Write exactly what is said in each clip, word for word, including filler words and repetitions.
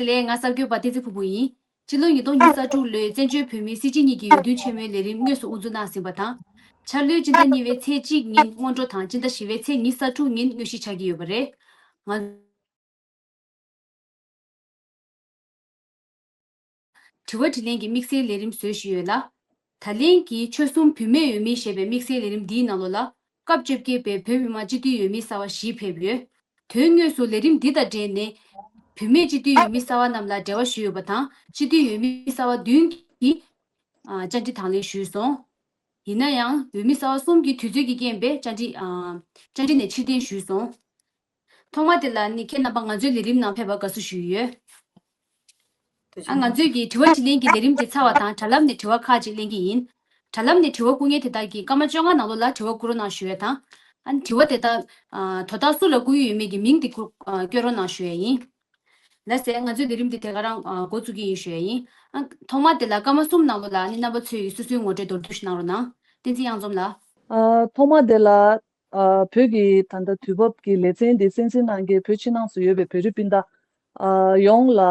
ལགས། ང་གསར་འགོད་པ་བསྟན་འཛིན་ཕུར་བུ་ཡིན། སྤྱི་ལོ་ཉིས་སྟོང་ཉི་ཤུ་རྩ་དྲུག་ལོའི་བཙན་བྱོལ་བོད་མིའི་སྲིད་སྤྱི་གཉིས་ཀྱི་འོས་བསྡུ་ཆེན་མོའི་ལས་རིམ་དངོས་སུ་དབུ་འཛུགས་གནང་ཟིན་པ་དང་། འཆར་ལོའི་སྤྱི་ཟླ་གཉིས་པའི་ཚེས་གཅིག་ཉིན་སྔོན་འགྲོ་དང་སྤྱི་ཟླ་བཞི་པའི་ཚེས་ཉི་ཤུ་རྩ་དྲུག་ཉིན་དངོས་གཞི་ཆགས་ཀྱི་ཡོད་པ་རེད། ང་དྲི་བ་དྲིས་ལན་གྱི་དམིགས་བསལ་ལས་རིམ་བཟོས་བཞིན་ཡོད་ལ། ད་ལན་གྱི་ཆོལ་གསུམ་བུད་མེད་འོས་མི་ཞེས་པའི་དམིགས་བསལ་ལས་རིམ་འདིའི་ནང་ལོགས་ལ། སྐབས་བཅོ་བརྒྱད་པའི་བོད་མི་མང་སྤྱི་འཐུས་འོས་མི་གསར་བ་བཞི་ཕེབས་ཡོད། དོན་དངོས་སུ་ལས་རིམ་འདི་དང་འབྲེལ་ནས། བུད་མེད་སྤྱི་འཐུས་འོས་མི་གསར་བ་རྣམས་ལ་འབྲེལ་བ་ཞུས་ཡོད་པ་དང་། སྤྱི་འཐུས་འོས་མི་གསར་བ་བདུན་གྱིས་ཨ་བཅར་འདྲི་དང་ལེན་ཞུས་སོང་། ཡིན་ན་ཡང་འོས་མི་གསར་བ་གསུམ་གྱིས་དུས་ཚོད་ཀྱི་རྐྱེན་པས་བཅར་འདྲི་ཨ་བཅར་འདྲི་ནས་ཕྱིར་འཐེན་ཞུས་སོང་། ཐོག་མ་དེ་ལ་ནི་ཁྱེད་རྣམ་པ་ང་ཚོའི་ལས་རིམ་ནང་ཕེབས་པར་དགའ་བསུ་ཞུ་ཡི་ཡོད། ཨ་ང་ཚོས་ཀྱི་དྲི་བ་དྲིས་ལན་གྱི་ལས་རིམ་དེ་ཚར་བ་དང་དྲ་ལམ་ནས་དྲི་བ་ཁག་ཅིག་ལེན་གྱི་ཡིན། དྲ་ལམ་ནས་དྲི་བ་བསྐུར་མཁན་དེ་དག་གིས་སྐར་མ་བཅོ་ལྔ་ནང་ལོགས་ལ་དྲི་བ་བསྐུར་རོགས་གནང་ཞུ་ཡས་དང་། ཨ་ནི་དྲི་བ་དེ་དག་ཨ་དོ་བདག་སུ་ལ་བསྐུར་གྱི་ཡོད་མེད་ཀྱི་མིང་དེ་བསྐུར་ཨ་བཀོད་རོགས་གནང་ཞུ་ཡས་ཡིན། ལགས་སེ། ང་ཚོའི་ལས་རིམ་དེ་དེ་ག་རང་ཨ་འགོ་བཙུགས་ཀྱི་ཡིན་ཞུ་ཡས་ཡིན། ཨ་ཐོག་མ་དེ་ལ་སྐར་མ་གསུམ་ནང་ལོགས་ལ་ཨ་ནི་རྣམ་པ་ཚོས་ཀྱི་སོ་སོའི་ངོ་སྤྲོད་མདོར་བསྡུས་ཤིག་གནང་རོགས་གནང་། བསྟན་འཛིན་གཡང་འཛོམས་ལགས། ཨ་ཐོག་མ་དེ་ལ། ཨ་བོད་ཀྱི་ད་ལྟ་དུས་བབ་ཀྱི་ལེ་ཚན་འདི་གསན་གཟིགས་གནང་མཁན་བོད་ཕྱི་ནང་སུ་ཡོད་པའི་བོད་རིགས་སྤུན་ཟླ་ཨ་ཡོངས་ལ་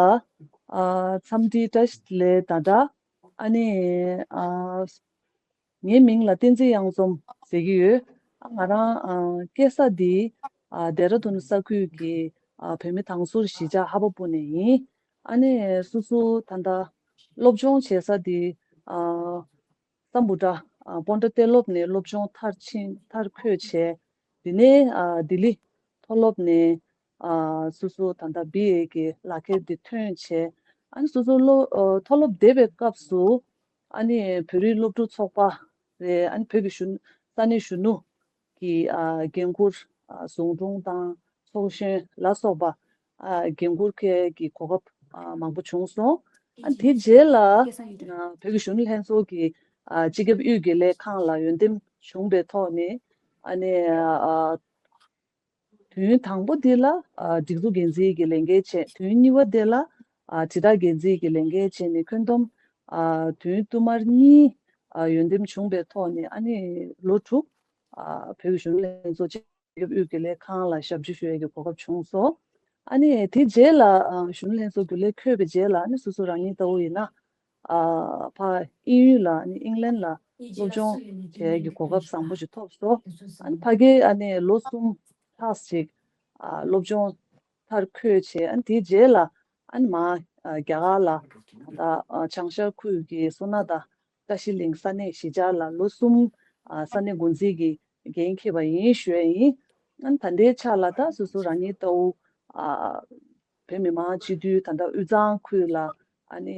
ཨ་འཚམས་འདྲི་བཀྲ་ཤིས་བདེ་ལེགས་དང་སྦྲགས། ཨ་ནི་ཨ་ངའི་མིང་ལ་བསྟན་འཛིན་གཡང་འཛོམས་ཟེར་གྱི་ཡོད། ཨ་ང་རང་ཨ་སྐྱེས་ས་འདི་ཨ་ལྡེ་ར་ལྡུན་ས་ཁུལ་གྱི་ཨ་བོད་མི་དང་ཟུར་གཞིས་ཆགས་ཧ་བ་པུ་ནས་ཡིན། ཨ་ནི་སོ་སོ་ད་ལྟ་སློབ་སྦྱོང་བྱེད་ས་འདི་ཨ་སམ་བྷོ་ཊ་ཨ་སྤོན་ཊ་གཏེར་སློབ་ནས་སློབ་སྦྱོང་མཐར་ཕྱིན་མཐར་འཁྱོལ་བྱས། དེ་ནས་ཨ་ལྡི་ལི་མཐོ་སློབ་ནས་ཨ་སོ་སོ་ད་ལྟ་བི་ཨེ་གི་ལག་ཁྱེར་འདི་ཐོན་བྱས། ཨ་ནི་སོ་སོ་སློ་ཨ་མཐོ་སློབ་བསྡད་པའི་སྐབས་སུ་ཨ་ནི་བོད་རིགས་སློབ་ཕྲུག་ཚོགས་པ་རེད། ཨ་ནི་བོད་ཀྱི་གཞོན་ས་གནས་གཞོན་ནུ་གི་ཨ་འགན་འཁུར་ཨ་ཟུང་དྲུང་དང་ཚོགས་གཞོན་ལ་སོགས་པ་ཨ་འགན་འཁུར་མཁན་གྱི་གོ་སྐབས་ཨ་མང་པོ་བྱུང་སོང་། ཨ་དེ་རྗེས་ལ་ཨ་བོད་ཀྱི་གཞོན་ནུ་ལྷན་ཚོགས་ཀྱི་ཨ་སྤྱི་ཁྱབ་དབུས་དགེ་ལས་ཁང་ལ་འོས་འདེམས་བྱུང་པའི་ཐོག་ནས་ཨ་ནི་ཨ་དུས་ཡུན་དང་པོ་འདི་ལ་ཨ་སྒྲིག་འཛུགས་འགན་འཛིན་གྱི་ལས་འགན་བྱས། དུས་ཡུན་གཉིས་པ་འདི་ལ་ཨ་དྲིལ་བསྒྲགས་འགན་འཛིན་གྱི་ལས་འགན་བྱས་ནས་ཁྱོན་བསྡོམས་ཨ་དུས་ཡུན་བསྟུད་མར་གཉིས་ཨ་འོས་འདེམས་བྱུང་པའི་ཐོག་ནས་ཨ་ནི་ལོ་དྲུག་ཨ་བོད་ཀྱི་གཞོན་ནུ་ལྷན་ཚོགས་སྤྱི་ཁྱབ་དབུས་དགེ་ལས་ཁང་ལ་ཞབས་ཕྱི་ཞུ་ཡས་ཀྱི་གོ་སྐབས་བྱུང་སོང་། ཨ་ནི་དེ་རྗེས་ལ་ཨ་གཞོན་ནུ་ལྷན་ཚོགས་རྒྱུན་ལས་འཁོད་པའི་རྗེས་ལ་ཨ་ནི་སོ་སོ་རང་ཉིད་ལྟ་བུ་ཡིན་ན་ཨ་ཕ་དབྱིན་ཡུལ་ལ་ཨ་ནི་ཨིང་ལན་ལ་སློབ་སྦྱོང་བྱེད་ཡས་ཀྱི་གོ་སྐབས་བཟང་པོ་ཞིག་ཐོབ་སོང་། ཨ་ནི་ཕ་གིར་ཨ་ནི་ལོ་གསུམ་ལྷག་ཅིག་ཨ་སློབ་སྦྱོང་མཐར་འཁྱོལ་བྱས། ཨ་ནི་དེའི་རྗེས་ལ་ཨ་ནི་མ་ཨ་རྒྱ་གར་ལ་ད་ཨ་བྱང་ཤར་ཁུལ་གྱི་སོ་ན་ད་བཀྲ་ཤིས་གླིང་ས་གནས་གཞིས་ཆགས་ལ་ལོ་གསུམ་ཨ་ས་གནས་འགོ་འཛིན་གྱི་འགན་འཁྱེར་བ་ཡིན་ཞུ་ཡས་ཡིན། ཨ་ནི་ད་ལྟའི་ཆ་ལ་ད་སོ་སོ་རང་ཉིད་ལྟ་བུ་ཨ་བོད་མི་མང་སྤྱི་འཐུས་ད་ལྟ་དབུས་གཙང་ཁུལ་ལ་ཨ་ནི་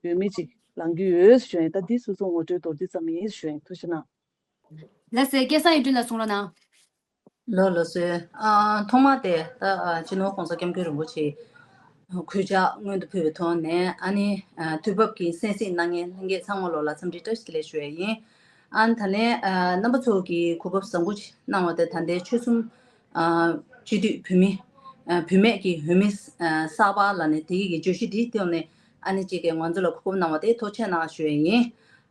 འོས་མི་ཅིག་ལངས་ཀྱི་ཡོད་ཞུ་ཡས་ཡིན། ད་འདི་སོ་སོ་ངོ་སྤྲོད་མདོར་བསྡུས་ཙམ་ཡིན་ཞུ་ཡས་ཡིན། ཐུགས་རྗེ་གནང་། ལགས་སེ། སྐལ་བཟང་གཡུ་སྒྲོན་ལགས་གསུང་རོགས་གནང་། ལགས་ལགས་སོ། ཨ་ཐོག་མ་དེ་ད་ཨ་སྤྱི་ནོར་༸གོང་ས་༸སྐྱབས་མགོན་རིན་པོ་ཆེ་གུས་ཕྱག་སྔོན་དུ་ཕུལ་བའི་ཐོག་ནས་ཨ་ནི་ཨ་དུས་བབ་ཀྱི་གསན་གཟིགས་གནང་མཁན་ལྷན་རྒྱས་ཚང་མ་ལོག་ལ་འཚམས་འདྲི་བཀྲ་ཤིས་བདེ་ལེགས་ཞུ་ཡས་ཡིན། ཨ་ནི་ད་ནས་ཨ་རྣམ་པ་ཚོ་གིས་གོ་སྐབས་བཟང་པོ་ཞིག་གནང་བ་དེ། ད་ལྟའི་ཆོལ་གསུམ་ཨ་སྤྱི་འཐུས་བུད་མེད་ཨ་བུད་མེད་ཀྱི་འོས་མི་ཨ་གསར་པ་ལ་ནི་དེ་གི་བརྗོད་གཞི་འདིའི་ཐོག་ནས་ཨ་ནི་གཅིག་གིས་ང་ཚོ་ལ་གོ་སྐབས་གནང་བ་དེ་ཐུགས་རྗེ་གནང་ཞུ་ཡས་ཡིན།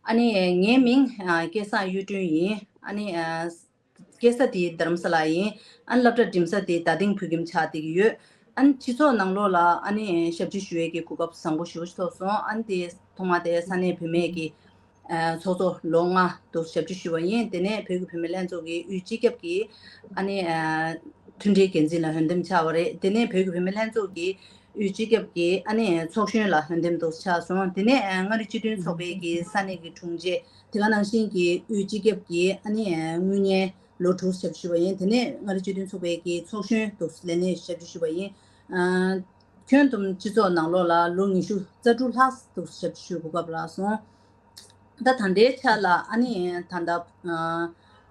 ཨ་ནི་ངའི་མིང་ཨ་སྐལ་བཟང་གཡུ་སྒྲོན་ཡིན། ཨ་ནི་ཨ་སྐྱེས་ས་དེ་རྡ་རམ་ས་ལ་ཡིན། ཨ་ནི་སློབ་གྲྭ་འགྲིམ་ས་དེ་རྡ་སྟེང་བོད་ཁྱིམ་ཆགས་བསྡད་ཀྱི་ཡོད། ཨ་ནི་སྤྱི་ཚོགས་ནང་ལོགས་ལ་ཨ་ནི་ཞབས་ཕྱི་ཞུ་ཡས་ཀྱི་གོ་སྐབས་བཟང་པོ་ཞེ་པོ་ཞིག་ཐོབ་སོང་། ཨ་ནི་དེ་ཐོག་མ་དེ་ས་གནས་བུད་མེད་ཀྱི་ཨ་ཚོགས་གཙོ་ལོ་ལྔ་འདུག་ཞབས་ཕྱི་ཞུས་པ་ཡིན། དེ་ནས་བོད་ཀྱི་བུད་མེད་ལྷན་ཚོགས་ཀྱི་དབུས་སྤྱི་ཁྱབ་ཀྱི་ཨ་ནི་ཨ་མཐུན་སྒྲིལ་འགན་འཛིན་ལ་འོས་འདེམས་བྱས་པ་རེད། དེ་ནས་བོད་ཀྱི་བུད་མེད་ལྷན་ཚོགས་ཀྱི་དབུས་སྤྱི་ཁྱབ་ཀྱི་ཨ་ནི་ཚོགས་གཞོན་ལ་འོས་འདེམས་འདུག་ཆགས་སོང་། དེ་ནས་ཨ་མངའ་རིས་སྤྱི་མཐུན་ཚོགས་པའི་གི་ས་གནས་ཀྱི་དྲུང་ཆེ། དེ་ག་ནང་བཞིན་གྱི་དབུས་སྤྱི་ཁྱབ་ཀྱི་ཨ་ནི་དངུལ་གཉེར་ལོ་དྲུག་ཞབས་ཞུ་བ་ཡིན། དེ་ནས་མངའ་རིས་སྤྱི་མཐུན་ཚོགས་པའི་གི་ཚོགས་གཞོན་དུ་ལས་གནས་ཞབས་ཞུ་ཞུ་བ་ཡིན། ཨ་ཁྱོན་བསྡོམས་སྤྱི་ཚོགས་ནང་ལོགས་ལ་ལོ་ཉི་ཤུ་རྩ་དྲུག་ལྷག་ཏུ་ཞབས་ཞུ་གོ་སྐབས་རག་སོང་། ད་ད་ལྟའི་ཆ་ལ་ཨ་ནི་ད་ལྟ་ཨ་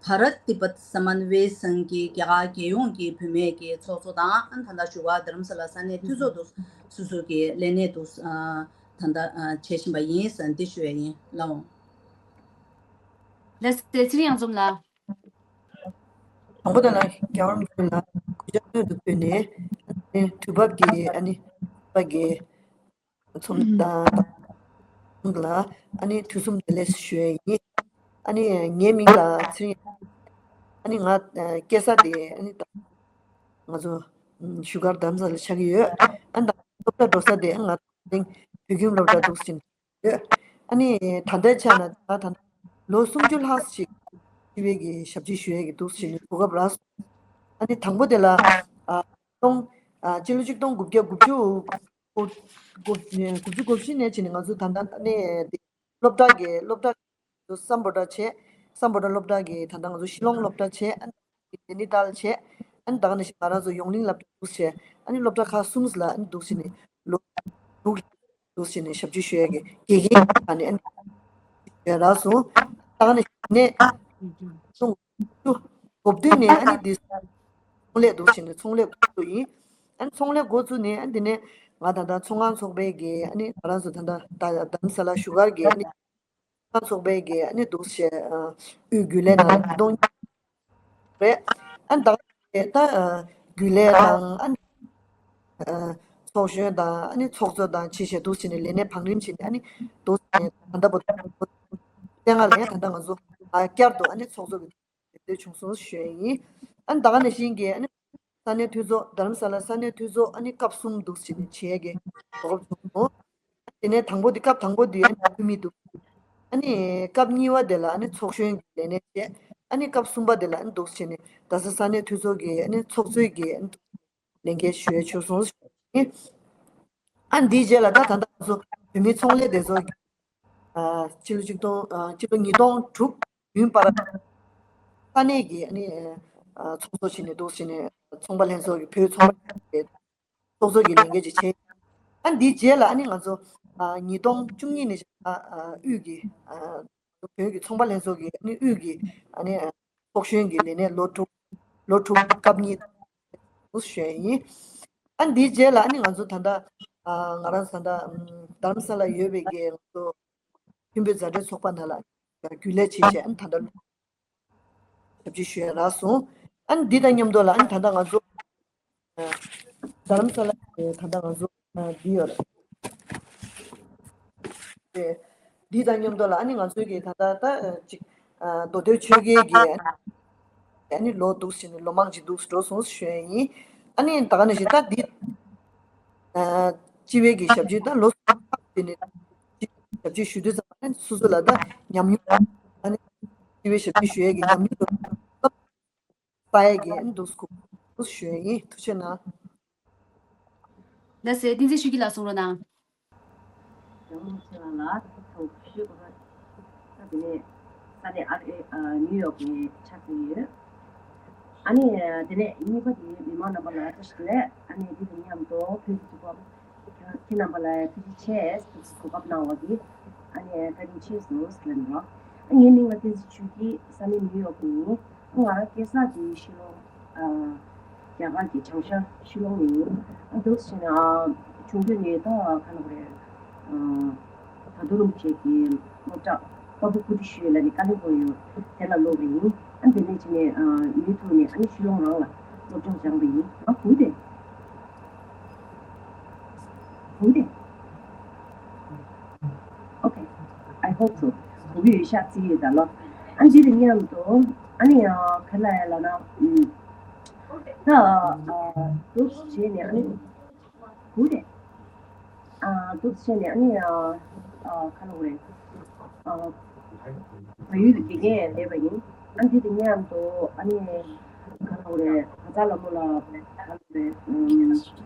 བྷ་རཏ་ཏི་བྷཏ་སྨན་ཝེ་སང་གི་རྒྱ་གར་རྒྱལ་ཡོངས་ཀྱི་བུད་མེད་ཀྱི་ཚོགས་གཙོ་དང་། ཨ་ནི་ད་ལྟ་བཞུགས་སྒར་རྡ་རམ་ས་ལ་ས་གནས་འཐུས་ཚོགས་དུ་སོ་སོ་གི་ལས་གནས་དུ་ཨ་ད་ལྟ་ཨ་བྱེད་བཞིན་པ་ཡིན་ཟེར་འདི་ཞུ་ཡས་ཡིན། ལགས་འོང་། ལགས་སེ། ཚེ་རིང་གཡང་འཛོམས་ལགས། དང་པོ་དེ་ལ་རྒྱལ་བ་རིན་པོ་ཆེ་ལ་གུས་ཕྱག་སྔོན་དུ་ཕུལ་ནས། ཨ་ནི་དུས་བབ་ཀྱི་ཨ་ནི་པ་གི་ཚོམས་དང་ལ་ཨ་ནི་དུས་གསུམ་བདེ་ལེགས་ཞུ་ཡས་ཡིན། ཨ་ནི་ངའི་མིང་ལ་ཚེ་རིང་། ཨ་ནི་ང་སྐྱེས་ས་དེ་ཨ་ནི་ད་ང་ཚོ་བཞུགས་སྒར་རྡ་རམ་ས་ལ་ཆགས་ཀྱི་ཡོད། ཨ་ནི་ད་ སློབ་གྲྭ་འགྲོ་ས་དེ་ང་ཚོ་དེང་བོད་ཁྱིམ་སློབ་གྲྭ་འདུག་ཟེར་ནས་ཡོད། ཨ་ནི་ད་ལྟའི་ཆ་ན་ད་ད་ལོ་སུམ་ཅུ་ལྷག་ཅིག་སྤྱི་པའི་གི་ཞབས་ཕྱི་ཞུ་ཡས་ཀྱི་འདུག་ཟེར་ནས་གོ་སྐབས་རག་སོང་། ཨ་ནི་དང་པོ་དེ་ལ་ཨ་སྟོང་ཨ་སྤྱི་ལོ་ཆིག་སྟོང་དགུ་བརྒྱ་དགུ་བཅུ་དགུ་དགུ་དགུ་བཅུ་གོ་བཞི་ནས་བྱས་ནས་ང་ཚོ་ད་ལྟ་ཨ་ནི་སློབ་གྲྭ་གི་སློབ་གྲྭ་སམ་བྷོ་ཊ་བྱས། སམ་བྷོ་ཊ་སློབ་གྲྭ་གི་ད་ལྟ་ང་ཚོ་ཤི་ལོང་སློབ་གྲྭ་བྱས། ཨ་ནི་ལྡི་ལི་ཏཱལ་བྱས། ཨ་ནི་ད་ག་ནང་བཞིན་ང་རང་ཚོ་ཡོངས་གླིང་སློབ་གྲྭ་འདུག་བྱས། ཨ་ནི་སློབ་གྲྭ་ཁག་གསུམ་ལ་ཨ་ནི་འདུག་བྱས་ནས་ལོ་དྲུག་འདུག་བྱས་ནས་ཞབས་ཕྱི་ཞུ་ཡས་ཀྱི་དགེ་རྒན་ཨ་ནི་ཨ་ནི་ཞུ་ཡས་རག་སོང་། ད་ག་ནང་བཞིན་ནས་གོ་བདུན་ནས་ཨ་ནི་འདི་ཚོང་ལས་འདུག་བྱས་ནས་ཚོང་ལས་འགོ་བཙུགས་ཡིན། ཨ་ནི་ཚོང་ལས་འགོ་བཙུགས་ནས་ཨ་ནི་འདི་ནས་ང་ད་ལྟ་ཚོང་ཁང་ཚོགས་པའི་གི་ཨ་ནི་ང་རང་ཚོ་ད་ལྟ་ད་རྡ་རམ་ས་ལ་བཞུགས་སྒར་གི་ཨ་ནི་ཚོགས་པའི་གི་ཨ་ནི་འདུག་བྱས་ཨ་དབུས་རྒྱུན་ལས་ནང་ཉིས་སྟོང་རེད། ཨ་ནི་ད་ད་ཨ་རྒྱུན་ལས་དང་ཨ་ནི་ཨ་ཚོགས་གཞོན་དང་ཨ་ནི་ཚོགས་གཙོ་དང་ཅི་བྱས་འདུག་བྱས་ནས་ལས་གནས་བང་རིམ་བྱས་ནས་ཨ་ནི་འདུག་བྱས་ནས་ད་ལྟ་བར་དུ་བསྟན་ལྔ་ལ་ཡང་ད་ལྟ་ང་ཚོ་ཨ་བསྐྱར་དུ་ཨ་ནི་ཚོགས་གཙོ་གི་དེ་བྱུང་སོང་ཞུ་ཡས་ཡིན། ཨ་ནི་ད་ག་ནང་བཞིན་གྱི་ཨ་ནི་ས་གནས་འཐུས་ཚོགས་རྡ་རམ་ས་ལ་ས་གནས་འཐུས་ཚོགས་ཨ་ནི་སྐབས་གསུམ་འདུག་བྱས་ནས་བྱེད་ཡས་ཀྱི་གོ་སྐབས་བྱུང་སོང་། དེ་ནས་དང་པོ་དེ་སྐབས་དང་པོ་དེ་ཨ་ནི་འཐུས་མི་འདུག་ཨ་ནི་སྐབས་གཉིས་པ་དེ་ལ་ཨ་ནི་ཚོགས་གཞོན་གྱི་ལས་གནས་བྱས། ཨ་ནི་སྐབས་གསུམ་པ་དེ་ལ་ཨ་ནི་འདུག་བྱས་ནས་རྡ་ས་ས་གནས་འཐུས་ཚོགས་ཀྱི་ཨ་ནི་ཚོགས་གཙོའི་གི་ཨ་ནི་ལས་འགན་ཞུ་ཡས་བྱུང་སོང་ཞུ་ཡིན། ཨ་ནི་འདིའི་རྗེས་ལ་ད་ད་ལྟ་ང་ཚོ་བོད་མིའི་ཚོང་ལས་སྡེ་ཚོགས་ཀྱི་ཨ་སྤྱི་ལོ་ཆིག་སྟོང་ཨ་སྤྱི་ལོ་ཉིས་སྟོང་དྲུག་བདུན་བར་ས་གནས་ཀྱི་ཨ་ནི་ཨ་ཚོགས་གཙོ་བྱས་ནས་འདུག་བྱས་ནས་ཚོང་པ་ལྷན་ཚོགས་ཀྱི་བོད་ཚོང་པ་ཚོགས་གཙོ་གི་ལས་འགན་ཅིག་བྱས། ཨ་འདིའི་རྗེས་ལ་ཨ་ནི་ང་ཚོ་ཨ་ཉིས་སྟོང་བཅུ་གཉིས་ནས་བྱས་ཨ་དབུས་ཀྱི་ཨ་བོད་ཀྱི་ཚོང་པ་ལྷན་ཚོགས་ཀྱི་ཨ་ནི་དབུས་ཀྱི་ཨ་ནི་ཚོགས་གཞོན་གྱི་ལས་གནས་ལོ་དྲུག་ལོ་དྲུག་སྐབས་གཉིས་ཞུ་ཡས་ཡིན། ཨ་འདིའི་རྗེས་ལ་ཨ་ནི་ང་ཚོ་ད་ལྟ་ཨ་ང་རང་ད་ལྟ་ཨམ་རྡ་རམ་ས་ལ་ཡོད་པའི་གི་ང་ཚོ་མཐུན་པའི་མཛའ་འབྲེལ་ཚོགས་པ་ནང་ལ་རྒྱུན་ལས་བྱས་བྱས་ཨ་ནི་ད་ལྟ་ཞབས་ཕྱི་ཞུ་ཡས་རག་སོང་། ཨ་ནི་འདི་དང་མཉམ་དུ་ལ་ཨ་ནི་ད་ལྟ་ང་ཚོ་ཨ་རྡ་རམ་ས་ལ་ཡི་ད་ལྟ་ང་ཚོ་ཨ་འདི་ཡོད་རེད། དེ་འདི་དང་མཉམ་དུ་ལ་ཨ་ནི་ང་ཚོའི་གི་ད་ལྟ་ད་ཨ་ཅིག་ཨ་མདོ་སྟོད་ཆོལ་ཁའི་གི་ཨ་ནི་ལོ་འདུག་ཟེར་ནས་ལོ་མང་ཅིག་འདུག་འགྲོ་སོང་ཞུ་ཡས་ཡིན། ཨ་ནི་ད་ག་ནང་བཞིན་ད་འདི་ཨ་སྤྱི་པའི་གི་ཞབས་ཕྱི་ད་ལོ་གསུམ་དེ་ནས་ཞབས་ཕྱི་ཞུ་དུས་ཙམ་ཨ་ནི་སོ་སོ་ལ་ད་ཉམས་མྱོང་ཨ་ནི་སྤྱི་པའི་ཞབས་ཕྱི་ཞུ་ཡས་ཀྱི་ཉམས་མྱོང་དང་ས་ཡས་ཀྱི་ཨ་ནི་འདུག་སྐུ་འདུག་ཞུ་ཡས་ཡིན། ཐུགས་རྗེ་གནང་། ལགས་སེ། བསྟན་འཛིན་ཆོས་སྐྱིད་ལགས་གསུང་རོགས་གནང་། ཡང་མོ་ཆེ་བ་ལ་ཐོག་ཤུ་གོ་ས་དེ་ནས་ས་གནས་ཨ་རི་ཨ་ནིའུ་ཡོག་གི་ཆ་ཚང་ཡོད། ཨ་ནི་དེ་ནས་གཉིས་པ་དེ་མི་མང་རྣམ་པ་ལ་བཀྲ་ཤིས་བདེ་ལེགས། ཨ་ནི་དེ་དང་མཉམ་དུ་བོད་ཀྱི་གཟུགས་པོ་ཁྱེད་རྣམ་པ་ལ་ཐུགས་རྗེ་ཆེ། ཐུགས་གཟིགས་གོ་སྐབས་གནང་བ་དེ་ཨ་ནི་བཀའ་དྲིན་ཆེ་ཞུ་ཟེར་ལབ་ཡིན་རོགས། ཨ་ངའི་མིང་ལ་བསྟན་འཛིན་ཆོས་སྐྱིད། ས་གནས་ནིའུ་ཡོག་གི་ཡིན། ང་རང་སྐྱེས་ས་དེ་ཤི་ལོང་། ཨ་རྒྱ་གར་གྱི་བྱང་ཤར་ཤི་ལོང་ནས་ཡིན། ཨ་འདུག་སེ་བྱས་ན་ཨ་ཆུང་དུས་ནས་ད་ག་ལབ་དགོས་རེད། ཨ་ད་དུང་རིན་པོ་ཆེ་གི་སློབ་གྲྭ་པ་པུ་ཀུ་ཊི་ཤུ་ལབ་ནས་ཀ་ལིམ་པོང་ཡོད། དེ་ལ་སློབ་པ་ཡིན། ཨ་དེ་ནས་བྱས་ནས་ཨ་མུ་མཐུད་ནས་ཨ་ནི་ཤི་ལོང་རང་ལ་སློབ་སྦྱོང་སྦྱངས་པ་ཡིན། ང་སྒུག་དེ། སྒུག་དེ། Okay, I hope so. སྒུག་གི་ཡོད་ཤག་བརྩི་གི་ཡོད་ད་ལོ། ཨ་འདི་དང་མཉམ་དུ་ཨ་ནི་ཡང་ག་ལ་ཡ་ལ་ན་ཨུམ་ད་ཨ་འདུག་བྱས་ནས་ཨ་ནི་སྒུག་དེ། ཨ་འདུག་བྱས་ནས་ཨ་ནི་ཨ་ཨ་ག་ལ་འོ་རེད། ཨ་བལ་ཡུལ་དུ་དགེ་རྒན་ལས་པ་ཡིན། ཨ་འདི་དང་མཉམ་དུ་ཨ་ནི་ག་ལ་འོ་རེད། ག་ཚ་ལ་མོ་ལ་ག་ལ་འོ་རེད། ཨུམ་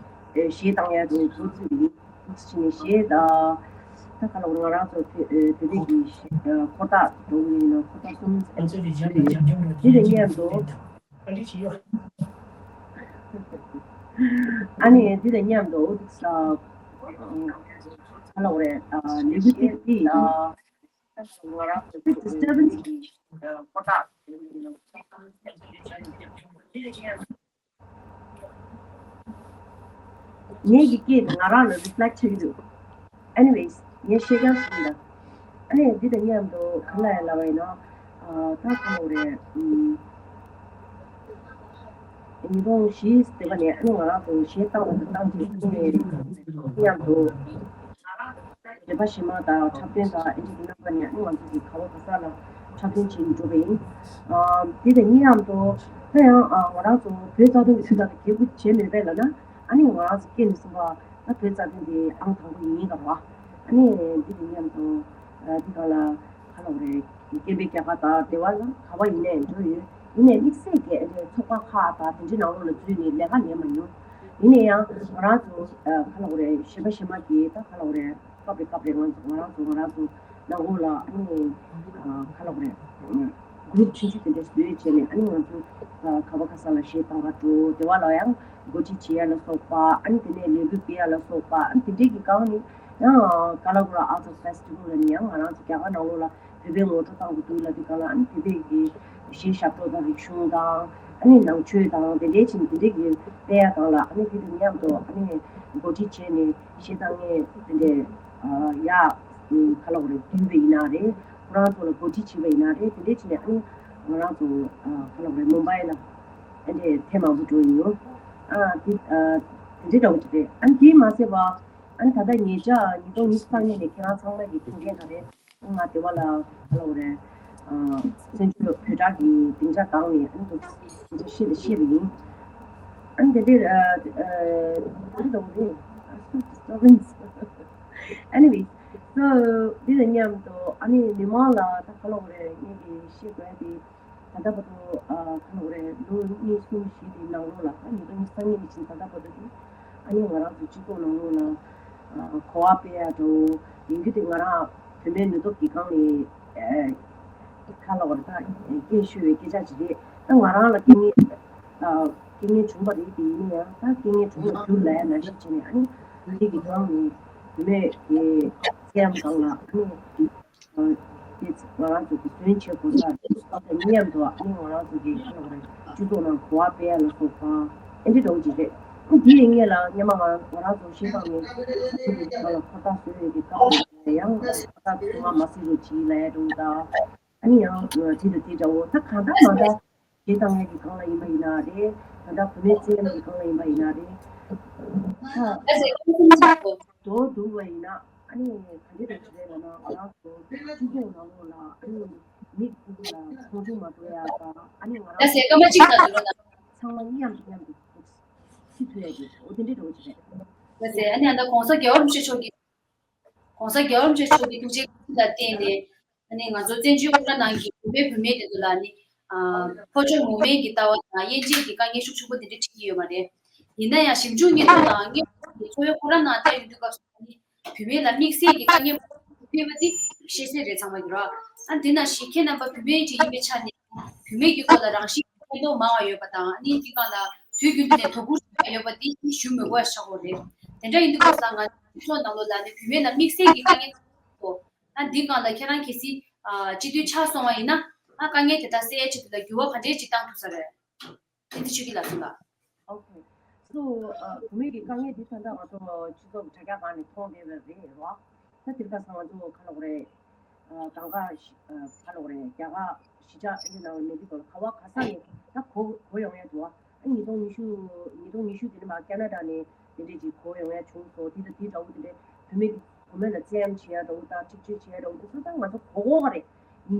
ཨེ་གཞས་བཏང་ཡ་དེ་འགོ་ཚུགས་ཡིན། འདུག་བྱས་ནས་གཞས་ད་ད་ག་ལ་འོ་རེད། ང་རང་ཚོ་བོད་ཨེ་བོད་པའི་གི་གཞས་ཨ་འཁོར་ཐག་འགྲོ་གི་ཡིན་ནོ། འཁོར་ཐག་གསུམ་ཨ་འདི་དང་མཉམ་དུ། ཨ་ནི་འདི་དང་མཉམ་དུ་ཨུ་ཚ་ཨ་ལ་འོ་རེད། ཨ་ལི་གུ་ཏི་ཏི་ཨ་ང་རང་ཚོ་ཌི་སི་ཊར་བེན་སི་ངེད་ཀྱི་སྐད་ང་རང་ལ་རི་ཕི་ལེག་ཊི་བྱེད་ཀྱི་འདུག Anyways, ངས་བཤད་རྒྱུ་ཞིག་ཡིན་ད། ཨ་ནི་འདི་དང་མཉམ་དུ་ག་ལ་ཡ་ལབ་པ་ཡིན་ན། ཨ་ད་ག་རེ་རེད། ཨུམ། ཉིས་སྟོང་བཞི་ཟེར་བ་ནས་ཨ་ནི་ང་རང་ཚོ་གཞས་བཏང་བ་དང་བཏང་བྱས་ཐུག་ནས་མཉམ་དུ་རེ་བ་ཞིག་མ་དང་འཁྲབ་སྟོན་དང་ཨེ་འདྲ་གི་རྣམ་པ་ནས་ཨ་ནི་ང་ཚོ་གི་ག་བ་ག་ས་ལ་འཁྲབ་སྟོན་བྱེད་ནས་འགྲོ་བ་ཡིན། ཨ་འདི་དང་མཉམ་དུ་ད་ཡང་ཨ་ང་རང་ཚོ་བོད་རྩ་དོན་གྱི་དོན་དག་ལ་འགན་ཁུར་བྱས་མེད་པས་ལབ་ན། ཨ་ནི་ང་རང་ཚོ་སྐྱེས་ནས་བཟུང་བ། ད་བོད་རྩ་དོན་དེ་ཨང་དང་པོ་ཡིན་ག་བ། ཨ་ནི་འདི་དེ་མཉམ་དུ་འདི་ག་ལ་ག་ལབ་རེད། སྐད་འབོད་རྒྱག་ག་ད་དེ་བ་ལ་ག་བ་ཡིན་ནའི་འགྲོ་ཡོད། ཡིན་ནའི་དམིགས་བསལ་གྱི་ཚོགས་པ་ཁག་དང་དེ་འདྲའི་ནང་ལོགས་ལ་འཛུལ་ནས་ལས་ཀ་ལས་མ་མྱོང་། ཡིན་ནའི་ཡང་ང་རང་ཚོ་ག་ལབ་རེད། གཞན་པ་གཞན་མ་གིས་ད་ག་ལབ་རེད། སྐབས་རེ་སྐབས་རེ་ང་ཚོ་ང་རང་ཚོ་ང་རང་ཚོ་ནང་ལོགས་ལ་ཨ་ནི་ག་ལབ་རེད། གུ་རུབ་ཆུང་ཆུང་དེ་འདྲ་བཟོས་བྱས་ནས་ཨ་ནི་ང་ཚོ་ག་བ་ག་ས་ལ་གཞས་བཏང་ག་འགྲོ། དེ་བ་ལ་ཡང་འགོ་ཁྲིད་བྱེད་ཡ་ལ་སོགས་པ། ཨ་ནི་དེ་ནས་ལས་འགུལ་སྤེལ་ཡ་ལ་སོགས་པ། ཨ་ནི་དེ་འདྲས་ཀྱི་སྒང་ནས་ཡང་ག་ལབ་དགོས་ར། Arts Festival ལ་ནི་ཡང་ང་རང་ཚོ་རྒྱ་གར་ནང་ལོགས་ལ་བོད་པའི་ངོ་སྤྲོད་བཏང་དགོས་འདུག་ལབ་དུས་སྒང་ལ། ཨ་ནི་བོད་པའི་གི་གཞས་ཞབས་བྲོ་དང་རིག་གཞུང་དང་ཨ་ནི་ནང་ཆོས་དང་དེ་འདྲས་ཕྱིན་དེ་འདྲས་ཀྱི་སྤེལ་ཡ་སྒང་ལ། ཨ་ནི་དེ་དང་མཉམ་དུ་ཨ་ནི་འགོ་ཁྲིད་བྱས་ནས་གཞས་བཏང་མཁན་དེ་འདྲས་ཡ་ག་ལབ་དགོས་རེད། བསྡུས་པ་ཡིན་ན་རེད། ཁོ་རང་ཚོ་ལ་འགོ་ཁྲིད་བྱས་པ་ཡིན་ན་རེད། དེ་འདྲས་བྱས་ནས་ཨ་ནི་ང་རང་ཚོ་ག་ལབ་དགོས་རེད། མུམ་བྷའི་ལ་ཨ་འདྲས་ཐེངས་མང་པོ་འགྲོ་ཡིན་ཡོད། ཨ་དེ་དེ་འདྲས་འདྲ་བོ་ཅིག་རེད། ཨ་ནི་དེ་མ་ཟད་པ། ཨ་ནི་ད་ལྟ་ཉེ་ཆར་ཉིས་སྟོང་ཉི་ཤུ་རྩ་གཉིས་ནས་ཁྱེད་རང་ཚང་མ་གིས་མཁྱེན་མཁན་ག་རེད། ང་དེ་བ་ལ་ག་ལབ་དགོས་རེད། བཙན་བྱོལ་བོད་དྲག་གི་སྡིངས་ཆ་སྒང་ནས་ཨ་ནི་སྡིངས་ཆ་བཤད་དང་བཤད་པ་ཡིན། ཨ་ནི་དེ་འདྲའི་ཨ་ཨ་འདྲ་འདྲ་བོ་རེད། Disturbance. Anyway, so འདི་དང་མཉམ་དུ་ཨ་ནི་མི་མང་ལ་ད་ག་ལབ་དགོས་རེད། ངས་ཀྱི་བཤད་དགོས་ཡ་དེ། ད་ལྟ་བར་དུ་ཨ་ག་ལབ་དགོས་རེད། ལོ་གཉིས་གསུམ་བཞི་དེའི་ནང་ལོགས་ལ། ཨ་ཉིས་སྟོང་ཉི་ཤུ་རྩ་གཉིས་ནས་བྱས་ད་ལྟ་བར་དུ་དེ་ཨ་ནི་ང་རང་ཚོ་སྤྱི་ཚོགས་ནང་ལོགས་ལ་ཨ་གོ་བ་སྤེལ་ཡ་འདྲ་བོ་ཡིན་རྒྱུ་དེ་ང་རང་བུད་མེད་ནུས་སྟོབས་ཀྱི་སྒང་ནས་ཨ་ག་ལབ་དགོས་རེད། ད་སྐད་ཤོད་པའི་སྐད་ཆ་ཅིག་རེད། ད་ང་རང་ལ་རྐྱེན་ངན་ཨ་རྐྱེན་ངན་བྱུང་བ་རེད་དེ། ཡིན་ན་ཡང་ད་རྐྱེན་ངན་བྱུང་བ་འགྱུར་ལབ་ཡ་ནང་བཞིན་བྱས་ནས། ཨ་ནི་དེ་གི་སྒང་ནས་བུད་མེད་ཀྱི་ཚད་གཞི་སྒང་ལ་ཨ་ནི། ཨ་དེ་ང་རང་ཚོ་གི་བརྩོན་བྱེད་དགོས་ས་རེད། མཉམ་དུ་ཨ་ནི་ང་རང་ཚོ་གི་ག་ལབ་དགོས་རེད། སྤྱི་ཚོགས་ནང་གོ་བ་སྤེལ་ཡ་ལ་སོགས་པ་ཨེ་འདྲ་འདྲ་བོ་ཅིག་རེད། ཨ་དེ་ཡི་སྔོན་ལ་སྔོན་མ་ང་ང་རང་ཚོ་གཞས་བཏང་ནས་ཁོ་ལ་ཁོ་ཐག་བཟོ་ཡས་ཀྱི་སྐབས་ཡང་ཁོ་ཐག་ཚང་མ་མ་སྲིད་རོ་ཅིག་ལབ་ཡ་འདྲ་བོ་དང་། ཨ་ནི་ཡང་དེ་དང་དེ་འདྲ་བོ་ད་གང་ལྟར་མ་ལྟར་གཞས་བཏང་ཡས་ཀྱི་སྒང་ལ་ཡིན་པ་ཡིན་ན་རེད། ད་ལྟ་བུད་མེད་བཙན་གྱི་སྒང་ལ་ཡིན་པ་ཡིན་ན་རེད། ད་མདོར་བསྡུས་པ་ཡིན་ན། ཨ་ནི་ག་འདྲ་རེད་ཅེས་ལབ་ན། ང་རང་ཚོ་སྤྱི་ཚོགས་ནང་ལོགས་ལ་ཨ་ནི་མི་ཁོང་ཁྲོ་མ་འགྲོ་ཡ་དང་། ཨ་ནི་ང་རང་ཚོ་ཚང་མ་མཉམ་དུ་མཉམ་དུ་སྐྱིད་པོ་ཡོད་རྒྱུ་འོ་དེ་འདྲའི་འགྲོ་གི་རེད། ལགས་སེ། ཨ་ནི་ཨ་ད་༸གོང་ས་༸རྒྱལ་བ་རིན་པོ་ཆེ་མཆོག་གི་༸གོང་ས་༸རྒྱལ་བ་རིན་པོ་ཆེ་མཆོག་གི་ཐུགས་རྗེ་བཀའ་དྲིན་ལ་བརྟེན་ནས། ཨ་ནི་ང་ཚོ་བཙན་བྱོལ་བོད་ནང་གི་བོད་པའི་བུད་མེད་དེ་ཚོ་ལ་ནི། ཨ་ཕོ་ཕྱོགས་ངོ་མའི་གི་ལྟ་བ་དང་དབྱེ་འབྱེད་ཀྱི་དཀའ་ངལ་ཤུགས་ཆེན་པོ་དེ་འདྲ་འཕྲད་ཀྱི་ཡོད་མ་རེད། ཡིན་ན་ཡང་ཞིབ་འཇུག་སྙན་ཐོ་དང་སྔོན་གྱི་འཚོ་བའི་ཁོ་རང་ནང་བལྟས་ཡོང་དུས་སྐབས་སུ་ནི། བུད་མེད་ལ་དམིགས་བསལ་གྱི་དཀའ་ངལ་ཕོག་པ་དེ་ཤེས་གསལ་རེད་ཚང་མ་གི་ར། ཨ་དེ་ནང་བཞིན་ཁྱེད་རྣམ་པ་བུད་མེད་ཅིག་ཡིན་པའི་ཆ་ནས་བུད་མེད་ཀྱི་སྐོར་ལ་རང་བཞིན་གྱི་ཕན་ཐོགས་མང་བ་ཡོད་པ་དང་། ཨ་ནི་དེ་སྒང་ལ་དུས་རྒྱུན་དུ་ནས་དོ་ཁུར་བྱེད་ཡ་ཡོད་པ་དེ་ཞུ་མི་དགོས་ཡ་ཆགས་ཡོད་རེད། དེ་འདྲ་ཡིན་དུས་སྐབས་སུ་ང་ཚོ་ནང་ལོགས་ལ་ནི་བུད་མེད་ལ་དམིགས་བསལ་གྱི་དཀའ་ངལ་ཐོག་ཨ་འདི་སྒང་ལ་ཁྱེད་རང་གལ་སྲིད་ཨ་སྤྱི་འཐུས་ཆགས་སོང་བ་ཡིན་ན། ཨ་དཀའ་ངལ་དེ་དག་སེལ་ཡའི་ཆེད་དུ་ལ་འགྱུར་བ་ག་འདྲས་ཅིག་བཏང་ཐུབ་ས་རེད། བསྟན་འཛིན་ཆོས་སྐྱིད་ལགས་སོ་ལགས། Okay. So, ཨ་བུད་མེད་ཀྱི་དཀའ་ངལ་འདི་ད་ལྟ་ང་ཚོ་སྤྱི་ཚོགས་ཀྱི་དྲ་རྒྱ་སྒང་ནས་མཐོང་བསྡད་པ་རེད་རོ། ད་དེ་རིང་ཁ་སང་ང་ཚོ་ག་ལབ་དགོས་རེད། ཨ་གང་ག་ཨ་ག་ལབ་དགོས་རེད། རྒྱ་གར་གཞིས་ཆགས་ཨ་ནི་ནང་ལ་མེད་དུས་སྐབས་ག་བ་ག་ས་ནས་ད་གོ་གོ་ཡོང་ཡ་འདུག་ཨ། ཉིས་སྟོང་ཉི་ཤུ་ཉིས་སྟོང་ཉི་ཤུ་དེ་ནས་མར་ཁ་ན་ཌ་ནས་དེ་འདྲས་ཅིག་གོ་ཡོང་ཡ་བྱུང་སོང་། དེ་དང་དེ་འདྲ་བོ་དེ་འདྲས་བུད་མེད་ཀྱི་བུད་མེད་ལ་བཙན་གཡེམ་བྱེད་ཡ་འདྲ་བོ་དང་འཁྲིག་སྤྱོད་བྱེད་ཡ་འདྲ་བོ་དེ་ཚོ་ད་ང་ཚོ་གོ་གོ་ག་རེད།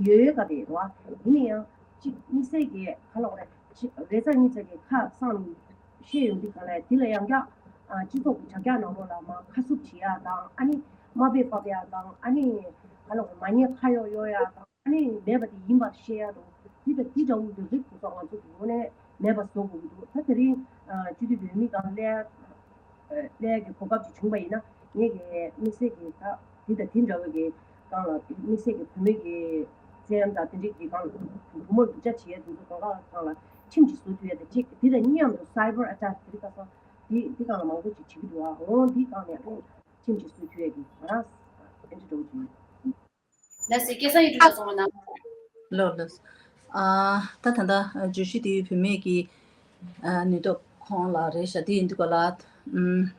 ཡོད་ག་རེད་རོ། ཡིན་ན་ཡང་གཅིག་དམིགས་བསལ་གྱི་ག་ལབ་དགོས་རེད། ཅིག་རེ་ཚ་གཉིས་ཚ་གི་ཁ་གསང་ནས་བཤད་ཡོང་དུས་ག་ལ་དེ་ལ་ཡང་བསྐྱར་ཨ་སྤྱི་ཚོགས་ཀྱི་དྲ་རྒྱ་ནང་ལོགས་ལ་མར་ཁ་བསུབ་བྱེད་ཡ་དང་། ཨ་ནི་དམའ་འབེབས་འབབ་ཡ་དང་། ཨ་ནི་ག་ལབ་དགོས་རེད། མ་ཉེས་ཁ་གཡོགས་གཡོགས་ཡ་དང་། ཨ་ནི་མེད་པ་དེ་ཡིན་པར་བཤད་ཡ་དང་། དེ་དང་དེ་འདྲ་བོ་གི་རིགས་དེ་ཚོ་ང་ཚོ་གི་ངོས་ནས་མེད་པ་བཟོ་དགོས་ཀྱི་འདུག་ད་དེ་རིང་ཨ་སྤྱི་འཐུས་འོས་མི་སྒང་སླེབས་སླེབས་ཀྱི་གོ་སྐབས་ཅིག་བྱུང་བ་ཡིན་ན། ངས་ཀྱི་དམིགས་བསལ་གྱི་ད་དེ་དང་དེ་འདྲ་བོ་གི་སྒང་ལ་དམིགས་བསལ་གྱི་བུད་མེད་ཀྱི་བཙན་གཡེམ་དང་དེ་འདྲའི་གི་སྒང་ལ་བུ་མོར་སྡུག་ཅག་བྱེད་ཡ་དེ་ཚོ་གང་ག་སྒང་ལ་ཁྲིམས་ཅིག་བཟོ་ཐུབ་ཡ་དང་གཅིག་དེ་དང་མཉམ་དུ་cyber attack དེ་རིགས་ཁ་སང་དེ་དེ་སྒང་ལ་མང་པོ་ཅིག་བྱེད་ཀྱི་འདུག་ཨ། འོ་འདིའི་སྒང་ནས་ཨ་ནི་ཁྲིམས་ཅིག་བཟོ་ཐུབ་ཡ་གི་ང་རང་ཨེ་འདྲ་འདྲ་བོ་ཅིག་ཡོད། ལགས་སེ། སྐལ་བཟང་ཡིག་དྲུག་ལགས་སོང་བ་ན། ལགས་ལགས། ཨ་ད་ད་ལྟ་བརྗོད་གཞི་དེ་བུད་མེད་ཀྱི་ཨ་ནུས་སྟོབས་ཁོང་ལ་རེད་ཤག་དེ་ཡིན་དུས་ག་ལ། ཨམ་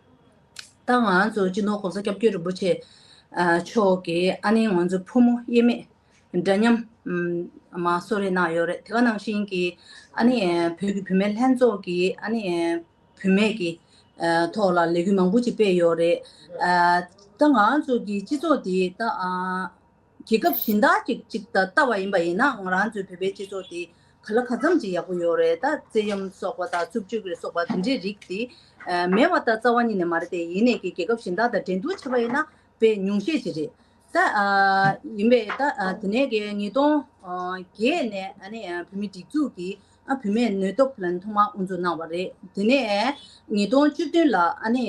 ད་ང་ཚོ་སྤྱི་ནོར་༸གོང་ས་༸སྐྱབས་མགོན་རིན་པོ་ཆེ་ཨ་མཆོག་གིས་ཨ་ནི་ང་ཚོ་ཕོ་མོ་དབྱེར་མེད་འདྲ་མཉམ་ཨམ་མ་གསོལ་རས་གནང་ཡོད་རེད། དེ་ག་ནང་བཞིན་གྱི་ཨ་ནི་བོད་ཀྱི་བུད་མེད་ལྷན་ཚོགས་ཀྱིས་ཨ་ནི་བུད་མེད་ཀྱི་ཨ་ཐོག་ལ་ལས་འགུལ་མང་པོ་ཅིག་སྤེལ་ཡོད་རེད། ཨ་ད་ང་ཚོ་གི་སྤྱི་ཚོགས་དེ་ད་ཨ་རྒྱལ་ཁབ་གཞན་དག་ཅིག་ཅིག་ད་ལྟ་བ་ཡིན་པ་ཡིན་ན། ང་རང་ཚོའི་བོད་པའི་སྤྱི་ཚོགས་དེ་ ག་ལ་ག་ཙམ་ཅིག་ཡག་པོ་ཡོད་རེད། ད་ཙེ་ཡམ་སོགས་པ་དང་རྩུབ་སྤྱོད་རེད་སོགས་པ་དེ་འདྲའི་རིགས་དེ་ཨ་མེད་པ་ད་རྩ་བ་ཉིད་ནས་མ་རེད་དེ། ཡིན་ནའི་གི་རྒྱལ་ཁབ་གཞན་དག་དང་འགྲན་བསྡུར་བྱས་པ་ཡིན་ན་དཔེ་ཉུང་ཤས་ཅིག་རེད། ད་ཨ་ཡིན་པས་ད་ཨ་དེ་ནས་གི་ཉིས་སྟོང་བརྒྱད་ནས་ཨ་ནི་ཨ་བོད་མིའི་སྒྲིག་འཛུགས་ཀྱིས་ཨ་བུད་མེད་ནུས་སྟོབས་ལ་ཐོག་མར་དབུ་འཛུགས་གནང་བ་རེད། དེ་ནས་ཉིས་སྟོང་བཅུ་བདུན་ལ་ཨ་ནི་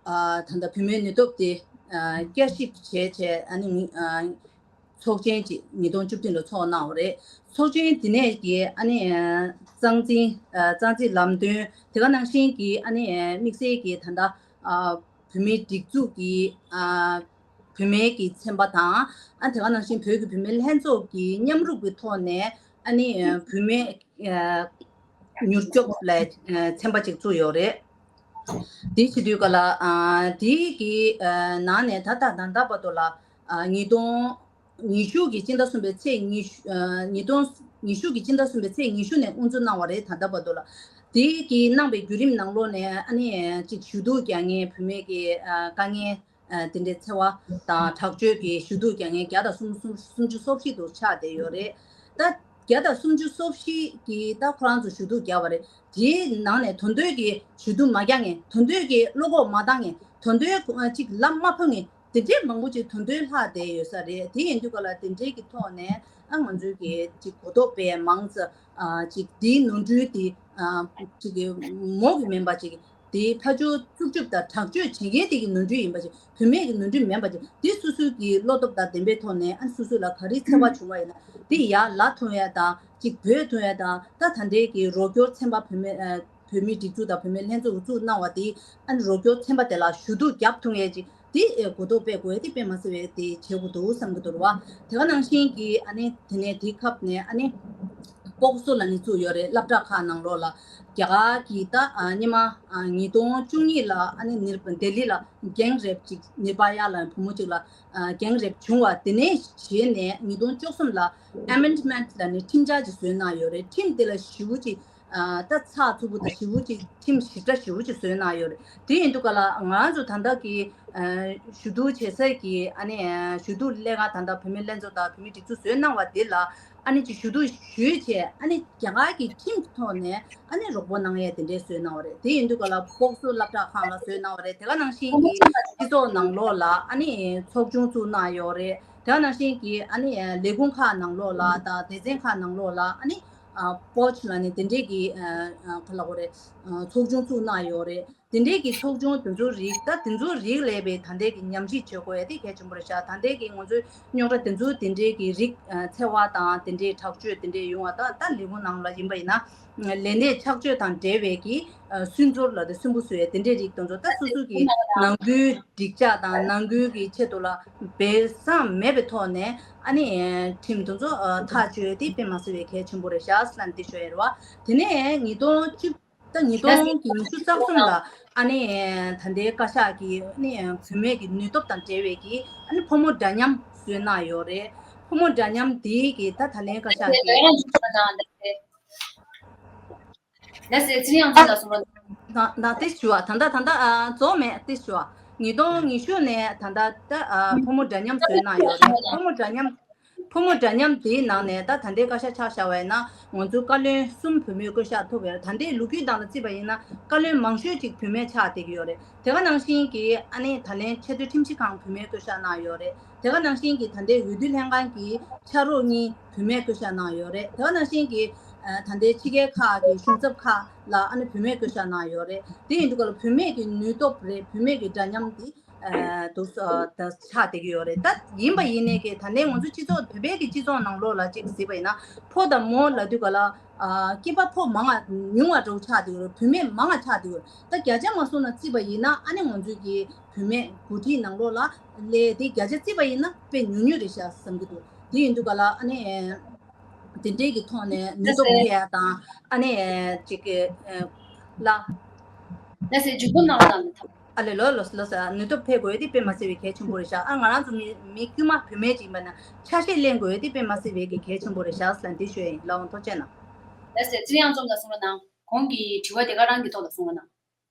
ཨ་ད་ལྟ་བུད་མེད་ནུས་སྟོབས་དེ་ཨ་བསྐྱར་ཞིབ་བྱས་བྱས་ཨ་ནི་ཨ་ཚོགས་ཆེན་ཅིག་ཉིས་སྟོང་བཅུ་བདུན་ལ་ཚོགས་གནང་བ་རེད། ཚོགས་ཆེན་དེ་ནས་ཀྱི་ཨ་ནི་ཨ་རྩ་འཛིན་ཨ་རྩ་འཛིན་ལམ་སྟོན། དེ་ག་ནང་བཞིན་གྱི་ཨ་ནི་ཨ་དམིགས་བསལ་གྱི་ད་ལྟ་ཨ་བུད་མེད་སྒྲིག་འཛུགས་ཀྱི་ཨ་བུད་མེད་ཀྱི་ཚན་པ་དང་། ཨ་དེ་ག་ནང་བཞིན་བོད་ཀྱི་བུད་མེད་ལྷན་ཚོགས་ཀྱི་མཉམ་རུབ་ཀྱི་ཐོག་ནས་ཨ་ནི་ཨ་བུད་མེད་ཨ་མྱུར་སྐྱོབ་ལ་ཨ་ཚན་པ་ཅིག་བཙུགས་ཡོད་རེད། དེ་བྱེད་དུས་ག་ལ་ཨ་དེ་གི་ཨ་ནང་ནས་ད་ལྟ་ད་ལྟ་བར་དུ་ལ་ཨ་ཉིས་སྟོང་ཉི་ཤུ་གི་སྤྱི་ཟླ་གསུམ་པའི་ཚེས་ཉི་ཤུ་ཨ་ཉིས་སྟོང་ཉི་ཤུ་གི་སྤྱི་ཟླ་གསུམ་པའི་ཚེས་ཉི་ཤུ་ནས་དབུ་འཛུགས་གནང་བ་རེད། ད་ལྟ་བར་དུ་ལ་དེ་གི་གནང་པའི་བརྒྱུད་རིམ་ནང་ལོགས་ནས་ཨ་ནི་ཅིག་ཞུ་གཏུག་རྒྱག་མཁན་བུད་མེད་ཀྱི་ཨ་དཀའ་ངལ་ཨ་དེ་འདྲའི་འཚེ་བ་དང་དྲག་སྤྱོད་ཀྱི་ཞུ་གཏུག་རྒྱག་མཁན་བརྒྱ་དང་སུམ་སུམ་སུམ་ཅུ་སོ་བཞི་དུ་ཆགས་བསྡད་ཡོད་རེད། ད་བརྒྱ་དང་སུམ་ཅུ་སོ་བཞི་གིས་ད་ཁོ་རང་ཚོ་ཞུ་གཏུག་བརྒྱབ་པ་རེད། དེའི་ནང་ནས་དོན་དོད་ཀྱི་ཞུ་གཏུག་མ་རྒྱག་མཁན། དོན་དོད་ཀྱི་བློ་ཁོག་མ་བཏང་མཁན། དོན་དོད་ཅིག་ལམ་མ་ཕབ་མཁན་དེ་འདྲའི་མང་པོ་ཅིག་དོན་དོད་ལྷག་བསྡད་ཡོད་ས་རེད། དེ་ཡིན་དུས་ག་ལ་དེ་འདྲའི་གི་ཐོག་ནས་ཨ་ང་ཚོའི་གི་ཅིག་གོ་རྟོགས་དཔེ་མང་ཙམ་ཨ་ཅིག་དེའི་ནོར་འཁྲུལ་དེ་ཨ་ཅིག་གི་མོ་གི་མིན་པ་ཅིག་དེ་ཕར་ཕྱོགས་རྩུབ་སྤྱོད་དང་དྲག་སྤྱོད་བྱེད་མཁན་དེ་གི་ནོར་འཁྲུལ་ཡིན་པ་ཅིག་བུད་མེད་ཀྱི་ནོར་འཁྲུལ་མིན་པ་ཅིག་དེ་སོ་སོའི་གི་བློ་སྟོབས་དང་ལྡན་པའི་ཐོག་ནས་ཨ་སོ་སོ་ལ་ག་རེ་འཚེ་བ་བྱུང་བ་ཡིན་ན་དེ་ཡར་ལ་ཐོན་ཡ་དང་ཅིག་བོད་ཐོན་ཡ་དང་། ད་ད་ལྟའི་གི་རོགས་སྐྱོར་ཚན་པ་བུད་མེད་ཨ་བོད་མིའི་སྒྲིག་འཛུགས་དང་བུད་མེད་ལྷན་ཚོགས་བཙུགས་གནང་བ་དེ་ཨ་ནི་རོགས་སྐྱོར་ཚན་པ་དེ་ལ་ཞུ་གཏུག་རྒྱབ་ཐུབ་ཡས་ཅིག་དེ་ཨེ་གོ་རྟོགས་སྤེལ་དགོས་ཡས་དེ་དཔེ་མ་སྲིད་པའི་དེ་བྱེད་དགོས་འདུག་བསམ་གྱི་འདུག་རེད་བ། དེ་ག་ནང་བཞིན་གྱི་ཨ་ནི་དེ་ནས་དེའི་སྐབས་ནས་ཨ་ནི་པོག་སོ་ལ་ནི་བཙུགས་ཡོད་རེད། སློབ་གྲྭ་ཁག་ནང་ལོགས་ལ་རྒྱ་གར་གྱི་ད་ཨ་སྔོན་མ་ཨ་ཉིས་སྟོང་བཅུ་གཉིས་ལ་ཨ་ནི་ནིར་ལྡི་ལི་ལ་གེང་རེབ་ཅིག་ནིར་བྷ་ཡ་ལ་བུ་མོ་ཅིག་ལ་ཨ་གེང་རེབ་བྱུང་བ་དེ་ནས་བྱས་ནས་ཉིས་སྟོང་བཅུ་གསུམ་ལ་ཨ་མེན་ཌི་མེན་ཊི་ལ་ནི་ཁྲིམས་འཆར་ཅིག་བཟོས་གནང་ཡོད་རེད། ཁྲིམས་དེ་ལ་ཞེ་པོ་ཅིག་ཨ་ད་ཚགས་ཚུད་པོ་དང་ཞེ་པོ་ཅིག་ཁྲིམས་ཞིབ་ཕྲ་ཞེ་པོ་ཅིག་བཟོས་གནང་ཡོད་རེད། དེ་ཡིན་དུས་ག་ལ་ང་རང་ཚོ་ད་ལྟ་གི་ཨ་ཞུ་གཏུག་བྱེད་སའི་གི་ཨ་ནི་ཨ་ཞུ་གཏུག་ལས་ཀ་ད་ལྟ་བུད་མེད་ལྷན་ཚོགས་དང་བུད་མེད་སྒྲིག་འཛུགས་བཟོས་གནང་བ་དེ་ལ་ཨ་ནི་ཅིག་ཞུ་གཏུག་ཞུས་བྱས་ཨ་ནི་རྒྱ་གར་གྱི་ཁྲིམས་ཀྱི་ཐོག་ནས་ཨ་ནི་རོགས་པ་གནང་ཡས་དེ་འདྲས་བཟོས་གནང་བ་རེད། དེ་ཡིན་དུས་ག་ལ་པོག་སོ་སློབ་གྲྭ་ཁང་ལ་བཟོས་གནང་བ་རེད། དེ་ག་ནང་བཞིན་གྱི་སྤྱི་ཚོགས་ནང་ལོགས་ལ་ཨ་ནི་ཚོགས་ཆུང་བཙུགས་གནང་ཡོད་རེད། དེ་ག་ནང་བཞིན་གྱི་ཨ་ནི་ལས་ཁུངས་ཁག་ནང་ལོགས་ལ་དང་སྡེ་ཚན་ཁག་ནང་ལོགས་ལ་ཨ་ནི་ཨ་པོ་ཆི་ལ་ནི་དེ་འདྲས་ཀྱི་ཨ་ཨ་ག་ལ་གོ་རེད། ཨ་ཚོགས་ཆུང་བཙུགས་གནང་ཡོད་རེད། དེ་འདྲས་ཀྱི་ཚོགས་ཆུང་དེ་ཚོའི་རིགས་ད་དེ་ཚོའི་རིགས་ལས་པའི་ད་ལྟའི་གི་ཉམས་ཞིབ་བྱེད་དགོས་ཡ་དེ་གལ་ཆེན་པོ་རེད་ཤག་ད་ལྟའི་གི་ང་ཚོའི་རྙོག་དྲ་དེ་ཚོའི་དེ་འདྲས་ཀྱི་རིགས་ཨ་འཚེ་བ་དང་དེ་འདྲས་དྲག་སྤྱོད་དེ་འདྲས་ཡོང་བ་ད་ད་ལས་ཁུངས་ནང་ལ་ཡིན་པ་ཡིན་ན་ལས་གནས་ཆག་སྤྱོད་དང་འབྲེལ་བའི་གི་ཨ་སུན་ཚོར་ལ་དེ་སུན་པོ་བཟོ་ཡ་དེ་འདྲས་རིགས་དེ་ཚོ་ད་སོ་སོ་གི་ནང་ཁུལ་འགྲིག་འཇགས་དང་ནང་ཁུལ་གྱི་ཆེད་དུ་ལ་སྦས་གསང་མེད་པའི་ཐོག་ནས་ཨ་ནི་ཁྲིམས་དེ་ཚོ་ཨ་ཐག་གཅོད་དེ་དཔེ་མ་སྲིད་པའི་གལ་ཆེན་པོ་རེད་ཤག་ཟེར་ལབ་འདི་ཞུ་ཡ་རེད་བ། དེ་ནས་ཉིས་སྟོང་བཅུ་ད་ཉིས་སྟོང་གི་ཉི་ཤུ་རྩ་གསུམ་ལ་ཨ་ནི་ད་ལྟའི་བཀའ་ཤག་གིས་ཨ་ནི་བུད་མེད་ཀྱི་ནུས་སྟོབས་དང་འབྲེལ་བའི་གི་ཨ་ནི་ཕོ་མོ་འདྲ་མཉམ་བཟོས་གནང་ཡོད་རེད། ཕོ་མོ་འདྲ་མཉམ་དེའི་གི་ད་ད་ལན་བཀའ་ཤག་གིས། ལགས་སེ་ཚེ་རིང་ཚོ་ལ་གསུང་རོགས། ད་ད་དེ་ཞུ་བ་ད་ལྟ་ད་ལྟ་ཨ་རྫོགས་མེད་དེ་ཞུ་བ། ཉིས་སྟོང་ཉི་ཤུ་ནས་ད་ལྟ་ད་ཨ་ཕོ་མོ་འདྲ་མཉམ་བཟོས་གནང་ཡོད་རེད། ཕོ་མོ་འདྲ་མཉམ་ཕོ་མོ་འདྲ་མཉམ་དེའི་ནང་ནས་ད་ད་ལྟའི་བཀའ་ཤག་ཆ་བཞག་པ་ཡིན་ན་ང་ཚོའི་བཀའ་བློན་གསུམ་བུད་མེད་བསྐོ་གཞག་ཐུབ་ཡོད་རེད། ད་ལྟའི་ལོ་རྒྱུས་སྟེང་ལ་བརྩིས་པ་ཡིན་ན་བཀའ་བློན་མང་ཤོས་ཅིག་བུད་མེད་ཆགས་བསྡད་ཀྱི་ཡོད་རེད། དེ་ག་ནང་བཞིན་གྱི་ཨ་ནི་ད་ལན་ཆེས་མཐོའི་ཁྲིམས་ཞིབ་ཁང་བུད་མེད་བསྐོ་གཞག་གནང་ཡོད་རེད། དེ་ག་ནང་བཞིན་གྱི་ད་ལྟའི་འོས་བསྡུ་ལྷན་ཁང་གི་ཕྱག་རོགས་གཉིས་བུད་མེད་བསྐོ་གཞག་གནང་ཡོད་རེད། དེ་ག་ནང་བཞིན་གྱི་ཨ་ད་ལྟའི་ཕྱི་རྒྱལ་ཁག་གི་གཞུང་ཚབ་ཁག་ལ་ཨ་ནི་བུད་མེད་བསྐོ་གཞག་གནང་ཡོད་རེད། དེ་ཡིན་དུས་ག་ལ་བུད་མེད་ཀྱི་ནུས་སྟོབས་རེད། བུད་མེད་ཀྱི་འདྲ་མཉམ་དེ་ཨ་འདུག་ས་ད་ཆགས་བསྡད་ཀྱི་ཡོད་རེད། ད་ཡིན་པ་ཡིན་ནའི་གི་ད་ལྟའི་ང་ཚོ་སྤྱི་ཚོགས་བོད་པའི་གི་སྤྱི་ཚོགས་ནང་ལོགས་ལ་ཅིག་གཟིགས་པ་ཡིན་ན་ཕོ་དང་མོ་ལབ་དུས་ག་ལ་ཨ་སྐྱེས་པ་ཕོ་མང་ང་ཉུང་བ་འདྲ་བོ་ཆགས་བསྡད་ཡོད་རེད། བུད་མེད་མང་ང་ཆགས་བསྡད་ཡོད་རེད། ད་བརྒྱ་ཆ་མ་སོང་ན་བརྩིས་པ་ཡིན་ན་ཨ་ནི་ང་ཚོའི་གི་བུད་མེད་འགོ་ཁྲིད་ནང་ལོགས་ལ་ལས་དེ་བརྒྱ་ཆ་བརྩིས་པ་ཡིན་ན་དཔེ་ཉུང་ཉུང་རེད་ཤག་བསམ་གྱི་འདུག་དེ་ཡིན་དུས་ག་ལ་ཨ་ནི་དེ་འདྲའི་གི་ཐོག་ནས་ནུས་སྟོབས་ལགས་སེ། འཕེལ་ཡ་དང་ཨ་ནི་ཅིག་གི་ལ། ལགས་སེ་འཇུག་པོ་གནང་བ་དང་ཐམས། ཨ་ལེ་ལོ་ལོ་ལོ་ས་ནུས་སྟོབས་འཕེལ་དགོས་དེ་དཔེ་མ་སྲིད་པའི་གལ་ཆེན་པོ་རེད་ཤག་ཨ་ང་རང་ཚོ་མི་མི་དཀྱུས་མ་བུད་མེད་ཅིག་ཡིན་པ་ན་ཆ་ཤས་ལེན་དགོས་དེ་དཔེ་མ་སྲིད་པའི་གི་གལ་ཆེན་པོ་རེད་ཤག་ཟེར་ལ་འདི་ཞུ་ཡ་ཡིན། ལགས་འོང་ཐུགས་རྗེ་གནང་། ལགས་སེ་ཚེ་རིང་ཚང་ལ་གསུང་རོགས་གནང་། གོང་གི་དྲི་བ་དེ་ག་རང་གི་ཐོག་ལ་གསུང་རོགས་གནང་།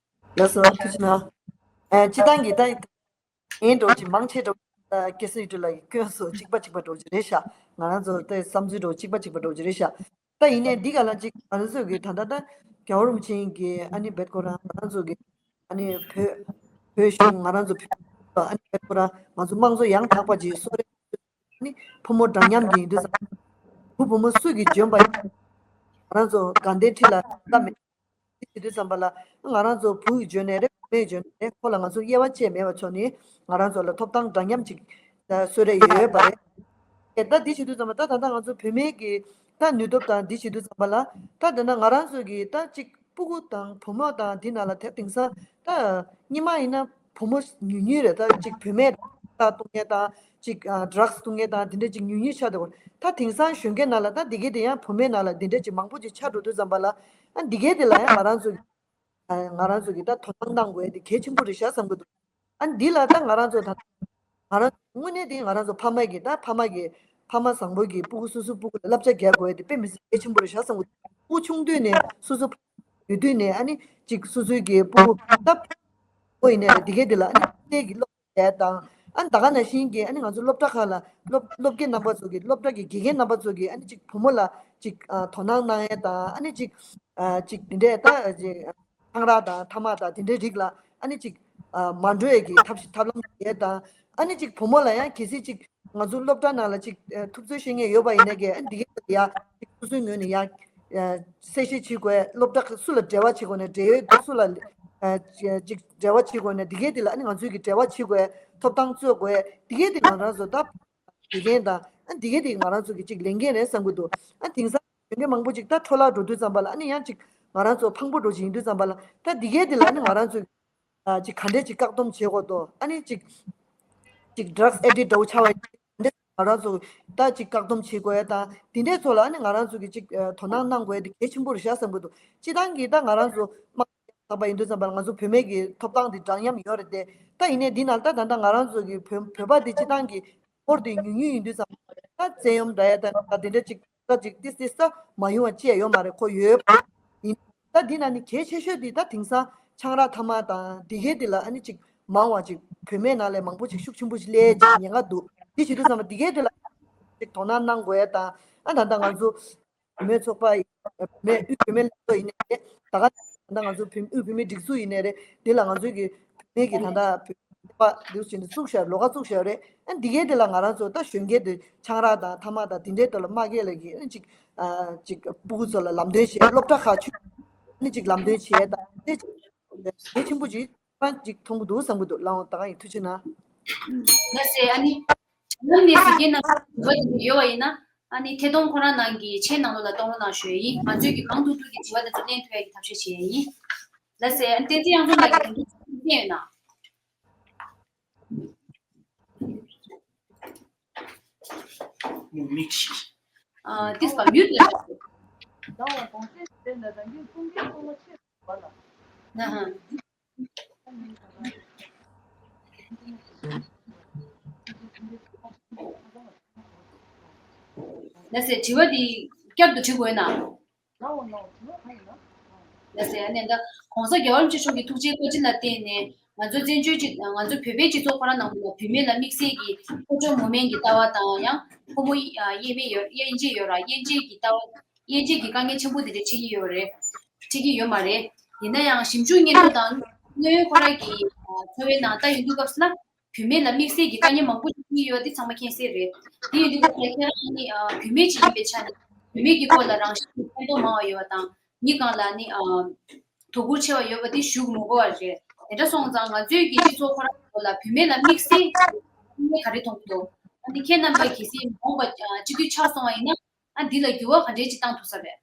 ལགས་སོ་ཐུགས་རྗེ་གནང་། ཨ་སྤྱི་བཏང་གི་ད་ཡིན་འགྲོ་ཅིག་མང་ཆེ་འགྲོ་ད་སྐལ་བཟང་ཡུལ་གྲུ་ལགས་ཀྱིས་སྐྱོན་སོ་གཅིག་པ་གཅིག་པ་འགྲོ་ཅིག་རེད་ཤག་ང་རང་ཚོ་ལྟ་བསམ་ཚུལ་འདྲ་བོ་གཅིག་པ་གཅིག་པ་འདྲ་བོ་ཅིག་རེད་ཤག་ད་ཡིན་ནའི་འདི་ག་ལ་ཅིག་ང་རང་ཚོ་གི་ད་ལྟ་ད་རྒྱལ་བ་རིན་པོ་ཆེ་གི་ཨ་ནི་བེད་ཁོ་རང་ང་རང་ཚོ་གི་ཨ་ནི་བོད་བོད་གཞུང་ང་རང་ཚོ་བོད་ཨ་ནི་བེད་ཁོ་རང་ང་ཚོ་དམངས་གཙོ་ཡང་དག་པ་ཅིག་གསོལ་རས་ནི་ཕོ་མོ་འདྲ་མཉམ་གྱི་ཡིན་དུས་ཙང་བུ་བུ་མོ་སུ་གིས་འཇོན་པ་ཡིན། ང་རང་ཚོ་དགའ་ལྡན་ཁྲི་ལ་ལྟ་མེད། འདི་བྱེད་དུས་ཙམ་པ་ལ་ང་རང་ཚོ་བུ་ཡིས་འཇོན་ནའི་རེད། བུ་མོས་འཇོན་ནའི་རེད། ཁོ་ལ་ང་ཚོ་དབྱེ་བ་བཅས་མེད་པ་ཆོག་ནི་ང་རང་ཚོ་ལ་ཐོབ་ཐང་འདྲ་མཉམ་ཅིག་གསོལ་རས་ཡོད་པ་རེད། ད་འདི་བྱེད་དུས་ཙམ་པ་ད་ད་ལྟ་ང་ཚོ་བུད་མེད་ཀྱི་ད་ནུས་སྟོབས་དང་འདི་བྱེད་དུས་ཙམ་པ་ལ་ད་ད་ལྟ་ང་རང་ཚོ་གི་ད་ཅིག་སྤུ་གུ་དང་བུ་མོ་དང་འདི་ནང་ལ་དེ་དེང་སང་ད་སྔོན་མ་ཡིན་ན་བུ་མོ་ཉུང་ཉུང་རེད། ད་ཅིག་བུད་མེད་ད་བཏུང་མཁན་དང་ཅིག་ཨ་ཌྲག་སི་བཏུང་མཁན་དང་འདི་འདྲ་ཅིག་ཉུང་ཉུང་ཆགས་འདུག་ད་དེང་སང་གཞོན་སྐྱེས་ནང་ལ་ད་འདི་གའི་དེ་ཡང་བུད་མེད་ནང་ལ་འདི་འདྲ་ཅིག་མང་པོ་ཅིག་ཆགས་འགྲོ་དུས་ཙམ་པ་ལ་ཨ་འདི་གའི་དེ་ལ་ཡང་ང་རང་ཚོ་ཨ་ང་རང་ཚོ་གི་ད་དོ་སྣང་གནང་དགོས་དེ་གལ་ཆེན་པོ་རེད་ཤག་བསམ་གི་འདུག་ཨ་འདི་ལ་ད་ང་རང་ཚོ་ད་ང་རང་དངོས་གནས་དེ་ང་རང་ཚོ་ཕ་མ་གི་ད་ཕ་མ་གི་ཕ་མ་བཟང་པོ་གི་སྤུ་གུ་སོ་སོའི་སྤུ་གུ་ལ་བསླབ་བྱ་རྒྱག་དགོས་དེ་དཔེ་མི་སྲིད་གལ་ཆེན་པོ་རེད་ཤག་བསམ་གི་འདུག་སྤུ་གུ་ཆུང་དུས་ནས་སོ་སོ་ཡོད་དུས་ནས་ཨ་ནི་ཅིག་སོ་སོའི་གི་སྤུ་གུ་ད་ཨོ་ཡིན་ནའི་རེད། དེ་གས་དེ་ལ་ཨ་ནི་སློབ་གྲྭའི་གི་སློབ་གྲྭ་དང་ཨ་ནི་ད་ག་ནང་བཞིན་གྱི་ཨ་ནི་ང་ཚོ་སློབ་གྲྭ་ཁག་ལ་སློབ་སློབ་དགེ་རྣམ་པ་ཚོ་གི་སློབ་གྲྭ་གི་དགེ་རྒན་རྣམ་པ་ཚོ་གི་ཨ་ནི་ཅིག་བུ་མོ་ལ་ཅིག་ཨ་དོ་སྣང་གནང་ཡས་དང་ཨ་ནི་ཅིག་ཨ་ཅིག་དེ་འདྲས་ད་ཅིག་ཆང་རག་དང་ཐ་མག་དང་དེ་འདྲའི་རིགས་ལ་ཨ་ནི་ཅིག་ཨ་མ་འགྲོ་ཡས་ཀྱི་ཐབས་ཤེས་ཐབས་ལམ་བྱེད་ཡས་དང་ཨ་ནི་ཅིག་བུ་མོ་ལ་ཡང་གལ་སྲིད་ཅིག་ང་ཚོ་སློབ་གྲྭ་ནང་ལ་ཅིག་ཨ་ཐུབ་ཚོད་ཤེས་མཁན་ཡོད་པ་ཡིན་ན་གི་ཨ་འདི་གའི་ཡ་ཅིག་སོ་སོའི་ངོས་ནས་ཡ་ཨ་གསལ་བཤད་བྱེད་དགོས། སློབ་གྲྭ་སུ་ལ་འབྲེལ་བ་བྱེད་དགོས་ན་འབྲེལ་ཡོད་སུ་ལ་ཨ་ཅིག་འབྲེལ་བ་བྱེད་དགོས་ན་འདི་གའི་དེ་ལ་ཨ་ནི་ང་ཚོའི་གི་འབྲེལ་བ་བྱེད་དགོས། ཐོབ་ཐང་རྩོད་དགོས། འདི་གའི་དེ་ང་རང་ཚོ་ད་དགེ་རྒན་དང་ཨ་འདི་གའི་དེ་ང་རང་ཚོ་གི་ཅིག་ལས་འགན་རེད་བསམ་གི་འདུག་ཨ་དེང་སང་གཞོན་སྐྱེས་མང་པོ་ཅིག་ད་འཕྲོ་བརླག་འགྲོ་དུས་ཙམ་པ་ལ་ཨ་ནི་ཡང་ཅིག་ང་རང་ཚོ་ཕངས་པོ་འགྲོ་བཞིན་ཡིན་དུས་ཙམ་པ་ལ་ད་འདི་གའི་དེ་ལ་ཨ་ནི་ང་རང་ཚོ་ཨ་ཅིག་ག་འདྲས་ཅིག་བཀག་སྡོམ་བྱེད་དགོས་དོ། ཨ་ནི་ཅིག་ཅིག་ཌྲག་སི་ཨེ་ཌིག་ཊི་འདྲ་བོ་ཆགས་པ་ཡིན་ན་ང་རང་ཚོ་ད་ཅིག་བཀག་སྡོམ་བྱེད་དགོས་ཡ་དང་དེ་འདྲས་ཚོ་ལ་ཨ་ནི་ང་རང་ཚོ་གི་ཅིག་ཨ་དོ་སྣང་གནང་དགོས་ཡ་དེ་གལ་ཆེན་པོ་རེད་ཤག་བསམ་གི་འདུག་སྤྱི་བཏང་གི་ད་ང་རང་ཚོ་དམངས་གཙོ་ཡང་དག་པ་ཡིན་དུས་ཙམ་པ་ལ་ང་ཚོ་བུད་མེད་ཀྱི་ཐོབ་ཐང་དེ་འདྲ་མཉམ་ཡོད་རེད་དེ། ད་ཡིན་ནའི་འདི་ནང་ད་ད་ལྟ་ང་རང་ཚོ་གི་བོད་བོད་པ་དེ་སྤྱི་བཏང་གི་སྐོར་དེ་ཉུང་ཉུང་ཡིན་དུས་ཙམ་པ་ད་བཙན་གཡེམ་འདྲ་ཡ་ད་ད་དེ་འདྲ་ཅིག་ད་ཅིག་ཏིས་ཏིས་ད་མ་ཡོང་བ་ཅི་ཡང་ཡོད་མ་རེད། ཁོ་ཡོད་པ་ཡིན། ད་འདི་ན་ནི་གལ་ཆེ་ཤོས་འདི་ད་དེང་སང་ཆང་རག་ཐ་མག་དང་འདི་གའི་འདི་ལ་ཨ་ནི་ཅིག་མང་བ་ཅིག་བུད་མེད་ནང་ལས་མང་པོ་ཅིག་ཤུགས་ཆེན་པོ་ཅིག་སླེབས་ཅིག་ཉེན་ཁ་འདུག་འདི་བྱེད་དུས་ཙམ་པ་འདི་གའི་འདི་ལ་ཅིག་དོ་སྣང་གནང་དགོས་ཡ་དང་ཨ་ད་ལྟ་ང་ཚོ་བུད་མེད་ཚོགས་པ་ཡིན། བུད་མེད་དབུས་བུད་མེད་ལྷན་ཚོགས་ཡིན་ནའི་རེད། ད་ག་ད་ལྟ་ང་ཚོ་བུད་དབུས་བུད་མེད་སྒྲིག་འཛུགས་ཡིན་ནའི་རེད། འདི་ལ་ང་ཚོའི་གི་བུད་མེད་ཀྱི་ད་ལྟ་བུད་མེད་པ་འདི་བྱས་ནས་བཙུགས་བཞག་ལོགས་ཀ་བཙུགས་བཞག་རེད། ཨ་འདི་གའི་འདི་ལ་ང་རང་ཚོ་ད་གཞོན་སྐྱེས་དེ་ཆང་རག་དང་ཐ་མག་དང་དེ་འདྲའི་ཐོག་ལ་མ་སྐྱེས་ལ་གི་ཨ་ཅིག་ཨ་ཅིག་སྤུ་གུ་ཚོ་ལ་ལམ་སྟོན་བྱེད། སློབ་གྲྭ་ཁག་ཆུ་ཨ་ནི་ཅིག་ལམ་སྟོན་བྱེད་དང་དེ་ཅིག་གལ་ཆེན་པོ་ཅིག་ཅིག་མཐོང་གི་འདུག་བསམ་གི་འདུག་ལགས་འོང་ད་ག་ཡིན། ཐུགས་རྗེ་གནང་། ལགས་སེ། ཨ་ནི་ནམ་ནས་གཟིགས་མཁན་རྣམ་པ་དེ་འདྲ་ཡོད་པ་ཡིན་ན་ཨ་ནི་ཐད་གཏོང་ཁོ་རང་ནང་གི་ཆེད་ནང་ལོགས་ལ་གཏོང་རོགས་གནང་ཞུ་ཡ་ཡིན། ང་ཚོས་ཀྱི་གང་ཐུབ་ཐུབ་ཀྱི་དྲི་བ་དེ་ཚོ་ལེན་ཐུབ་ཡ་གི་ཐབས་ཤེས་བྱེད་ཡ་ཡིན། ལགས་སེ། ཨ་ནི་བསྟན་འཛིན་དབྱངས་ཚོགས་ལགས་ཀྱིས་དེ་འདྲ་གསུངས་ཡོད་ན། ཨ་ཏིས་པ་མིའུ་ཊི་ལ་བཞག་ན་ཧ། ལགས་སེ། དྲི་བ་འདི་བསྐྱར་དུ་དྲི་དགོས་ན། ལགས་སེ། ཨ་ནི་ད་༸གོང་ས་༸རྒྱལ་བ་རིན་པོ་ཆེ་མཆོག་གི་ཐུགས་རྗེའི་བཀའ་དྲིན་ལ་བརྟེན་ནས་ང་ཚོ་བཙན་བྱོལ་སྤྱི་ང་ཚོ་བོད་པའི་སྤྱི་ཚོགས་ཁོ་རང་ནང་ལ་བུད་མེད་ལ་དམིགས་བསལ་གྱི་ཕོ་ཕྲུག་མོ་མེན་གྱི་ལྟ་བ་དང་། ཡང་ཕོ་མོ་དབྱེ་མེད་ཡོད། དབྱེ་འབྱེད་ཡོད་ར། དབྱེ་འབྱེད་ཀྱི་ལྟ་བ། དབྱེ་འབྱེད་ཀྱི་དཀའ་ངལ་ཆེན་པོ་དེ་འདྲ་འཕྲད་ཀྱི་ཡོད་རེད། འཕྲད་ཀྱི་ཡོད་མ་རེད། ཡིན་ན་ཡང་ཞིབ་འཇུག་སྙན་ཐོ་དང་དངོས་ཡོད་ཁོ་རང་གི་འཚོ་བའི་ནང་ལྟ་ཡོང་དུས་སྐབས་སུ་ན། བུད་མེད་ལ་དམིགས་བསལ་གྱི་དཀའ་ངལ་མང་པོ་ཞིག་འཕྲད་ཀྱི་ཡོད་པ་འདི་ཚང་མ་མཁྱེན་གསལ་རེད། དེ་ཡིན་དུས་སྐབས་ལ་ཁྱེད་རང་ནི་ཨ་བུད་མེད་ཅིག་ཡིན་པའི་ཆ་ནས་བུད་མེད་ཀྱི་སྐོར་ལ་རང་བཞིན་གྱི་ཕན་ཐོགས་མང་བ་ཡོད་པ་དང་། མི་སྒང་ལ་ནི་ཨ་དོ་ཁུར་ཆེ་བ་ཡོད་པ་འདི་ཞུ་མི་དགོས་པ་རེད། དེ་འདྲ་སོང་ཙང་ང་ཚོའི་གི་སྤྱི་ཚོགས་ཁོ་རང་ཚོ་ལ་བུད་མེད་ལ་དམིགས་བསལ་གྱི་དཀའ་ངལ་ག་རེ་མཐོང་གི་འདུག་ཨ་ནི་ཁྱེད་རྣམ་པ་གལ་སྲིད་མ་འོངས་པ་སྤྱི་འཐུས་ཆགས་སོང་བ་ཡིན་ན། ཨ་འདི་ལ་འགྱུར་བ་ག་འདྲས་ཅིག་བཏང་ཐུབ་ས་རེད།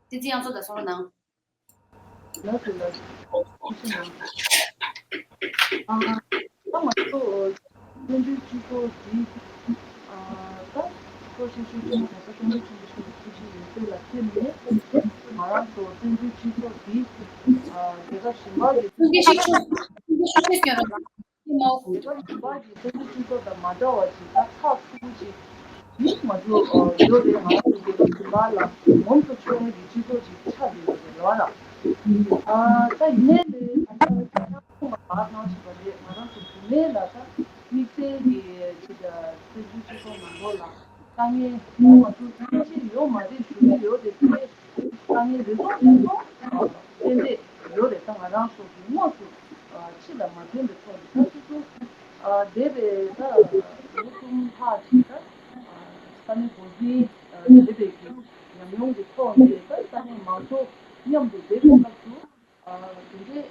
བསྟན་འཛིན་དབྱངས་མཚོ་ལགས་གསུང་རོགས་གནང་། ལགས་སོ་ལགས་སོ། ཐུགས་རྗེ་གནང་། ཨ་ད་ང་ཚོ་བཙན་བྱོལ་སྤྱི་ཚོགས་འདི་ཨ་ད་ཁོ་ཤེས་ཤེས་ཆུང་ངུ་གོང་ས་སྐྱབས་མགོན་ཆེན་པོ་མཆོག་གི་ཐུགས་རྗེ་ཡོད་ཚད་ལ་བརྟེན་ནས་ང་རང་ཚོ་བཙན་བྱོལ་སྤྱི་ཚོགས་འདི་ཨ་རྒྱལ་ཁབ་གཞན་པ་གི་ཐུགས་རྗེ་ཆེ་ཆུང་ཐུགས་རྗེ་ཆེ་ཆེ་སྐྱོན་རོགས་གནང་། ཁྱེད་མ་འོ་གོང་དུ། རྒྱལ་ཁབ་གཞན་པ་གི་བཙན་བྱོལ་སྤྱི་ཚོགས་དང་མ་འདྲ་བ་ཞིག་ད་ཁག་ཐུག་པོ་ཞིག་ནི་ང་ཚོ་ཡོད་རེད། ང་ཚོ་རྒྱལ་ཁབ་གཞན་པ་ལ་ངོམ་དུ་ཆུང་བའི་སྤྱི་ཚོགས་ཅིག་ཆགས་བསྡད་ཡོད་རེད་ལོ་ལ། ཨ་ད་ཡིན་ནའི་ལས་ད་ལྟ་ཁྱེད་རང་ཚོ་མ་པ་གང་ཞིག་པ་རེད། ང་རང་ཚོ་བུད་མེད་ལ་ད་དམིགས་བསལ་གྱི་ཅིག་བཙན་བྱོལ་སྤྱི་ཚོགས་ནང་ལོགས་ལ། དཀའ་ངལ་ང་ཚོ་ཐམས་ཅད་ཡོད་མ་རེད་ཞུ་གི་ཡོད་རེད་དེ། དཀའ་ངལ་རེ་ཟུང་རེ་ཟུང་ཏན་ཏན་ཡོད་རེད། ད་ང་རང་ཚོ་གི་དངོས་སུ་ཕྱི་ལ་མ་ཐོན་པའི་ཐོག་ནས་ད་སོ་སོ་འདས་པའི་ད་ལོ་གསུམ་ལྷག་ཅིག་ད་ས་གནས་འགོ་འཛིན་བྱེད་པའི་གི་ཉམས་མྱོང་གི་ཐོག་ནས་ད་ས་གནས་མང་ཚོགས་མཉམ་དུ་བསྡད་པའི་སྐབས་སུ། དེ་འདྲའི་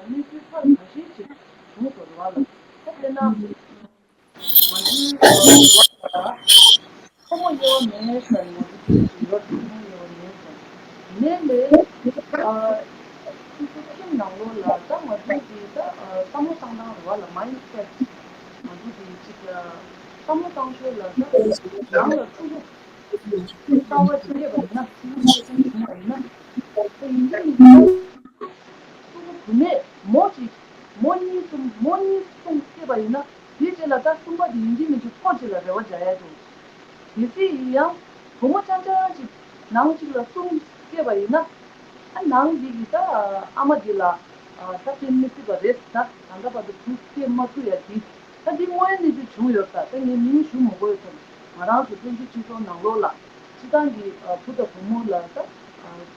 གནས་ཚུལ་ཁག་ཁ་ཤས་ཤིག་བྱུང་སོང་རེད་བ་ལ། ད་དཔེར་ན། ང་ཚོའི་ཕོ་མོ་དབྱེ་བ་མེད་ཟེར་ནས་ང་ཚོ་དེ་འདྲ་ཞིག་ཡོད་རེད། ཕོ་མོ་དབྱེ་བ་མེད་ཟེར་ནས་ལས། སོ་སོ་ཁྱིམ་ནང་ལོགས་ལ་ད་ང་ཚོའི་གི་ད་བསམ་བློ་བཏང་སྟངས་རེད་བ་ལ། མའིན་སེཊ་ང་ཚོ་གི་ཅིག་བསམ་བློ་བཏང་ཕྱོགས་ལ་ད་ནང་ལ་ཕྲུ་གུ། རྩ་བ་ཅིག་སྐྱེས་པ་ཡིན་ན། ཕྲུ་གུ་སྐྱེས་ཙམ་བྱུང་བ་ཡིན་ན། ད་ཡིན་གཅིག་མིན་གཅིག་ཕྲུ་གུ་བུད་མེད་མོ་གཅིག་མོ་གཉིས་གསུམ། མོ་གཉིས་གསུམ་སྐྱེས་པ་ཡིན་ན། དེའི་རྗེས་ལ་ད་གསུམ་པ་དེ་ཡིན་གཅིག་མིན་གཅིག་ཕོ་གཅིག་ལ་རེ་བ་རྒྱག་ཡ་འདུག་གལ་སྲིད་ཡིན་ཡང་བུ་མོ་རྐྱང་རྐྱང་གཅིག་ནང་གཅིག་ལ་གསུམ་སྐྱེས་པ་ཡིན་ན། ཨ་ནང་འདི་གི་ད་ཨ་མ་འདི་ལ་ད་སྐྱེ་མི་སྲིད་པ་རེད། ད་ད་ལྟ་བར་དུ་བུ་སྐྱེ་མ་ཐུབ་ཡ་འདི། ད་འདི་དངོས་ཡོད་གནས་ཚུལ་བྱུང་ཡོད་ད། ད་ངས་མིང་ཞུ་མི་དགོས་ཡོད་ཙང་། ང་རང་ཚོ་བཙན་བྱོལ་སྤྱི་ཚོགས་ནང་ལོགས་ལ་སྤྱི་བཏང་གི་བུ་དང་བུ་མོ་ལ་ད་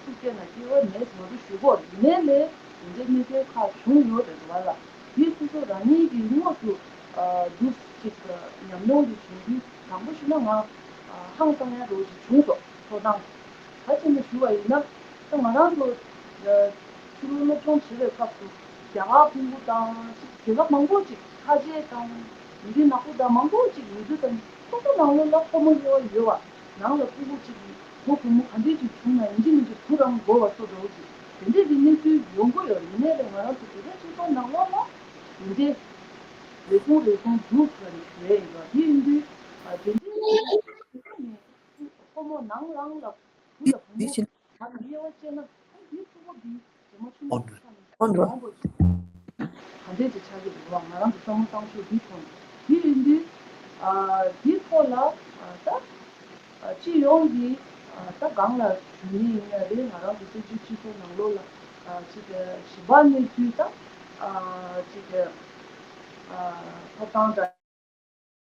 སུ་སྐྱེས་ན་སྐྱེ་བ་མེད་ང་ཚོ་ཞུ་གོ་ཡིན་ནའི་ལས་དེ་འདྲའི་གནས་ཚུལ་ཁག་བྱུང་ཡོད་རེད་བ་ལ། དེ་སོ་སོ་རང་ཉིད་ཀྱི་དངོས་སུ་འདུག་ཅིག་ཉམས་མྱོང་དེ་བྱུང་དུས་དང་པོ་ཞུ་ན་ང་ཧང་སང་ཡ་འདྲ་བོ་ཞིག་བྱུང་སོང་། ཐོབ་ཐང་ག་བྱས་ནས་ཞུ་བ་ཡིན་ན། ད་ང་རང་ཚོ་ཕྱི་ལོགས་སློབ་སྦྱོང་བྱེད་པའི་སྐབས་སུ་རྒྱ་གར་ཕྲུ་གུ་དང་ཅིག་རྒྱལ་ཁབ་མང་པོ་ཅིག་ཁ་ཆེ་དང་མི་རིགས་ནག་པོ་དང་མང་པོ་ཅིག་ཡོད་དུས་ཙམ་སོ་སོ་ནང་ལོགས་ལ་ཕོ་མོ་དབྱེ་བ་ཡོད་བ། ནང་ལ་ཕྲུ་གུ་ཅིག་གི་བུ་བུ་མོ་ག་འདྲས་ཅིག་བྱུང་ན་ཡིན་གཅིག་མིན་གཅིག་བུ་རང་དགོས་པ་སོགས་འདྲ་བོ་ཅིག་དེ་འདྲས་ཀྱི་གནས་ཚུལ་ཡོང་གི་ཡོད་རེད། ཡིན་ནའི་ལས་ང་རང་ཚོ་བོད་པའི་སྤྱི་ཚོགས་ནང་ལོགས་ལ་དེ་འདྲས་རེ་ཟུང་རེ་ཟུང་འདུག་ཟེར་ནས་ཞུ་ཡ་ཡིན་པ་དེ་ཡིན་དུས། དེ་འདྲས་ཕོ་མོ་ནང་རང་ལ་བུ་དང་བུ་མོ་དེ་བཞིན་ད་དབྱེ་བ་བཅད་ན་ཨ་འདིའི་ཕྲུ་གུ་འདི་རྗེས་མ་ཆུང་ཨོ་འགྲོ། ཨོ་འགྲོ། མང་པོ་ཞིག་ག་འདྲས་ཅིག་ཆགས་ཀྱི་འདུག་བ། ང་རང་གི་བསམ་བློ་བཏང་ཕྱོགས་འདི་ཐོག་ནས་འདི་ཡིན་དུས། ཨ་འདིའི་ཐོག་ལ་ཨ་ད་ཨ་སྤྱི་ཡོངས་ཀྱི་ཨ་ད་སྒང་ལ་ཞུ་ཡིན་ཡིན་ན་རེད། ང་རང་གི་སྲིད་ཇུས་སྤྱི་ཚོགས་ནང་ལོགས་ལ་ཨ་ཅིག་ཞིབ་པ་གནས་ཚུལ་དང་ཨ་ཅིག་ཨ་ཐོབ་ཐང་དང་།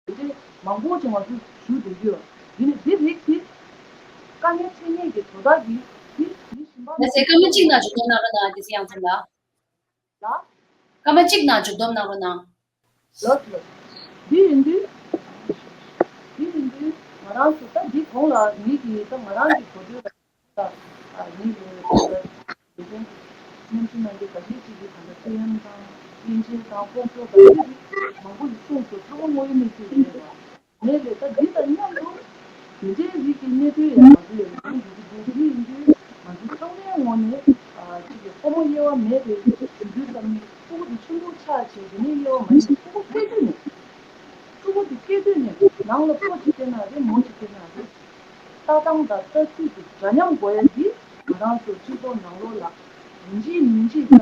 དེ་འདྲའི་མང་པོ་ཅིག་ང་ཚོས་ཞུ་བསྡད་ཀྱི་ཡོད། ཡིན་ནའི་འདི་རིགས་དེ་དཀའ་ངལ་འཕྲད་མཁན་གྱི་དོ་བདག་གིས་དེ་མི་གཞན་པ་ལ་ཟེར་སྐར་མ་གཅིག་ནང་མཇུག་སྡོམ་གནང་རོགས་གནང་། དེ་ཚེ་ཡང་ཚང་ལ། ལ། སྐར་མ་གཅིག་ནང་མཇུག་སྡོམ་གནང་རོགས་གནང་། ལགས་ལགས། འདི་ཡིན་དུས། འདི་ཡིན་དུས་ང་རང་ཚོ་ད་འདི་གོང་ལ་ངེད་ཀྱིས་ད་ང་རང་གི་གོ་ཐོས་ལ། ད་ངེད་ཀྱི་ད་ལས་དོན་མཉམ་ཞུགས་གནང་མཁན་འགའ་ཤས་ཅིག་གིས་ད་ལྟ་ཚེ་ཡང་དང་དབྱིན་ཇིའི་དང་ཁོང་ཚོ་ད་ལྟ་མང་པོ་ཞིག་གསུངས་སོང་། ཚང་མ་དངོས་ཡོད་གནས་ཚུལ་རེད་བ། ངས་ལས་ཀ་འདི་དང་མཉམ་དུ་དེ་འདྲའི་རིགས་ཀྱི་གནད་དོན་ཡང་ང་ཚོ་ཡང་ཡོང་འདུག་གི་འདུག་དེ་ཡིན་དུས་ང་ཚོ་ཚང་མའི་ངོས་ནས་ཨ་གཅིག་གི་ཕོ་མོ་དབྱེ་བ་མེད་པའི་དུས་ཚོད་ཙམ་ནས་ཕྲུ་གུ་དེ་ཆུང་ཆུང་ཆགས་བྱས་དེ་ནས་དབྱེ་བ་མ་ཡིན་པའི་ཕྲུ་གུ་སྐྱེ་དུས་ནས་ཕྲུ་གུ་དེ་སྐྱེ་དུས་ནས་ནང་ལ་ཕོ་གཅིག་སྐྱེ་ན་རེད། མོ་གཅིག་སྐྱེ་ན་རེད། ལྟ་སྟངས་དང་ལྟ་ཚུལ་དེ་འདྲ་མཉམ་དགོས་ཡ་འདི་ང་རང་ཚོ་སྤྱི་ཚོགས་ནང་ལོགས་ལ་ཡིན་གཅིག་མིན་གཅིག་ད་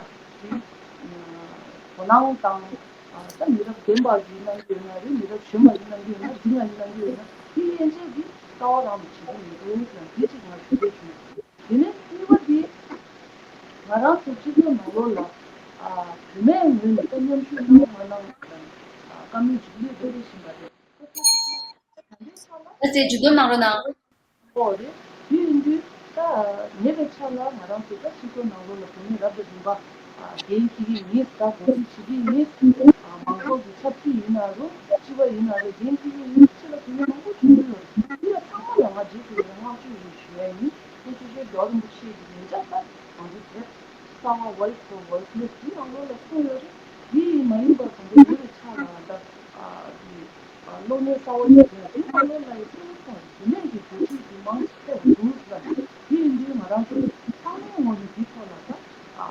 དེ་དོ་སྣང་དང་། ད་མི་རབས་རྒན་པ་ཞིག་གནང་གི་ཡོད་ན་རེད། མི་རབས་གཞོན་པ་ཞིག་གནང་གི་ཡོད་ན་རེད། འབྲིང་བ་ཞིག་གནང་གི་ཡོད་ན་དེ་ཡན་ཆད་ཀྱིས་རྩ་བ་རང་ལ་བྱེད་ཀྱི་མི་འདུག་ཟེར་ན་འདི་གཅིག་ང་ཞུ་འདོད་བྱུང་། དེ་ནས་གཉིས་པ་འདི་ང་རང་ཚོ་སྤྱི་ཚོགས་ནང་ལོགས་ལ་ཨ་བུད་མེད་ངོས་ནས་ད་མཉམ་ཞུགས་གནང་མ་གནང་ལ་བཀའ་མོལ་ཅིག་སླེབས་འདུག་ཟེར་བཞིན་པ་རེད། ད་ཚེ་མཇུག་སྡོམ་གནང་རོགས་གནང་། ཨོ་རེད། དེ་ཡིན་དུས་ད་ཉེ་བའི་ཆར་ལ་ང་རང་ཚོ་ད་སྤྱི་ཚོགས་ནང་ལོགས་ལ་བུད་མེད་རབ་དང་རིམ་པ་འགན་འཁྱེར་གྱི་ཡིན། ད་འགོ་ཁྲིད་བྱེད་ཀྱི་ཡིན། མང་ཚོགས་ཀྱི་ཆབ་སྲིད་ཡིན་ན་རུང་སྤྱི་པ་ཡིན་ན་རུང་འགན་འཁྱེར་གྱི་ཡིན། ཕྱི་ལ་བུད་མེད་མང་པོ་བྱུང་གི་ཡོད་རེད། འདི་ལ་ཚང་མ་ལ་ང་རྗེས་སུ་ཡི་རང་བསྔགས་བརྗོད་ཞུ་ཡ་ཡིན། ཁོང་ཆེ་ཤོས་རྒྱལ་བ་རིན་པོ་ཆེ་གི་ལས་འཆར་ལྟར་ང་ཚོ་དེབ་གསར་བ་Voice for Voiceless་འདི་ནང་ལོགས་ལ་གསུངས་ཡོད་རེད། འདི་ཡིན་མ་ཡིན་པ་དང་པོ་ཉེ་བའི་ཆར་ལ་ད་ཨ་འདི་གློག་བརྙན་གསར་བ་ཞིག་ཡོད། འདི་ནང་ལོགས་ལ་ཡི་གསུངས་སོང་། བུད་མེད་ཀྱི་འགོ་ཁྲིད་ཀྱི་མང་ཆེ་བ་འདུག་ལ། འདི་ཡིན་དུས་ང་རང་ཚོ་ཚང་མའི་ངོས་ནས་འདི་ཐོག་ལ་ད་ཨ་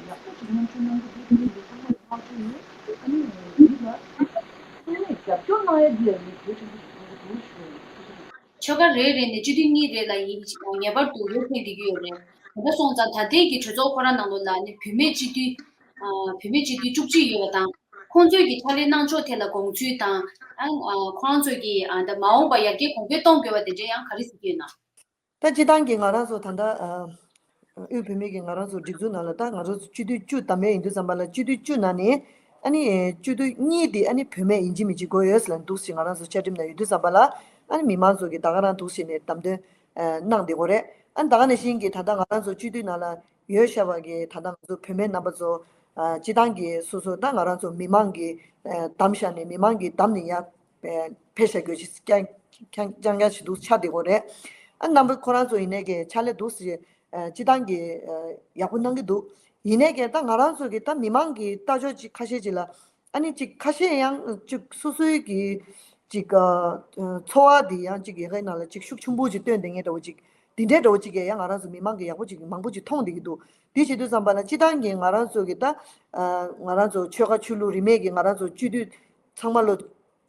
ཡག་པོ་ཞིག་མཉམ་ཞུགས་གནང་གི་འདུག་དེ་ཡིན་དུས་ཚང་མ་ལ་བསྔགས་བརྗོད་ཡོད། ཨ་ནི་འདི་ལ་ཚང་མས་རྒྱབ་སྐྱོར་གནང་ཡ་འདི་ཡང་ངས་གལ་ཆེན་པོ་ཞིག་མཐོང་གི་འདུག་ཞུ་ཡ་ཡིན། ཆོལ་ཁ་རེ་རེ་ནས་སྤྱི་འཐུས་གཉིས་རེ་ལ་ཡིན་ངེས་པར་དུ་འོས་འཕེན་བསྡད་ཀྱི་ཡོད་རེད། དེ་འདྲ་སོང་ཙང་ད་ལྟའི་གི་གྲོས་ཚོགས་ཁོ་རང་ནང་ལོགས་ལ་ནི་བུད་མེད་སྤྱི་འཐུས་ཨ་བུད་མེད་སྤྱི་འཐུས་བཅུ་གཅིག་ཡོད་པ་དང་། ཁོང་ཚོས་ཀྱི་ཕྱག་ལས་གནང་ཕྱོགས་ཐད་ལ་དགོངས་ཚུལ་དང་། ཨ་ཨ་ཁོ་རང་ཚོས་ཀྱི་ཨ་ད་མ་འོངས་པ་ཡར་རྒྱས་གོང་འཕེལ་གཏོང་དགོས་པ་དེ་འདྲ་ཡང་ག་རེ་གཟིགས་ཀྱི་ཡོད་ན། ད་སྤྱི་བཏང་གི་ང་རང་ཚོ་ད་ལྟ་ཨ་དབུས་བོད་མིའི་གི་ང་རང་ཚོ་སྒྲིག་འཛུགས་ནང་ལ་ད་ང་རང་ཚོ་སྤྱི་འཐུས་བཅུ་བདམས་ཡས་ཡིན་དུས་ཙམ་པ་ལ་སྤྱི་འཐུས་བཅུ་ནང་ནས་ཨ་ནི་སྤྱི་འཐུས་གཉིས་དེ་ཨ་ནི་བུད་མེད་ཡིན་གཅིག་མིན་གཅིག་དགོས་ཡོད་ཟེར་ལ་འདུག་ཟེར་ང་རང་ཚོ་བཅའ་ཁྲིམས་ནང་ཡོད་དུས་ཙམ་པ་ལ། ཨ་ནི་མི་མང་ཚོ་གི་ད་ག་རང་འདུག་བྱས་ནས་བདམས་ཐོན་གནང་བསྡད་ཀྱི་ཡོད་རེད། ཨ་ནི་ད་ག་ནང་བཞིན་གྱི་ད་ལྟ་ང་རང་ཚོ་སྤྱི་འཐུས་ནང་ལ་ཡོད་བཞག་པ་གི་ད་ལྟ་ང་ཚོ་བུད་མེད་རྣམ་པ་ཚོ་སྤྱི་བཏང་གི་སོ་སོ་ད་ང་རང་ཚོ་མི་མང་གི་བདམས་བཞག་ནས་མི་མང་གི་བདམས་ནས་ཡར་ཕེབས་བཞག་རྒྱུ་ཞིག་རྐྱང་རྐྱང་རྐྱང་ཞིག་འདུག་ཆགས་བསྡད་ཀྱི་ཡོད་རེད། ཨ་ནི་རྣམ་པ་ཁོ་རང་ཚོ་ཡིན་ནའི་གི་ཕྱག་ལས་འདུག་ཟེར་སྤྱི་བཏང་གི་ཡག་པོ་གནང་གི་འདུག་ཡིན་ནའི་གི་ད་ང་རང་ཚོ་གི་ད་མི་མང་གི་ལྟ་ཕྱོགས་ཅིག་ཁ་ཤས་ཅིག་ལ། ཨ་ནི་ཅིག་ཁ་ཤས་ཡང་ཅིག་སོ་སོའི་གི་ཅིག་ཨ་ཚོར་བ་དེ་ཡང་ཅིག་ཡ་གི་ནང་ལ་ཅིག་ཤུགས་ཆེན་པོ་ཅིག་བཏོན་བསྡད་མཁན་འདྲ་བོ་ཅིག་འདི་འདྲའི་འདྲ་བོ་ཅིག་གི་ཡང་ང་རང་ཚོ་མི་མང་གི་ཡག་པོ་ཅིག་མང་པོ་ཅིག་མཐོང་བསྡད་ཀྱི་འདུག་དེ་བྱེད་དུས་ཙམ་པ་ལ་སྤྱི་བཏང་གི་ང་རང་ཚོ་གི་ད་ཨ་ང་རང་ཚོ་ཆོལ་ཁ་ཆོས་ལུགས་རིས་མེད་ཀྱི་ང་རང་ཚོ་སྤྱི་འཐུས་ཚང་མ་ལོ་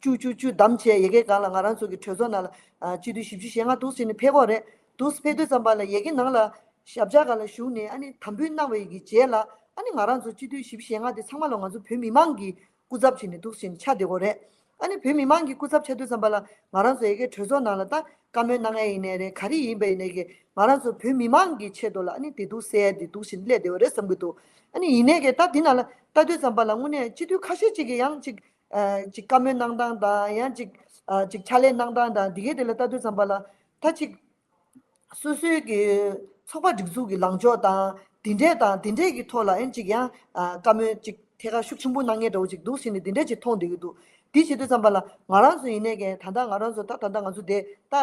བཅུ་བཅུ་བཅུ་བདམས་བྱས་ཡ་གི་སྒང་ལ་ང་རང་ཚོ་གི་གྲོས་ཚོགས་ནང་ལ་ཨ་སྤྱི་འཐུས་བཞི་བཅུ་ཞེ་ལྔ་འདུག་ཟེར་ནས་ཕེབས་ཀྱི་ཡོད་རེད། འདུག་ཕེབས་དུས་ཙམ་པ་ལ་ཡ་གི་ནང་ལ་ཞབས་བཀྱག་སྒང་ལ་བཞུགས་ནས་ཨ་ནི་དམ་འབུལ་གནང་བའི་གི་རྗེས་ལ་ཨ་ནི་ང་རང་ཚོ་སྤྱི་འཐུས་བཞི་བཅུ་ཞེ་ལྔ་དེ་ཚང་མ་ལོ་ང་ཚོ་བོད་མི་མང་གི་སྐུ་ཚབ་བྱས་ནས་འདུག་བྱས་ནས་ཆགས་བསྡད་ཀྱི་ཡོད་རེད། ཨ་ནི་བོད་མི་མང་གི་སྐུ་ཚབ་ཆགས་དུས་ཙམ་པ་ལ་ང་རང་ཚོ་ཡ་གི་གྲོས་ཚོགས་ནང་ལ་ད་བཀའ་མོལ་གནང་ཡ་ཡིན་ནའི་རེད། ག་རེ་ཡིན་པ་ཡིན་ནའི་གི་ང་རང་ཚོ་བོད་མི་མང་གི་ཆེད་དུ་ལ་ཨ་ནི་བདེ་སྡུག་སེལ་ཡ་དེ་འདུག་བྱས་ནས་སླེབས་བསྡད་ཡོད་རེད་བསམ་གྱི་འདུག་ཨ་ནི་ཡིན་ནའི་གི་ད་འདི་ནང་ལ་ལྟ་དུས་ཙམ་པ་ལ་དངོས་གནས་སྤྱི་འཐུས་ཁ་ཤས་ཅིག་གིས་ཡང་ཅིག་ཨ་ཅིག་བཀའ་མོལ་གནང་སྟངས་དང་ཡང་ཅིག་ཨ་ཅིག་ཕྱག་ལས་གནང་སྟངས་དང་འདི་གའི་དེ་ལ་ལྟ་དུས་ཙམ་པ་ལ་ད་ཅིག་སོ་སོའི་གི་ཚོགས་པ་སྒྲིག་འཛུགས་ཀྱི་ལངས་ཕྱོགས་དང་འདི་འདྲས་དང་འདི་འདྲས་ཀྱི་ཐོག་ལ་ཨེ་ཅིག་ཡང་ཨ་བཀའ་མོལ་ཅིག་ཐད་ཀར་ཤུགས་ཆེན་པོ་གནང་མཁན་འདྲ་བོ་ཅིག་འདུག་ཟེར་ནས་འདི་འདྲས་ཅིག་མཐོང་བསྡད་ཀྱི་འདུག་དེ་བྱེད་དུས་ཙམ་པ་ལ་ང་རང་ཚོ་ཡིན་ནའི་གི་ད་ལྟ་ང་རང་ཚོ་ད་ད་ལྟ་ང་ཚོ་དེ་ད་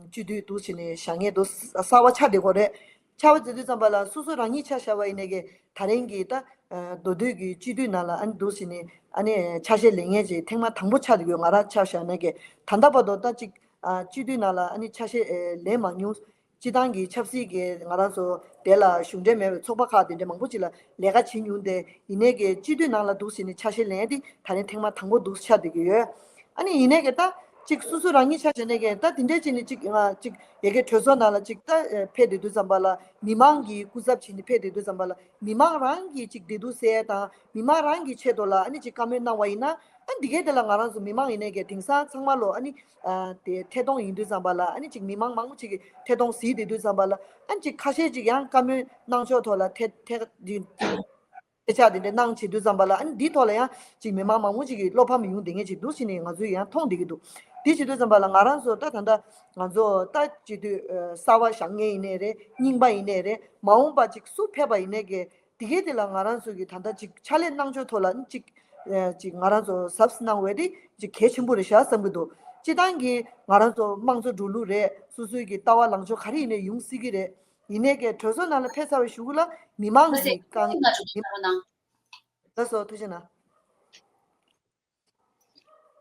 སྤྱི་འཐུས་འདུག་ཟེར་ནས་བཞག་མཁན་འདུག་གསར་པ་ཆགས་བསྡད་ཀྱི་ཡོད་རེད། ཆགས་པ་བྱེད་དུས་ཙམ་པ་ལ་སོ་སོ་རང་ཉིད་ཆ་བཞག་པ་ཡིན་ནའི་གི་ད་རིང་གི་ད་མདོ་སྟོད་ཀྱི་སྤྱི་འཐུས་ནང་ལ་ཨ་ནི་འདུག་ཟེར་ནས་ཨ་ནི་ཆ་ཤས་ལེན་མཁན་ཅིག་ཐེངས་མ་དང་པོ་ཆགས་བསྡད་ཀྱི་ཡོད། ང་རང་ཆ་བཞག་ནའི་གི་ད་ལྟ་བར་དུ་ད་ཅིག་ཨ་སྤྱི་འཐུས་ནང་ལ་ཨ་ནི་ཆ་ཤས་ཨེ་ལེན་མ་མྱོང་། སྤྱི་བཏང་གི་ཆབ་སྲིད་ཀྱི་ང་རང་ཚོ་དེ་ལ་གཞུང་འབྲེལ་མེད་པའི་ཚོགས་པ་ཁག་དེ་འདྲ་མང་པོ་ཅིག་ལ་ལས་ཀ་བྱེད་མྱོང་སྟེ་ཡིན་ནའི་གི་སྤྱི་འཐུས་ནང་ལ་འདུག་ཟེར་ནས་ཆ་ཤས་ལེན་ཡ་དེ་ད་རིང་ཐེངས་མ་དང་པོ་འདུག་ཆགས་བསྡད་ཀྱི་ཡོད། ཨ་ནི་ཡིན་ནའི་གི་ད་ཅིག་སོ་སོ་རང་ཉིད་ཆ་བཞག་ནའི་གི་ད་དེ་འདྲ་ཅིག་ནི་ཅིག་ང་ཅིག་ཡ་གི་གྲོས་ཚོགས་ནང་ལ་ཅིག་ད་ཕེབས་བསྡད་དུས་ཙམ་པ་ལ་མི་མང་གི་སྐུ་ཚབ་བྱས་ནས་ཕེབས་བསྡད་དུས་ཙམ་པ་ལ་མི་མང་རང་གི་ཅིག་བདེ་སྡུག་སེལ་ཡ་དང་མི་མང་རང་གི་ཆེད་དུ་ལ་ཨ་ནི་ཅིག་བཀའ་མོལ་གནང་བ་ཡིན་ན། ཨ་འདི་གའི་དེ་ལ་ང་རང་ཚོ་མི་མང་ཡིན་ནའི་གི་དེང་སང་ཚང་མ་ལོ་ཨ་ནི་ཨ་དེ་ཐད་གཏོང་ཡིན་དུས་ཙམ་པ་ལ་ཨ་ནི་ཅིག་མི་མང་མང་པོ་ཅིག་གིས་ཐད་གཏོང་གཟིགས་བསྡད་དུས་ཙམ་པ་ལ་ཨ་ནི་ཅིག་ཁ་ཤས་ཅིག་ཡང་བཀའ་མོལ་གནང་ཕྱོགས་ཐོག་ལ་ཐད་ཐད་འདི་ཐད་ཆག་དེ་འདྲ་གནང་བྱེད་དུས་ཙམ་པ་ལ་ཨ་ནི་འདིའི་ཐོག་ལ་ཡང་ཅིག་མི་མང་མང་པོ་ཅིག་གིས་བློ་ཕམ་ཡོང་བསྡད་མཁན་ཅིག་འདུག་ཟེར་ནས་ང་ཚོས་ཡང་མཐོང་བསྡད་ཀྱི་འདུག་དེ་བྱེད་དུས་ཙམ་པ་ལ་ང་རང་ཚོ་ད་ད་ལྟ་ང་ཚོ་ད་སྤྱི་འཐུས་ཨ་གསར་པ་བཞེངས་མཁན་ཡིན་ནའི་རེད། རྙིང་པ་ཡིན་ནའི་རེད། མ་འོངས་པ་ཅིག་སུ་ཕེབས་པ་ཡིན་ནའི་གི་དེ་གའི་དེ་ལ་ང་རང་ཚོ་གི་ད་ལྟ་ཅིག་ཕྱག་ལས་གནང་ཕྱོགས་ཐོག་ལ་ཅིག་ཨ་ཅིག་ང་རང་ཚོ་གཟབ་གནང་བ་དེ་ཅིག་གལ་ཆེན་པོ་རེད་ཤག་བསམ་གྱི་འདུག་སྤྱི་བཏང་གི་ང་རང་ཚོ་དམངས་གཙོ་འགྲོ་ལུགས་རེད། སོ་སོའི་གི་ལྟ་བ་ལངས་ཕྱོགས་ག་རེ་ཡིན་ནའི་ཡོང་སྲིད་ཀྱི་རེད། ཡིན་ནའི་གི་གྲོས་ཚོགས་ནང་ལ་ཕེབས་ཚར་བའི་གཞུག་གུ་ལ་མི་མང་གི་རྐང་། ལགས་སོ། ཐུགས་རྗེ་གནང་།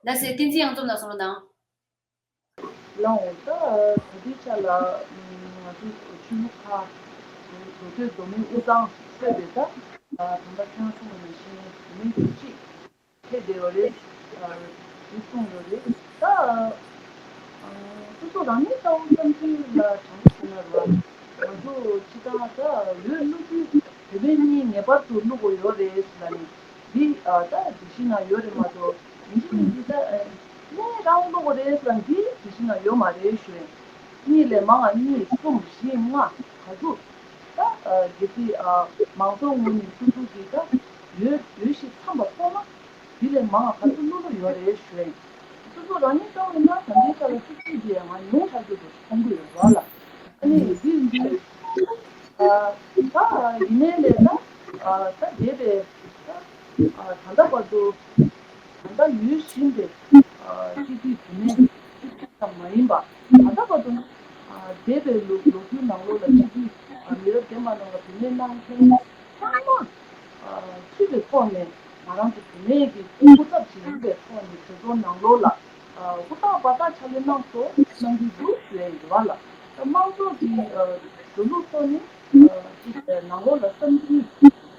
ལགས་སོ། བསྟན་འཛིན་གཡང་འཛོམས་ལགས་གསུང་རོགས་གནང་། ལགས་འོང་། ད་ད་ལྟའི་ཆ་ལ་ང་ཚོ་ཆོས་ལུགས་ཁག་མདོ་སྟོད་མདོ་སྨད་དབུས་གཙང་སོགས་པའི་ད་ད་ལྟ་ཁྱེད་རང་གསུངས་པ་ནང་བཞིན་བུད་མེད་ཀྱི་གཅིག་ཕེབས་བསྡད་ཡོད་རེད། འདི་གསུངས་ཡོད་རེད། ད་སོ་སོ་རང་ཉིད་ལྟ་བུ་བསམ་ཚུལ་ལ་དྲང་པོ་བཤད་ན་ར། ང་ཚོ་སྤྱི་བཏང་ད་འོས་བླུག་དུས་བུད་མེད་གཉིས་ངེས་པར་དུ་བླུག་དགོས་ཡོད་རེད་ལབ་ནས། འདི་ཨ་ད་སྒྲིག་གཞི་ནང་ཡོད་རེད་མ་གཏོགས། ཡིན་གཅིག་མིན་གཅིག་ད་ཨ་གནས་རང་བླུག་དགོས་རེད་ལབ། འདི་སྒྲིག་གཞི་ནང་ཡོད་མ་རེད་ཞུ་ཡིན། གཉིས་ལས་མང་བ་གཉིས་གསུམ་བཞི་ལྔ་ག་ཚོད་ད་ཨ་གལ་སྲིད་ཨ་མང་ཚོགས་ངོས་ནས་སོ་སོ་གི་ད་འོས་འོས་ཤིག་འཚམས་པ་སོང་ན་འདི་ལས་མང་བ་ག་ཚོད་བླུག་བླུག་ཡོད་རེད་ཞུ་ཡིན། སོ་སོ་རང་ཉིད་ལྟ་བུ་ཡིན་ན་ད་ལྟའི་ཆ་ལ་བཅུ་གཅིག་འདི་ང་ཉུང་དྲགས་ཀྱི་འདུག་མཐོང་གི་ཡོད་རེད་བ་ལ། ཨ་ནི་འདི་འདི་ཨ་ད་ཡིན་ནའི་ལས་ད་ཨ་ད་འདས་པའི་ད་ཨ་ད་ལྟ་བར་དུ་ད་ལྟ་ཡུལ་གཞན་པའི་ཨ་སྤྱི་འཐུས་དེ་ནས་ཙམ་མ་ཡིན་པ། ད་ལྟ་བར་དུ་ཨ་འདས་པའི་ལོ་ལོ་རྒྱུས་ནང་ལོགས་ལ་སྤྱི་འཐུས་ཨ་མི་རབས་རྗེས་མ་རྣམས་ལ་བུད་མེད་གནང་མཁན་ཚང་མ་ཨ་ཚུད་པའི་ཐོག་ནས་ང་རང་ཚོ་བུད་མེད་ཀྱི་སྐུ་ཚབ་ཅིག་ཡིན་པའི་ཐོག་ནས་གྲོས་ཚོགས་ནང་ལོགས་ལ་ཨ་ཧུར་ཐག་འབད་ཐག་ཕྱག་ལས་གནང་སོང་གནང་གི་འདུག་ཟེར་ཡིན་པ་ལ། ད་དམངས་གཙོ་གི་ཨ་འགྲོ་ལུགས་ཐོག་ནས་ཨ་ཅིག་ནང་ལོགས་ལ་བསམ་ཚུལ་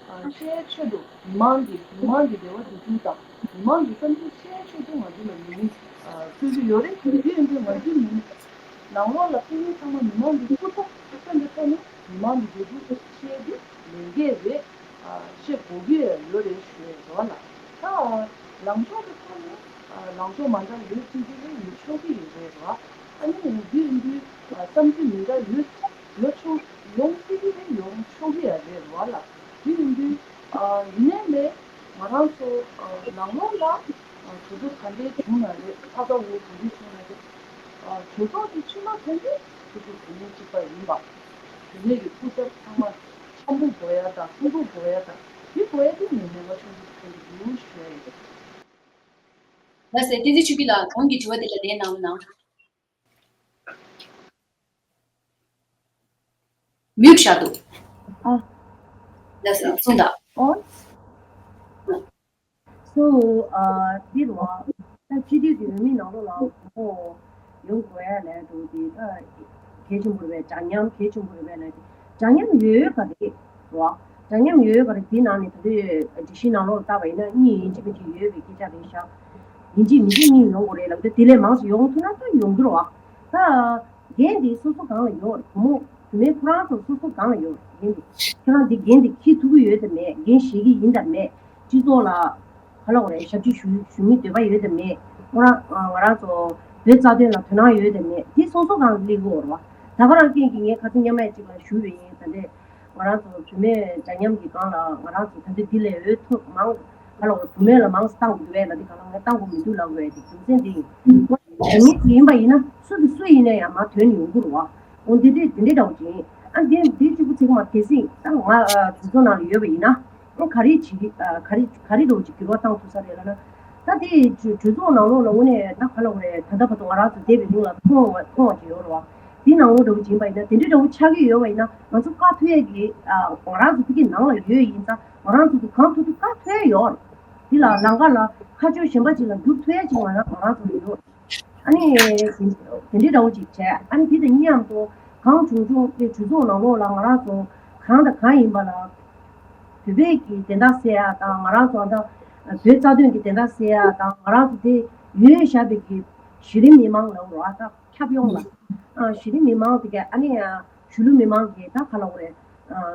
ཨ་བཤད་ཆེད་དུ་མི་མང་གི་མི་མང་གི་འབྲེལ་བ་འཛུགས་སྐྲུན་དང་མི་མང་གི་བསམ་ཚུལ་བཤད་ཆེད་དུ་ང་ཚོ་ལ་མི་མི་ཨ་བསྐོས་ཀྱི་ཡོད་རེད། དེ་ཡིན་དུས་ང་ཚོའི་མི་ནང་ལོགས་ལ་ཕེབས་མཁན་ཚང་མ་མི་མང་གི་སྐུ་ཚབ་ཐོན་པའི་ཐོག་ནས་མི་མང་གི་འབྲེལ་གཏུག་བཤད་རྒྱུ་ལས་འགན་རེད། ཨ་བཤད་དགོས་ཀྱི་ཡོད་རེད་ཞུ་ཡས་རེད་བ་ལ། ད་ལངས་ཕྱོགས་ཀྱི་ཐོག་ནས་ཨ་ལངས་ཕྱོགས་མ་འདྲ་ཡོད་ཚུལ་གྱི་རེད། ཡོད་ཆོག་གི་ཡོད་རེད་བ། ཨ་ནི་འདི་ཡིན་དུས་ཨ་བསམ་ཚུལ་མི་འདྲ་ཡོད་ཡོད་ཆོག་ཡོང་སྲིད་ཀྱི་རེད། ཡོང་ཆོག་གི་ཡ་རེད་བ་ལ། འདི་ཡིན་དུས་ཨ་ཡིན་ནའི་ལས་ང་རང་ཚོ་ཨ་ནང་ལོགས་ལ་ཨ་གྲོས་ཚོགས་ག་འདྲའི་བྱུང་ན་རེད། ལྷ་ས་འོག་ག་འདྲའི་བྱུང་ན་རེད། གྲོས་ཚོགས་དེ་ཕྱི་མ་ཐོན་དུས་སོ་སོ་བུད་མེད་གཅིག་པ་ཡིན་པ། བུད་མེད་ཀྱི་སྐུ་ཚབ་ཚང་མ་འཆམ་པོ་དགོས་ཡ་དང་སྲུང་སྐྱོབ་དགོས་ཡ་དང་དེ་དགོས་ཡ་དེ་ངས་ཉེན་ཁ་ཆུང་ཆུང་ཐོན་གྱི་འདུག་ཞུ་ཡ་ཡིན། ལགས་སེ། བསྟན་འཛིན་ཆོས་སྐྱིད་ལགས། གོང་གི་དྲི་བ་དེ་ལ་ལན་གནང་རོགས་གནང་། མིའུ་ཤར་འདུག་ཨ། ལགས་སེ། གསུངས་དང་། ཨོ། སོ། ཨ། འདི་རུ་ཨ། ད་སྤྱི་འཐུས་ཀྱི་འོས་མི་ནང་ལོགས་ལ་བུ་མོ་ཡོང་དགོས་ཡ་ལས་འདུག་དེ་ད་གལ་ཆེན་པོ་རེད་པས། འདྲ་མཉམ་གལ་ཆེན་པོ་རེད་པས་ལབ་དེ། འདྲ་མཉམ་ཡོད་ག་རེད་རོ། འདྲ་མཉམ་ཡོད་ག་རེད། དེ་ནང་ནས་ད་དུས་སྒྲིག་གཞི་ནང་ལོགས་ལ་བལྟས་པ་ཡིན་ན་གཉིས་ཡིན་གཅིག་མིན་གཅིག་ཡོད་པའི་སྐད་ཆ་རེད་ཤག་ཡིན་གཅིག་མིན་གཅིག་གཉིས་ཡོང་དགོས་རེད་ལབ་དུས་དེ་ལས་མང་ཙམ་ཡོང་ཐུབ་ན་ད་ཡོང་གི་རེད་བ། ད་འགན་དེ་སོ་སོ་སྒང་ལ་ཡོད་རེད། བུ་མོ་བུད་མེད་ཁོ་རང་ཚོ་སོ་སོ་སྒང་ལ་ཡོད་རེད། འགན་དེ་ཁྱེད་རང་དེ་འགན་དེ་འཁྱེར་ཐུབ་ཀྱི་ཡོད་དམ་མེད། འགན་བཞེས་ཀྱི་ཡིན་དམ་མེད། སྤྱི་ཚོགས་ལ་ག་ལབ་དགོས་རེད། ཞབས་ཕྱི་ཞུ་ཞུ་སྙིང་འདོད་པ་ཡོད་དམ་མེད། ཁོ་རང་ང་རང་ཚོ་བོད་རྩ་དོན་ལ་དོ་སྣང་ཡོད་དམ་མེད་དེ་སོ་སོ་སྒང་ལ་སླེབས་ཀྱི་ཡོད་རེད་བ། ད་ག་རང་རྐྱེན་གྱིས་ངས་ཁ་སང་མཉམ་མེད་ཅིག་ལ་ཞུས་པ་ཡིན། ད་ལྟའི་ང་རང་ཚོ་བུད་མེད་འདྲ་མཉམ་གྱི་སྒང་ལ་ང་རང་ཚོ་ད་ལྟ་འདི་ལས་འོས་ཐོབ་མང་ག་ལབ་དགོས་རེད། བུད་མེད་ལ་མང་ཙམ་བཏང་དགོས་འདུག་བས་ལབ་དུས་ག་ལ་ངས་བཏང་དགོས་མི་འདུག་ལབ་དགོས་ཡ་དེ་རྒྱུ་མཚན་དེ་ཡིན། འདྲ་མཉམ་ཡིན་པ་ཡིན་ན་སུ་དང་སུ་ཡིན་ན་ཡང་མར་ཐོན་ཡོང་གི་རེད་བ། འོ་འདི་འདྲས་འདི་འདྲས་འདྲ་བོ་ཅིག་ཡིན། ཨ་འདི་འདི་གཅིག་པུ་ཚིག་མ་གལ་སྲིད་ད་ང་གྲོས་ཚོགས་ནང་ལ་ཡོད་པ་ཡིན་ན། ཨ་ག་རེ་བྱེད་ཀྱི་ཨ་ག་རེ་ག་རེ་འདྲ་བོ་ཅིག་འགྱུར་བ་བཏང་ཐུབ་ས་རེད་ལབ་ན། ད་དེ་གྲོས་གྲོས་ཚོགས་ནང་ལོགས་ལ་དངོས་གནས་ད་ག་ལབ་དགོས་རེད། ད་ལྟ་བར་དུ་ང་རང་ཚོ་བསྡད་པའི་རིང་ལ་མཐོང་བ་མཐོང་བ་ཅིག་ཡོད་རེད་བ། འདི་ནང་ལོགས་འདྲ་བོ་ཅིག་ཡིན་པ་ཡིན་ན་དེ་འདྲས་འདྲ་བོ་ཆགས་ཀྱི་ཡོད་པ་ཡིན་ན་ང་ཚོ་བཀག་ཐུབ་ཡས་ཀྱི་ཨ་ང་རང་ཚོ་དེ་གི་ནང་ལ་ཡོད་ཡིན་ཙང་ང་རང་ཚོ་གི་གང་ཐུབ་ཐུབ་བཀག་ཐུབ་ཡས་ཡོད་རེད། འདི་ལ་ལམ་ཁ་ལ་ཁ་ཕྱོགས་གཞན་པ་ཅིག་ལ་འགྱུར་ཐུབ་ཡས་ཅིག་ང་རང་ང་རང་ཚོ་ལ་ཡོད། ཨ་ནི་དེ་འདྲའི་འདྲ་བོ་ཅིག་བྱས། ཨ་ནི་དེ་དང་མཉམ་དུ་གང་བྱུང་བྱུང་དེ་གྲོས་ཚོགས་ནང་ལོགས་ལ་ང་རང་ཚོ་གང་དང་གང་ཡིན་པ་ལ་བོད་པའི་གི་བདེན་མཐའ་གསལ་ཡ་དང་ང་རང་ཚོ་ད་བོད་རྩ་དོན་གྱི་བདེན་མཐའ་གསལ་ཡ་དང་ང་རང་ཚོ་དེ་ཡོད་བཞག་པའི་གི་གཞི་རིམ་མི་མང་ལ་རོགས་ད་ཁྱབ་ཡོང་ལ་ཨ་གཞི་རིམ་མི་མང་དེ་ག་ཨ་ནི་གཞུང་ལུགས་མི་མང་གི་ད་ག་ལབ་དགོས་རེད། ཨ།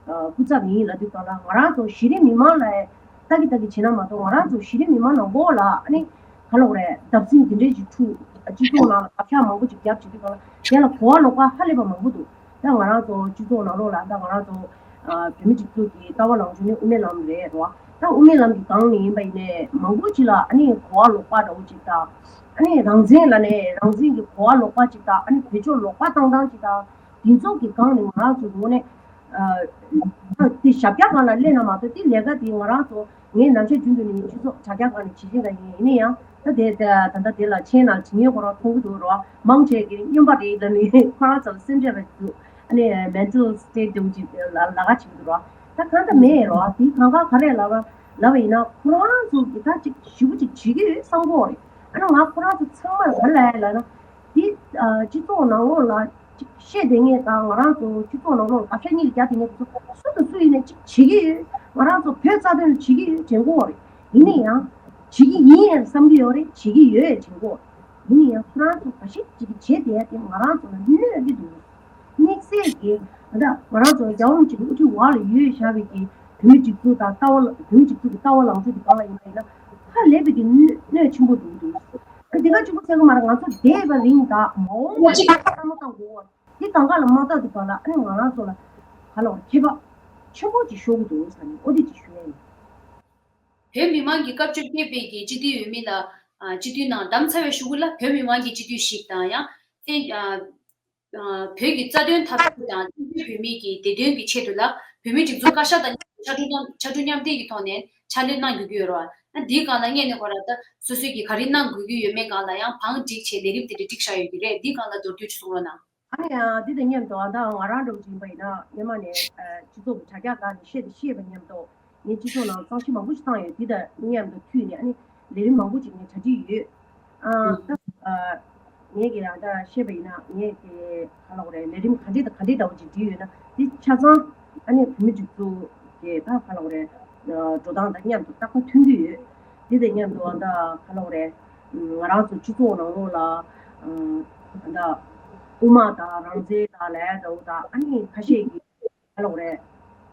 ཨ། སྐུ་ཚབ་ཡིན་ལབ་དུས་སྒང་ལ་ང་རང་ཚོ་གཞི་རིམ་མི་མང་ལ་ལྟ་གི་ལྟ་གི་བྱེད་ན་མ་གཏོགས་ང་རང་ཚོ་གཞི་རིམ་མི་མང་ནང་ལོགས་ལ་ཨ་ནི་ག་ལབ་དགོས་རེད། བརྡབ་གསིག་འདི་འདྲའི་ཅིག་འཁྲུག་སྤྱི་ཚོགས་ནང་ལ་བག་ཆགས་མང་པོ་ཅིག་རྒྱབ་བྱེད་དུས་སྒང་ལ་དེ་ལ་གོ་བ་ལོག་པ་ཧ་ལས་པ་མང་པོ་འདུག་ད་ང་རང་ཚོ་སྤྱི་ཚོགས་ནང་ལོགས་ལ་ད་ང་རང་ཚོ་ཨ་བོད་མི་སྒྲིག་འཛུགས་ཀྱི་ལྟ་བ་ལངས་ཕྱོགས་ནི་དབུ་མའི་ལམ་རེད་རོ། ད་དབུ་མའི་ལམ་གྱི་སྒང་ནས་ཡིན་པ་ཡིན་ནའི་མང་པོ་ཅིག་ལ་ཨ་ནི་གོ་བ་ལོག་པ་འདྲ་བོ་ཅིག་དང་ཨ་ནི་རང་བཙན་ལབ་ནས་རང་བཙན་གྱི་གོ་བ་ལོག་པ་ཅིག་དང་ཨ་ནི་བེད་སྤྱོད་ལོག་པ་བཏང་སྟངས་ཅིག་དང་། དེ་ཚོ་གི་སྒང་ནས་ང་རང་ཚོ་དངོས་གནས་ཨ་དེ་ཞབས་བཀྱག་སྒང་ལ་སླེབས་ན་མ་གཏོགས་དེ་ལས་ཀ་དེ་ང་རང་ཚོ་ངས་ནམ་ཞག་རྒྱུན་དུ་ནས་སྤྱི་ཚོགས་དྲ་རྒྱ་སྒང་ནས་བྱེད་བཞིན་པ་ཡིན། ཡིན་ན་ཡང་ད་དེ་ད་ད་ལྟ་དེ་ལ་མཆན་ནང་བྲིས་མཁན་ཁོ་རང་མཐོང་གི་འདུག་རོ། མང་ཆེ་གི་སྨྱོན་པ་རེད་ལབ་ནས་ཁོ་རང་ཚོ་ལ་སེམས་ཁྲལ་རེ་འདུག་ཨ་ནི་mental state འདྲ་བོ་ཅིག་ལ་ལ་ཁ་བྱེད་ཀྱི་འདུག་རོ། ད་གང་ལྟར་མེད་རོ། དེ་གང་ག་ག་རེ་ལབ་ལབ་པ་ཡིན་ན་ཁོ་རང་ཚོ་གི་ད་ཅིག་ཞེ་པོ་ཅིག་བྱེད་ཀྱི་ཡོད་བསམ་གྱི་ཡོད་རེད། ཨ་ནི་ང་ཁོ་རང་ཚོ་ཚང་མ་ལ་ག་རེ་ལབ་ཡ་ལབ་ན། འདི་ཨ་སྤྱི་ཚོགས་ནང་ལོགས་ལ་ཅིག་བཤད་བསྡད་མཁན་དང་ང་རང་ཚོ་སྤྱི་ཚོགས་ནང་ལོགས་ལ་དགག་བྱ་གཉིས་ལ་རྒྱག་བསྡད་མཁན་ཚོ་སུ་དང་སུ་ཡིན་ནའི་ཅིག་བྱེད་ཀྱི་ཡོད། ང་རང་ཚོ་བོད་རྩ་དོན་ལ་བྱེད་ཀྱི་ཡོད་དྲན་གྱི་ཡོད་རེད། ཡིན་ན་ཡང་བྱེད་ཀྱི་ཡིན་ཡང་བསམ་གྱི་ཡོད་རེད། བྱེད་ཀྱི་ཡོད་དྲན་གྱི་ཡོད་རེད། ཡིན་ན་ཡང་ཁོ་རང་ཚོ་ག་ཞིག་ཅིག་བྱེད་བསྡད་ཡ་དེ་ང་རང་ཚོ་ལ་གནོད་ཀྱི་འདུག་དམིགས་བསལ་གྱིས་ད་ང་རང་ཚོ་རྒྱལ་བ་རིན་པོ་ཆེ་གི་དབུ་ཁྲིད་འོག་ལ་ཡོད་བཞག་པའི་གི་བོད་མི་སྒྲིག་འཛུགས་དང་ལྟ་བ་ལ་བོད་མི་སྒྲིག་འཛུགས་ཀྱི་ལྟ་བ་ལངས་ཕྱོགས་དེ་སྒང་ལ་ཡིན་པ་ཡིན་ན་ཧ་ལས་པའི་གི་གནོད་གནོད་ཆེན་པོ་འགྲོ་གི་འདུག་ཨ་དེ་ག་གཅིག་པུ་ཚད་གི་མ་རེད། ང་ཚོ་འདས་པའི་རིང་དང་མ་འོངས་པ་ལ་བསམ་བློ་བཏང་དགོས་པ་འདི་གང་ག་ལ་མ་བལྟ་དུས་སྒང་ལ་ཨ་ནི་ང་རང་ཚོ་ལ་ག་ལ་བ་ཁྱད་པར་ཆེན་པོ་ཅིག་ཤོར་གི་འདུག་ཟེར་ནས་ཨོ་དེ་ཅིག་ཞུ་ཡ་ཡིན། བོད་མི་མང་གི་སྐབས་བཅོ་བརྒྱད་པའི་གི་སྤྱི་འཐུས་འོས་མི་ལ་ཨ་སྤྱི་འཐུས་ནང་བདམས་ཚར་བའི་གཞུག་གུ་ལ་བོད་མི་མང་གི་སྤྱི་འཐུས་ཤིག་དང་ཡང་བཙན་ཨ་ཨ་བོད་ཀྱི་རྩ་དོན་འཐབ་རྩོད་དང་བཙན་བྱོལ་བོད་མིའི་གི་བདེ་དོན་གྱི་ཆེད་དུ་ལ་བོད་མིའི་སྒྲིག་འཛུགས་བཀའ་ཤག་དང་ཕྱར་གྲུ་མཉམ་ཕྱར་གྲུ་མཉམ་འདེགས་ཀྱི་ཐོག་ནས་ཕྱག་ལས་གནང་དགོས་ཀྱི་ཡོད་རེད་བ། ཨ་འདིའི་སྒང་ལ་སྔོན་ནས་ཁོ་རང་ད་སོ་སོས་ཀྱི་ག་རེ་གནང་དགོས་ཀྱི་ཡོད་མེད་སྒང་ལ་ཡང་བང་བསྒྲིགས་བྱས་ལས་རིམ་དེ་འདྲ་བསྒྲིགས་བཞག་ཡོད་ཀྱི་རེད། འདིའི་སྒང་ལ་མདོར་བསྡུས་ཅིག་གསུང་རོགས་གནང་། ཨ་ནི་ཡང་འདི་དང་མཉམ་དུ་ཨ་ད་ང་རང་འདྲ་བོ་ཅིག་ཡིན་པ་ཡིན་ན་སྔོན་མ་ནས་ཨ་སྤྱི་ཚོགས་ཀྱི་དྲ་རྒྱ་སྒང་ནས་བཤད་དང་བཤད་པ་མཉམ་དུ་ངས་སྤྱི་ཚོགས་ནང་གཙང་ཤེད་མང་པོ་ཞིག་བཏང་ཡོད། འདི་དང་མཉམ་དུ་མཐུད་ནས་ཨ་ནི་ལས་རིམ་མང་པོ་ཅིག་ངས་གྲ་སྒྲིག་ཡོད། ཨ་ད་ཨ་ངས་ཀྱི་ཡང་ད་བཤད་པ་ཡིན་ན་ངས་ཀྱི་ག་ལབ་དགོས་རེད། ལས་རིམ་ག་འདྲས་དང་ག་འདྲས་འདྲ་བོ་ཅིག་བསྒྲིགས་ཡོད་ན་འདི་ཆ་ཚང་ཨ་ནི་བོད་མི་སྒྲིག་འཛུགས་ཀྱི་ད་ག་ལབ་དགོས་རེད། འགྲོ་སྟངས་དང་མཉམ་དུ་རྟག་པར་མཐུན་གྱི་ཡོད། འདི་དང་མཉམ་དུ་ཨ་ད་ག་ལབ་དགོས་རེད། ང་རང་ཚོ་སྤྱི་ཚོགས་ནང་ལོགས་ལ་ཨ་ད་དབུ་མ་དང་རང་བཙན་དང་ལས་འདྲ་བོ་དང་ཨ་ནི་ཁ་ཤས་ཀྱིས་ག་ལབ་དགོས་རེད།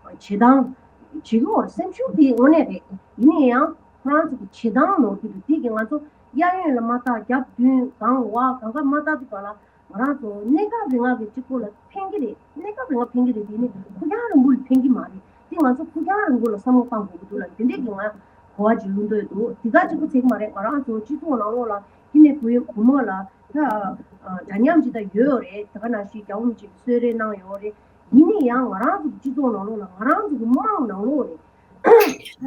བྱེད་སྟངས་བྱེད་ཀྱི་ཡོད་རེད། སེམས་ཤུགས་དེ་དངོས་གནས་རེད། ཡིན་ན་ཡང་ཁོ་རང་ཚོ་གི་བྱེད་སྟངས་ནོར་གྱི་འདུག་དེ་གི་ང་ཚོ་གཡས་གཡོན་ལ་མ་བལྟ། རྒྱབ་མདུན་སྒང་བ་གང་ག་མ་བལྟ་དུས་སྒང་ལ་ང་རང་ཚོ་གནས་སྐབས་རིང་ལ་གི་གཅིག་པོ་ལ་ཕན་གྱི་རེད། གནས་སྐབས་རིང་ལ་ཕན་གྱི་རེད། དེ་ནི་ཁོ་རང་རིང་པོ་ལ་ཕན་གྱི་མ་རེད། དེ་ང་ཚོ་ཁོ་རང་རིང་པོ་ལ་བསམ་བློ་བཏང་དགོས་ཀྱི་འདུག་ལ་དེ་འདྲས་ཀྱི་ང་གོ་བ་ཅིག་ལོན་འདོད་འདུག་དེ་ག་གཅིག་པོ་ཚད་གི་མ་རེད། ང་རང་ཚོ་སྤྱི་ཚོགས་ནང་ལོགས་ལ་དེ་ནས་བུ་ཡོད་བུ་མོ་ལ་ད་ འདྲ་མཉམ་ཅིག་ད་ཡོད་རེད། ད་ག་ནང་བཞིན་རྒྱལ་བ་རིན་པོ་ཆེས་གསོལ་རས་གནང་ཡོད་རེད། ཡིན་ན་ཡང་ང་རང་ཚོ་གི་སྤྱི་ཚོགས་ནང་ལོགས་ལ་ང་རང་ཚོ་གི་དམངས་ནང་ལོགས་རེད། ཐ་ན་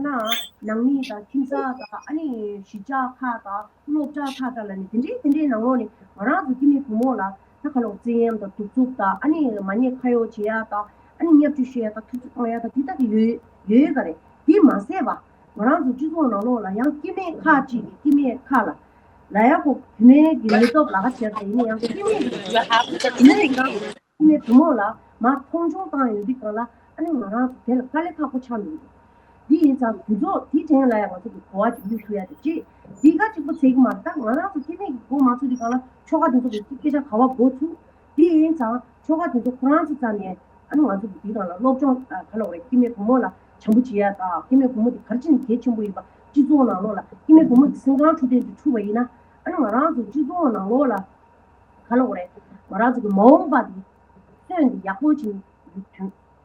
ནང་མི་དང་ཁྱིམ་ཚང་དང་ཨ་ནི་གཞིས་ཆགས་ཁག་དང་སློབ་གྲྭ་ཁག་དང་ལ་ནི་དེ་འདྲའི་དེ་འདྲའི་ནང་ལོགས་ནས་ང་རང་ཚོ་སྐྱེ་དམན་བུ་མོ་ལ་ད་ག་ལོག་བཙན་གཡེམ་དང་གདུག་རྩུབ་དང་ཨ་ནི་མ་ཉེས་ཁ་གཡོགས་བྱེད་ཡ་དང་ཨ་ནི་བརྙས་བཅོས་བྱེད་ཡ་དང་ཐུབ་ཚོད་གཏོང་ཡ་དང་དེ་དག་གི་ཡོད་ཡོད་ག་རེད། དེ་མ་ཟད་པ་ང་རང་ཚོ་སྤྱི་ཚོགས་ནང་ལོགས་ལ་ཡང་སྐྱེ་དམན་ཁག་ཅིག་གིས་སྐྱེ་དམན་ཁག་ལ་ལ་ཡ་ཁོ་བུད་མེད་ཀྱི་ནུས་སྟོབས་ལ་ཁ་བྱས་ཏེ་ཡིན་ན་ཡང་སྐྱེ་དམན་གྱི་བུད་མེད་ཀྱི་ནང་གི་སྐྱེ་དམན་བུ་མོ་ལ་མར་མཐོང་ཆུང་བཏང་ཡོང་དུས་སྒང་ལ་ཨ་ནི་ང་རང་ཚོ་དེ་ལ་དཀའ་ལས་ཁག་པོ་ཆགས་འདུག་འདི་ཡིན་ཙང་དུས་ཚོད་འདི་དྲན་ལ་ཡང་ང་ཚོ་གི་གོ་བ་ཅིག་བླུག་ཐུབ་ཡ་དེ་ཅིག་འདི་ག་གཅིག་པོ་ཚད་ཀྱི་མ་རེད། ད་ང་རང་ཚོ་སྐྱེ་དམན་གྱི་གོ་མ་ཚོད་དུས་སྒང་ལ་ཆོལ་ཁ་དེ་ཚོ་གི་སྐད་ཆ་ག་བ་གོ་ཚུགས། འདི་ཡིན་ཙང་ཆོལ་ཁ་དེ་ཚོ་ཁོ་རང་ཚོ་ཙམ་ནས་ཨ་ནི་ང་ཚོ་གི་འདི་སྒང་ལ་སློབ་སྦྱོང་ག་ལ་བ་རེད། སྐྱེ་དམན་བུ་མོ་ལ་བྱམས་པོ་བྱེད་ཡ་དང་སྐྱེ་དམན་བུ་མོ་དེ་ག་རེ་བྱས་ནས་གལ་ཆེན་པོ་ཡིན་པ་སྤྱི་ཚོགས་ནང་ལོགས་ལ་སྐྱེ་དམན་བུ་མོ་དེ་སེམས་ཁམས་འཕྲོད་བསྟེན་དུ་འཁྲུག་པ་ཡིན་ན་ཨ་ནི་ང་རང་ཚོ་སྤྱི་ཚོགས་ནང་ལོགས་ལ་ག་ལ་བ་རེད། ང་རང་ཚོ་གི་མ་འོངས་པ་དེ་སོན་དེ་ཡག་པོ་ཅིག་ཡོད་དུས་ག་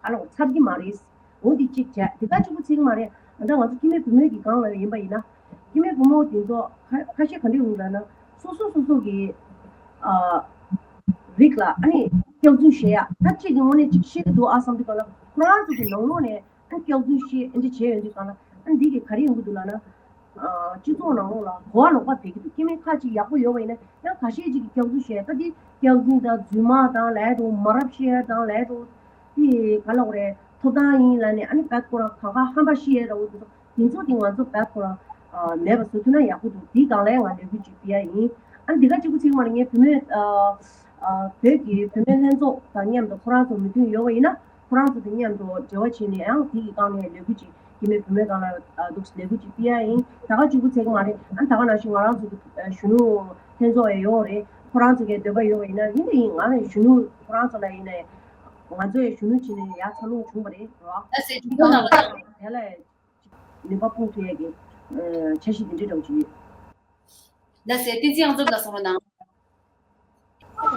ལ་བ་ཚར་གྱི་མ་རེད། འོ་འདི་གཅིག་བྱས་དེ་ག་གཅིག་པོ་ཚིག་མ་རེད། ཨ་ད་ང་ཚོ་སྐྱེ་དམན་བུ་མོ་གི་སྒང་ལ་ཡིན་པ་ཡིན་ན་སྐྱེ་དམན་བུ་མོ་དེ་ཚོ་ཁ་ཁ་ཤས་ག་འདྲ་ཡོང་ལབ་ན་སོ་སོ་སོ་སོ་གི་ཨ་རིགས་ལ་ཨ་ནི་སྐྱག་རྫུན་བཤད་ཡ་ད་གཅིག་གི་ངོས་ནས་གཅིག་བཤད་ཀྱི་འདུག་ཨ་བསམ་དུས་སྒང་ལ་ཁོ་རང་ཚོ་གི་ནང་ལོགས་ནས་ཨ་སྐྱག་རྫུན་བཤད་ཨ་འདྲ་བྱས་ཡོང་དུས་སྒང་ལ་ཨ་འདི་གི་ག་རེ་ཡོང་གི་འདུག་ལབ་ན། སྤྱི་ཚོགས་ནང་ལོགས་ལ་གོ་བ་ལོག་པ་བྱེད་ཀྱི་འདུག་སྐྱེ་དམན་ཁ་ཅིག་ཡག་པོ་ཡོད་པ་ཡིན་ན་ཡང་ཁ་ཤས་ཅིག་གིས་སྐྱག་རྫུན་བཤད་ད་འདི་སྐྱག་རྫུན་དང་རྫུན་མ་དང་ལས་དང་མ་རབས་བཤད་དང་ལས་དང་དེ་ག་ལ་བ་རེད། ཐོབ་ཐང་ཡིན་ལབ་ནས་ཨ་ནི་བད་ཁོ་རང་གང་ག་ཧམ་པ་བཤད་ར་འོ་དེ་ཚོ་དེ་ཚོ་དེ་ང་ཚོ་བད་ཁོ་རང་མེད་པ་བཟོ་ཐུབ་ན་ཡག་པོ་འདུག་དེའི་སྒང་ལ་ཡང་ང་ལས་འགུལ་ཅིག་སྤེལ་ཡ་ཡིན། ཨ་ནི་འདི་ག་གཅིག་པོ་ཚིག་མ་རེད། ངས་བུད་མེད་བོད་ཀྱི་བུད་མེད་ལྷན་ཚོགས་དང་མཉམ་དུ་ཁོ་རང་ཚོ་མོས་མཐུན་ཡོད་པ་ཡིན་ན། ཁོ་རང་ཚོ་དང་མཉམ་དུ་འབྲེལ་བ་བྱས་ནས་ཡང་དེ་གི་སྒང་ནས་ལས་འགུལ་ཅིག་སྐྱེ་དམན་བུད་མེད་སྒང་ལ་འདུག་ལས་འགུལ་ཅིག་སྤེལ་ཡ་ཡིན། ད་ག་གཅིག་པོ་ཚིག་མ་རེད། ཨ་ད་ག་ནང་བཞིན་ང་རང་ཚོ་གི་གཞོན་ནུ་ལྷན་ཚོགས་ཡང་ཡོད་རེད། ཁོ་རང་ཚོ་གི་འདོད་པ་ཡོད་པ་ཡིན་ན་ཡིན་ན་ཡིན། ང་རང་གཞོན་ནུ་ཁོ་རང་ཚོ་ལ་ཡིན་ནའི་ང་ཚོ་ཡང་གཞོན་ནུ་བྱས་ནས་ཡར་འཚར་ལོངས་བྱུང་བ་རེད་རོ། ཨ་སེ་ཅུང་ནང་ལ་དེ་ལ་ནུས་པ་སྤུངས་ཐུབ་ཡ་གི་འཆར་གཞི་འདི་འདྲ་འདྲ་བོ་ཅིག་ཡོད། ལགས་སེ། བསྟན་འཛིན་དབྱངས་འཛོམས་ལགས་གསུང་རོགས་གནང་།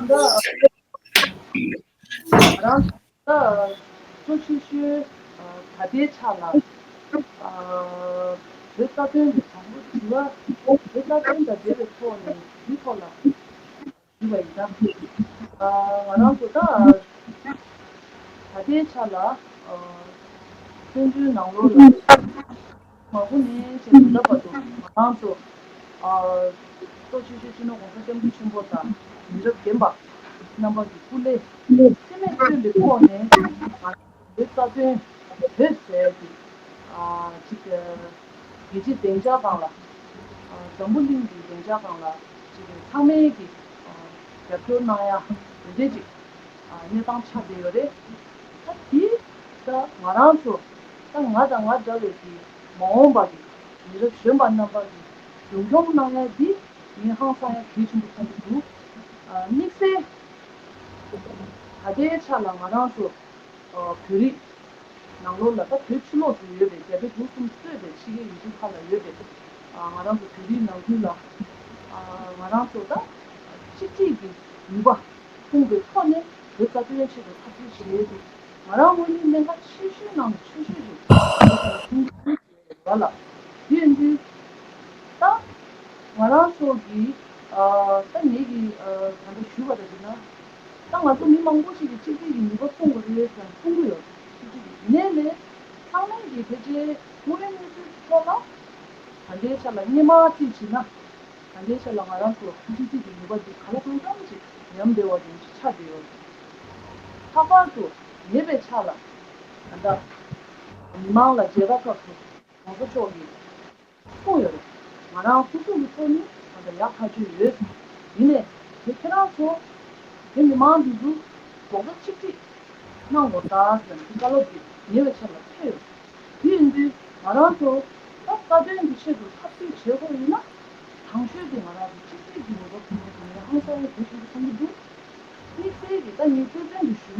ད་རང་ད་གཙོ་ཆེ་ཤོས་ད་ལྟའི་ཆ་ལ་བོད་རྩ་དོན་གྱི་དྲང་པོ་དྲི་བ་བོད་རྩ་དོན་དང་འབྲེལ་བའི་ཐོག་ནས་འདི་ཐོག་ལ་ཞུས་པ་ཡིན་ད། ང་རང་ཚོ་ད་ད་ལྟའི་ཆ་ལ་བཙན་བྱོལ་ནང་ལོགས་ལ། མ་འགོ་ནས་བྱས་ད་ལྟ་བར་དུ་ང་རང་ཚོ་ཨ་གཙོ་ཆེ་ཤོས་སྤྱི་ནོར་༸གོང་ས་༸སྐྱབས་མགོན་ཆེན་པོ་དང་མི་རབས་རྒན་པ་རྣམ་པ་གི་སྐུ་ལས་འཚེ་མེད་བརྩོན་པའི་ཐོག་ནས་ང་ཚོའི་རྩ་དོན་བོད་ཟེར་གྱི་ཨ་ཅིག་རྒྱལ་སྤྱིའི་སྡིངས་ཆ་སྒང་ལ་ཨ་འཛམ་བུ་གླིང་གི་སྡིངས་ཆ་སྒང་ལ་ཅིག་ཚང་མས་ཀྱི་ཨ་རྒྱབ་སྐྱོར་གནང་ཡ་དེ་འདྲས་ཅིག་གནས་སྟངས་ཆགས་བསྡད་ཡོད་རེད། ད་དེ་ད་ང་རང་ཚོ་ད་ང་དང་ང་འདྲ་བའི་གི་མ་འོངས་པ་གི་མི་རབས་གཞོན་པ་རྣམ་པ་གི་རྒྱུན་འཁྱོངས་གནང་ཡ་འདི་ངས་ཧང་སང་ཡ་གལ་ཆེན་པོ་མཐོང་གི་འདུག་དམིགས་བསལ་ད་ལྟའི་ཆ་ལ་ང་རང་ཚོ་བོད་རིགས་ནང་ལོགས་ལ་ད་བོད་ཕྱི་ལོགས་སུ་ཡོད་པའི་རྒྱ་བལ་འབྲུག་གསུམ་གཙོས་པའི་ཕྱི་རྒྱལ་ཡུལ་གྲུ་ཁག་ལ་ཡོད་པའི་ང་རང་ཚོ་བོད་རིགས་ནང་ཁུལ་ལ་ང་རང་ཚོ་ད་གཅིག་སྒྲིལ་གྱི་ནུས་པ་སྤུངས་པའི་ཐོག་ནས་བོད་རྩ་དོན་ཆེད་དུ་འཐབ་རྩོད་བྱེད་ཡས་དེ་ང་རང་ངོས་ནས་གནད་འགག་ཆེ་ཤོས་ནང་ནས་ཆེ་ཤོས་རེད་བ་ལ། དེ་ཡིན་དུས་ད་ང་རང་ཚོ་གི་ད་ངེད་ཀྱི་ད་ལྟ་ཞུས་པ་ལྟར་ཡིན་ན་ད་ང་ཚོ་མི་མང་པོ་ཞིག་གིས་གཅིག་སྒྲིལ་གྱི་ནུས་པ་སྤུངས་དགོས་རེད་ཟེར་གསུང་གི་ཡོད། གཅིག་སྒྲིལ་གྱི་ཡིན་ནའི་ལས་ཚང་མས་ཀྱི་ཕལ་ཆེར་དངོས་ཡོད་གནས་ཚུལ་ཐོག་ལ་ད་ལྟའི་ཆ་ལ་སྔོན་མ་རྩིས་བྱས་ན། ད་ལྟའི་ཆ་ལ་ང་རང་ཚོ་གཅིག་སྒྲིལ་གྱི་ནུས་པ་འདི་ག་ལ་གང་འཚམ་ཅིག་ཉམས་བདེ་བ་ཅན་ཅིག་ཆགས་བསྡད་ཡོད། ལྷག་པར་དུ་ཉེ་བའི་ཆར་ལ་ད་ལྟ་མི་མང་ལ་མཇལ་ཁ་སྐབས་སུ་༸གོང་ས་མཆོག་གིས་གསུངས་ཡོད་རེད། ང་རང་སྐུ་སྲུང་གི་ཐོག་ནས་ད་ལྟ་ཡག་ཐག་ཆོད་ཡོད། ཡིན་ནའི་དེ་ཁྱེད་རང་ཚོ་དེ་མི་མང་འདི་ཚོ་རྡོག་རྩ་གཅིག་སྒྲིལ་གནང་དགོས་ད་ཟེར་ནས་བཀའ་སློབ་ཀྱིས་ཉེ་བའི་ཆར་ལ་ཕེབས་ཡོད། དེ་ཡིན་དུས་ང་རང་ཚོ་ད་རྩ་དོན་གྱི་ཆེད་དུ་འཐབ་རྩོད་བྱེད་དགོས་ཡིན་ན། དང་ཤོས་དེ་ང་རང་ཚོ་གཅིག་སྒྲིལ་གྱི་ནུས་པ་ཐོན་གྱི་འདུག་ངས་ཧང་སང་ཡང་གལ་ཆེན་པོ་མཐོང་གི་འདུག་དམིགས་བསལ་གྱིས་ད་ངས་དཔེ་མཚོན་དུ་ཞུས་ན།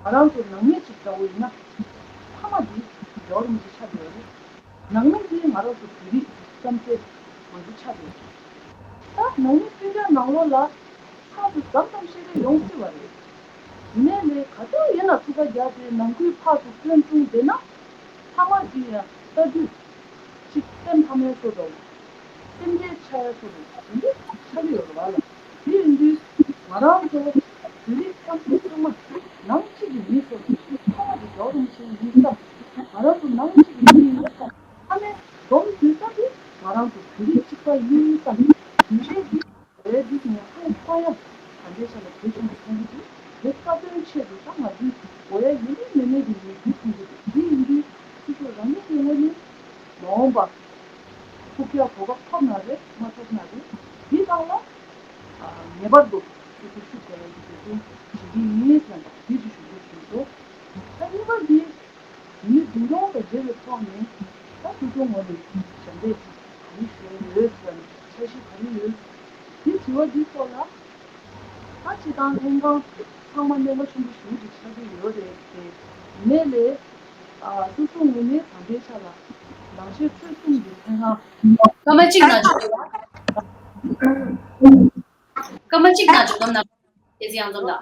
ང་རང་ཚོ་ནང་མི་གཅིག་འདྲ་བོ་ཡིན་ན། ཕ་མ་དེ་རྒྱལ་བ་རིན་པོ་ཆེ་ཆགས་བསྡད་ཡོད་རེད། ནང་མི་དེ་ང་རང་ཚོ་བོད་རིགས་བསམ་སྟེ་ང་ཚོ་ཆགས་བསྡད་ཡོད་རེད། ད་ནང་མི་སྤུན་ཀྱག་ནང་ལོགས་ལ་ཕར་ཚུར་མཚམས་མཚམས་བཤད་རེས་ཡོང་སྲིད་པ་རེད། ཡིན་ནའི་ལས་ག་དུས་ཡིན་ན་ཐུག་པ་རྒྱག་སྟེ་ནང་ཁུལ་ཕར་ཚུར་སྐྱོན་བྱུང་བསྡད་ན། ཕ་མ་དེ་ཡང་ལྟ་དུས་ཅིག་སེམས་ཕམ་ཡ་བཟོ་འདྲ་བོ། སེམས་ཁྲལ་ཆགས་ཡ་བཟོ་འདྲ་བོ་དེ་འདྲ་ཆགས་ཀྱི་ཡོད་རེད་བ་ལ། དེ་ཡིན་དུས་ང་རང་ཚོ་བོད་རིགས་ཆབ་སྲིད་ཚང་མ་ནང་གཅིག་གི་མི་ཚོ་ཁ་བ་དེ་རྒྱལ་བ་རིན་པོ་ཆེ་ཡིན་ཙང་ང་རང་ཚོ་ནང་གཅིག་གི་མི་ཡིན་ཙང་ཨ་ནེ་སྡོམ་དུས་ཙམ་དུ་ང་རང་ཚོ་བོད་རིགས་གཅིག་པ་ཡིན་ཙང་དུས་རེ་འདི་འོ་ཡ་འདི་ངས་ཧ་ལས་ཐོག་ཡ་ད་འདྲའི་ཆ་ལ་བོད་ཆུང་གི་ཚོང་གི་འདུག་བོད་རྩ་དོན་ཆེད་དུ་ད་ང་འདི་འོ་ཡ་ཡིན་མིན་མེད་མེད་ཀྱི་ལས་འགུལ་ཚོང་གི་འདུག་འདི་ཡིན་དུས་སོ་སོ་རང་ཉིད་ཀྱི་ངོས་ནས་མ་འོངས་པ་ཕུགས་རྒྱང་གོ་སྐབས་ཐོབ་ན་རེད་མ་ཐོབ་ན་རེད་འདི་སྒང་ལ་ངེས་པར་དུ་སོ་སོ་ཤུགས་རྒྱག་ཡ་གི་འབད་བརྩོན་བྱེད་ཀྱི་ཡིན་ཟེར་ན་འདི་ཅིག་ཞུ་རྒྱུ་ཞུ་འདུག་ད་གཉིས་པ་འདི། མི་འཛིན་སྐྱོང་དང་འབྲེལ་བའི་ཐོག་ནས་ད་སོ་སོའི་ངོས་ནས་ཞབས་འདེགས་ག་རེ་ཞུ་ཡ་ཡོད་ཟེར་ན་འཆར་གཞི་ག་རེ་ཡོད་ཟེར་ན་དེ་དྲི་བ་འདི་ཐོག་ལ་ད་སྤྱི་བཏང་ལྷན་ཁང་ཚང་མ་གནད་འགག་ཆེན་པོ་ཞེ་པོ་ཅིག་ཆགས་ཀྱི་ཡོད་རེད་དེ་ཡིན་ནའི་ལས་སོ་སོའི་ངོས་ནས་ད་ལྟའི་ཆ་ལ་ནང་ཆོས་ཆོལ་གསུམ་གྱི་ལྷན་ཁང་སྐར་མ་གཅིག་ནང་བཞིན་སྐར་མ་གཅིག་ནང་བཞིན་སྐར་མ་ནང་བཞིན་ཡང་ཙམ་དང་།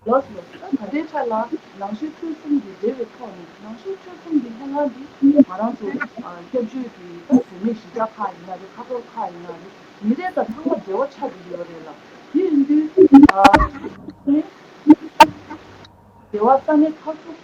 ལགས་སོ། ད་ལྟའི་ཆ་ལ་ནང་ཆོས་ཆོལ་གསུམ་གྱི་འབྲེལ་བའི་ཐོག་ནས་ནང་ཆོས་ཆོལ་གསུམ་གྱི་ལྷན་ཁང་འདི་ང་རང་ཚོ་སྐྱབས་བཅོལ་གྱི་ད་བོད་མི་གཞིས་ཆགས་ཁག་ཡིན་ན་རེད་ཁ་ཐོར་ཁག་ཡིན་ན་རེད་མི་རེ་དང་ཚང་མ་འབྲེལ་བ་ཆགས་ཀྱི་ཡོད་རེད་ལ་དེ་ཡིན་དུས་ནས་སྡེ་བ་ས་གནས་ཁག་ཚོ་ད་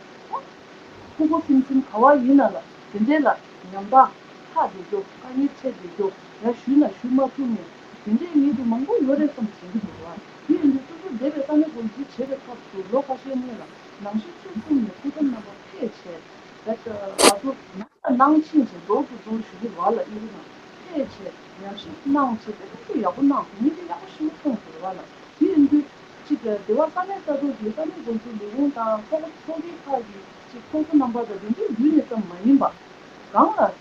ཕྲུ་གུ་ཚུན་ཚོད་ག་བ་ཡིན་ན་ལ་དེ་འདྲའི་ལ་ཉམ་ཐག་ཐག་དེ་ཚོ་དཀའ་ངལ་འཕྲད་དེ་ཚོ་ཡ་ཞུས་ན་ཞུ་མ་ཐུབ་ནས་དེ་འདྲའི་ཡིན་དུས་མང་པོ་ཡོད་རེད་བསམ་བྱེད་ཀྱི་འདུག་བ། དེ་ཡིན་དུས་སོ་སོ་སྡེ་བའི་ས་གནས་དགོན་སྡེ་བྱེད་པའི་སྐབས་སུ་ལོ་ཁ་ཤས་སྔོན་ལ་ནང་ཆོས་ཆོས་གསུམ་ནས་སྐུ་ཚབ་རྣམ་པ་ཕེབས་བྱས་ད་ང་ཚོ་ནང་ལ་ནང་ཕྱིན་བྱས་door to door ཞུ་གི་བ་ལ་ཨི་རུ་ནང་ཕེབས་བྱས་ཉམས་ཞིབ་གནང་བྱས་དེ་ཚོ་ཡག་པོ་གནང་སོང་ངས་དེ་ཡག་པོ་ཞེ་པོ་མཐོང་སོང་བ་ལ་དེ་ཡིན་དུས་གཅིག་སྡེ་བ་ས་གནས་ས་ཐོག་གི་ས་གནས་དགོན་སྡེ་ལས་ཁུངས་དང་ཚོགས་ཚོགས་སྡེ་ཁག་གི་གཅིག་ཚོགས་གཙོ་རྣམ་པ་དང་དེ་འདྲའི་བརྒྱུད་ནས་ཙམ་མ་ཡིན་པ་གང་ལ།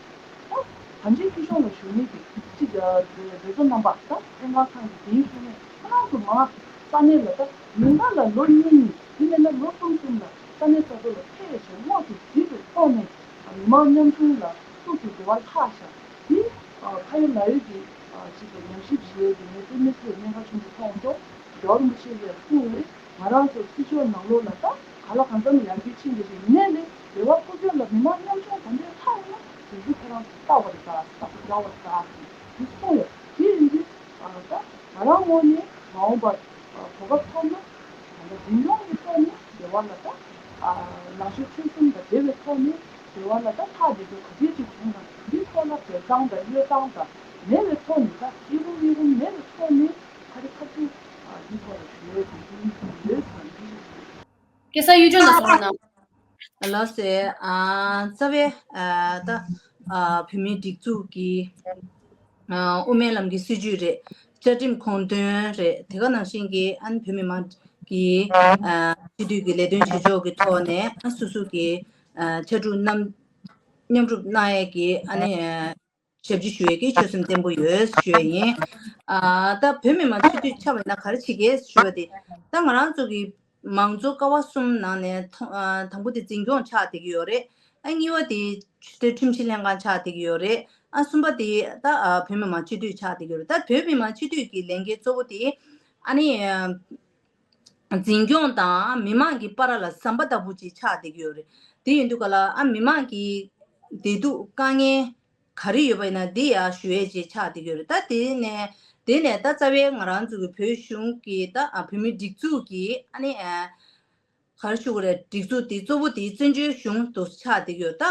ད་གང་ཅིའི་ཕུལ་བྱུང་ལ་ཞུགས་མི་དེ་གཅིག་ལ་བཟོ་བཟོ་རྣམ་པ་ད་ལྷན་ཁང་ཁང་གི་འདིའི་ཤུལ་ནས་ཁོ་རང་ཚོ་མ་ས་གནས་ལ་ད་ཉིན་ལྟར་ལ་ལོ་གཉིས་གཉིས་དེ་མིན་ན་ལོ་གསུམ་གསུམ་ལ་ས་གནས་ས་ཐོག་ལ་ཕེབས་བྱས་དངོས་སུ་གཟིགས་པའི་ཐོག་ནས་མི་མང་མཉམ་ཆུང་ལ་ཐུགས་སུ་འགྲོ་བ་ལྷག་ཤག་དེ་ཕ་ཡུལ་ལ་ཡུལ་གྱི་གཅིག་ལ་ཉམས་ཞིབ་བྱེད་ཡས་ཀྱི་ངས་དཔེ་མི་སྲིད་གནད་འགག་ཆེན་པོ་མཐོང་སོང་། རྒྱལ་བ་རིན་པོ་ཆེ་ཡིས་གསུངས་ཡོད། ང་རང་ཚོ་སྲིད་སྐྱོང་ནང་ལོགས་ལ་ད་ག་ལ་གང་འཚམ་ཡར་རྒྱས་ཕྱིན་པ་ཞིག་ཡིན་ནའི་ལས་རེ་བ་སྐུ་སྐྱོན་ལ་མི་མང་མཉམ་ཆུང་ག་འདྲས་ལྷག་ཡོད་ན་དེ་ཚོ་ཁྱེད་རང་ཚོ་ལྟ་བར་དགའ་ལྟ་བར་དགའ་བར་དགའ་ཟེར་དེ་གསུངས་ཡོད། དེ་ཡིན་དུས་ད་ང་རང་ངོས་ནས་མ་འོངས་པར་གོ་སྐབས་ཐོབ་ན་ད་ལྟ་འཛིན་སྐྱོང་གི་ཐོག་ནས་རེ་བ་ལ་ད་ནང་ཆོས་ཆོལ་གསུམ་དང་འབྲེལ་བའི་ཐོག་ནས་རེ་བ་ལ་ད་ཐག་དེ་ཚོ་ག་འདྲས་ཅིག་བྱུང་ན་འདི་ཐོག་ལ་འབད་གཙང་དང་གཡོ་གཙང་དང་མེད་པའི་ཐོག་ནས་ད་གཡོ་སྒོ་གཡོ་སྒོ་མེད་པའི་ཐོག་ནས། ཁ་རི་ཁ་ཐུག་ཨ་འདི་ཐོག་ལ་ཞུ་ཡས་དེ་འདི་ཡོད་ཙང་འདི་ཞིག་ཞུ། སྐལ་བཟང་གཡུ་སྒྲོན་ལགས་གསུང་རོགས་གནང་། ལགས་སེ། ཨ་རྩ་བའི་ཨ་ད་ཨ་བོད་མིའི་སྒྲིག་འཛུགས་ཀྱི་ཨ་དབུ་མའི་ལམ་གྱི་སྲིད་བྱུས་རེད། བཅའ་ཁྲིམས་དགོངས་དོན་རེད། དེ་ག་ནང་བཞིན་གྱི་ཨ་ནི་བོད་མི་མང་གི་ཨ་སྤྱི་འཐུས་ཀྱི་ལས་དོན་བྱེད་ཕྱོགས་ཀྱི་ཐོག་ནས་ཨ་སོ་སོ་གི་ཨ་ཕྱར་གྲུ་མཉམ་མཉམ་རུབ་གནང་ཡས་ཀྱི་ཨ་ནི། ཞབས་ཕྱི་ཞུ་ཡས་ཀྱི་ཆོད་སེམས་བརྟན་པོ་ཡོད་ཞུ་ཡས་ཡིན། ཨ་ད་བོད་མི་མང་སྤྱི་འཐུས་ཆགས་པ་ཡིན་ན་ག་རེ་བྱེད་ཀྱི་ཞུ་བ་དེ་ད་ང་རང་ཚོ་གི་མང་གཙོ་ཀ་བ་གསུམ་ནང་ནས་ཐོ་ཨ་དང་པོ་དེ་འཛིན་སྐྱོང་ཆགས་བསྡད་ཀྱི་ཡོད་རེད། ཨ་གཉིས་པ་དེ་ཆོས་དད་ཁྲིམས་ཞིབ་ལྷན་ཁང་ཆགས་བསྡད་ཀྱི་ཡོད་རེད། ཨ་གསུམ་པ་དེ་ད་ཨ་བོད་མི་མང་སྤྱི་འཐུས་ཆགས་བསྡད་ཀྱི་ཡོད་རེད། ད་བོད་མི་མང་སྤྱི་འཐུས་ཀྱི་ལས་འགན་གཙོ་བོ་དེ་ཨ་ནི། འཛིན་སྐྱོང་དང་མི་མང་གི་བར་ལ་ཟམ་པ་ལྟ་བུ་ཅིག་ཆགས་བསྡད་ཀྱི་ཡོད་རེད། དེ་ཡིན་དུས་ག་ལ་ཨ་མི་མང་གི་བདེ་སྡུག་དཀའ་ངལ་ག་རེ་ཡོད་པ་ཡིན་ན་འདི་ཡར་ཞུ་ཡས་ཅིག་ཆགས་བསྡད་ཀྱི་ཡོད་རེད། ད་དེ་ནས་དེ་ནས་ད་རྩ་བའི་ང་རང་ཚོ་གི་བོད་གཞུང་གི་ད་ཨ་བོད་མིའི་སྒྲིག་འཛུགས་ཀྱི་ཨ་ནི་ཨ་ག་རེ་ཞུ་དགོས་རེད། སྒྲིག་འཛུགས་དེ་གཙོ་བོ་དེ་བཙན་བྱོལ་གཞུང་དུ་ཆགས་བསྡད་ཀྱི་ཡོད་ད།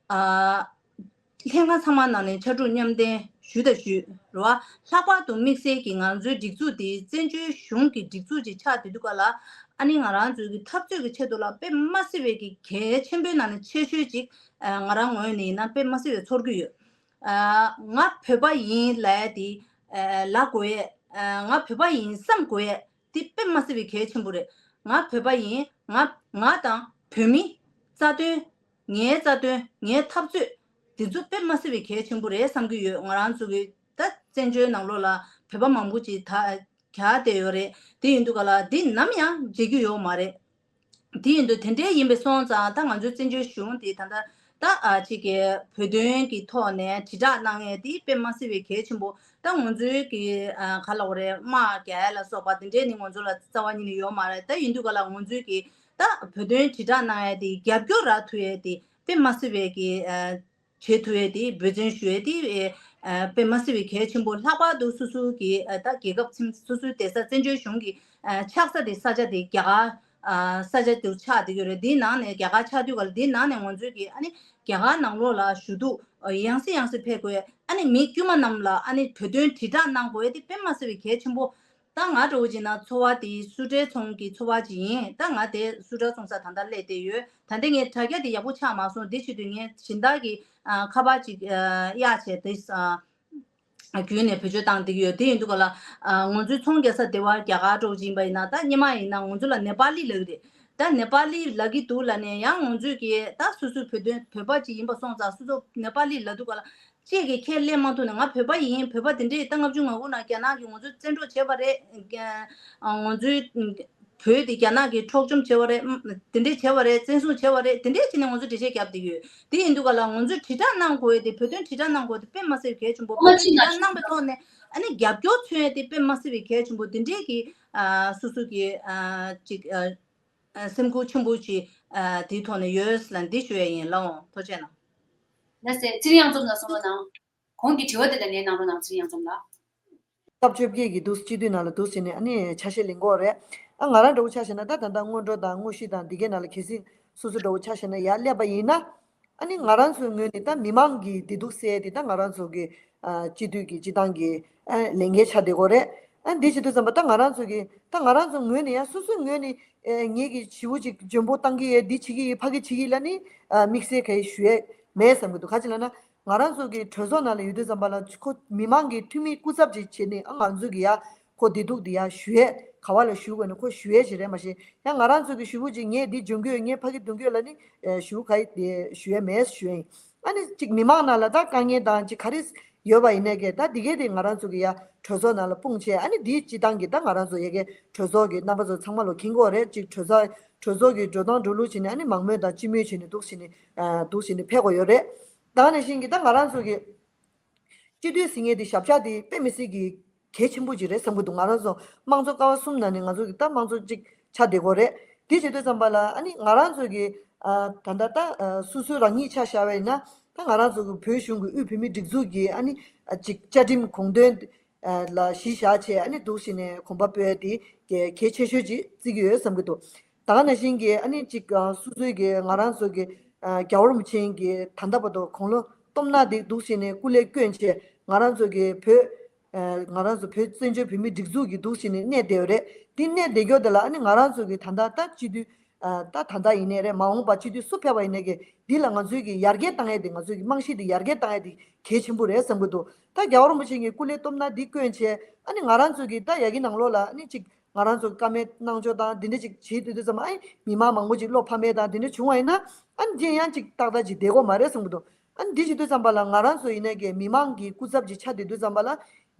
ཨ། ལྷན་ཁང་ཚང་མ་ནང་ནས་ཕྱར་གྲུ་མཉམ་འདེགས་ཞུས་དང་ཞུས་རེད་བ། ལྷག་པར་དུ་དམིགས་བསལ་གྱིས་ང་ཚོའི་སྒྲིག་འཛུགས་དེ་བཙན་བྱོལ་གཞུང་གི་སྒྲིག་འཛུགས་ཅིག་ཆགས་བསྡད་དུས་ག་ལ་ཨ་ནི་ང་རང་ཚོའི་གི་འཐབ་རྩོད་ཀྱི་ཆེད་དུ་ལ་དཔེ་མ་སྲིད་པའི་གི་གལ་ཆེན་པོའི་ནང་ནས་ཆེ་ཤོས་ཅིག་ང་རང་ངོས་ནས་ཡིན་ན་དཔེ་མ་སྲིད་པའི་ཚོར་གྱི་ཡོད། ང་བོད་པ་ཡིན་ལབ་ཡ་དེ་ལབ་དགོས་ཡས། ང་བོད་པ་ཡིན་བསམ་དགོས་ཡས་དེ་དཔེ་མ་སྲིད་པའི་གལ་ཆེན་པོ་རེད། ང་བོད་པ་ཡིན། ང་ང་དང་བོད་མི་རྩ་དོན། ངའི་རྩ་དོན། ངའི་འཐབ་རྩོད་དེ་ཚོ་དཔེ་མ་སྲིད་པའི་གལ་ཆེན་པོ་རེད་བསམ་གྱི་ཡོད། ང་རང་ཚོ་གི་ད་བཙན་བྱོལ་ནང་ལོགས་ལ་བོད་པ་མང་པོ་ཅིག་ད་གྱར་བསྡད་ཡོད་རེད། དེ་ཡིན་དུས་ག་ལ་འདི་ནམ་ཡང་བརྗེད་རྒྱུ་ཡོད་མ་རེད། དེ་ཡིན་དུས་དེ་འདྲའི་ཡིན་པའི་སོང་ཙང་ད་ང་ཚོའི་བཙན་བྱོལ་གཞུང་དེ་ད་ལྟ་ད་ཨ་ཅིག་གི་བོད་དོན་གྱི་ཐོག་ནས་དྲིལ་བསྒྲགས་གནང་ཡས་དེ་དཔེ་མ་སྲིད་པའི་གལ་ཆེན་པོ། ད་ང་ཚོའི་གི་ཨ་ག་ལབ་དགོས་རེད། དམག་རྒྱག་ཡས་ལ་སོགས་པ་དེ་འདྲའི་ནི་ང་ཚོ་ལ་རྩ་བ་ཉིད་ནས་ཡོད་མ་རེད། ད་ཡིན་དུས་ག་ལ་ང་ཚོའི་གི་ད་བོད་དོན་དྲིལ་བསྒྲགས་གནང་ཡས་དེ་རྒྱབ་སྐྱོར་རག་ཐུབ་ཡས་དེ་དཔེ་མ་སྲིད་པའི་གི་ཨ་བྱེད་ཐུབ་ཡས་དེ་འབད་བརྩོན་ཞུ་ཡས་དེ་ ཨ་དཔེ་མ་སྲིད་པའི་གལ་ཆེན་པོ། ལྷག་པར་དུ་སོ་སོའི་གི་ཨ་ད་རྒྱལ་ཁབ་ཚིམ། སོ་སོའི་སྡོད་ས་བཙན་བྱོལ་གཞུང་གི་ཨ་ཆགས་ས་དེ། ས་ཆ་དེ་རྒྱ་གར་ཨ་ས་ཆ་དེ་ཆགས་བསྡད་ཀྱི་ཡོད་རེད། དེའི་ནང་ནས་རྒྱ་གར་ཆགས་དུས་ག་ལ་དེའི་ནང་ནས་ང་ཚོའི་གི་ཨ་ནི་རྒྱ་གར་ནང་ལོགས་ལ་ཞུ་གཏུག་ཨ་ཡང་སེ་ཡང་སེ་ཕེབས་དགོས། ཨ་ནི་མི་དཀྱུས་མ་རྣམས་ལ་ཨ་ནི་བོད་དོན་དྲིལ་བསྒྲགས་གནང་དགོས་དེ་དཔེ་མ་སྲིད་པའི་གལ་ཆེན་པོ། ད་ང་འདྲ་བོ་ཅིག་ན་ཚོ་བ་དེ་སུ་ཏྲའི་ཚོང་གི་ཚོ་བ་ཅིག་ཡིན། ད་ང་དེ་སུ་ཏྲ་ཚོང་ས་ད་ལྟ་སླེབས་བསྡད་ཡོད། ད་ལྟ་ངའི་དྲ་རྒྱ་དེ་ཡག་པོ་ཆགས་མ་སོང་། དེ་བྱེད་དུས་ངས་སྦྱིན་བདག་གི་ཨ་ཁ་པར་ཅིག་ཨ་གཡར་བྱས་དེ་ཨ་བརྒྱུད་ནས་བེད་སྤྱོད་བཏང་བསྡད་ཀྱི་ཡོད། དེ་ཡིན་དུས་ག་ལ་ཨ་ང་ཚོའི་ཚོང་རྒྱག་ས་དེ་བ་རྒྱ་གར་འདྲ་བོ་ཅིག་ཡིན་པ་ཡིན་ན། ད་སྔོན་མ་ཡིན་ན་ང་ཚོ་ལ་ནེ་པ་ལི་ལབ་ཀྱི་རེད། ད་ནེ་པ་ལི་ལབ་ཀྱི་འདུག་ལབ་ནས་ཡང་ང་ཚོས་ཀྱི་ད་སོ་སོའི་བོད་དོན་བོད་པ་ཅིག་ཡིན་པ་སོང་ཙང་སོ་སོ་ནེ་པ་ལི་ལབ་དུས་ག་ལ། ཅིག་གིས་ཁས་ལེན་མ་ཐུབ་ནས། ང་བོད་པ་ཡིན། བོད་པ་དེ་འདྲས་ད་ལྔ་བཅུ་ང་དགུ་ནང་རྒྱ་ནག་གིས་ང་ཚོ་བཙན་འཕྲོག་བྱས་པ་རེད། ཨ་ང་ཚོའི་བོད་དེ་རྒྱ་ནག་གིས་འཕྲོག་བཅོམ་བྱས་པ་རེད། ཨམ་དེ་འདྲས་བྱས་པ་རེད། བཙན་བཟུང་བྱས་པ་རེད། དེ་འདྲས་བྱས་ནས་ང་ཚོ་འགྲེལ་བཤད་བརྒྱབ་བསྡད་ཡོད། དེ་ཡིན་དུས་ག་ལ་ང་ཚོས་དྲིལ་བསྒྲགས་གནང་དགོས་དེ། བོད་དོན་དྲིལ་བསྒྲགས་གནང་དགོས་དེ་དཔེ་མ་སྲིད་པའི་གལ་ཆེན་པོ། བོད་དོན་དྲིལ་བསྒྲགས་གནང་པའི་ཐོག་ནས་ཨ་ནི་རྒྱབ་སྐྱོར་མཚོན་ཡས་དེ་དཔེ་མ་སྲིད་པའི་གལ་ཆེན་པོ། དེ་འདྲས་ཀྱི་ཨ་སོ་སོ་གི་ཨ་ཅིག་ཨ་ཨ་སེམས་ཁུར་ཆེན་པོ་ཅིག་ཨ་དེའི་ཐོག་ནས་ཡོད་ལབ་འདི་ཞུ་ཡས་ཡིན། ལགས་འོང་། ཐུགས་རྗེ་གནང་། ལགས་སེ། ཚེ་རིང་གཡང་འཛོམས་ལགས་གསུང་རོགས་གནང་། གོང་གི་དྲི་བ་དེ་ལ་ལན་གནང་རོགས་གནང་། ཚེ་རིང་གཡང་འཛོམས་ལགས། སྐབས་བཅོ་བརྒྱད་ཀྱི་འདུག་སྤྱི་འཐུས་ནང་ལ་འདུག་ཟེར་ནས་ཨ་ནི་ཆ་ཤས་ལེན་གྱི་ཡོད་རེད། ཨ་ང་རང་འདྲ་བོ་ཆ་བཞག་ན། ད་ད་ལྟ་སྔོན་འགྲོ་དང་དངོས་གཞི་དང་འདི་གའི་ནང་ལ་གལ་སྲིད་སོ་སོ་འདྲ་བོ་ཆ་བཞག་ན་ཡར་སླེབས་པ་ཡིན་ན། ཨ་ནི་ང་རང་ཚོའི་ངོས་ནས་ད་མི་མང་གི་བདེ་སྡུག་སེལ་ཏེ། ད་ང་རང་ཚོ་གི་ཨ་སྤྱི་འཐུས་ཀྱི་སྤྱི་བཏང་གི་ཨ་ལས་འགན་ཆགས་བསྡད་ཀྱི་ཡོད་རེད། ཨ་འདི་བྱེད་དུས་ཙམ་པ་ད་ང་རང་ཚོ་གི་ད་ང་རང་ཚོ་ངོས་ནས་ཡང་སོ་སོའི་ངོས་ནས་ཨ་ངེད་ཀྱི་ཞེ་པོ་ཅིག་འཇོན་པོ་བཏང་གི་ཡོད། འདི་བྱེད་ཀྱི་ཡོད། ཕ་གི་བྱེད་ཀྱི་ཡོད་ལབ་ནི་ཨ་དམིགས་བསལ་ག་ཡེ་ཞུ་ཡས་མེད་བསམ་གྱི་འདུག་ག་ཅི་ལབ་ན། ང་རང་ཚོ་གི་གྲོས་ཚོགས་ནང་ལ་ཡོད་དུས་ཙམ་པ་ལ་ཁོ་མི་མང་གི་འཐུས་མི་སྐུ་ཚབ་ཅིག་བྱས་ནས་ཨ་ང་ཚོ་གི་ཡ་ཁོ་བདེ་སྡུག་འདི་ཡ་ཞུ་ཡས། ག་བ་ལ་ཞུ་དགོས་ན་ཁོ་ཞུ་ཡས་ཅིག་རེད། མ་གཞི་ཡང་ང་རང་ཚོ་གི་ཞེ་པོ་ཅིག་ངས་འདི་འཇོན་གྱི་ཡོད། ངས་ཕ་གི་འདོན་གྱི་ཡོད་ལབ་ནི་ཨེ་ཞེ་པོ་ག་ཡེ་དེ་ཞུ་ཡས་མེད་ཞུ་ཡས་ཡིན། ཨ་ནི་ཅིག་མི་མང་ནང་ལ་ད་དཀའ་ངལ་དང་ཅིག་ག་རེ་ཡོད་པ་ཡིན་ནའི་གི་ད་འདི་གའི་དེ་ང་རང་ཚོ་གི་ཡ་གྲོས་ཚོགས་ནང་ལ་སྤུངས་བྱས། ཨ་ནི་འདིའི་སྤྱི་བཏང་གི་ད་ང་རང་ཚོ་ཡ་གི་གྲོས་ཚོགས་ཀྱི་རྣམ་པ་ཚོ་ཚང་མ་ལོ་མཁྱེན་གྱི་ཡོད་རེད། ཅིག་གྲོས་ཚོགས་གྲོས་ཚོགས་ཀྱི་འགྲོ་སྟངས་འགྲོ་ལུགས་བྱས་ནས་ཨ་ནི་མང་མོས་དང་སྤྱི་མོས་བྱས་ནས་འདུག་བྱས་ནས་ཨ་འདུག་བྱས་ནས་ཕེབས་དགོས་ཡོད་རེད། ད་ག་ནང་བཞིན་གྱི་ད་ང་རང་ཚོ་གི་སྤྱི་འཐུས་ཟེར་མཁན་དེ་ཞབས་བཀྱག་དེ་དཔེ་མི་སྲིད་ཀྱི་གལ་ཆེན་པོ་ཅིག་རེད་བསམ་གྱི་འདུག་ང་རང་ཚོ་དམངས་གཙོ་ཀ་བ་གསུམ་ནང་ནས་ང་ཚོ་གི་ད་དམངས་གཙོ་གཅིག་ཆགས་བསྡད་ཀྱི་ཡོད་རེད། དེ་བྱེད་དུས་ཙམ་པ་ལ་ཨ་ནི་ང་རང་ཚོ་གི་ཨ་ད་ལྟ་ད་ཨ་སོ་སོའི་རང་ཉིད་ཆ་བཞག་པ་ཡིན་ན། ད་ང་རང་ཚོ་གི་བོད་གཞུང་གི་དབུས་བོད་མིའི་སྒྲིག་འཛུགས་ཀྱི་ཨ་ནི་ཨ་ཅིག་བཅའ་ཁྲིམས་དགོངས་དོན་ཨ་ལ་གཞི་བཞག་བྱས་ཨ་ནི་འདུག་བྱས་ནས་གོམ་པ་སྤོས་དེ་གལ་གལ་ཆེ་ཤོས་ཅིག་བརྩི་གི་ཡོད་བསམ་གྱི་འདུག་ད་ག་ནང་བཞིན་གྱི་ཨ་ནི་ཅིག་ཨ་སོ་སོའི་གི་ང་རང་ཚོ་གི་ཨ་རྒྱལ་བ་རིན་པོ་ཆེ་གི་ད་ལྟ་བར་དུ་དགུང་ལོ་སྟོང་ཕྲག་འདི་འདུག་བྱས་ནས་སྐུ་ལས་བསྐྱོན་བྱས། ང་རང་ཚོ་གི་བོད་ཨ་ང་རང་ཚོ་བོད་བཙན་བྱོལ་བོད་མིའི་སྒྲིག་འཛུགས་ཀྱི་འདུག་བྱས་ནས་གནས་བསྡད་ཡོད་རེད། འདི་གནས་བསྡད་རྒྱུ་དེ་ལ་ཨ་ནི་ང་རང་ཚོ་གི་ད་ལྟ་ད་སྤྱི་འཐུས་ཨ་ད་ད་ལྟ་ཡིན་ནའི་རེད། མ་འོངས་པ་སྤྱི་འཐུས་སུ་ཕེབས་པ་ཡིན་ནའི་གི་འདི་ལ་ང་ཚོའི་གི་ཡར་རྒྱས་བཏང་ཡས་དེ། ང་ཚོའི་གི་རྨང་གཞི་དེ་ཡར་རྒྱས་བཏང་ཡས་དེ་གལ་ཆེན་པོ་རེད་བསམ་གྱི་འདུག་ད་རྒྱལ་བ་རིན་པོ་ཆེ་གི་སྐུ་ལས་སྟོང་ཕྲག་འདི་བསྐྱོན་བྱས་ཨ་ནི་ང་རང་ཚོ་གི་ད་ཡ་གི་ནང་ལོགས་ལ་ཨ་ནི་ཅིག་ང་རང་ཚོ་བཀའ་མོལ་གནང་ཕྱོགས་དང་དེ་འདྲ་ཅིག་བྱེད་དུས་དུས་ཙམ་ཨ་ནི་མི་མང་མང་པོ་ཅིག་བློ་ཕམ་ཡས་དང་དེ་འདྲ་བྱུང་བ་ཡིན་ན། ཨ་ནི་རྗེས་ཡང་ཅིག་ཏག་ཏག་ཅིག་བསྡད་ཀྱི་ཡོད་མ་རེད་བསམ་གྱི་འདུག་ཨ་ནི་འདི་བྱེད་དུས་ཙམ་པ་ལ་ང་རང་ཚོ་ཡིན་ནའི་གི་མི་མང་གི་སྐུ་ཚབ་ཅིག་ཆགས་བསྡད་དུས་ཙམ་པ་ལ་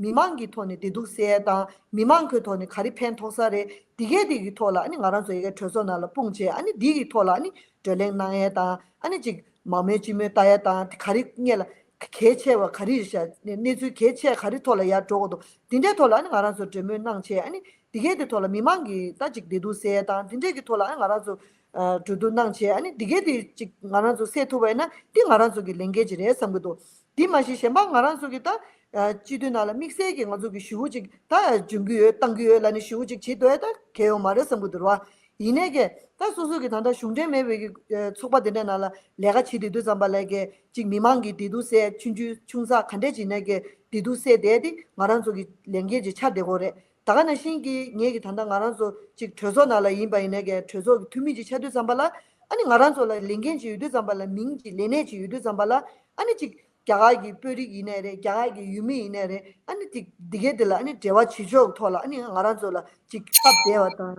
མི་མང་གི་ཐོག་ནས་བདེ་སྡུག་སེལ་ཡས་དང་། མི་མང་གི་ཐོག་ནས་ག་རེ་ཕན་ཐོགས་ས་རེད། འདི་གའི་དེ་གི་ཐོག་ལ་ཨ་ནི་ང་རང་ཚོ་ཡ་གི་གྲོས་ཚོགས་ནང་ལ་སྤུངས་བྱས། ཨ་ནི་འདི་གི་ཐོག་ལ་ཨ་ནི་བགྲོ་གླེང་གནང་ཡས་དང་། ཨ་ནི་ཅིག་མང་མོས་སྤྱི་མོས་ལྟ་ཡས་དང་། དེ་ག་རེ་སྔོན་ལ་གལ་ཆེ་བ་ག་རེ་རེད་ཤག་གནས་ཚུལ་གལ་ཆེ་ག་རེ་ཐོག་ལ་ཡར་འགྲོ་དགོས་འདུག་དེ་འདྲའི་ཐོག་ལ་ཨ་ནི་ང་རང་ཚོ་གྲོས་མོལ་གནང་བྱས། ཨ་ནི་དེ་གའི་དེ་ཐོག་ལ་མི་མང་གི་ད་ཅིག་བདེ་སྡུག་སེལ་ཡས་དང་དེ་འདྲའི་གི་ཐོག་ལ་ཨ་ནི་ང་རང་ཚོ་ཨ་གྲོས་བསྡུར་གནང་བྱས། ཨ་ནི་དེ་གའི་དེ་ཅིག་ང་རང་ཚོ་སེལ་ཐུབ་པ་ཡིན་ན་དེ་ང་རང་ཚོ་གི་ལས་འགན་ཅིག་རེད་བསམ་གྱི་འདུག་དེ་མ་གཞི་གཞན་པ་ང་རང་ཚོ་གི་ད་ཨ་སྤྱི་འཐུས་ནང་ལ་དམིགས་བསལ་གྱི་ང་ཚོ་གི་ཞེ་པོ་ཅིག་ད་འཇོན་གྱི་ཡོད། བཏང་གི་ཡོད་ལབ་ནས་ཞེ་པོ་ཅིག་བྱེད་འདོད་ཡ་ད་གལ་ཡོད་མ་རེད་བསམ་གྱི་འདུག་ར། ཡིན་ནའི་གི་ད་སོ་སོ་གི་ད་ལྟ་གཞུང་འབྲེལ་མེད་པའི་གི་ཨ་ཚོགས་པ་དེ་འདྲའི་ནང་ལ་ལས་ཀ་བྱེད་བསྡད་དུས་ཙམ་པ་ལ་གི་ཅིག་མི་མང་གི་བདེ་སྡུག་སེལ། ཆུང་ཆུང་ཆུང་ཚགས་ག་འདྲས་ཅིག་ནའི་གི་བདེ་སྡུག་སེལ་བསྡད་དེ་ང་རང་ཚོ་གི་ལས་འགན་ཅིག་ཆགས་བསྡད་ཀྱི་ཡོད་རེད། ད་ག་ནང་བཞིན་གྱི་ངེད་ཀྱི་ད་ལྟ་ང་རང་ཚོ་ཅིག་གྲོས་ཚོགས་ནང་ལ་ཡིན་པ་ཡིན་ནའི་གི་གྲོས་ཚོགས་ཀྱི་འཐུས་མི་ཅིག་ཆགས་དུས་ཙམ་པ་ལ་ཨ་ནི་ང་རང་ཚོ་ལ་ལས་འགན་ཅིག་ཡོད་དུས་ཙམ་པ་ལ། མིང་ཅིག་ལས་གནས་ཅིག་ཡོད་དུས་ཙམ་པ་ལ་ཨ་ནི་ཅིག་རྒྱ་གར་གྱི་དཔོན་རིགས་ཡིན་ནའི་རེད། རྒྱ་གར་གྱི་ཡུལ་མི་ཡིན་ནའི་རེད། ཨ་ནི་ཅིག་འདི་གའི་དེ་ལ་ཨ་ནི་འབྲེལ་བ་བྱེད་ཕྱོགས་ཐོག་ལ་ཨ་ནི་ང་རང་ཚོ་ལ་ཅིག་སྟབས་བདེ་བ་དང་།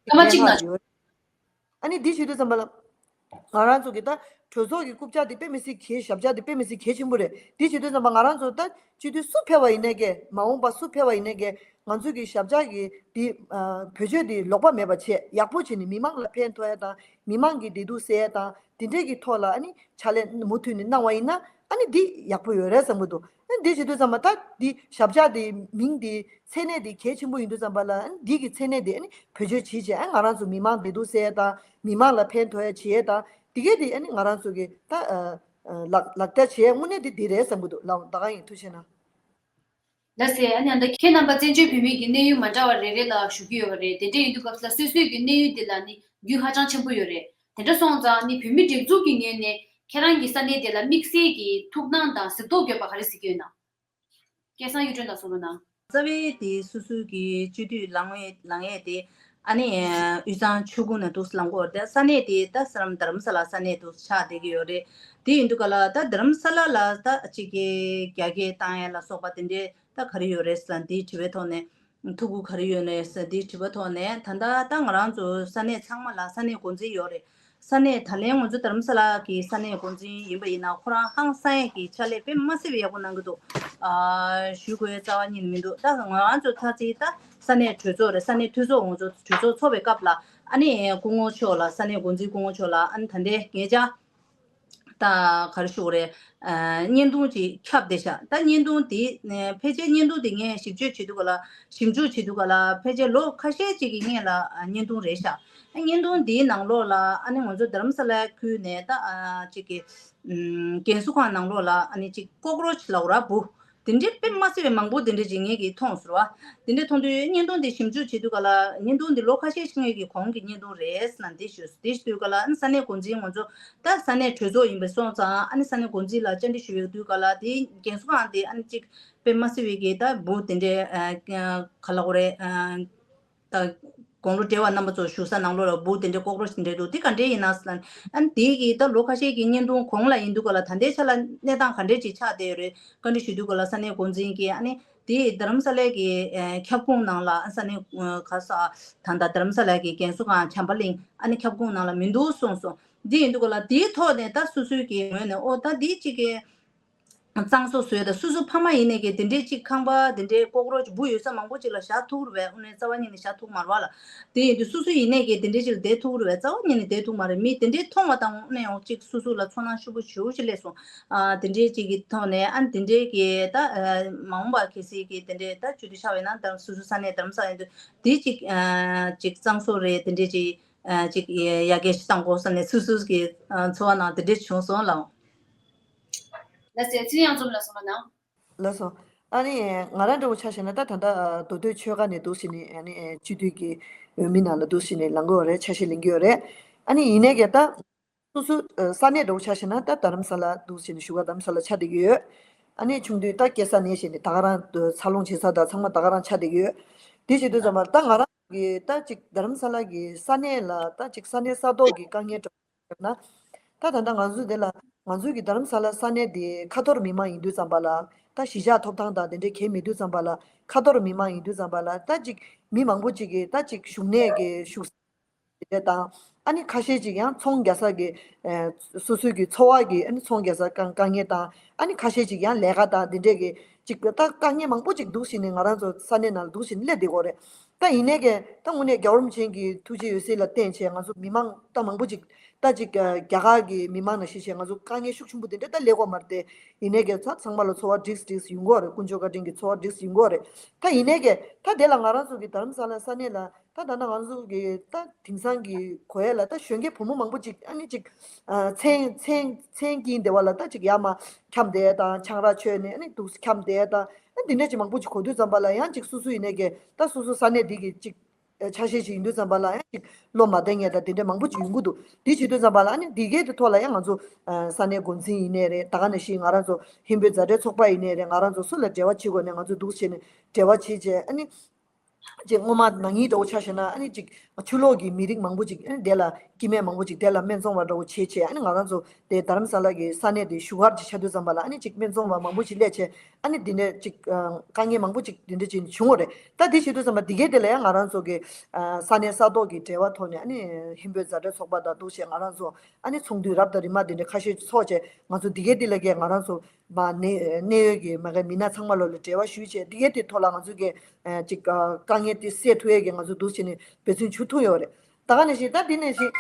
སྐར་མ་གཅིག་ལ། ཨ་ནི་འདི་བྱེད་དུས་ཙམ་པ་ལ་ང་རང་ཚོ་གི་ད་གྲོས་ཚོགས་ཀྱི་རྐུབ་བཀྱག་དེ་དཔེ་མི་སྲིད་གལ། ཞབས་བཀྱག་དེ་དཔེ་མི་སྲིད་གལ་ཆེན་པོ་རེད། འདི་བྱེད་དུས་ཙམ་པ་ང་རང་ཚོ་ད་སྤྱི་འཐུས་སུ་ཕེབས་པ་ཡིན་ནའི་གི། མ་འོངས་པ་སུ་ཕེབས་པ་ཡིན་ནའི་གི་ང་ཚོ་གི་ཞབས་བཀྱག་གི་འདི་ཨ་བེད་སྤྱོད་འདི་ལོག་པ་མེད་པ་བྱས། ཡག་པོ་བྱས་ནས་མི་མང་ལ་ཕན་ཐོགས་ཡ་དང་། མི་མང་གི་བདེ་སྡུག་སེལ་ཡ་དང་། དེ་འདྲས་ཀྱི་ཐོག་ལ་ཨ་ནི་ཕྱག་ལས་མུ་མཐུད་ནས་གནང་བ་ཡིན་ན་ཨ་ནི་འདི་ཡག་པོ་ཡོད་རེད་བསམ་གྱི་འདུག་ཨ་ནི་འདི་བྱེད་དུས་ཙམ་པ་ད་འདི་ཞབས་བཀྱག་འདི་མིང་འདི་མཚན་གནས་འདི་གལ་ཆེན་པོ་ཡིན་དུས་ཙམ་པ་ལ་ཨ་ནི་འདི་གི་མཚན་གནས་འདི་ཨ་ནི་བེད་སྤྱོད་བྱེད་བྱས། ཨ་ང་རང་ཚོ་མི་མང་བདེ་སྡུག་སེལ་ཡས་དང་། མི་མང་ལ་ཕན་ཐོགས་ཡས་བྱེད་ཡས་དང་། འདི་གས་འདི་ཨ་ནི་ང་རང་ཚོ་གི་ད་ཨ་ ལག་ལག་བསྟར་བྱེད་དངོས་གནས་དེ་འདི་རེད་བསམ་གྱི་འདུག་ལགས་ད་ག་ཡིན། ཐུགས་རྗེ་གནང་། ལགས་སེ། ཨ་ནི་ཨ་ད་ཁྱེད་རྣམ་པ་བཙན་བྱོལ་བོད་མིའི་གི་གནས་ཡུལ་མ་འདྲ་བ་རེ་རེ་ལ་བཞུགས་ཀྱི་ཡོད་པ་རེད། དེ་འདྲ་ཡིན་དུས་སྐབས་ལ་སོ་སོའི་གི་གནས་ཡུལ་དེ་ལ་ནི་རྒྱུས་ཧ་ཅང་ཆེན་པོ་ཡོད་རེད། དེ་འདྲ་སོང་ཙང་ནི་བོད་མི་སྒྲིག་འཛུགས་ཀྱི་ངོས་ནས་ཁྱེད་རང་གི་ས་གནས་དེ་ལ་དམིགས་བསལ་གྱི་ཐུགས་སྣང་དང་གཟིགས་རྟོག་དགོས་པ་ག་རེ་གཟིགས་ཀྱི་ཡོད་ན། སྐལ་བཟང་གཡུ་སྒྲོན་ལགས་གསུང་རོགས་གནང་། རྩ་བའི་དེ་སོ་སོའི་གི་སྤྱི་འཐུས་ལངས་ཡས་ལངས་ཡས་དེ་ཨ་ནི་དབུས་གཙང་ཆུ་ཁུངས་ནས་འདུག་ལངས་གོ་དེ་ས་གནས་དེ་ད་ས་རམ་རྡ་རམ་ས་ལ་ས་གནས་འདུག་ཆགས་བསྡད་ཀྱི་ཡོད་རེད། དེ་ཡིན་དུས་ག་ལ་ད་རྡ་རམ་ས་ལ་ལ་ད་གཅིག་གི་རྒྱ་སྐད་བཏང་ཡས་ལ་སོགས་པ་དེ་འདྲའི་ད་ག་རེ་ཡོད་རེད་ཟེར་ན་དེའི་དྲི་བའི་ཐོག་ནས་ཐུགས་ཁུར་ག་རེ་ཡོད་ནས་ཟེར་དེའི་དྲི་བའི་ཐོག་ནས་ད་ལྟ་ད་ང་རང་ཚོ་ས་གནས་ཚང་མ་ལ་ས་གནས་འགོ་འཛིན་ཡོད་རེད། ས་གནས་ད་ལན་ང་ཚོ་རྡ་རམ་ས་ལ་གི་ས་གནས་འགོ་འཛིན་ཡིན་པ་ཡིན་ན་ཁོ་རང་ཧང་སང་ཡས་ཀྱི་ཕྱག་ལས་དཔེ་མ་སྲིད་པའི་ཡག་པོ་གནང་གི་འདུག་ཨ་ཞུ་དགོས་རྩ་བ་ཉིད་ནས་མི་འདུག་ད་ང་རང་ཚོ་ཚ་ཚིག་ད་ས་གནས་གྲོས་ཚོགས་རེད། ས་གནས་འཐུས་ཚོགས་ང་ཚོ་གྲོས་ཚོགས་ཚོགས་པའི་སྐབས་ལ་ཨ་ནི་སྐུ་ངོ་མཆོག་ལ་ས་གནས་འགོ་འཛིན་སྐུ་ངོ་མཆོག་ལ་ཨ་ནི་ད་ལྟའི་ངེད་ཅག་ད་ག་རེ་ཞུ་དགོས་རེད། ཨ་བརྙན་ཐུང་ཅིག་ཁྱབ་བསྡད་ཤག་ད་བརྙན་ཐུང་དེ་ཕལ་ཆེར་བརྙན་ཐུང་དེ་ངས་ཞིབ་དཔྱོད་བྱེད་དུས་ག་ལ་ཞིབ་འཇུག་བྱེད་དུས་ག་ལ་ཕལ་ཆེར་ལོ་ཁ་ཤས་ཅིག་གི་སྔོན་ལ་བརྙན་ཐུང་རེད་ཤག་བརྙན་ཐུང་འདིའི་ནང་ལོགས་ལ་ཨ་ནི་ང་ཚོ་རྡ་རམ་ས་ལའི་ཁུལ་ནས་ད་ཨ་ཅིག་གི་ཨམ་རྒན་གསོ་ཁང་ནང་ལོགས་ལ་ཨ་ནི་ཅིག་ཀོག་རོ་ཆི་ལབ་ར་འབུ་དེ་འདྲའི་དཔེ་མ་སྲིད་པའི་མང་པོ་དེ་འདྲ་ཅིག་ངེད་ཀྱིས་མཐོང་སོང་བ། དེ་འདྲ་མཐོང་དུས་བརྙན་ཐུང་འདི་ཞིབ་འཇུག་བྱེད་དུས་ག་ལ་བརྙན་ཐུང་འདི་ལོ་ཁ་ཤས་ཤིག་སྔོན་གྱི་གོང་གི་བརྙན་ཐུང་རེད་ཟེར་ན་འདི་ཞུས་སོང་། དེ་ཞུ་དུས་ག་ལ་ཨ་ནི་ས་གནས་འགོ་འཛིན་ང་ཚོ་ད་ས་གནས་གྲོས་ཚོགས་ཡིན་པ་སོང་ཙང་ཨ་ནི་ས་གནས་འགོ་འཛིན་ལ་བཅར་འདྲི་ཞུ་བའི་དུས་ག་ལ་དེ་རྒན་གསོ་ཁང་དེ་ཨ་ནི་ཅིག་དཔེ་མ་སྲིད་པའི་གི་ད་འབུ་དེ་འདྲའི་ཨ་ག་ལ་གོ་རེད་ཨ། ད་དགུང་ལོ་བགྲེས་པ་རྣམ་པ་ཚོ་བཞུགས་ས་ནང་ལོགས་ལ་འབུ་དེ་འདྲའི་ཀོག་རོ་ཆི་དེ་འདྲ་འདུག་དེ་ག་འདྲའི་ཡིན་ན་ཟེར་ན། ཨ་ནི་དེའི་གི་ད་ལོ་ཁ་ཤས་ཀྱི་བརྙན་ཐུང་གོང་ལ་ཡིན་དུས་ག་ལ་ད་ལྟའི་ཆ་ལ་གནས་སྟངས་ག་འདྲའི་ཅིག་ཆགས་བསྡད་ཡོད་རེད། བཀའ་འདྲི་ཞུ་དུས་ག་ལ་ས་གནས་འགོ་འཛིན་གྱིས་ཨ་ནི་དེ་རྡ་རམ་ས་ལའི་གི་ཨེ་ཁྱབ་ཁོངས་ནང་ལ་ཨ་ས་གནས་ཨ་ག་ས་ད་ལྟ་རྡ་རམ་ས་ལའི་གི་རྒན་གསོ་ཁང་བྱམས་པ་གླིང་ཨ་ནི་ཁྱབ་ཁོངས་ནང་ལ་མི་འདུག་གསུངས་སོང་། དེ་ཡིན་དུས་ག་ལ་དེའི་ཐོག་ནས་ད་སོ་སོའི་གི་ངོས་ནས་ཨོ་ད་དེ་ཅིག་གི་གཙང་བཟོ་བཟོས་དང་སོ་སོ་ཕ་མ་ཡིན་ནས་ཀྱི་དེ་འདྲའི་ཅིག་ཁང་པ་དེ་འདྲའི་ཀོག་རོ་ཆི་འབུ་ཡོད་ས་མང་པོ་ཅིག་ལ་བཞག་ཐུབ་རེད་པས། དངོས་གནས་རྩ་བ་ཉིད་ནས་བཞག་ཐུབ་མ་རེད་པ་ལ། དེ་ཡིན་དུས་སོ་སོ་ཡིན་ནས་ཀྱི་དེ་འདྲའི་ཅིག་ལ་བསྡད་ཐུབ་རེད་པས། རྩ་བ་ཉིད་ནས་བསྡད་ཐུབ་མ་རེད། མི་དེ་འདྲའི་མཐོང་བ་དང་དངོས་གནས་ཡང་ཅིག་སོ་སོ་ལ་ཚོར་སྣང་ཤུགས་པོ་ཞེ་པོ་ཅིག་སླེབས་སོང་། ཨ་དེ་འདྲའི་ཅིག་གི་ཐོག་ནས་ཨ་དེ་འདྲའི་གི་ད་མ་འོངས་པ་གལ་སྲིད་ཀྱི་དེ་འདྲའི་ད་བཅོས་སྒྲིག་ཆགས་པ་ཡིན་ན་ད་སོ་སོ་ས་གནས་རྡ་རམ་ས་ལ་ཡིན་དུས་དེ་ཅིག་ཅིག་གཙང་བཟོ་རེད་དེ་འདྲའི་ཅིག་ཨ་ཅིག་ཡར་རྒྱས་ཤིག་བཏང་དགོས་བསམ་ནས་སོ་སོ་གི་ཨ་ཚོར་བ་ནང་དེ་འདྲ་བྱུང་སོང་ལགས། ལགས་སེ། ཚེ་རིང་གཡང་འཛོམས་ལགས་གསུང་རོགས་གནང་། ལགས་སོ། ཨ་ནི་ང་རང་འདྲ་བོ་ཆ་བཞག་ན་ད་ད་ལྟ་མདོ་སྟོད་ཆོལ་ཁ་ནས་འདུག་སེ་ནས་ཨ་ནི་སྤྱི་འཐུས་ཀྱི་འོས་མི་ནང་ལ་འདུག་སེ་ནས་ལངས་ཀྱི་ཡོད་རེད། ཆ་ཤས་ལེན་གྱི་ཡོད་རེད། ཨ་ནི་ཡིན་ནའི་ཀྱང་ད་སོ་སོ་ས་གནས་འདྲ་བོ་ཆ་བཞག་ན་ད་རྡ་རམ་ས་ལ་འདུག་སེ་ནས་བཞུགས་སྒར་རྡ་རམ་ས་ལ་ཆགས་བསྡད་ཀྱི་ཡོད། ཨ་ནི་ཆུང་དུས་ད་སྐྱེས་ས་ནས་བྱས་ནས་ད་ག་རང་འཚར་ལོངས་བྱེད་ས་དང་ཚང་མ་ད་ག་རང་ཆགས་བསྡད་ཀྱི་ཡོད། དེ་བྱེད་དུས་ཙམ་པར་ད་ང་རང་གི་ད་ཅིག་རྡ་རམ་ས་ལ་གི་ས་གནས་ལ་ད་ཅིག་ས་གནས་ས་ཐོག་གི་དཀའ་ངལ་འདྲ་བོ་ན། ད་ད་ལྟ་ང་ཚོ་འདི་ལ་ང་ཚོའི་གི་རྡ་རམ་ས་ལ་ས་གནས་འདི་ཁ་ཐོར་མི་མང་ཡིན་དུས་ཙམ་པ་ལ་ད་གཞིས་ཆགས་ཐོབ་ཐང་དང་དེ་འདྲའི་གལ་མེད་དུས་ཙམ་པ་ལ་ཁ་ཐོར་མི་མང་ཡིན་དུས་ཙམ་པ་ལ་ད་ཅིག་མི་མང་པོ་ཅིག་གིས་ད་ཅིག་བཞུགས་གནས་ཀྱི་བཞུགས་ས་དེ་འདྲ་དང་། ཨ་ནི་ཁ་ཤས་ཅིག་ཡང་ཚོང་རྒྱག་ས་གི་ཨ་སོ་སོའི་གི་འཚོ་བ་གི་ཨ་ནི་ཚོང་རྒྱག་ས་དཀའ་དཀའ་ངལ་དང་། ཨ་ནི་ཁ་ཤས་ཅིག་ཡང་ལས་ཀ་དང་དེ་འདྲས་གི་ཅིག་ད་དཀའ་ངལ་མང་པོ་ཅིག་འདུག་སེ་ནས་ང་རང་ཚོ་ས་གནས་ནང་ལ་འདུག་སེ་ནས་སླེབས་བསྡད་ཀྱི་ཡོད་རེད། ད་ཡིན་ནའི་ཀྱང་ད་དངོས་གནས་རྒྱལ་བ་རིན་པོ་ཆེ་གི་ཐུགས་རྗེ་འོད་ཟེར་ལ་བརྟེན་བྱས་ང་ཚོ་མི་མང་ད་མང་པོ་ཅིག་ད་ཅིག་ཨ་རྒྱ་གར་གྱི་མི་མང་ནང་བཞིན་བྱས་ང་ཚོ་དཀའ་ངལ་ཤུགས་ཆེན་པོ་དེ་འདྲ་ད་སླེབས་ཀྱི་མ་རེད་དེ། ཡིན་ནའི་ཀྱང་ད་ཚང་མ་ལ་འཚོ་བ་འགྲིག་འགྲིག་ཡོང་གི་ཡོད་རེད། དཀོན་མཆོག་བཀའ་དྲིན་གྱིས་འཚོ་བ་འགྲིག་ཡོང་གི་ཡོད་རེད། ད་ཡིན་ནའི་ཀྱང་ད་དེ་ལ་ང་རང་ཚོ་གི་རྡ་རམ་ས་ལ་ས་གནས་ལ་ད་ད་ལྟ་ང་ཚོ་གི་ད་དེང་སང་གི་གོ་ཡ་ལ་ད་གཞོན་སྐྱེས་བུ་མོ་མང་པོ་ཅིག་ཨ་ནི་ཅིག་ཨ་མཚན་མཚན་མཚན་གྱི་འདི་བ་ལ་ད་ཅིག་ཡར་མར་འཁྱམས་བསྡད་དང་ཆང་རག་མཆོད་ནས་ཨ་ནི་འདུག་འཁྱམས་བསྡད་དང་ཨ་འདི་འདྲ་ཅིག་མང་པོ་ཅིག་གོ་དུས་ཙམ་པ་ལ་ཡང་ཅིག་སོ་སོ་ཡིན་ནའི་ཀྱང་ད་སོ་སོ་ས་གནས་འདི་གི་ཅིག་ཆ་ཤས་ཤིག་ཡིན་དུས་ཙམ་པ་ལ་ཡང་ཅིག་བློ་མ་བདེ་མཁན་དང་དེ་འདྲ་མང་པོ་ཅིག་ཡོང་གི་འདུག་དེ་བྱེད་དུས་ཙམ་པ་ལ་ཨ་ནི་འདི་གའི་དེ་ཐོག་ལ་ཡང་ང་ཚོ་ཨ་ས་གནས་འགོ་འཛིན་ཡིན་ནའི་རེད། ད་ག་ནང་བཞིན་ང་རང་ཚོ་ཧིན་བོད་མཛའ་འབྲེལ་ཚོགས་པ་ཡིན་ནའི་རེད། ང་རང་ཚོ་སུ་ལ་འབྲེལ་བ་བྱེད་དགོས་ནའི་ང་ཚོ་འདུག་བྱས་ནས་འབྲེལ་བ་བྱེད་བྱས་ཨ་ནི་ཅིག་སྔོན་མ་ན་ནིང་འདྲ་བོ་ཆ་བཞག་ན་ཨ་ནི་ཅིག་ཕྱི་ལོགས་ཀྱི་མི་རིགས་མང་པོ་ཅིག་ཨ་ནི་དེ་ལ་སྐྱེ་དམན་མང་པོ་ཅིག་དེ་ལ་སྨན་བཙོང་བ་འདྲ་བོ་བྱེད་བྱས་ཨ་ནི་ང་རང་ཚོ་དེ་རྡ་རམ་ས་ལ་གི་ས་གནས་དེ་བཞུགས་སྒར་ཅིག་ཆགས་དུས་ཙམ་པ་ལ་ཨ་ནི་ཅིག་སྨན་བཙོང་བ་མང་པོ་ཅིག་སླེབས་བྱས་ཨ་ནི་དེ་ནས་ཅིག་དཀའ་ངལ་མང་པོ་ཅིག་དེ་འདྲ་ཅིག་བྱུང་བ་རེད། ད་དེ་བྱེད་དུས་ཙམ་པ་དེ་གའི་དེ་ལ་ཡང་ང་རང་ཚོ་གི་ས་གནས་ས་ཐོག་གི་འབྲེལ་བ་ཐོག་ནས་ཨ་ནི་ཧིན་བོད་མཛའ་འབྲེལ་ཚོགས་པ་དང་འདུག་བྱས་ང་རང་ཚོ་ཨ་ནི་ཚོགས་འདུ་རབ་དང་རིམ་པ་དེ་འདྲ་ཁ་ཤས་ཚོགས་བྱས་ང་ཚོ་དེ་གའི་དེ་ལ་གས་ང་རང་ཚོ་མ་གནས་གནས་ཡོད་ཀྱི་མ་གའི་མི་སྣ་ཚང་མ་ལོ་ལ་འབྲེལ་བ་ཞུས་བྱས་དེ་གའི་དེ་ཐོག་ལ་ང་ཚོ་གི་ཅིག་དཀའ་ངལ་དེ་སེལ་ཐུབ་ཡས་ཀྱི་ང་ཚོ་འདུག་བྱས་ནས་འབད་བརྩོན་ཞུ་ཐུབ་ཡོད་རེད། ད་ག་ནང་བཞིན་ད་འདི་ནང་བཞིན་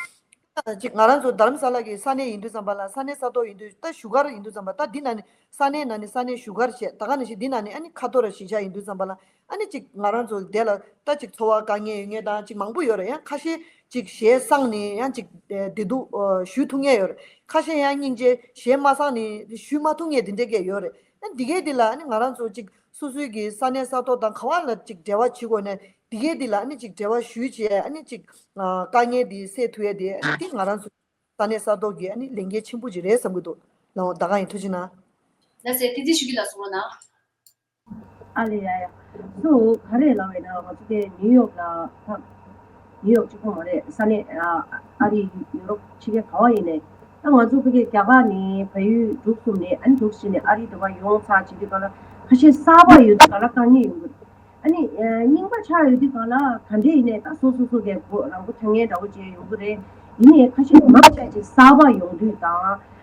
ཅིག་ང་རང་ཚོ་རྡ་རམ་ས་ལ་གི་ས་གནས་ཡིན་དུས་ཙམ་པ་ལ་ས་གནས་ས་ཐོག་ཡིན་དུས་ད་བཞུགས་སྒར་ཡིན་དུས་ཙམ་པ་ད་འདི་ནང་ནས་ས་གནས་ནང་ནས་ས་གནས་བཞུགས་སྒར་བྱས་ད་ག་ནང་བཞིན་འདི་ནང་ནས་ཨ་ནི་ཁ་ཐོར་གཞིས་ཆགས་ཡིན་དུས་ཙམ་པ་ལ་ཨ་ནི་ཅིག་ང་རང་ཚོ་དེ་ལ་ད་ཅིག་འཚོ་བ་དཀའ་ངལ་ཡོད་མཁན་དང་ཅིག་མང་པོ་ཡོད་རེད། ཡང་ཁ་ཤས་ ཅིག་ཞལ་བསངས་ནས་ཡང་ཅིག་བདེ་སྡུག་ཞུ་ཐུབ་མཁན་ཡོད་རེད། ཁ་ཤས་ཡང་སྙིང་རྗེ་ཞལ་མ་བསངས་ནས་ཞུ་མ་ཐུབ་མཁན་དེ་འདྲ་གས་ཡོད་རེད། ཨ་འདི་གས་འདི་ལ་ཨ་ནི་ང་རང་ཚོ་ཅིག་སོ་སོའི་གི་ས་གནས་ས་ཐོག་དང་ག་བ་ལ་ཅིག་འབྲེལ་བ་བྱེད་དགོས་ནས་འདི་གས་འདི་ལ་ཨ་ནི་ཅིག་འབྲེལ་བ་ཞུས་བྱས་ཨ་ནི་ཅིག་དཀའ་ངལ་འདི་སེལ་ཐུབ་ཡས་དེ་ཨ་ནི་འདི་ང་རང་ཚོ་ས་གནས་ས་ཐོག་གི་ཨ་ནི་ལས་འགན་ཆེན་པོ་ཅིག་རེད་བསམ་གི་འདུག་ལགས་འོ་ད་ག་ཡིན། ཐུགས་རྗེ་གནང་། ལགས་སེ། བསྟན་འཛིན་ཆོས་སྐྱིད་ལགས་གསུང་རོགས་གནང་། ཨ་ལེ་ཡ་ཡ། སུ་ག་རེ་ལབ་ཡིན་ན་ང་ཚོ་དེ་ནིའུ་ཡོག་ལ་ཐག་ནིའུ་ཡོག་གཅིག་པོ་མ་རེད། ས་གནས་ཨ་ཨ་རི་ཡུ་རོབ་ཕྱི་རྒྱལ་ག་བ་ཡིན་ནའི་ད་ང་ཚོ་ཕ་གི་རྒྱ་གར་ནས་བལ་ཡུལ་འབྲུག་གསུམ་ནས་ཨ་ནི་འབྲུག་བཞི་ནས་ཨ་རི་འདྲ་བ་ཡོང་ཚར་བྱེད་དུས་ག་ལ་ཁ་ཤས་གསར་པ་ཡོད་དུས་ག་ལ་དཀའ་ངལ་ཡོང་གི་རེད། ཨ་ནི་རྙིང་པ་ཆགས་ཡོད་དུས་ག་ལ་ག་འདྲས་ཡིན་ནའི་ད་སོ་སོ་སོ་གའི་སྒོ་རང་པོ་ཐོན་མཁན་འདྲ་བོ་བྱས་ཡོང་གི་རེད། ཡིན་ནའི་ཁ་ཤས་མང་ཆེ་ཅིག་གསར་པ་ཡོང་དུས་དང་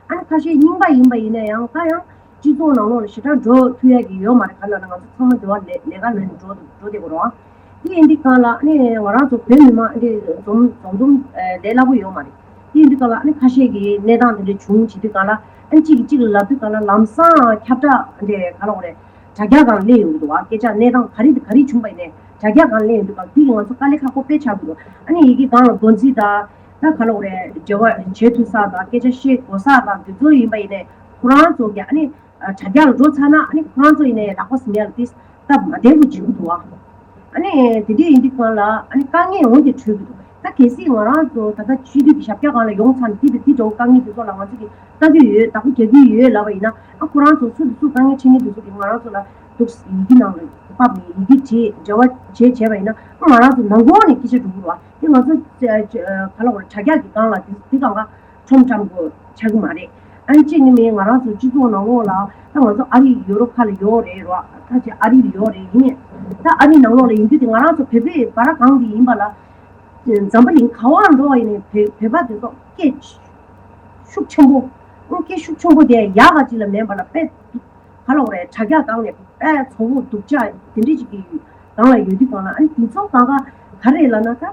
ཨ་ནི་ཁ་ཤས་རྙིང་པ་ཡིན་པ་ཡིན་ན་ཡང་ད་ཡང་སྤྱི་ཚོགས་ནང་ལོགས་ལ་ཞེ་དྲག་འགྲོ་ཐུབ་ཡ་གི་ཡོད་མ་རེད། ག་ལ་ན་ང་ཚོ་ཚང་མ་འགྲོ་བ་ལས་ལས་ཀ་ལ་འགྲོ་འགྲོ་བསྡད་དགོས་རེད་བ། དེ་ཡིན་དུས་གང་ལ་ཨ་ནི་ང་རང་ཚོ་བོད་མི་མང་ཨ་ནི་འཛོམས་འཛོམས་འཛོམས་ལས་སླ་པོ་ཡོད་མ་རེད། དེ་ཡིན་དུས་གང་ལ་ཨ་ནི་ཁ་ཤས་ཀྱི་གནས་སྟངས་དེ་འདྲ་བྱུང་བྱེད་དུས་གང་ལ་ཨ་ནི་གཅིག་གིས་གཅིག་ལ་ལབ་དུས་གང་ལ་ལམ་སང་ཁྱབ་བསྒྲགས་ཨ་འདྲས་ག་ལ་འོ་རེད། དྲ་རྒྱ་སྒང་སླེབས་ཡོང་གི་འདུག་བ། སྐད་ཆ་གནས་སྟངས་ག་རེ་དང་ག་རེ་བྱུང་པ་ཡིན་ནའི་དྲ་རྒྱ་སྒང་སླེབས་ཡོང་དུས་གང་འདི་གིས་ང་ཚོ་དཀའ་ལས་ཁག་པོ་དཔེ་ཆགས་ཀྱི་འདུག་ཨ་ནི་ཡི་གེ་སྒང་ལ་འདོན་རྩིས་དང་ད་ག་ལ་འོ་རེད། འབྲེལ་བ་བྱེད་ཐུབ་ས་དང་སྐད་ཆ་བཤད་དགོས་ས་དང་དེ་ཚོ་ཡིན་པ་ཡིན་ནའི་ཁོ་རང་ཚོ་གི་ཨ་ནི། དྲ་རྒྱ་ལ་འགྲོ་ཚར་ན་ཨ་ནི་ཁོ་རང་ཚོ་ཡིན་ནའི་ལག་པ་ཟིན་ཡ་ལ་ཏིས་སྟབས་མ་བདེ་པོ་བྱེད་ཀྱི་འདུག་ཨ། ཨ་ནི་དེ་འདྲས་ཡིན་དུས་གང་ལ་ཨ་ནི་དཀའ་ངལ་འོང་དེ་འཕྲོད་ཀྱི་འདུག་ད་གལ་སྲིད་ང་རང་ཚོ་ད་ལྟ་སྤྱི་འཐུས་ཀྱི་ཞབས་བཀྱག་སྒང་ལ་ཡོང་ཚར་ན་དེ་དང་དེ་འདྲ་བོ་དཀའ་ངལ་དེ་ཚོ་ལ་ང་ཚོ་གིས་ལྟ་གི་ཡོད། བདག་པོ་རྒྱག་གི་ཡོད་ལབ་པ་ཡིན་ན་ཨ་ཁོ་རང་ཚོ་སུ་དང་སུ་དཀའ་ངལ་འཕྲད་མཁན་དེ་ཚོ་གིས་ང་རང་ཚོ་ལ་འདུག་ཡི་གེ་ནང་ལ་ཕབ་ནས་ཡི་གེ་བྲིས་འབྲེལ་བ་བྱས་བྱས་པ་ཡིན་ན་ཨ་ང་རང་ཚོ་ནང་ཁོག་ནས་སྐད་ཆ་འགྲོ་གི་རེད་བ། དེ་ང་ཚོ་ག་ལ་བར་དྲ་རྒྱ་གི་སྒང་ལ་དེ་དེ་སྒང་ག་ཁྲོམ་ཁྲམ་གོ་ཆགས་ཀྱི་མ་རེད། ཨ་ནི་གཅིག་ནི་མིན་ང་རང་ཚོ་སྤྱི་ཚོགས་ནང་ལོགས་ལ་ད་ང་ཚོ་ཨ་རི་ཡུ་རོབ་ཁ་ལ་ཡོད་རེད་རོ། ད་ཅི་ཨ་རི་ལ་ཡོད་རེད། ཡིན་ནའི་ད་ཨ་རི་ནང་ལོགས་ལ་ཡིན་དུས་དེ་ང་རང་ཚོ་བོད་པའི་བར་གང་གི་ཡིན་པ་ལ་འཛམ་བུ་གླིང་ག་བར་འགྲོ་བ་ཡིན་ནའི་བོད་བོད་པ་དེ་ཚོ་སྐད་ཤུགས་ཆེན་པོ་ཨང་སྐད་ཤུགས་ཆེན་པོ་དེ་ཡག་ག་ཅིག་ལ་མེད་པ་ལ་དཔེ་ག་ལ་བ་རེད། དྲ་རྒྱ་སྒང་ནས་དཔེ་ཚོ་བོ་སྡུག་ཅག་དེ་འདྲས་ཅིག་གི་ཡུལ་སྒང་ལ་ཡོད་དུས་སྒང་ལ་ཨ་ནི་དེ་ཚོ་སྒང་ག་ག་རེ་ལབ་ན་ད་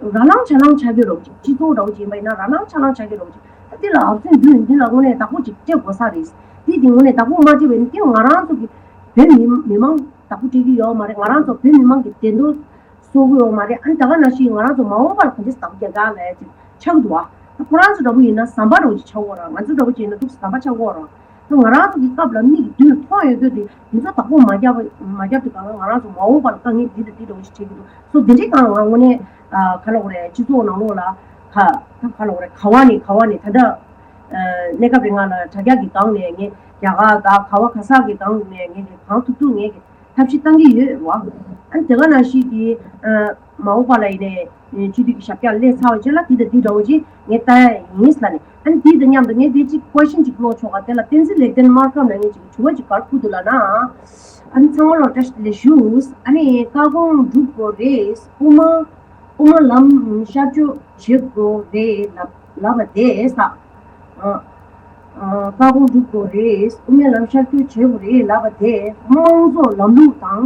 ར་ལང་ཆ་ལང་ཆགས་ཀྱི་རོགས་ཅིག་སྤྱི་ཚོགས་འདྲ་བོ་ཅིག་ཡིན་པ་ཡིན་ན་ར་ལང་ཆ་ལང་ཆགས་ཀྱི་རོགས་ཅིག་ད་འདི་ལ་ཨབ་སེན་འདུས་འདི་ལ་དངོས་གནས་བདག་པོ་ཅིག་སྤྲད་དགོས་ས་རེད། འདི་འདི་དངོས་གནས་བདག་པོ་མ་སྤྲད་པ་ཡིན་ན་དེ་ང་རང་ཚོ་གི་བོད་མི་མི་མང་བདག་པོ་སྤྲད་ཀྱི་ཡོད་མ་རེད། ང་རང་ཚོ་བོད་མི་མང་གི་བདེ་དོན་གསོ་གི་ཡོད་མ་རེད། ཨ་ནི་ད་ག་ནང་བཞིན་ང་རང་ཚོ་མ་འོངས་པ་ལ་ག་འདྲས་བདག་པོ་རྒྱག་ག་ལབ་ཡ་ཅིག་ཆགས་འདུག་བ། ད་ཁོ་རང་ཚོ་འདྲ་པོ་ཡིན་ན་ཟམ་པ་འདྲ་པོ་ཅིག་ཆགས་ཀྱི་ཡོད་རེད། ང་ཚོ་འདྲ་པོ་ཅིག་ཡིན་ན་ཏོག་ཙམ་ཟམ་པ་ཆགས་ཀྱི་ཡོད་རེད། ང་རང་ཚོ་གི་སྐབས་ལ་མིག་མདུན་ལ་མཐོང་ཡོད་དུས་དེ་དེ་ཚོ་བདག་པོ་མ་རྒྱབ་མ་རྒྱབ་དུས་གང་ལ་ང་རང་ཚོ་མ་འོངས་པ་ལ་དཀའ་ངལ་འདི་དང་འདི་འདྲ་བོ་ཞིག་འཕྲད་ཀྱི་འདུག་སོ་འདི་འདྲའི་སྒང་ལ་ང་དངོས་གནས་ཨ་ག་ལ་འོ་རེད། སྤྱི་ཚོགས་ནང་ལོགས་ལ་ག་ད་ག་ལ་འོ་རེད། ག་བ་ནས་ག་བ་ནས་ད་ལྟ་ཨ་གནས་སྐབས་རིང་ང་ལ་དྲ་རྒྱ་གི་སྒང་ནས་ངས་རྒྱ་གར་ད་ག་བ་ག་ས་གི་སྒང་ནས་ངས་གང་ཐུབ་ཐུབ་ངས་ཀྱི་ཐབས་ཤེས་བཏང་གི་ཡོད་རེད་བ། ཨ་ནི་དེ་ག་ནང་བཞིན་གྱི་ཨ་མ་འོངས་པ་ལ་ཡིན་ནའི་སྤྱི་འཐུས་ཀྱི་ཞབས་བཀྱག་སླེབས་ཚར་བ་རྗེས་ལ་འདི་དང་འདི་འདྲ་བོ་ཅིག་ངས་ལྟ་ཡ་ཡིན་ལབ་ནས། ཨ་ནི་འདི་དང་མཉམ་དུ་ངས་འདི་ཅིག་ཀོ་ཤན་ཅིག་ཀློག་ཆོག་ག་དེ་ལ་བསྟན་འཛིན་ལེགས་ལྡན་སྨར་ཁམས་ལ་ངས་ཅིག་དྲི་བ་ཅིག་ག་རེ་ཕུལ་འདུག་ལབ་ན། ཨ་ནི་ཚང་མ་ལ་བཀྲ་ཤིས་བདེ་ལེགས་ཞུ། ཨ་ནི་བཀའ་དགོངས་སྒྲུབ་དགོས་རེད། དབུ་མ་དབུ་མ་ལམ་ཤར་བསྐྱོད་བྱེད་དགོས་རེད་ལབ་ལབ་པ་དེ་ས། ཨ་ཨ་བཀའ་དགོངས་སྒྲུབ་དགོས་རེད། དབུ་མའི་ལམ་ཤར་བསྐྱོད་བྱེད་དགོས་རེད་ལབ་པ་དེ་དམངས་གཙོ་ལམ་ལུགས་དང་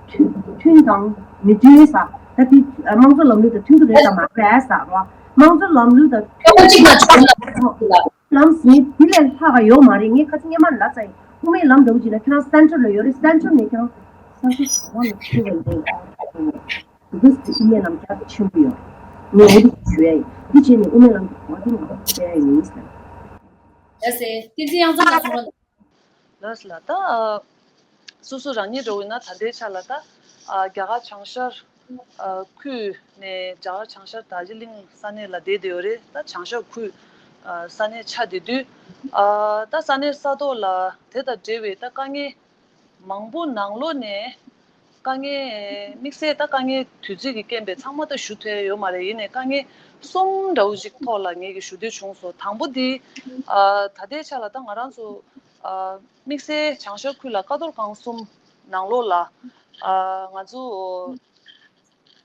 མཐུན་མཐུན་དང་མི་མཐུན་ས། ད་དེ་དམངས་གཙོ་ལམ་ལུགས་དང་མཐུན་གྱི་རེད་དང་མ་རེད་ས་རོ། དམངས་གཙོ་ལམ་ལུགས་དང་མཐུན་གྱི་ལམ་ཟིན་དེ་ལས་ལྷག་ག་ཡོད་མ་རེད། ངས་ཁ་ཚིག་སྔོན་མ་ལབ་ཚར་ཡིན། དབུ་མའི་ལམ་འདྲ་བོ་ཅིག་ན་ཁྱེད་རང་སེན་ཊར་ལ་ཡོད་རེད། སེན་ཊར་ནས་ཁྱེད་རང་ས་ཆ་གང་ལ་ཁྱེར་བ་ཡིན། འདུག་སེ་དབུ་མའི་ལམ་རྒྱ་ཆེན་པོ་ཡོད། ངས་འོ་དེ་ཞུ་ཡ་ཡིན། འདི་བྱས་ནས་དབུ་མའི་ལམ་གྱི་གོ་བ་དེ་ང་ཚོ་སྤྲད་ཡ་ཡིན་ཟེར། ཡ་སེ། བསྟན་འཛིན་དབྱངས་མཚོ་ལགས་གསུང་རོགས་གནང་། ལགས་ལ་ད་སོ་སོ་རང་ཉིད་འགྲོ་ཡིན་ན་ད་ལྟའི་ཆ་ལ་ད་རྒྱ་གར་བྱང་ཤར་ཁུལ་ནས་རྒྱ་གར་བྱང་ཤར་དར་ཇི་ལིང་ས་གནས་ལ་བསྡད་བསྡད་ཡོད་རེད། ད་བྱང་ཤར་ཁུལ་ས་གནས་ཆགས་བསྡད་དུས་ད་ས་གནས་ས་ཐོག་ལ་དེ་དང་འབྲེལ་བའི་ད་དཀའ་ངལ་མང་པོ་ནང་ལོགས་ནས་དཀའ་ངལ་དམིགས་བསལ་ད་དཀའ་ངལ་དུས་ཚོད་ཀྱི་རྐྱེན་པས་ཚང་མ་ད་ཞུ་ཐུབ་ཡ་ཡོད་མ་རེད། ཡིན་ནའི་དཀའ་ངལ་གསུམ་འདྲ་བོ་ཅིག་ཐོག་ལ་ངེད་ཀྱིས་ཞུ་འདོད་བྱུང་སོང་། དང་པོ་འདི་ཨ་ད་ལྟའི་ཆ་ལ་ད་ང་རང་ཚོ་ཨ་དམིགས་བསལ་བྱང་ཤར་ཁུལ་ལ་ཀ་རྡོར་སྒང་གསུམ་ནང་ལོགས་ལ་ཨ་ང་ཚོ་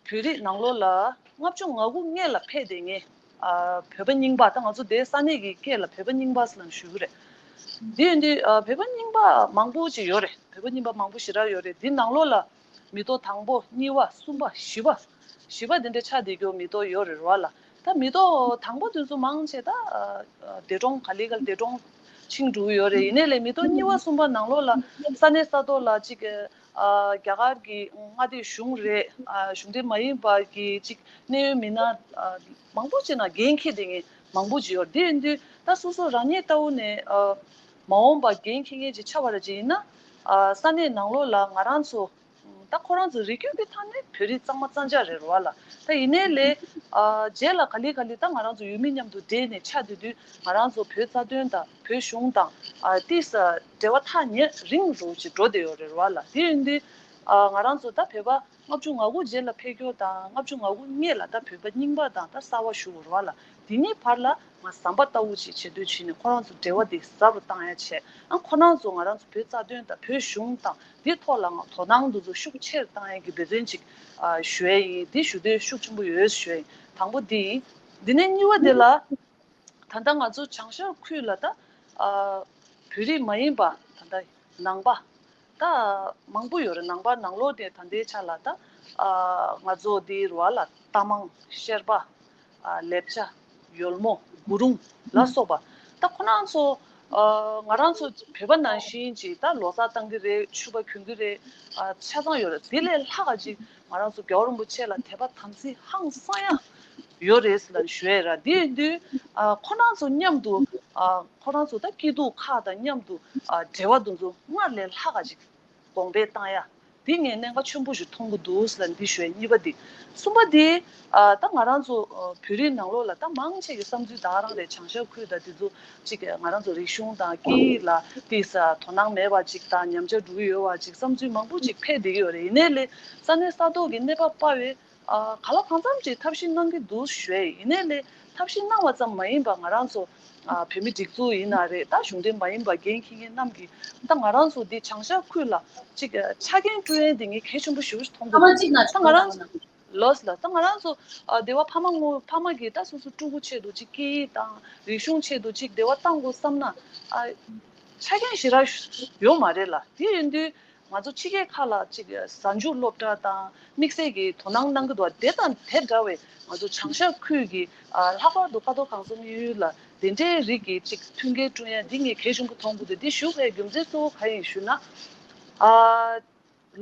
བོད་རིགས་ནང་ལོགས་ལ་ལྔ་བཅུ་ང་དགུ་སྔས་ལ་ཕེབས་བསྡད་མཁན་ཨ་བོད་པ་རྙིང་པ། ད་ང་ཚོ་དེའི་ས་གནས་ཀྱི་སྐད་ལ་བོད་པ་རྙིང་པ་ཟེར་ལབ་ཞུ་གི་རེད། དེ་ཡིན་དུས་ཨ་བོད་པ་རྙིང་པ་མང་པོ་ཅིག་ཡོད་རེད། བོད་པ་རྙིང་པ་མང་པོ་ཞེ་དྲག་ཡོད་རེད། འདི་ནང་ལོགས་ལ་མི་ཐོག་དང་པོ་གཉིས་པ་གསུམ་པ་བཞི་པ་བཞི་པ་དེ་འདྲ་ཆགས་བསྡད་རྒྱུ་མི་ཐོག་ཡོད་རེད་རོ་ལ། ད་མི་ཐོག་དང་པོ་དེ་ཚོ་མང་ཆེ་ད་ཨ་ཨ་འདས་གྲོངས་ག་ལེ་ག་ལེ་འདས་གྲོངས་ཕྱིན་འགྲོ་གི་ཡོད་རེད། ཡིན་ནའི་ལས་མི་ཐོག་གཉིས་པ་གསུམ་པ་ནང་ལོགས་ལ་ས་གནས་ས་ཐོག་ལ་ཅིག་ ཨ་རྒྱ་གར་གྱི་མངའ་སྡེ་གཞུང་རེད། ཨ་གཞུང་འབྲེལ་མ་ཡིན་པ་གི་ཅིག་གནད་ཡོད་མི་སྣ་ཨ་མང་པོ་ཅིག་ནང་འགན་འཁྱེར་བསྡད་མཁན་མང་པོ་ཅིག་ཡོད་རེད། དེ་ཡིན་དུས་ད་སོ་སོ་རང་ཉིད་ལྟ་བུ་ནས་ཨ་མ་འོངས་པ་འགན་འཁྱེར་མཁན་ཅིག་ཆགས་པ་རེད་ཅིག་ཡིན་ན། ཨ་ས་གནས་ནང་ལོགས་ལ་ང་རང་ཚོ་ད་ཁོ་རང་ཚོ་རིགས་རྒྱུད་ཀྱི་ཐོག་ནས་བོད་རིགས་གཙང་མ་གཙང་རྐྱང་རེད་རེད་བ་ལ། ད་ཡིན་ནའི་ལས་ཨ་རྗེས་ལ་ག་ལེ་ག་ལེ་ད་ང་རང་ཚོ་ཡུལ་མི་མཉམ་དུ་འདྲེས་ནས་ཆགས་བསྡད་དུས་ང་རང་ཚོ་བོད་རྩ་དོན་དང་བོད་གཞུང་དང་ཨ་ཏིས་འབྲེལ་བ་ཐག་ཉེ་རིང་རུ་ཅིག་འགྲོ་བསྡད་ཡོད་རེད་རེད་བ་ལ། དེ་ཡིན་དུས་ཨ་ང་རང་ཚོ་ད་བོད་པ་ལྔ་བཅུ་ང་དགུ་རྗེས་ལ་ཕེབས་རྒྱུ་དང་ལྔ་བཅུ་ང་དགུ་སྔོན་ལ་ད་བོད་པ་རྙིང་པ་དང་ད་གསར་བ་ཞུ་དགོས་རེད་བ་ལ། དེ་གཉིས་བར་ལ་ང་ཟམ་པ་ལྟ་བུ་ཅིག་བྱེད་འདོད་བྱས་ནས་ཁོ་རང་ཚོ་འབྲེལ་བ་དེ་ཟབ་རུ་བཏང་ཡ་བྱས། ཨ་ཁོ་རང་ཚོ་ང་རང་ཚོ་བོད་རྩ་དོན་དང་བོད་གཞུང་དང་དེ་ཐོག་ལ་ང་དོ་སྣང་འདི་ཚོ་ཤུགས་ཆེར་བཏང་ཡ་གི་འབད་བརྩོན་ཅིག་ཨ་ཞུ་ཡ་ཡིན། དེ་ཞུ་འདོད་ཤུགས་ཆེན་པོ་ཡོད་ཞུ་ཡ་ཡིན། དང་པོ་དེ་ཡིན། དེ་ནས་གཉིས་པ་དེ་ལ་ད་ལྟ་ང་ཚོ་བྱང་ཤར་ཁུལ་ལ་ད་ཨ་བོད་རིགས་མ་ཡིན་པ་ད་ལྟ་ནང་པ་ད་མང་པོ་ཡོད་རེད། ནང་པ་ནང་ལོགས་དེ་ད་ལྟའི་ཆ་ལ་ད་ཨ་ང་ཚོ་འདི་རུ་བ་ལ་རྟ་མང་ཤེར་པ། ཨ་ལེབ་ཅ། ཡོལ་མོ། གུ་རུང་ལ་སོགས་པ། ད་ཁོ་རང་ཚོ་ཨ་ང་རང་ཚོ་བོད་པ་ནང་བཞིན་ཅིག་ད་ལོ་གསར་བཏང་གི་རེད། ཕྱུ་པ་གྱོན་གི་རེད། ཨ་ཆ་ཚང་ཡོད་རེད། དེ་ལས་ལྷག་ག་ཅིག་ང་རང་ཚོ་རྒྱལ་བ་རིན་པོ་ཆེ་ལ་དད་པ་དམ་ཚིག་ཧང་སང་ཡ་ཡོད་རེད་ཟེར་ལ་ཞུ་ཡ་ར། དེ་ཡིན་དུས་ཨ་ཁོ་རང་ཚོ་མཉམ་དུ་ཨ་ཁོ་རང་ཚོ་ད་སྐྱིད་སྡུག་ཁག་དང་མཉམ་དུ་ཨ་འབྲེལ་བ་དེ་ཚོ་སྔར་ལས་ལྷག་ག་ཅིག་གོང་འཕེལ་བཏང་ཡ། འདི་ངས་གནད་འགག་ཆེན་པོ་ཞིག་མཐོང་གི་འདུག་ཟེར་ལ་འདི་ཞུ་ཡ། གཉིས་པ་འདི། གསུམ་པ་འདི། ཨ་ད་ང་རང་ཚོ་ཨ་བོད་རིགས་ནང་ལོགས་ལ་ད་མང་ཆེ་གི་བསམ་ཚུལ་ད་ག་རང་རེད། བྱང་ཤར་ཁུལ་དང་འདི་ཚོ་གཅིག་ང་རང་ཚོ་རིག་གཞུང་དང་སྐད་ཡིག་ལ་ཏིས་དོ་སྣང་མེད་པ་ཅིག་དང་ཉམས་ཆག་འགྲོ་གི་ཡོད་པ་ཅིག་བསམ་ཚུལ་མང་པོ་ཅིག་འཕེལ་བསྡད་ཀྱི་ཡོད་རེད། ཡིན་ནའི་ལས་ས་གནས་ས་ཐོག་གི་གནས་བབ་དཔར་བའི་ཨ་ག་ལ་གང་འཚམ་ཅིག་ཐབས་ཤེས་གནང་གི་འདུག་ཞུ་ཡ་ཡིན། ཡིན་ནའི་ལས་ཐབས་ཤེས་གནང་བ་ཙམ་མ་ཡིན་པ་ང་རང་ཚོ་ཨ་བོད་མི་སྒྲིག་འཛུགས་ཡིན་ན་རེད། ད་གཞུང་འབྲེལ་མ་ཡིན་པ་འགན་འཁྱེར་མཁན་རྣམས་ཀྱིས་ད་ང་རང་ཚོ་འདི་བྱང་ཤར་ཁུལ་ལ་ཅིག་ཆ་རྐྱེན་སྤྲོད་ཡས་འདི་ངས་གལ་ཆེན་པོ་ཞེ་པོ་ཞིག་མཐོང་གི་འདུག་ད་ང་རང་ཚོ་ལོས་ལ་ད་ང་རང་ཚོ་ཨ་སྡེ་བ་ཕ་མ་ངོ་ཕ་མ་གིས་ད་སོ་སོ་ཕྲུ་གུ་ཆེད་དུ་ཅིག་སྐད་ཡིག་དང་རིག་གཞུང་ཆེད་དུ་ཅིག་འབྲེལ་བ་བཏང་དགོས་བསམ་ན་ཨ་ཆ་རྐྱེན་ཞེ་དྲག་ཡོད་མ་རེད་ལ། དེ་ཡིན་དུས། ང་ཚོ་ཕྱི་རྒྱལ་ཁག་ལ་ཅིག་གཟའ་མཇུག་སློབ་གྲྭ་དང་དམིགས་བསལ་གྱི་དོ་སྣང་གནང་གི་འདུག་དེ་དང་དེ་འདྲ་བའི་ང་ཚོ་བྱང་ཤར་ཁུལ་གྱི་ཨ་ལྷག་པར་དུ་ཀ་རྡོར་གངས་ལྗོངས་དབྱིན་ཡུལ་ལ་དེ་འདྲའི་རིགས་ཀྱི་ཅིག་མཐུན་རྐྱེན་བསྐྲུན་ཡ་འདི་ངས་གལ་ཆེན་པོ་མཐོང་གི་འདུག་དེ་ཞུ་བའི་རྒྱུ་མཚན་གཙོ་བོ་ག་ཡིན་ཞུ་ན། ཨ་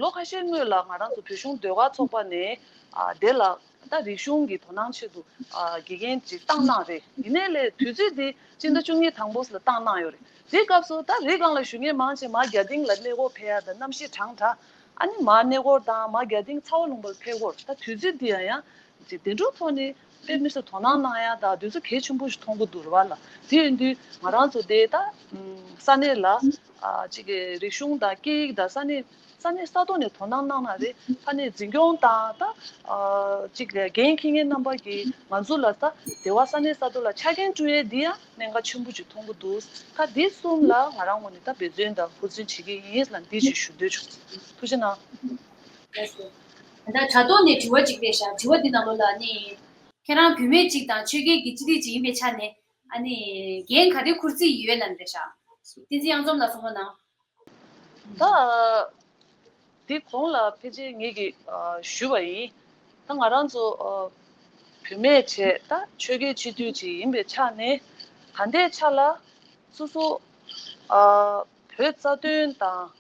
ལོ་ཁ་ཤས་སྔོན་ལ་ང་རང་ཚོ་བོད་གཞུང་ཟློས་གར་ཚོགས་པ་ནས་ཨ་དེ་ལ་ད་རིག་གཞུང་གི་དོ་སྣང་ཆེད་དུ་ཨ་དགེ་རྒན་ཅིག་བཏང་གནང་རེད། ཡིན་ནའི་ལས་དུས་ཚོད་དེ་སྤྱི་ཟླ་བཅུ་གཉིས་དང་པོ་ལ་བཏང་གནང་ཡོད་རེད། དེའི་སྐབས་སུ་ད་རི་སྒང་ལ་བཞུགས་མཁན་མང་ཆེ་མར་རྒྱ་སྡིངས་ལ་གནས་སྐོར་ཕེབས་ཡ་དང་གནམ་གཤིས་གྲང་དྲགས། ཨ་ནི་མར་གནས་སྐོར་དང་མར་རྒྱ་སྡིངས་ཚ་བ་ལུང་པར་ཕེབས་སྐོར། ད་དུས་ཚོད་འདི་ཡང་ཡང་ཅིག་དེ་འདྲའི་ཐོག་ནས་དཔེ་མི་སྲིད་དོ་སྣང་གནང་ཡ་དང་དུས་ཚོད་གལ་ཆེན་པོ་ཞིག་མཐོང་གི་འདུག་རེད་བ་ལ། དེ་ཡིན་དུས་ང་རང་ཚོ་དེ་ད་ས་གནས་ལ་ཨ་ཅིག་གི་རིག་གཞུང་དང་སྐད་ཡིག་དང་ས་གནས་ས་གནས་ས་ཐོག་ནས་དོ་སྣང་གནང་ན་རེད། ས་གནས་འཛིན་སྐྱོང་དང་ད་ཨ་ཅིག་འགན་འཁྱེར་མཁན་རྣམ་པ་གིས་ང་ཚོ་ལ་ད་སྡེ་བ་ས་གནས་ས་ཐོག་ལ་ཆ་རྐྱེན་བསྐྲུན་ཡས་འདི་ཡང་གནད་འགག་ཆེན་པོ་ཅིག་མཐོང་གི་འདུག་ད་འདི་གསུམ་ལ་ང་རང་ངོས་ནས་ད་འབད་བརྩོན་དང་ཧུར་བརྩོན་བྱེད་ཀྱི་ཡིན་ལ་འདི་ཞིག་ཞུ་འདོད་བྱུང་། ཐུགས་རྗེ་གནང་། ད་དྲ་ཐོག་ནས་དྲི་བ་གཅིག་རེད་ཤག་དྲི་བ་འདི་ནང་ལོགས་ལ་ནི། ཁྱེད་རང་བུད་མེད་ཅིག་དང་ཆོས་རྒྱལ་གྱི་སྤྱི་འཐུས་ཅིག་ཡིན་པའི་ཆ་ནས་ཨ་ནི་འགན་ག་རེ་འཁུར་རྩིས་ཡོད་ལབ་རེད་ཤག་བསྟན་འཛིན་གཡང་འཛོམས་ལགས་གསུང་རོགས་གནང་། ད་འདི་གོང་ལ་ཕལ་ཆེར་ངེད་ཀྱིས་ཨ་ཞུས་པ་ཡིན། ད་ང་རང་ཚོ་ཨ་བུད་མེད་བྱས་ད་ཆོས་རྒྱལ་སྤྱི་འཐུས་ཅིག་ཡིན་པའི་ཆ་ནས་ད་ལྟའི་ཆ་ལ་སོ་སོ་ཨ་བོད་རྩ་དོན་དང་།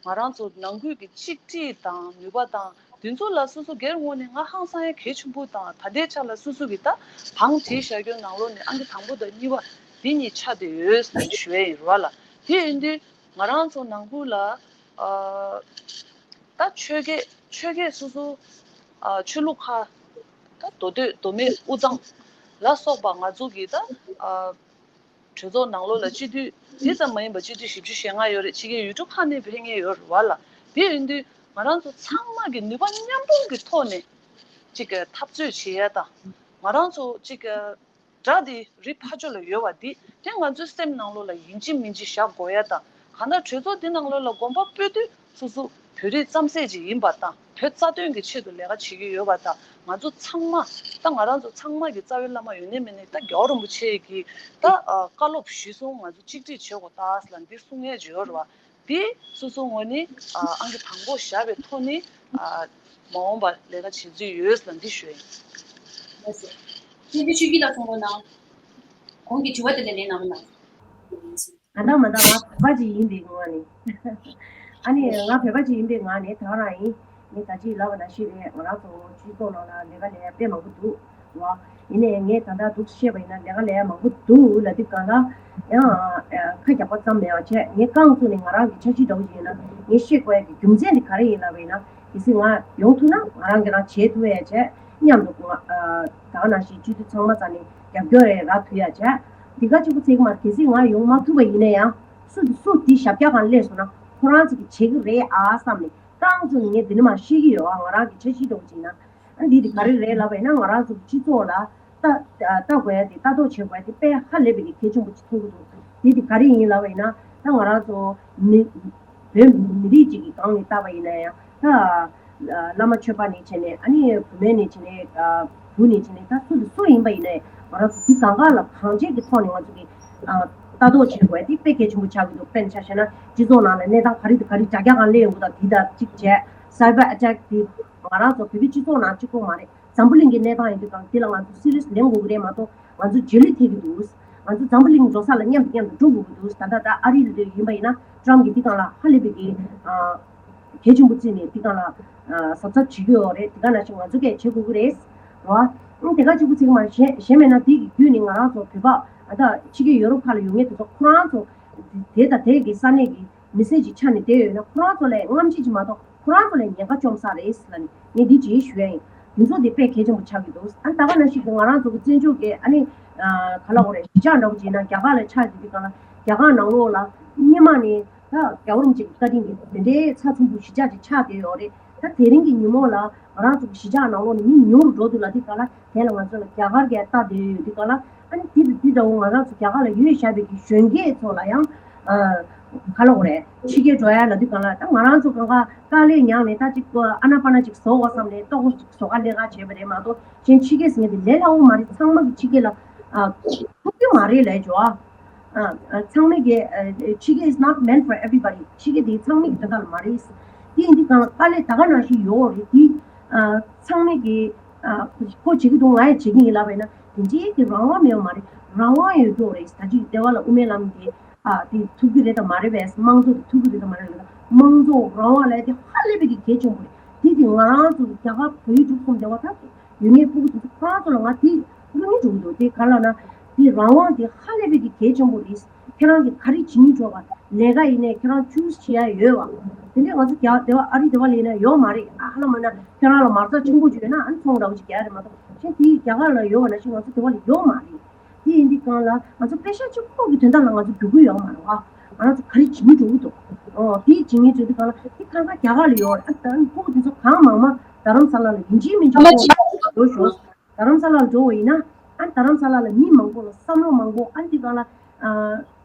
ང་རང་ཚོ་ནང་ཁུལ་གྱི་གཅིག་སྒྲིལ་དང་ནུས་པ་དང་དེ་ཚོ་ལ་སོ་སོ་སྒེར་ངོས་ནས་ང་ཧང་སང་ཡ་གལ་ཆེན་པོ་དང་ད་ལྟའི་ཆ་ལ་སོ་སོ་གི་ད་བང་བསྒྲིགས་བཞག་རྒྱུ་ནང་ལོགས་ནས་ཨང་ཀི་དང་པོ་དང་གཉིས་པ་འདི་གཉིས་ཆགས་བསྡད་ཡོད་ཟེར་ཞུ་ཡ་ཡིན་རེད་བ་ལ། དེ་ཡིན་དུས་ང་རང་ཚོ་ནང་ཁུལ་ལ་ཨ་ད་ཆོས་རྒྱལ་ཆོས་རྒྱལ་སོ་སོ་ཨ་ཆོས་ལུགས་ཁག་ད་མདོ་སྟོད་མདོ་སྨད་དབུས་གཙང་ལ་སོགས་པ་ང་ཚོ་གི་ད་ཨ། གྲོས་ཚོགས་ནང་ལོགས་ལ་སྤྱི་འཐུས་དེ་ཙམ་མ་ཡིན་པ་སྤྱི་འཐུས་བཞི་བཅུ་ཞེ་ལྔ་ཡོད་རེད། ཕྱི་རྒྱལ་ཡུལ་གྲུ་ཁག་ནས་ཕེབས་མཁན་ཡོད་རེད་བ་ལ། དེ་ཡིན་དུས་ང་རང་ཚོ་ཚང་མ་གི་ནུས་པ་མཉམ་སྤུངས་ཀྱི་ཐོག་ནས་ཅིག་གི་འཐབ་རྩོད་བྱེད་ཡ་དང་། ང་རང་ཚོ་ཅིག་གི་དགྲ་དེ་རི་ཕ་ཕྱོགས་ལ་ཡོད་པ་འདི་དེ་ང་ཚོའི་སེམས་ནང་ལོགས་ལ་ཡིན་གཅིག་མིན་གཅིག་བཞག་དགོས་ཡ་དང་། གང་ལྟར་གྲོས་ཚོགས་འདི་ནང་ལོགས་ལ་གོམ་པ་སྤོས་དུས་སོ་སོ་བོད་རིགས་རྩམ་ཟན་ཅིག་ཡིན་པ་དང་། བོད་རྩ་དོན་གྱི་ཆེད་དུ་ལས་ཀ་བྱེད་ཀྱི་ཡོད་པ་དང་། ང་ཚོ་ཚང་མ་ད་ང་རང་ཚོ་ཚང་མ་གི་རྩ་བའི་བླ་མ་ཡོད་ནི་མེད་ནི་ད་རྒྱལ་བ་རིན་པོ་ཆེ་གི་ད་ཨ་བཀའ་སློབ་གཞིར་བཟུང་ང་ཚོ་གཅིག་སྒྲིལ་བྱེད་དགོས་ད་ལ་འདི་གསུང་ཡས་ཅིག་ཡོད་རེད་བ། འདི་སོ་སོ་ངོས་ནས་ཨ་ཨང་ཀི་དང་པོ་བཞག་པའི་ཐོག་ནས་ཨ་མ་འོངས་པ་ལས་ཀ་བྱེད་རྩིས་ཡོད་ལ་འདི་ཞུ་ཡིན། ལགས་སོ། བསྟན་འཛིན་ཆོས་སྐྱིད་ལགས་གསུང་རོགས་གནང་། གོང་གི་དྲི་བ་དེ་ལ་ལན་གནང་རོགས་གནང་། ང་དང་མ་དང་ང་བོད་པ་ཅིག་ཡིན་པའི་ངོས་ནས། ཨ་ནི་ང་བོད་པ་ཅིག་ཡིན་པའི་ངང་ནས་ད་ག་རང་ཡིན། ངས་ད་ཅི་ལབ་པ་ནང་བཞིན་རེད། ང་རང་ཚོ་སྤྱི་ཚོགས་ནང་ལ་ལས་ཀ་ལས་དཔེ་མང་པོ་འདུག་བ། ཡིན་ནའི་ངས་ད་ལྟ་འདུག་བཤད་པ་ཡིན་ན་ལས་ཀ་ལས་མང་པོ་འདུག་ལབ་དུས་སྒང་ལ་ཡང་ཁ་རྒྱག་པ་ཙམ་མེད་པ་བྱས། ངས་རྐང་བཙུགས་ནས་ང་རང་གི་འཆར་གཞི་འདྲ་བོ་ཞིག་ཡིན་ན་ངས་བཤད་དགོས་ཡ་གི་རྒྱུ་མཚན་དེ་ག་རེ་ཡིན་ལབ་པ་ཡིན་ན། གལ་སྲིད་ང་ཡོང་ཐུབ་ན་ང་རང་གི་རང་བྱེད་ཐུབ་ཡ་བྱས། མཉམ་དུ་ང་ད་ག་ནང་བཞིན་སྤྱི་འཐུས་ཚང་མ་རྩ་ནས་རྒྱབ་སྐྱོར་རེ་རག་ཐུབ་ཡ་བྱས། འདི་ག་གཅིག་པུ་ཚིག་མ་གལ་སྲིད་ང་ཡོང་མ་ཐུབ་པ་ཡིན་ན་ཡང་སུ་དེ་སུ་དེ་ཞབས་བཀྱག་སྒང་སླེབས་སོང་ན་ཁོ་རང་ཚོ་གི་བྱེད་ཀྱི་རེད་ཨ་བསམ་ནས་རྐང་བཙུགས་ནས་ངས་འདི་ནས་མར་བཤད་ཀྱི་ཡོད་ཨ། ང་རང་གི་འཆར་གཞི་འདྲ་བོ་ཅིག་ཡིན་ན། ཨ་འདི་དེ་ག་རེ་རེད་ལབ་པ་ཡིན་ན་ང་རང་ཚོ་གི་སྤྱི་ཚོགས་ལ་ལྟ་ལྟ་དགོས་ཡ་དེ་ལྟ་རྟོག་བྱེད་དགོས་ཡ་དེ་དཔེ་ཧ་ལས་པའི་གི་གལ་ཆེན་པོ་ཅིག་མཐོང་གི་འདུག་དེ་དེ་ག་རེ་ཡིན་ལབ་པ་ཡིན་ན་ད་ང་རང་ཚོ་མི་བོད་མི་རིགས་གཅིག་གི་སྒང་ནས་བལྟས་པ་ཡིན་ན་ཡང་ད་བླ་མ་ཆོས་པ་ནས་བྱས་ནས་ཨ་ནི་བུད་མེད་ནས་བྱས་ནས་བུ་ནས་བྱས་ནས་ད་སུ་དང་སུ་ཡིན་པ་ཡིན་ན་ཡང་ང་རང་ཚོ་དེ་གང་ག་ལ་གང་བྱས་ཀྱི་ཐོག་ནས་ང་ཚོ་གི་ལྟ་རྟོག་བྱེད་དགོས་ཡ་དེ་དཔེ་གལ་ཆེན་པོ་ཆགས་ཀྱི་འདུག་དཔེར་ན་ཆ་བཞག་ན་སྤྱི་ཚོགས་ནང་ལ་གནས་སྟངས་ག་རེ་དང་ག་རེ་དྲ་རྒྱ་སྒང་སླེབས་ཡོང་གི་འདུག་དེ་དང་གཅིག་བྱས། སའི་བར་ཨ་ཊེག་དེ་ང་རང་ཚོ་བོད་པའི་སྤྱི་ཚོགས་ནང་གཅིག་པོ་མ་རེད། འཛམ་བུ་གླིང་གི་གནས་སྟངས་ཡིན་དུས་གང་དེ་ལ་ང་ཚོ་སི་རི་ཡས་ལེན་དགོས་ཀྱི་རེད་མ་གཏོགས་ང་ཚོ་རྗེས་ལུས་ཐེབས་ཀྱི་འདུག་ང་ཚོ་འཛམ་བུ་གླིང་འགྲོ་ས་ལ་མཉམ་དུ་མཉམ་དུ་འགྲོ་དགོས་ཀྱི་འདུག་ད་ལྟ་ད་ཨ་རི་ལ་ཡིན་པ་ཡིན་ན་ཊམ་གྱིས་འདི་སྒང་ལ་ཧ་ལས་པའི་གི་གལ་ཆེན་པོ་བརྩིས་ནས་འདི་སྒང་ལ་གཟབ་གཟབ་བྱེད་ཀྱི་ཡོད་རེད། དེ་ག་ནང་བཞིན་ང་ཚོ་གས་བྱེད་དགོས་ཀྱི་རེད་བ། ཨང་དེ་ག་གཅིག་པུ་ཚིག་མ་གཞན་གཞན་མེད་ན་དེ་གི་བརྒྱུད་ནས་ང་རང་ཚོ་བོད་པ་ཨ་ད་ཕྱི་རྒྱལ་ཡོ་རོབ་ཁག་ལ་ཡོད་མཁན་དེ་ཚོ་ཁོ་རང་ཚོ་དེ་དང་དེ་གི་ས་གནས་ཀྱི་མི་སེར་ཅིག་ཆགས་ནས་བསྡད་ཡོད་ན་ཁོ་རང་ཚོ་ལ་རྔམ་བརྗིད་ཅིག་མ་གཏོགས་ཁོ་རང་ཚོ་ལ་ཉེན་ཁ་བཅོམ་ས་རེད་ལབ་ནས་ངས་འདི་ཅིག་ཞུ་ཡ་ཡིན། དེ་ཚོ་དེ་དཔེ་གལ་ཆེན་པོ་ཆགས་ཀྱི་འདུག་ཨ་ད་ག་ནང་བཞིན་གྱི་ང་རང་ཚོ་གི་བཙན་བྱོལ་གྱི་ཨ་ནི་ག་ལ་འོ་རེད་གཞིས་ཆགས་འདྲ་པོ་བྱས་ན་རྒྱ་གར་ལ་ཆགས་ཀྱི་འདུག་ག་ལ་རྒྱ་གར་ནང་ལོགས་ལ་སྔོན་མ་ནས་ད་རྒྱལ་བ་རིན་པོ་ཆེ་གི་བཀའ་དྲིན་གྱིས་དེ་འདྲའི་ཚ་ཚུན་པོ་གཞིས་ཆགས་ཅིག་ཆགས་བསྡད་ཡོད་རེད། ད་དེ་རིང་གི་ཉིན་མོ་ལ་ང་རང་ཚོ་གི་གཞིས་ཆགས་ནང་ལོགས་ནས་མི་ཉུང་རུ་འགྲོ་འདུག་ལབ་དུས་ག་ལ་དེ་ལ་ང་ཚོ་ལ་རྒྱ་གར་གྱིས་ལྟ་བསྡད་ཡོད་དུས་ག་ལ་ཨ་ནི་དེ་དང་དེ་འདྲ་བོ་ང་རང་ཚོ་རྒྱ་གར་ལ་ཡོད་བཞག་པའི་གི་གཞོན་སྐྱེས་ཚོ་ལ་ཡང་ག་ལ་འོ་རེད་ཕྱི་རྒྱལ་འགྲོ་ཡ་ལབ་དུས་ག་ལ་ད་ང་རང་ཚོ་གང་ག་དཀའ་ལས་མྱངས་ནས་ད་ཅིག་ཨ་ན་པ་ན་ཅིག་བཟོ་བ་བསམ་ནས་ལྟོ་གོས་ཅིག་བཟོ་ག་ལས་ཀ་བྱས་པ་རེད་མ་གཏོགས་གཞན་ཕྱི་རྒྱལ་ཟེར་མཁན་དེ་ལས་སླ་བོ་མ་རེད། ཚང་མ་གི་ཕྱི་རྒྱལ་ལ་ཐུག་གི་མ་རེད་ལབ་ཅོ་ཨ། ཚང་མས་ཀྱི་ཕྱི་རྒྱལ is not meant for everybody. ཕྱི་རྒྱལ་དེ་ཚང་མས་ཀྱི་དོན་དག་ལ་མ་རེད། དེ་ཡིན་དུས་གང་དཀའ་ལས་ད་ག་ནང་བཞིན་ཡོད་རེད་དེ། ཚང་མས་ཀྱི་ཁོ་བྱེད་ཀྱི་འདུག་ང་ཡང་བྱེད་ཀྱི་ཡིན་ལབ་པ་ཡིན་ན་དེ་འདྲའི་གི་རང་དབང་མེད་པ་མ་རེད། རང་དབང་ཡོད་རྒྱུ་རེད། ད་ཅིག་སྡེ་བ་ལ་དབུ་མའི་ལམ་དེ་དེ་ཐུབ་ཀྱི་རེད་དམ་མ་རེད་པས། དམངས་གཙོ་དེ་ཐུབ་ཀྱི་རེད་དམ་མ་རེད་ལབ་ན་དམངས་གཙོ་རང་དབང་ལབ་ཡ་དེ་ཧ་ལས་པའི་གི་གལ་ཆེན་པོ་རེད། དེ་དེ་ང་རང་ཚོ་རྒྱ་གར་བལ་ཡུལ་འབྲུག་གསུམ་སྡེ་བ་ད་ཡོད་ངེས་སྤུ་གུ་དེ་ཚོ་ཁོ་རང་ཚོ་ལ་ང་དེ་བློ་མི་འཇུག་འདུག་དེ་ག་ལ་ན་དེ་རང་དབང་དེ་ཧ་ལས་པའི་གི་གལ་ཆེན་པོ་རེད། ཁྱེད་རང་གི་ག་རེ་བྱེད་སྙིང་བྲོ་བ་ལས་ཀ་ཡིན་ནའི་ཁྱེད་རང་ཆུས་བྱེད་ཡ་ཡོད་བ། དེ་འདྲས་ང་ཚོ་རྒྱ་སྡེ་བ་ཨ་རི་སྡེ་བ་ལ་ཡིན་ན་ཡོད་མ་རེད། ཨ་ཧ་ལ་མ་ན་ཁྱེད་རང་ལ་མ་རྩ་ཆེན་པོ་ཅིག་ཡོད་ན་ཨ་ནི་ཚོང་འདྲ་བོ་ཅིག་རྒྱག་ཡ་རེད་མ་གཏོགས་གཞན་དེ་རྒྱ་གར་ལ་ཡོད་བ་ན་ཞིག་ང་ཚོ་སྡེ་བ་ལ་ཡོད་མ་རེད། དེ་ཡིན་དུས་གང་ལ་ང་ཚོ་པེ་ཤ་གཅིག་པོ་གི་དོན་དག་ལ་ང་ཚོ་རྒྱུག་གི་ཡོད་མ་རེད་བ། ང་རང་ཚོ་ག་རེ་བྱེད་སྙིང་བྲོ་གི་འདུག་ཨོ་དེ་བྱེད་སྙིང་བྲོ་དུས་གང་ལ་དེ་གང་ག་རྒྱ་གར་ལ་ཡོད་རེད། ཨ་ད་ཨ་ནི་སྤུ་གུ་དེ་ཚོ་གང་མང་མང་རྡ་རམ་ས་ལ་ལ་ཡིན་གཅིག་མིན་གཅིག་ཨ་མ་ཁོང་ཆེ། འགྲོ་ཤོག་རྡ་རམ་ས་ལ་ལ་འགྲོ་བ་ཡིན་ན་ཨ་རྡ་རམ་ས་ལ་ལ་མི་མང་པོ་ལ་བསམ་བློ་མང་པོ་ཨ་ནི་དེ་གང་ལ་ཨ་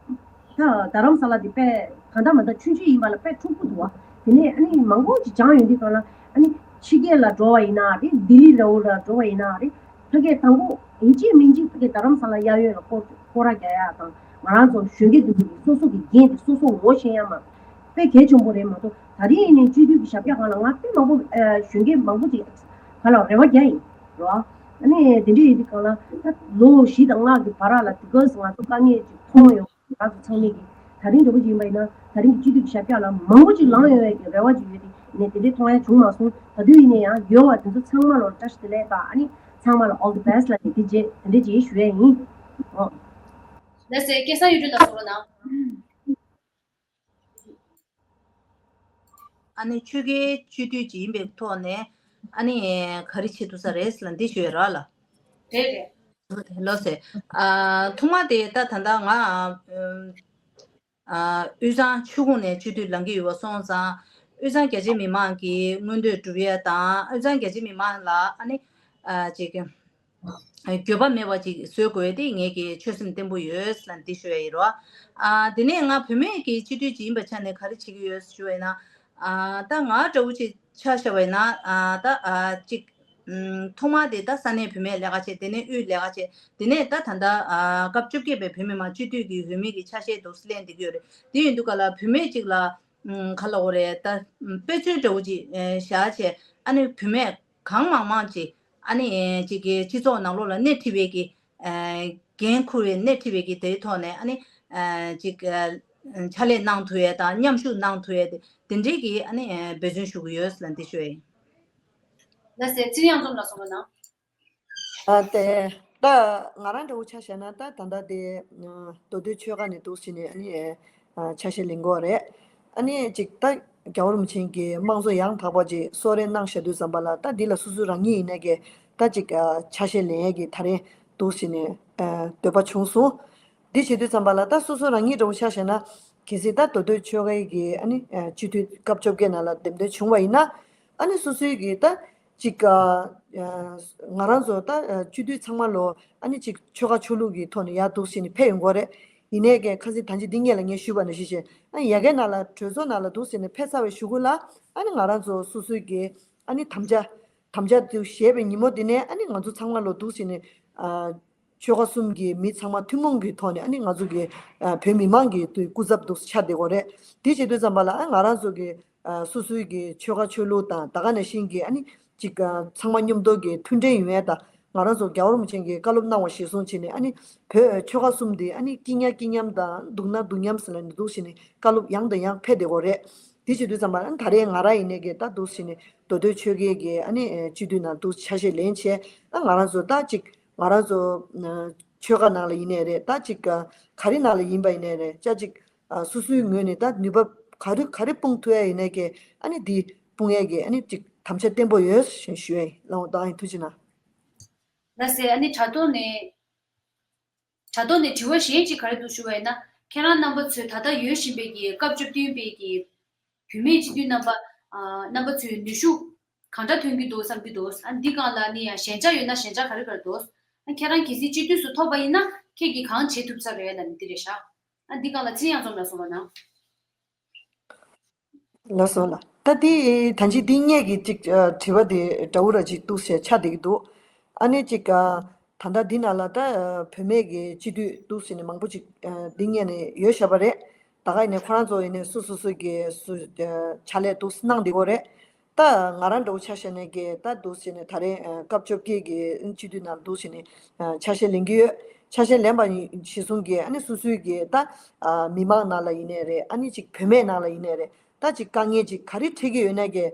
ད་རྡ་རམ་ས་ལ་དེ་དཔེ་གང་ལྟར་མ་ལྟར་ཆུང་ཆུང་ཡིན་པ་ལ་དཔེ་འཁྲུག་པོ་འདུག་བ། དེ་ནས་ཨ་ནི་མང་པོ་ཅིག་སྦྱངས་ཡོང་དུས་གང་ལ་ཨ་ནི་ཕྱི་རྒྱལ་ལ་འགྲོ་བ་ཡིན་ན་རེད། ལྡི་ལི་འདྲ་བོ་ལ་འགྲོ་བ་ཡིན་ན་རེད། ཕ་གིར་དང་པོ་ཡིན་གཅིག་མིན་གཅིག་ཕ་གིར་རྡ་རམ་ས་ལ་གཡས་གཡོན་ལ་སྐོར་སྐོར་ར་རྒྱག་ཡ་དང་ང་རང་ཚོ་གཞོན་སྐྱེས་འདི་ཚོ་གིས་སོ་སོ་གི་འགན་དེ་སོ་སོ་ངོ་ཤེས་ཡ་མ་དཔེ་གལ་ཆེན་པོ་རེད་མ་གཏོགས་ད་རིང་ཡིན་ནའི་སྤྱི་འཐུས་ཀྱི་ཞབས་བཀྱག་སྒང་ལ་ང་དཔེ་མང་པོ་ཨ་གཞོན་སྐྱེས་མང་པོ་ཅིག་ག་ལ་རེ་བ་རྒྱག་ཡིན་རོ། ཨ་ནི་དེ་འདྲ་ཡིན་དུས་གང་ལ་ད་ལོ་བཞི་དང་ལྔ་གི་བར་ལ་དེ་ག་ང་ཚོ་དཀའ་ངལ་ཅིག་མཐོང་ཡོང་། ང་ཚོ་ཚང་མས་ཀྱི་ད་རིང་འདྲ་པོ་ཅིག་ཡིན་པ་ཡིན་ན་ད་རིང་གི་སྤྱི་འཐུས་ཀྱི་ཞབས་བཀྱག་ལ་མང་པོ་ཅིག་ལངས་ཡོང་བའི་གི་རེ་བ་ཅིག་ཡོད་དེ་ནས་དེ་འདྲའི་མཐོང་ཡ་བྱུང་མ་སོང་། ད་དུས་ཡིན་ན་ཡང་ཡོད་བ་དེ་ཚོ་ཚང་མ་ལ་བཀྲ་ཤིས་བདེ་ལེགས་དང་ཨ་ནི་ཚང་མ་ལ་all the best་ལབ་ནས་དེ་རྗེས་དེ་འདྲའི་ཅིག་ཞུ་ཡ་ཡིན། ཨོ། ལགས་སེ་སྐལ་བཟང་གཡུ་སྒྲོན་ལགས་གསུང་རོགས་གནང་། ཨ་ནི་ཆོལ་ཁའི་སྤྱི་འཐུས་ཅིག་ཡིན་པའི་ཐོག་ནས་ཨ་ནི་ག་རེ་བྱེད་ཐུབ་ས་རེད་ལབ་འདི་ཞུ་ཡ་རག་ལ། རེད་རེད། ལགས་སེ། ཨ་ཐོག་མ་དེ་ད་ད་ལྟ་ང་ཨ་དབུས་གཙང་ཆུ་ཁུངས་ནས་སྤྱི་འཐུས་ལངས་ཀྱི་ཡོད་པ་སོང་ཙང་དབུས་གཙང་རྒྱ་ཆེ་མི་མང་གི་མངོན་འདོད་སྒྲུབ་ཡ་དང་དབུས་གཙང་རྒྱ་ཆེ་མི་མང་ལ་ཨ་ནི་ཨ་ཅིག་འགྱོད་པ་མེད་པ་ཅིག་བཟོ་དགོས་དེ་ངེད་ཀྱི་ཆོད་སེམས་བརྟན་པོ་ཡོད་ལ་འདི་ཞུ་ཡ་ཡིན་རོ། ཨ་དེ་ནས་ང་བུད་མེད་ཀྱི་སྤྱི་འཐུས་ཅིག་ཡིན་པའི་ཆ་ནས་ག་རེ་བྱེད་ཀྱི་ཡོད་ཞུ་བ་ཡིན་ན། ཨ་ད་ང་འདྲ་བོ་ཅིག་ཆ་བཞག་པ་ཡིན་ན་ཨ་ད་ཨ་ཅིག་ཐོག་མ་དེ་ད་ས་གནས་བུད་མེད་ལས་ཀ་བྱས། དེ་ནས་དབུས་ལས་ཀ་བྱས། དེ་ནས་ད་ད་ལྟ་ཨ་སྐབས་བཅོ་བརྒྱད་པའི་བོད་མི་མང་སྤྱི་འཐུས་ཀྱི་འོས་མི་གི་ཆ་ཤས་འདུག་སེ་ལེན་བསྡད་ཀྱི་ཡོད་རེད། དེ་ཡིན་དུས་ག་ལ་བུད་མེད་ཅིག་ལ་ག་ལ་འོ་རེད་ད་དཔེ་མཚོན་འདྲ་བོ་ཅིག་བཞག་བྱས་ཨ་ནི་བུད་མེད་གང་མང་མང་ཅིག་ཨ་ནི་ཅིག་གི་སྤྱི་ཚོགས་ནང་ལོགས་ལ་སྣེ་ཁྲིད་པའི་གི་འགན་འཁུར་བའི་སྣེ་ཁྲིད་པའི་གི་དེའི་ཐོག་ནས་ཨ་ནི་ཅིག་ ཕྱག་ལས་གནང་ཐུབ་ཡས་དང་མཉམ་ཞུགས་གནང་ཐུབ་ཡས་དེ་དེ་འདྲའི་གི་ཨ་ནི་འབད་བརྩོན་ཞུ་གི་ཡོད་ལ་འདི་ཞུ་ཡས། ལགས་སེ། ཚེ་རིང་གཡང་འཛོམས་ལགས་གསུངས་པ་ན། ཨ་དེ་ད་ང་རང་འདྲ་བོ་ཆ་བཞག་ན་ད་ད་ལྟ་དེ་མདོ་སྟོད་ཆོལ་ཁ་ནས་འདུག་ཟེར་ནས་ཨ་ནི་ཨ་ཆ་ཤས་ལེན་གྱི་ཡོད་རེད། ཨ་ནི་ཅིག་ད་རྒྱལ་བ་རིན་པོ་ཆེ་གི་དམངས་གཙོ་ཡང་དག་པ་ཅིག་གསོལ་རས་གནང་བཞག་དུས་ཙམ་པ་ལ་ད་འདི་ལ་སོ་སོ་རང་ཉིད་ཡིན་ནའི་གི་ད་ཅིག་ཨ་ཆ་ཤས་ལེན་ཡས་ཀྱི་ད་རེས་འདུག་ཟེར་ནས་ཨ་འདོད་པ་བྱུང་སོང་། འདི་བྱེད་དུས་ཙམ་པ་ལ་ད་སོ་སོ་རང་ཉིད་འདྲ་བོ་ཆ་བཞག་ན་གལ་སྲིད་ད་མདོ་སྟོད་ཆོལ་ཁའི་གི་ཨ་ནི་ཨ་སྤྱི་འཐུས་སྐབས་བཅོ་བརྒྱད་ནང་ལ་འདེམས་ཐོན་བྱུང་བ་ཡིན་ན་ཨ་ནི་སོ་སོའི་གི་ད་ཅིག་ཨ་ང་རང་ཚོ་ད་སྤྱི་འཐུས་ཚང་མ་ལོ་ཨ་ནི་ཅིག་ཆོལ་ཁ་ཆོས་ལུགས་ཀྱི་ཐོག་ནས་ཡར་འདུག་ཟེར་ནས་ཕེབས་ཡོང་གི་ཡོད་རེད། ཡིན་ནའི་གི་ཁ་སང་ད་ཅི་འདི་སྔོན་ལ་ངས་ཞུས་པ་ནང་བཞིན་བྱས་ཨ་ནི་ཡ་གའི་ནང་ལ་གྲོས་ཚོགས་ནང་ལ་འདུག་ཟེར་ནས་ཕེབས་ཚར་བའི་གཞུག་གུ་ལ་ཨ་ནི་ང་རང་ཚོ་སོ་སོའི་གི་ཨ་ནི་དམ་བཅའ་དམ་བཅའ་དེ་བཞེས་པའི་ཉིན་མོ་དེ་ནས་ཨ་ནི་ང་ཚོ་ཚང་མ་ལོ་འདུག་ཟེར་ནས་ཨ། ཆོལ་ཁ་གསུམ་གྱི་མི་ཚང་མ་ཐུན་མོང་གི་ཐོག་ནས་ཨ་ནི་ང་ཚོ་གི་ཨ་བོད་མི་མང་གི་དུས་སྐུ་ཚབ་ཏུ་ཆགས་བསྡད་ཡོད་རེད། དེ་བྱེད་དུས་ཙམ་པ་ལ་ཨ་ང་རང་ཚོ་གི་ཨ་སོ་སོའི་གི་ཆོལ་ཁ་ཆོས་ལུགས་དང་ད་ག་ནང་བཞིན་གྱི་ཨ་ནི་ཅིག་ཨ་ཚང་མ་མཉམ་དུ་གི་མཐུན་འབྲེལ་ཡོང་ཡས་དང་ང་རང་ཚོ་རྒྱལ་བ་རིན་པོ་ཆེ་གིས་བཀའ་སློབ་གནང་བ་གཞིར་བཟུང་བྱས་ནས་ཨ་ནི་བོད་ཆོལ་ཁ་གསུམ་དེ་ཨ་ནི་སྐྱིད་ཉམས་སྐྱིད་ཉམས་དང་སྡུག་ན་སྡུག་ཉམས་ཟེར་ལ་ནི་འདུག་བྱས་ནས་བཀའ་སློབ་ཡང་དང་ཡང་ཕེབས་བསྡད་ཡོད་རེད། དེ་བྱེད་དུས་ཙམ་པ་ལ་ཨ་ནི་ད་རེས་ང་རང་ཡིན་ནའི་གི་ད་འདུག་བྱས་ནས་མདོ་སྟོད་ཆོལ་ཁའི་གི་ཨ་ནི་སྤྱི་འཐུས་ནང་འདུག་ཆ་ཤས་ལེན་བྱས་ཨ་ང་རང་ཚོ་ད་ཅིག་ང་རང་ཚོ་ཆོལ་ཁ་ནང་ལ་ཡིན་ནའི་རེད། ད་ཅིག་ག་རེ་ནང་ལ་ཡིན་པ་ཡིན་ནའི་རེད། ཅག་ཅིག་སོ་སོའི་ངོས་ནས་ད་ནུས་པ་ག་རེ་ག་རེ་སྤུངས་ཐུབ་ཡ་ཡིན་ནའི་གི་ཨ་ནི་འདི་སྤུངས་ཡ་གི་ཨ་ནི་ཅིག་དམ་བཅའ་བརྟན་པོ་ཡོད་ཞེས་ཞུ་ཡ་ཡིན། ལགས་འོང་། ད་ཡིན། ཐུགས་རྗེ་གནང་། ལགས་སེ། ཨ་ནི་དྲ་ཐོག་ནས་དྲ་ཐོག་ནས་དྲི་བ་གཞན་ཅིག་ག་རེ་འདུག་ཞུ་བ་ཡིན་ན། ཁྱེད་རང་རྣམ་པ་ཚོས་ད་ལྟ་ཡོད་བཞིན་པའི་གི་སྐབས་བཅུ་བདུན་པའི་གི་བུད་མེད་སྤྱི་འཐུས་རྣམ་པ། ཨ། རྣམ་པ་ཚོས་ནུས་ཤུགས་གང་འདྲ་ཐོན་གྱི་འདུག་བསམ་གྱི་འདུག་ཨ་འདི་སྒང་ལ་ནི་ཡང་ཞན་ཆ་ཡོད་ན་ཞན་ཆ་ག་རེ་ག་རེ་འདུག་ཨ་ཁྱེད་རང་གལ་སྲིད་སྤྱི་འཐུས་སུ་ཐོབ་པ་ཡིན་ན་ཁྱེད་ཀྱིས་གང་བྱེད་ཐུབ་ས་རེད་ལབ་ནི་འདི་རེད་ཤག་ཨ་འདི་སྒང་ལ་ཚེ་རིང་གཡང་འཛོམས་ལགས་གསུངས་པ་ན། ལགས་སོ་ལགས། ད་འདི་ད་ཅི་འདི་སྔོན་གྱི་ཅིག་ཨ་དྲི་བ་དེ་འདྲ་བོ་ར་ཅིག་འདུག་ཟེར་ཆགས་བསྡད་ཀྱི་འདུག་ཨ་ནི་ཅིག་ཨ་ད་ལྟ་འདི་ནང་ལ་ད་ཨ་བུད་མེད་ཀྱི་སྤྱི་འཐུས་འདུག་ཟེར་ནས་མང་པོ་ཅིག་ཨ་འདི་སྔོན་ནས་ཡོད་བཞག་པ་རེད། ད་ག་ཡིན་ནའི་ཁོ་རང་ཚོ་ཡིན་ནའི་སུ་སོ་སོ་གི་སུ་ཨ་ཕྱག་ལས་འདུག་གནང་བསྡད་ཀྱི་ཡོད་རེད། ད་ང་རང་འདྲ་བོ་ཆ་བཞག་ནས་ཀྱི་ད་འདུག་ཟེར་ནས་ད་རེས་ཨ་སྐབས་བཅོ་བརྒྱད་ཀྱི་སྤྱི་འཐུས་ནང་འདུག་ཟེར་ནས་ཨ་ཆ་ཤས་ལེན་གྱི་ཡོད། ཆ་ཤས་ལེན་པ་ཡིན་གཞིར་བཟུང་གི་ཨ་ནི་སོ་སོའི་གི་ད་ཨ་མི་མང་ནང་ལ་ཡིན་ནའི་རེད། ཨ་ནི་ཅིག་བུད་མེད་ནང་ལ་ཡིན་ནའི་རེད། ད་ཅིག་དཀའ་ངལ་ཅིག་ག་རེ་འཕྲད་ཀྱི་ཡོད་ནའི་གི་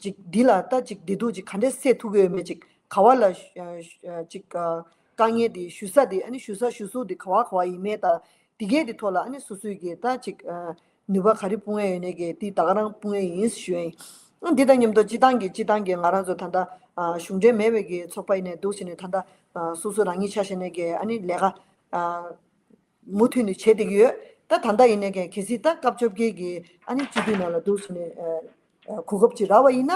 ཅིག་འདི་ལ་ད་ཅིག་བདེ་སྡུག་ཅིག་ག་འདྲས་སེལ་ཐུབ་ཀྱི་ཡོད་མེད། ཅིག་ག་བ་ལ་ཨ་ཨ་ཅིག་ཨ་དཀའ་ངལ་དེ་ཞུ་ས་དེ་ཨ་ནི་ཞུ་ས་ཞུ་སྲོལ་དེ་ག་བ་ག་བ་ཡིན་མེད་ད། དེ་གས་དེ་ཐོག་ལ་ཨ་ནི་སོ་སོའི་གི་ད་ཅིག་ཨ་ནུས་པ་ག་རེ་སྤུངས་ཡས་ཡོད་ནའི་གི་དེ་ད་ག་རང་སྤུངས་ཡས་ཡིན་ཞུ་ཡས་ཡིན། ཨ་འདི་དང་མཉམ་དུ་སྤྱི་བཏང་གི་སྤྱི་བཏང་གི་ང་རང་ཚོ་ད་ལྟ་ཨ་གཞུང་འབྲེལ་མེད་པའི་གི་ཚོགས་པ་ཡིན་ནའི་འདུག་ཟེར་ནས་ད་ལྟ་ཨ་སོ་སོ་རང་ཉིད་ཆ་བཞག་ནའི་གི་ཨ་ནི་ལས་ཀ་ཨ་མུ་མཐུད་ནས་བྱེད་བསྡད་ཀྱི་ཡོད། ད་ད་ལྟ་ཡིན་ནའི་གི་གལ་སྲིད་ད་སྐབས་བཅོ་བརྒྱད་གི་ཨ་ནི་སྤྱི་འཐུས་ནང་ལ་འདུག་ཟེར་ནས་ཨ་ཨ་གོ་སྐབས་ཅིག་རག་པ་ཡིན་ན།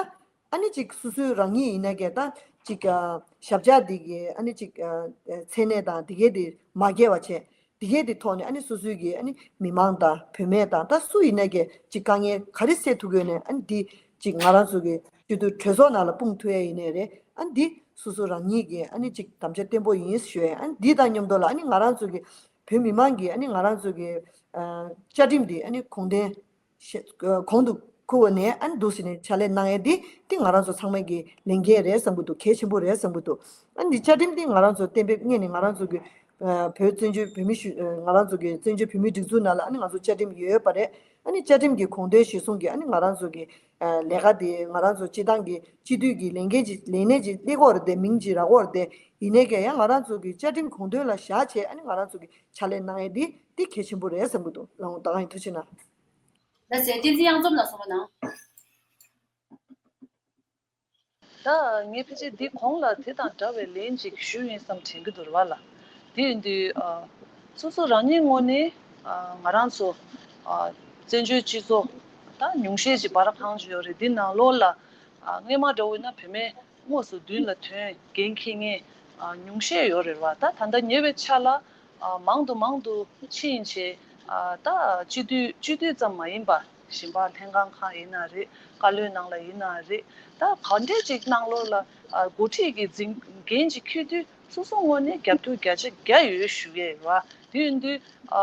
ཨ་ནི་ཅིག་སོ་སོའི་རང་ཉིད་ཡིན་ན་གས་ད་ཅིག་ཨ་ཞབས་བཅགས་འདི་གི་ཨ་ནི་ཅིག་ཨ་མཚན་གནས་དང་འདི་གས་འདི་མ་འགལ་བ་བྱས། འདི་གས་འདི་ཐོག་ནས་ཨ་ནི་སོ་སོའི་གི་ཨ་ནི་མི་མང་དང་བུད་མེད་དང་ད་སུ་ཡིན་ན་གས་ཅིག་དཀའ་ངལ་ག་རེ་སེལ་ཐུབ་ཀྱི་ཡོད་ནས་ཨ་ནི་འདི་ཅིག་ང་རང་ཚོ་གི་སྤྱི་འཐུས་གྲོས་ཚོགས་ནང་ལ་སྤུངས་ཐུབ་ཡས་ཡིན་ནའི་རེད། ཨ་ནི་འདི་སོ་སོ་རང་ཉིད་ཀྱི་ཨ་ནི་ཅིག་དམ་བཅའ་བརྟན་པོ་ཡིན་ཞུ་ཡས། ཨ་ནི་འདི་དང་མཉམ་དུ་ལ་ཨ་ནི་ང་རང་ཚོ་གི་བོད་མི་མང་གི་ཨ་ནི་ང་རང་ཚོ་གི་ཨ་བཅའ་ཁྲིམས་འདི་ཨ་ནི་གོང་དོན། ཤེས། གོང་དུ་འཁོད་ནས་ཨ་ནི་འདུག་ཟེར་ནས་ཕྱག་ལས་གནང་ཡས་འདི་འདི་ང་རང་ཚོ་ཚང་མ་གི་ལས་འགན་རེད་བསམ་གྱི་འདུག་གལ་ཆེན་པོ་རེད་བསམ་གྱི་འདུག་ཨ་ནི་བཅའ་ཁྲིམས་འདི་ང་རང་ཚོ་གཏན་འབེབས་སྔོན་ནས་ང་རང་ཚོ་གི་ཨ་བོད་བཙན་བྱོལ་བོད་མི་ཞུ་ཨ་ང་རང་ཚོ་གི་བཙན་བྱོལ་བོད་མིའི་སྒྲིག་འཛུགས་ནང་ལ་ཨ་ནི་ང་ཚོ་བཅའ་ཁྲིམས་ཡོད་པ་རེད། ཨ་ནི་བཅའ་ཁྲིམས་ཀྱི་གོང་དོན་གཞིར་བཟུང་གི་ཨ་ནི་ང་རང་ཚོ་གི་ཨ་ལས་ཀ་འདི་ང་རང་ཚོ་སྤྱི་བཏང་གི་སྤྱི་འཐུས་ཀྱི་ལས་འགན་ཅིག་ལས་གནས་ཅིག་སླེབས་ཀྱི་ཡོད་རེད་དེ། མིང་ཅིག་རག་གི་ཡོད་རེད་དེ། ཡིན་ནའི་ཀྱང་ཡང་ང་རང་ཚོ་གི་བཅའ་ཁྲིམས་གོང་དོན་ལ་བཞག་བྱས་ཨ་ནི་ང་རང་ཚོ་གི་ཕྱག་ལས་གནང་ཡས་འདི་འདི་གལ་ཆེན་པོ་རེད་བསམ་གྱི་འདུག་ལགས་འོང་། ད་གང་ཡིན། ཐུགས་རྗེ་གནང་། ལགས་སེ། བསྟན་འཛིན་གཡང་འཛོམས་ལགས་གསུངས་པ་གནང་། ད་ངས་ཕལ་ཆེར་འདི་གོང་ལ་དེ་དང་འདྲ་བའི་ལན་ཅིག་ཞུས་ཡིན་བསམ་དྲན་གྱི་འདུག་རེད་བ་ལ། དེ་ཡིན་དུས་ཨ་སོ་སོ་རང་ཉིད་ངོས་ནས་ཨ་ང་རང་ཚོ་ཨ་བཙན་བྱོལ་སྤྱི་ཚོགས་ད་ཉུང་ཤས་ཅིག་སྦ་ར་གང་ཅིག་ཡོད་རེད། འདི་ནང་ལོགས་ལ་ཨ་སྔས་མ་འདྲ་བོ་ཡིན་ན་བུད་མེད་དངོས་སུ་མདུན་ལ་ཐོན་འགན་འཁྱེར་མཁན་ཨ་ཉུང་ཤས་ཡོད་རེད་བ། ད་ད་ལྟ་ཉེ་བའི་ཆར་ལ་ཨ་མང་དུ་མང་དུ་ཕྱིན་བྱས་ཨ་ད་སྤྱི་འཐུས་སྤྱི་འཐུས་ཙམ་མ་ཡིན་པ་གཞན་པ་ལྷན་ཁང་ཁག་ཡིན་ན་རེད། བཀའ་བློན་ནང་ལ་ཡིན་ན་རེད། ད་ག་འདྲས་ཅིག་ནང་ལོགས་ལ་ཨ་འགོ་ཁྲིད་ཀྱི་འཛིན་འགན་ཅིག་འཁྱེར་དུས་སོ་སོ་ངོས་ནས་རྒྱབ་སྐྱོར་བརྒྱ་ཆ་བརྒྱ་ཡོད་ཞུ་གི་ཡོད་བ། དེ་ཡིན་དུས་ཨ་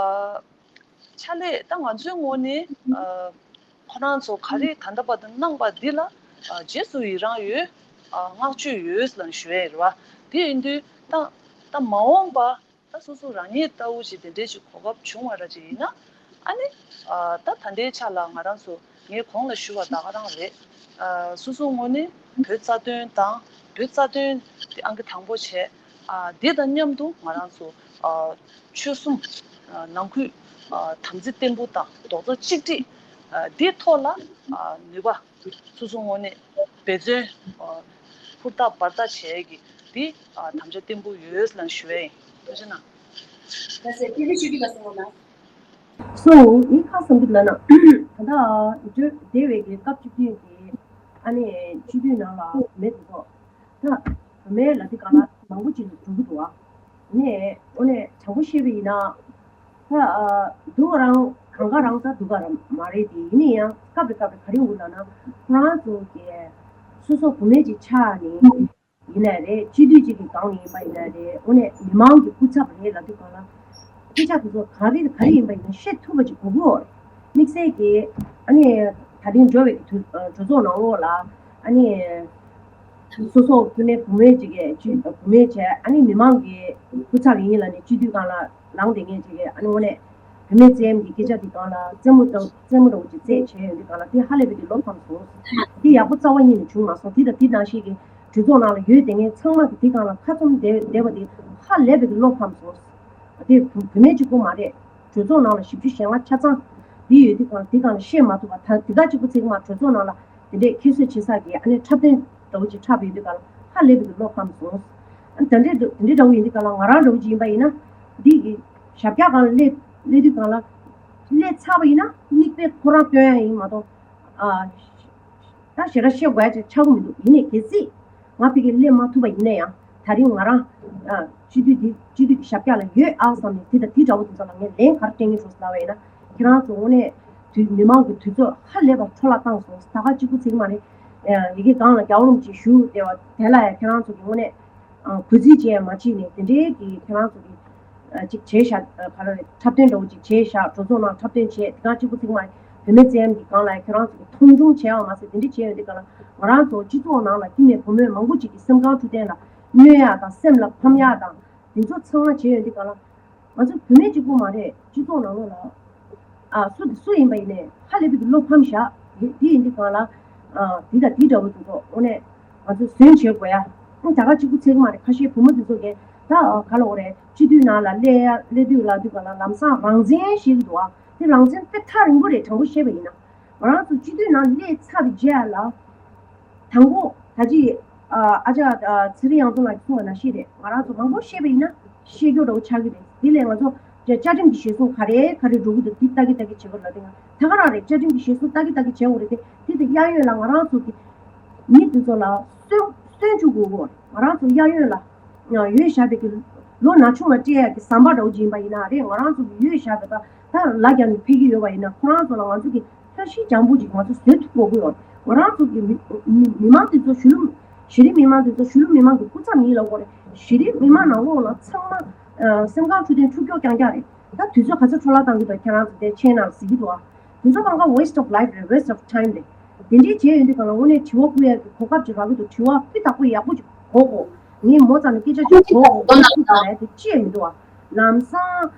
ཕྱག་ལས་ད་ང་ཚོའི་ངོས་ནས་ཨ་ཁོ་རང་ཚོ་ག་རེ་ད་ལྟ་བར་དུ་གནང་པ་འདི་ལ་ཨ་རྗེས་སུ་ཡི་རང་ཡོད། ཨ་བསྔགས་བརྗོད་ཡོད་ལབ་ཞུ་ཡས་རེད་བ། དེ་ཡིན་དུས་ད་ད་མ་འོངས་པ་ད་སོ་སོ་རང་ཉིད་ལྟ་བུ་ཞིག་དེ་འདྲས་ཅིག་གོ་སྐབས་བྱུང་བ་ར་ཅིག་ཡིན་ན་ ཨ་ནི་ཨ་ད་ད་ལྟའི་ཆ་ལ་ང་རང་ཚོ་ངས་གོང་ལ་ཞུས་པ་ད་ག་རང་རེད། ཨ་སོ་སོ་དངོས་གནས་བོད་རྩ་དོན་དང་བོད་རྩ་དོན་དེ་ཨང་ཀི་དང་པོ་བྱས། ཨ་འདི་དང་མཉམ་དུ་ང་རང་ཚོ་ཨ་ཆོལ་གསུམ་ཨ་ནང་ཁུལ་ཨ་དམ་ཚིག་བརྟན་པོ་དང་རྡོག་རྩ་གཅིག་སྒྲིལ་ཨ་འདིའི་ཐོག་ལ་ཨ་ནུས་པ་སོ་སོ་དངོས་གནས་འབད་བརྩོན་ཨ་ཧུར་ཐག་འབད་ཐག་བྱེད་ཀྱི་འདི་ཨ་དམ་བཅའ་བརྟན་པོ་ཡོད་ལབ་ཞུ་ཡ་ཡིན། ཐུགས་རྗེ་གནང་། ལགས་སེ། སྐད་ཆ་ཞུ་གི་ལ་སོང་བ་ན། སོ་ངའི་ཁ་བསམ་གྱི་ལ་ན། ད་ལྟ་འདི་འདས་པའི་གི་སྐབས་བཅུ་བདུན་གྱི་ཨ་ནི་སྤྱི་འཐུས་ནང་ལ་མེད་འདུག་གོ། ད་བུད་མེད་ལ་འདི་ག་ལ་མང་པོ་ཅིག་ལ་འགྲོ་གི་འདུག་ཨ། ནས་འོ་ནས་དྲང་པོ་བཤད་པ་ཡིན་ན། ད་ཨ་སྡུག་ག་རང་གང་ག་རང་ད་སྡུག་ག་རང་མ་རེད་དེ། ཡིན་ན་ཡང་སྐབས་རེ་སྐབས་རེ་ག་རེ་ཡོང་གི་ལབ་ན། ཁོ་རང་ཚོ་གི་སོ་སོ་བུད་མེད་ཅིག་ཆགས་ནས་ཡིན་ནའི་རེད། སྤྱི་འཐུས་ཅིག་གི་སྒང་ནས་ཡིན་པ་ཡིན་ནའི་རེད། འོ་ནས་མི་མང་གི་སྐུ་ཚབ་རེད་ལབ་དུས་སྒང་ལ། སྐད་ཆ་དེ་ཚོ་ག་རེ་ག་རེ་ཡིན་པ་ཡིན་ན་བཤད་ཐུབ་པ་ཅིག་དགོས་ཀྱི་ཡོད་རེད། དམིགས་བསལ་གྱི་ཨ་ནི་ད་རིང་འགྲོ་བའི་གི་དུས་གྲོས་ཚོགས་ནང་ལོགས་ལ་ཨ་ནི། སོ་སོ་བུད་མེད་བུད་མེད་ཅིག་གིས་ཅིག་བུད་མེད་བྱས། ཨ་ནི་མི་མང་གི་སྐུ་ཚབ་ཡིན་ལབ་ནས་སྤྱི་འཐུས་སྒང་ལ་ལངས་བསྡད་མཁན་ཅིག་གིས་ཨ་ནི་འོ་ནས་བུད་མེད་བཙན་གྱི་སྐད་ཆ་དེ་སྒང་ལ་རྩེད་མོ་འདྲ་རྩེད་མོ་འདྲ་བོ་ཅིག་རྩེད་བྱས་ཡོང་དུས་སྒང་ལ་དེ་ཧ་ལས་པའི་གི་བློ་ཕམ་སོང་། དེ་ཡག་པོ་རྩ་བ་ཉིད་ནས་བྱུང་མ་སོང་། དེ་དང་དེ་ནང་བཞིན་གྱི་གྲོས་ཚོགས་ནང་ལ་ཡོད་བསྡད་མཁན་ཚང་མ་གི་དེ་སྒང་ལ་ཁ་བཙུམ་བསྡད་བསྡད་པ་དེ་ཧ་ལས་པའི་གི་བློ་ཕམ་སོང་། དེ་བུད་མེད་གཅིག་པོ་མ་རེད། གྲོས་ཚོགས་ནང་ལ་བཞི་བཅུ་ཞེ་ལྔ་ཆ་ཚང་འདི་ཡོད་དུས་སྒང་དེ་སྒང་ལ་བཤད་མ་ཐུབ་པ། ད་དེ་ག་གཅིག་པུ་ཚིག་མ་གྲོས་ཚོགས་ནང་ལ་དེ་འདྲས་ཁྱད་གསོད་བྱེད་ས་གི་ཨ་ནི་འཁྲབ་སྟོན་འདྲ་བོ་ཅིག་འཁྲབ་ཡོད་དུས་སྒང་ལ་ཧ་ལས་པའི་གི་བློ་ཕམ་སོང་། ཨ་ནི་དེ་འདྲས་དེ་འདྲས་འདྲ་བོ་ཡིན་དུས་སྒང་ལ་ང་རང་འདྲ་བོ་ཅིག་ཡིན་པ་ཡིན་ན་འདི་གི་ཞབས་བཀྱག་སྒང་ལ་སླེབས་སླེབས་དུས་སྒང་ལ་སླེབས་ཚར་བ་ཡིན་ན་མིག་དཔེ་ཁོ་རང་སྟོན་ཡ་ཡིན་མ་གཏོགས་ཨ། ད་ཞེ་དྲག་བཤད་དགོས་ཡ་ཅིག་ཆགས་ཀྱི་མི་འདུག་ཡིན་ནའི་གལ་སྲིད་ང་ཕ་གིར་སླེབས་མ་ཐུབ་པ་ཡིན་ན་ཡང་ད་རིང་ང་རང་ཨ་སྤྱི་འཐུས་འདི་སྤྱི་འཐུས་ཀྱི་ཞབས་བཀྱག་ལ་ཡོད་ཨ་བསམ་ནས་དེ་དང་དེ་འདྲ་བོ་དེ་ཚོ་ལ་ངས་ལན་ག་རེ་སྤྲད་ཀྱི་འདུག་ཟེར་ལབ་པ་ཡིན་ན། ཁྱེད་རང་ཚོ་དངོས་གནས་དུས་མི་མང་གི་དུས་ཚོད་ཧ་ལས་པ་འཕྲོ་བརླག་བཏང་སོང་། ད་ག་གཅིག་པུ་ཚིག་མ་རེད། ཡི་གེ་སྒང་ལ་རྒྱལ་བ་རིན་པོ་ཆེ་བཞུགས་བསྡད་པ་དེ་ལ་ཡང་ཁྱེད་རང་ཚོ་གི་དངོས་གནས་གུས་བརྩི་བྱས་མ་བྱས་ནས་དེ་འདྲའི་གི་ཁྱེད་རང་ཚོ་གི་ཅིག་བྱས་ཤག་ག་རེ་རེད། འཁྲབ་སྟོན་འདྲ་བོ་ཅིག་བྱས་ཤག་གྲོས་ཚོགས་ནང་འཁྲབ་སྟོན་བྱས། དེ་ག་གཅིག་པུ་ཚིག་མ་རེད། བུད་མེད་བཙན་གྱི་སྒང་ལ་ཁྱེད་རང་ཚོ་གི་མཐོང་ཆུང་བྱས་པ་མ་ཟད་དེ་འདྲ་བྱས་ཡོང་དུས་སྒང་ལ་ང་རང་ཚོ་སྤྱི་ཚོགས་ནང་ལ་ཁྱིམ་ནས་བུ་མོ་མང་པོ་ཅིག་གི་སེམས་ཁམས་འཕྲོད་བསྟེན་ལ་གནོད་ཡ་དང་སེམས་ལ་ཕམ་ཡ་དང་དེ་ཚོ་ཚང་མ་བྱས་ཡོང་དུས་སྒང་ལ་ང་ཚོ་བུད་མེད་གཅིག་པུ་མ་རེད། སྤྱི་ཚོགས་ནང་ལོགས་ལ་ཨ་སུ་དེ་སུ་ཡིན་པ་ཡིན་ནའི་ཧ་ལས་པའི་གི་བློ་ཕམ་བཞག་དེ་དེ་ཡིན་དུས་སྒང་ལ་ཨ་དེ་དང་དེ་འདྲ་བོ་དེ་ཚོ་དངོས་གནས་ང་ཚོ་ཟོན་བྱེད་དགོས་ཡ། ཨ་ད་ག་གཅིག་པུ་ཚིག་མ་རེད། ཁ་ཤས་བུ་མོ་དེ་ཚོ་གིས་ད་ག་ལ་འོ་རེད། སྤྱི་འཐུས་ནང་ལ་སླེབས་ཡ་སླེབས་དུས་ལ་དུས་སྒང་ལ་ལམ་སང་རང་བཙན་ཞིག་འདུག་ཨ། དེ་རང་བཙན་དཔེ་ཐག་རིང་པོ་རེད། དྲང་པོ་བཤད་པ་ཡིན་ན་ང་རང་ཚོ་སྤྱི་འཐུས་ནང་སླེབས་ཚར་བའི་རྗེས་ལ། དང་པོ་ད་ཅི་ཨ་ཅག་ཚེ་རིང་དབྱངས་མཚོ་ལགས་ཀྱིས་གསུངས་པ་ནང་བཞིན་རེད། ང་རང་ཚོ་མང་པོ་བཤད་པ་ཡིན་ན་བཤད་རྒྱུ་འདྲ་བོ་ཆགས་ཀྱི་རེད། དེ་ལས་ང་ཚོ་བཅའ་ཁྲིམས་ཀྱི་གཞིར་བཟུང་ག་རེ་ག་རེ་འགྲོ་གི་འདུག་དེ་ལྟ་གི་ལྟ་གི་བྱེད་དགོས་ལབ་དེ་ང་ད་ག་རང་རེད། བཅའ་ཁྲིམས་ཀྱི་གཞིར་བཟུང་ལྟ་གི་ལྟ་གི་བྱེད་དགོས་རེད་དེ། དེ་དེ་གཡས་གཡོན་ལ་ང་རང་ཚོ་གི་མི་དེ་ཚོ་ལ་སོན་སོན་བཅུག་དགོས་གོ། ང་རང་ཚོ་གཡས་གཡོན་ལ་ཡོད་བཞག་པའི་གི་ལོ་ན་ཆུང་ལ་སྤྲད་ཡ་གི་ཟམ་པ་འདྲ་བོ་ཅིག་ཡིན་པ་ཡིན་ན་རེད། ང་རང་ཚོ་གི་ཡོད་བཞག་པའི་ད་ད་ལ་རྒྱ་ནས་ཕེབས་ཀྱི་ཡོད་པ་ཡིན་ན་ཁོ་རང་ཚོ་ལ་ང་ཚོ་གི་ལྷ་ཤིང་ལྗང་བུ་ཅིག་ང་ཚོ་བཟོས་ཐུབ་དགོས་ཀྱི་ཡོད། ང་རང་ཚོ་གི་མི་མི་མི་མང་དེ་ཚོ་གཞི་རིམ་གཞི་རིམ་མི་མང་དེ་ཚོ་གཞི་རིམ་མི་མང་གི་སྐུ་ཚབ་ཡིན་ལབ་དགོས་རེད། གཞི་རིམ་མི་མང་ནང་ལོགས་ལ་ཚང་མ་ཨ་སེམས་ཁམས་འཕྲོད་བསྟེན་འཁྲུག་སྐྱོ་རྐྱང་རྐྱང་རེད། ད་དུས་ཚོད་ག་ཚོད་འཕྲོ་བརླག་བཏང་གི་འདུག་ཁྱེད་རང་ཚོ་དེ་མཆན་ནང་གཟིགས་ཀྱི་འདུག་ཨ། དེ་ཚོ་གང་ག་waste of life རེད། waste of time རེད། དེ་འདྲའི་བྱས་ཡོང་དུས་གང་ལ་དངོས་གནས་དྲི་བ་བསྐུར་ཡག་གི་གོ་སྐབས་ཅིག་རག་གི་འདུག་དྲི་བ་སྤུས་དག་པོ་ཡག་པོ་ཅིག་གོ་དགོས། ངས་མོ་ཙམ་ནས་སྐད་ཆ་ཅིག་གོ་དགོས། ཁོ་ཚོ་ག་རེ་དེ་ཅི་ཡང་མི་འདུག་ཨ། ལམ་སང་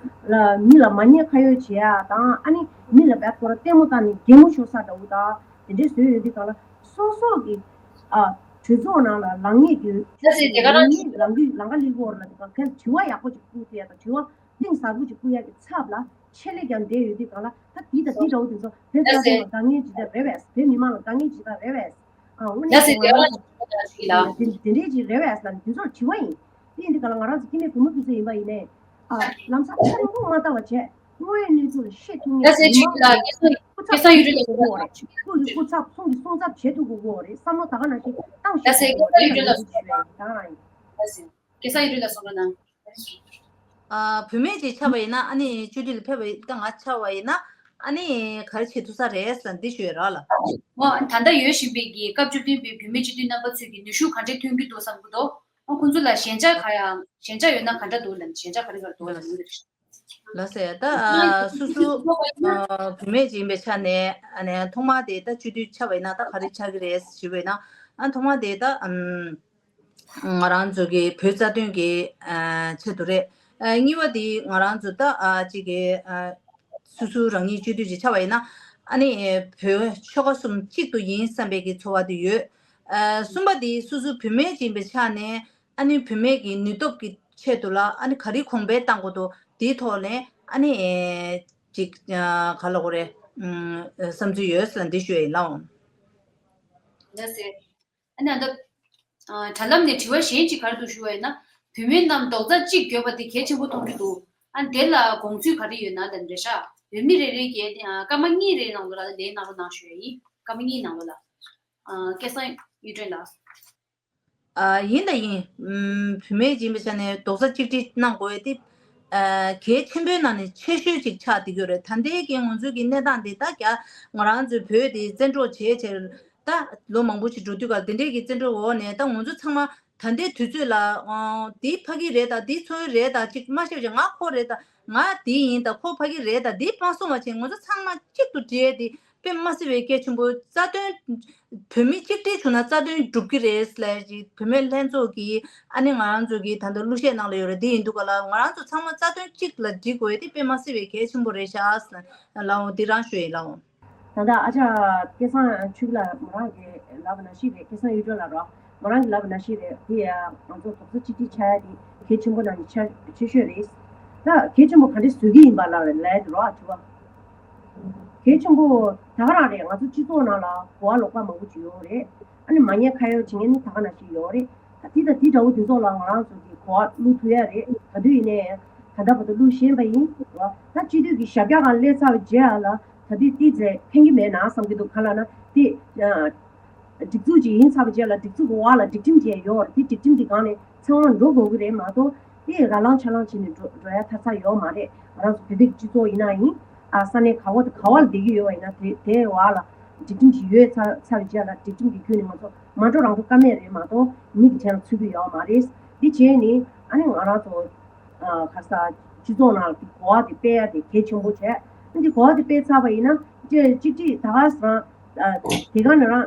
ལ་མི་ལ་མ་ཉེས་ཁ་གཡོགས་བྱེད་ཡ་དང་ཨ་ནི་མི་ལ་བད་ཁོ་ར་ལྟད་མོ་བལྟ་ནས་གད་མོ་ཤོར་ས་འདྲ་བོ་དང་དེ་འདྲའི་བཟོས་ཡོང་དུས་གང་ལ་སོ་སོ་གི་ཨ་གྲོས་ཚོགས་ནང་ལ་ལངས་ངེས་ཀྱི་ལངས་ངེས་ལངས་ཀྱི་ལངས་ཀ་ལི་གོ་ར་ལ་དེ་གང་གལ་དྲི་བ་ཡག་པོ་ཅིག་བསྐུར་ཐུབ་ཡ་དང་དྲི་བ་གཏིང་ཟབ་པོ་ཅིག་བསྐུར་ཡ་གི་ཚབ་ལ་ཆེད་ལས་ཀྱང་བསྡད་ཡོད་དུས་གང་ལ་ད་འདི་དང་འདི་འདྲ་བོ་དེ་ཚོ་བོད་རྩ་དོན་ལ་དཀའ་ངལ་ཇི་ལྟར་རེད་པས། བོད་མི་མང་ལ་དཀའ་ངལ་ཇི་ལྟར་རེད་པས། ཨ་དངོས་གནས་ལགས་སེ། ང་རང་ཚོ་དེ་འདྲས་ཅིག་རེད་པས་ལ་འདི་ཚོར་དྲི་བ་ཡིན། དེ་ཡིན་དུས་གང་ལ་ང་རང་ཚོ་སྐྱེ་དམན་བུ་མོ་དེ་ཚོ་ཡིན་པ་ཡིན་ནའི་ཨ་ལམ་སང་ཐག་རིང་པོ་མ་བལྟ་བ་བྱས་དངོས་ཡོད་གནས་ཚུལ་ལ་ཤེས་ཐུབ་ངེས། ལགས་སེ། མི་མང་ལ་སྐུ་ཚབ་བྱེད་ཐུབ་དགོས་ཀྱི་ཡོད་རེད། སྐུ་ཡི་སྐུ་ཚབ་སྲུང་གི་སྲུང་ཚབ་བྱེད་ཐུབ་དགོས་ཀྱི་ཡོད་རེད། བསམ་བློ་ད་ག་ནང་བཞིན་བཏང་ཤེས་དགོས་ཀྱི་ཡོད་རེད། ལགས་སེ། ད་ག་རང་ཡིན། ལགས་སེ། སྐལ་བཟང་ཡུལ་གྲུ་ལ་གསུང་རོགས་གནང་། ཨ་བུད་མེད་ཅིག་ཆགས་པ་ཡིན་ན་ཨ་ནི་བཅོས་སྒྲིག་ལ་ཕེབས་པ་ཡིན་ད་ང་ཆགས་པ་ཡིན་ན་ཨ་ནི་ག་རེ་བྱེད་ཐུབ་ས་རེད་ཟེར་འདི་ཞུ་ཡ་རག་ལ། འོ་ད་ལྟ་ཡོད་བཞིན་པའི་གི་སྐབས་བཅུ་བདུན་པའི་བུད་མེད་སྤྱི་འཐུས་རྣམ་པ་ཚོས་ཀྱི་ནུས་ཤུགས་ག་འདྲས་ཐོན་གྱི་འདུག་བསམ་གྱི་འདུག་ཨ་ཁོང་ཚོ་ལ་ཞན་ཆ་ག་ཡང་ཞན་ཆ་ཡོད་ན་ག་འདྲ་འདུག་ལབ་ཞན་ཆ་ག་རེ་ག་རེ་འདུག་ལབ་ཡོད་རེད། ལགས་སེ། ད་ཨ་སོ་སོ་ཨ་བུད་མེད་ཅིག་ཡིན་པའི་ཆ་ནས་ཨ་ནི་ཐོག་མ་དེ་ད་སྤྱི་འཐུས་ཆགས་པ་ཡིན་ན་ད་ག་རེ་ཆགས་ཀྱི་རེད་ཞུས་པ་ཡིན་ན་ཨ་ཐོག་མ་དེ་ད་ཨམ། ང་རང་ཚོ་གི་བོད་རྩ་དོན་གྱི་ཨ་ཆེད་དུ་རེད། ཨ་གཉིས་པ་དེ་ང་རང་ཚོ་ད་ཨ་གཅིག་གི་ཨ་ སོ་སོ་རང་ཉིད་སྤྱི་འཐུས་ཅིག་ཆགས་པ་ཡིན་ན། ཨ་ནི་བོད་ཆོལ་ཁ་གསུམ་གཅིག་ཏུ་ཡིན་བསམ་པའི་གི་ཚོར་བ་དེ་ཡོད། ཨ་གསུམ་པ་དེ་སོ་སོ་བུད་མེད་ཅིག་ཡིན་པའི་ཆ་ནས། ཨ་ནི་བུད་མེད་ཀྱི་ནུས་སྟོབས་ཀྱི་ཆེད་དུ་ལ་ཨ་ནི་ག་རེ་གོང་འཕེལ་བཏང་དགོས་འདུག་དེའི་ཐོག་ནས་ཨ་ནི་ཅིག་ག་ལ་གོ་རེ་བསམ་ཚུལ་ཡོད་ལ་འདི་ཞུ་ཡ་ཡིན་ལགས། ལགས་སེ། ཨ་ནི་ཨ་ད་དྲ་ལམ་ནས་དྲི་བ་གཞན་གཅིག་ག་རེ་འདུག་ཞུ་བ་ཡིན་ན། བུད་མེད་རྣམས་རྡོག་རྩ་གཅིག་བརྗོད་པ་དེ་གལ་ཆེན་པོ་མཐོང་གི་འདུག་ཨ་ནི་དེ་ལ་དགོངས་ཚུལ་ག་རེ་ཡོད་ན་ལབ་རེད་ཤག་བོད་མི་རེ་རེ་གིས་སྐར་མ་གཉིས་རེའི་ནང་ལོགས་ལ་ལན་གནང་རོགས་གནང་ཞུ་ཡ་ཡིན། སྐར་མ་གཉིས་ནང་ལོགས་ལ། སྐལ་བཟང་གཡུ་སྒྲོན་ལགས། ཨ་ཡིན་ད་ཡིན། ཨུམ་བུད་མེད་ཡིན་པའི་ཆ་ནས་རྡོག་རྩ་གཅིག་སྒྲིལ་གནང་དགོས་ཏེ། ཨ་གལ་ཆེན་པོའི་ནང་ནས་ཆེ་ཤོས་ཅིག་ཆགས་བསྡད་ཀྱི་ཡོད་རེད། ད་ལྟའི་གི་ང་ཚོའི་གི་གནས་སྟངས་འདི་ད་རྒྱ་ང་རང་ཚོའི་བོད་དེ་བཙན་འཕྲོག་བྱས་བྱས་ད་ལོ་མང་པོ་ཞིག་འགྲོ་དུས་ག་དེ་འདྲའི་གི་བཙན་འཕྲོག་འོག་ནས་ད་ང་ཚོ་ཚང་མ་ད་ལྟའི་དུས་ཚོད་ལ་ཨང་འདི་ཕ་གི་རེད་ད་འདི་ཚོའི་རེད་ད་ཅིག་མ་ཤེས་བྱས་ང་ཁོ་རེད་ད་ང་འདི་ཡིན་ད་ཁོ་ཕ་གི་རེད་ད་འདི་མ་གསུང་བ་བྱས་ང་ཚོ་ཚང་མ་གཅིག་ཏུ་འབྲེལ་ཏེ། དཔེ་མ་སྲིད་པའི་གལ་ཆེན་པོ། རྩ་དོན། བོད་མི་གཅིག་སྒྲིལ་བྱུང་ན་རྩ་དོན་འགྲུབ་ཀྱི་རེད་ལབ་ཅིག་བུད་མེད་ལྷན་ཚོགས་ཀྱིས་ཨ་ནི་ང་རང་ཚོ་གིས་ད་ལྟ་གླུ་གཞས་ནང་ལ་ཡོད་རེད། འདི་ཡིན་འདུག་ག་ལ་ང་རང་ཚོ་ཚང་མ་རྩ་དོན་གཅིག་ལ་སྒྲིལ་དགོས་ཡ་དེ་དཔེ་མ་སྲིད་པའི་གལ་ཆེན་པོ་རེད་ཤག་ལགས་འོང་། འདི་རང་ཞུ་ཡིན་ལགས་འོང་། ད་ལྟ་ཨ་ཅག་སྐལ་བཟང་ཆོས་སྐྱིད་ལགས་མོ་རང་གིས་ལབ་པ་ནང་བཞིན་རེད། སྐལ་བཟང་གཡུ་སྒྲོན་ལགས་རོ། མོ་རང་གིས་ལབ་པ་ནང་བཞིན་རེད། དེ་ཡང་ང་ཚོ་རྡོག་རྩ་གཅིག་སྒྲིལ་བྱ་ཡ་དེ་གལ་ཆེན་པོ་ནང་ནས་ཆེ་ཆེ་ཤོས་རེད། ད་གལ་ཆེན་པོ་ག་འདྲས་བཟོ་གི་ཡིན་པ་ལ་ལབ་ཡ་དེ་རོ་ཨ་དྲི་བ། གལ་ཆེན་པོ་ད་ག་རང་རེད། ང་ཚོ་སྤྱི་ཚོགས་ནང་ལ་གོ་བ་ལོག་པ་མང་པོ་ཅིག་ཡོད་རེད། ཨ་ནི་མ་ཉེས་ཁ་གཡོག་བྱེད་མཁན་ནི་ད་ག་ནང་བཞིན་ཡོད་རེད། ད་དེ་དང་དེ་འདྲ་བོ་དེ་ཚོ་ལ་ང་རང་ཚོ་གི་གོ་བ་བླུག་ཐུབ་ཡ་རེད། ག་དུས་ཡིན་ནའི་ད་ལྟ་བར་དུ་བླུག་བཞིན་པ་ཡིན་རོ། ད་སྤྱི་འཐུས་ཀྱི་ཞབས་བཀྱག་སྒང་སླེབས་ཚར་བའི་རྗེས་ལ་ད་དུས་ཏི་ཙེ་ཕན་གྱི་མེད་ན་བསམ་གྱི་འདུག་ག་ལ་ན་དེ། སྒྲིག་འཛུགས་ཅིག་ཡིན་ཚར་བའི་རྗེས་ལ་སྒྲིག་འཛུགས་ཀྱི་འོག་ལ་སྒྲིག་ཁྲིམས་ཅིག་ཡོད་རེད། དེ་སྒྲིག་ཁྲིམས་ཀྱི་སྒང་ནས་ཚང་མ་འགྲོ་དགོས་ཀྱི་རེད་མ་གཏོགས་དེ་ར་ལངས་ཆ་ལངས་བྱས་ནས་འགྲོ་འགྲོ་ཡ་ཐབས་ས་ཡོད་མ་རེད། ང་རང་ཚོ་བོད་པའི་སྤྱི་ཚོགས་ཡིན་ན་ཡིན། ཨ་ས་གནས་ག་བ་དང་ག་བ་ལ་བསྡད་ཀྱི་ཡོད་པ་ཡིན་ན་དེ་དེའི་འོག་ལ་སྒྲིག་ཁྲིམས་ཅིག་ཡོད་ཚར་ཚར་བའི་རྗེས་ལ་སྒྲིག་ཁྲིམས་ཀྱི་བརྒྱུད་ནས་ང་ཚོ་མ་འགྲོ་རང་འགྲོ་ཀ་མེད་རེད་མ་གཏོགས་མི་གི་གྲལ་ལ་ཚུད་ཀྱི་ཡོད་མ་རེད། དེ་བྱས་ནས་ཨ་ནི་ང་རང་ཚོ། ཨ་ག་ས་སྤྱི་ཚོགས་ནང་གི་གོ་བ་དེ་སྤེལ་ཡ་དེ་གལ་ཆེན་པོ་བྱས། ཨ་འདི་གོ་བ་དེ་སྤེལ་ཚར་བ་ཡིན་ན་ཅེ་གཅིག་གཅིག་ད་ག་ས་རང་ཨ་དེ་ག་ནས་རང་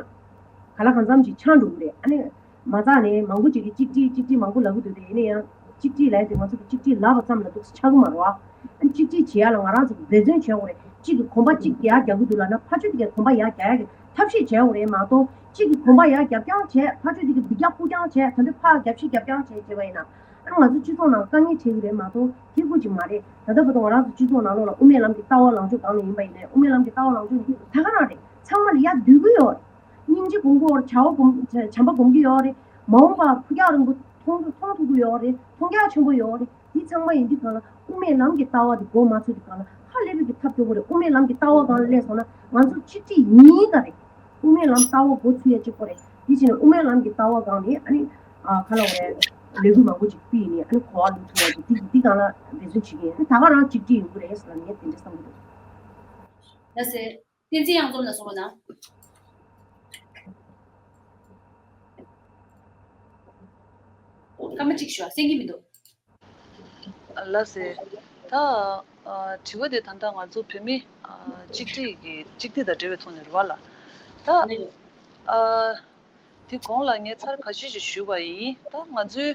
ག་ལ་གང་འཚམ་ཅིག་ཆགས་འགྲོ་གི་རེད། ཨ་ནི་མ་རྩ་ནས་མང་པོ་ཅིག་གིས་གཅིག་སྒྲིལ་གཅིག་སྒྲིལ་མང་པོ་ལབ་གི་འདུག་དེ་ཡིན་ན་ཡང་གཅིག་སྒྲིལ་ལབ་ཡ་དེ་ང་ཚོ་གི་གཅིག་སྒྲིལ་ལབ་པ་ཙམ་ལ་འདུག་ཆགས་གི་མ་རེད་བ། ཨ་གཅིག་སྒྲིལ་བྱེད་ཡ་ལ་ང་རང་ཚོ་གི་འབད་བརྩོན་བྱེད་དགོས་རེད། གཅིག་གི་གོམ་པ་གཅིག་ཡར་རྒྱག་གི་འདུག་ལབ་ན་ཕར་ཕྱོགས་དེ་གའི་གོམ་པ་ཡར་རྒྱག་ཡ་གི་ཐབས་ཤེས་བྱེད་དགོས་རེད་མ་གཏོགས་གཅིག་གི་གོམ་པ་ཡར་རྒྱབ་རྐྱང་བྱས་ཕར་ཕྱོགས་དེ་གི་འདི་རྒྱབ་ཁུག་རྐྱང་བྱས་ད་འདི་ཕར་རྒྱབ་ཤིག་རྒྱབ་རྐྱང་བྱས་བྱས་པ་ཡིན་ན། ཨ་ང་ཚོ་སྤྱི་ཚོགས་ནང་དཀའ་ངལ་འཕྲད་ཀྱི་རེད་མ་གཏོགས་སྐྱིད་པོ་ཅིག་མ་རེད། ད་ལྟ་བར་དུ་ང་རང་ཚོ་སྤྱི་ཚོགས་ནང་ལོགས་ལ་དབུ་མའི་ལམ་གྱི་ལྟ་བ་ལངས་ཕྱོགས་གང་ལ་ཡིན་པ་ཡིན་ནའི་དབུ་མའི་ལམ་གྱི་ལྟ་བ་ལངས་ཕྱོགས་ནི་ད་ག་རང་རེད། ཚང་མ་ལ་ཡར་འདུལ་གྱི་ཡོད་རེད། སྙིང་རྗེ་སྒོམ་གྱི་ཡོད་རེད། བྱ་བ་སྒོམ་བྱམས་པ་སྒོམ་གྱི་ཡོད་རེད། མ་འོངས་པ་ཕུགས་རྒྱང་རིང་པོ་མཐོང་མཐོང་ཐུབ་ཀྱི་ཡོད་རེད། མཐོང་རྒྱ་ཆེན་པོ་ཡོད་རེད། འདི་ཚང་མ་ཡིན་དུས་གང་ལ་དབུ་མའི་ལམ་གྱི་ལྟ་བ་འདི་མགོ་མ་ཚོས་དུས་གང་ལ་ཧ་ལས་པའི་གི་ཐབས་སྐྱོ་པོ་རེད། དབུ་མའི་ལམ་གྱི་ལྟ་བ་སྒང་ལ་སླེབས་སོང་ན་ང་ཚོ་ཆིག་སྒྲིལ་ཡིན་ག་རེད། དབུ་མའི་ལམ་ལྟ་བ་མགོ་ཚུགས་ཡ་གཅིག་པོ་རེད། དེ་བྱས་ནས་དབུ་མའི་ལམ་གྱི་ལྟ་བ་སྒང་ནས་ཨ་ནི་ཨ་ག་ལ་བ་རེད། ལས་འགུལ་མང་པོ་ཅིག་སྤེལ་ནས་ཨ་ནི་གོ་བ་བླུག་ཐུབ་ཡ་གི་འདི་འདི་སྒང་ལ་འབད་བརྩོན་བྱེད་ཀྱི་ཡིན། ད་ག་རང་ཆིག་སྒྲིལ་ཡོང་གི་རེད་ཟེར་ལ་ངས་དེ་འདྲ་བསམ་གྱི་འདུག་ལགས་སེ། བསྟན་འཛིན་གཡང་འཛོམས་ལ་གསུངས་པ་ན། སྐར་མ་གཅིག་ཞུ་བ་གསན་གྱི་མི་འདུག་ལགས་སེ། ད་ཨ་དྲི་བ་དེ་ད་ལྟ་ང་ཚོ་བོད་མི་ཨ་གཅིག་སྒྲིལ་གྱི་གཅིག་སྒྲིལ་དང་འབྲེལ་བའི་ཐོག་ནས་རེད་བ་ལ། ད་ཨ་དེ་གོང་ལ་ངས་ཚར་ཁ་ཤས་ཤིག་ཞུས་པ་ཡིན། ད་ང་ཚོའི་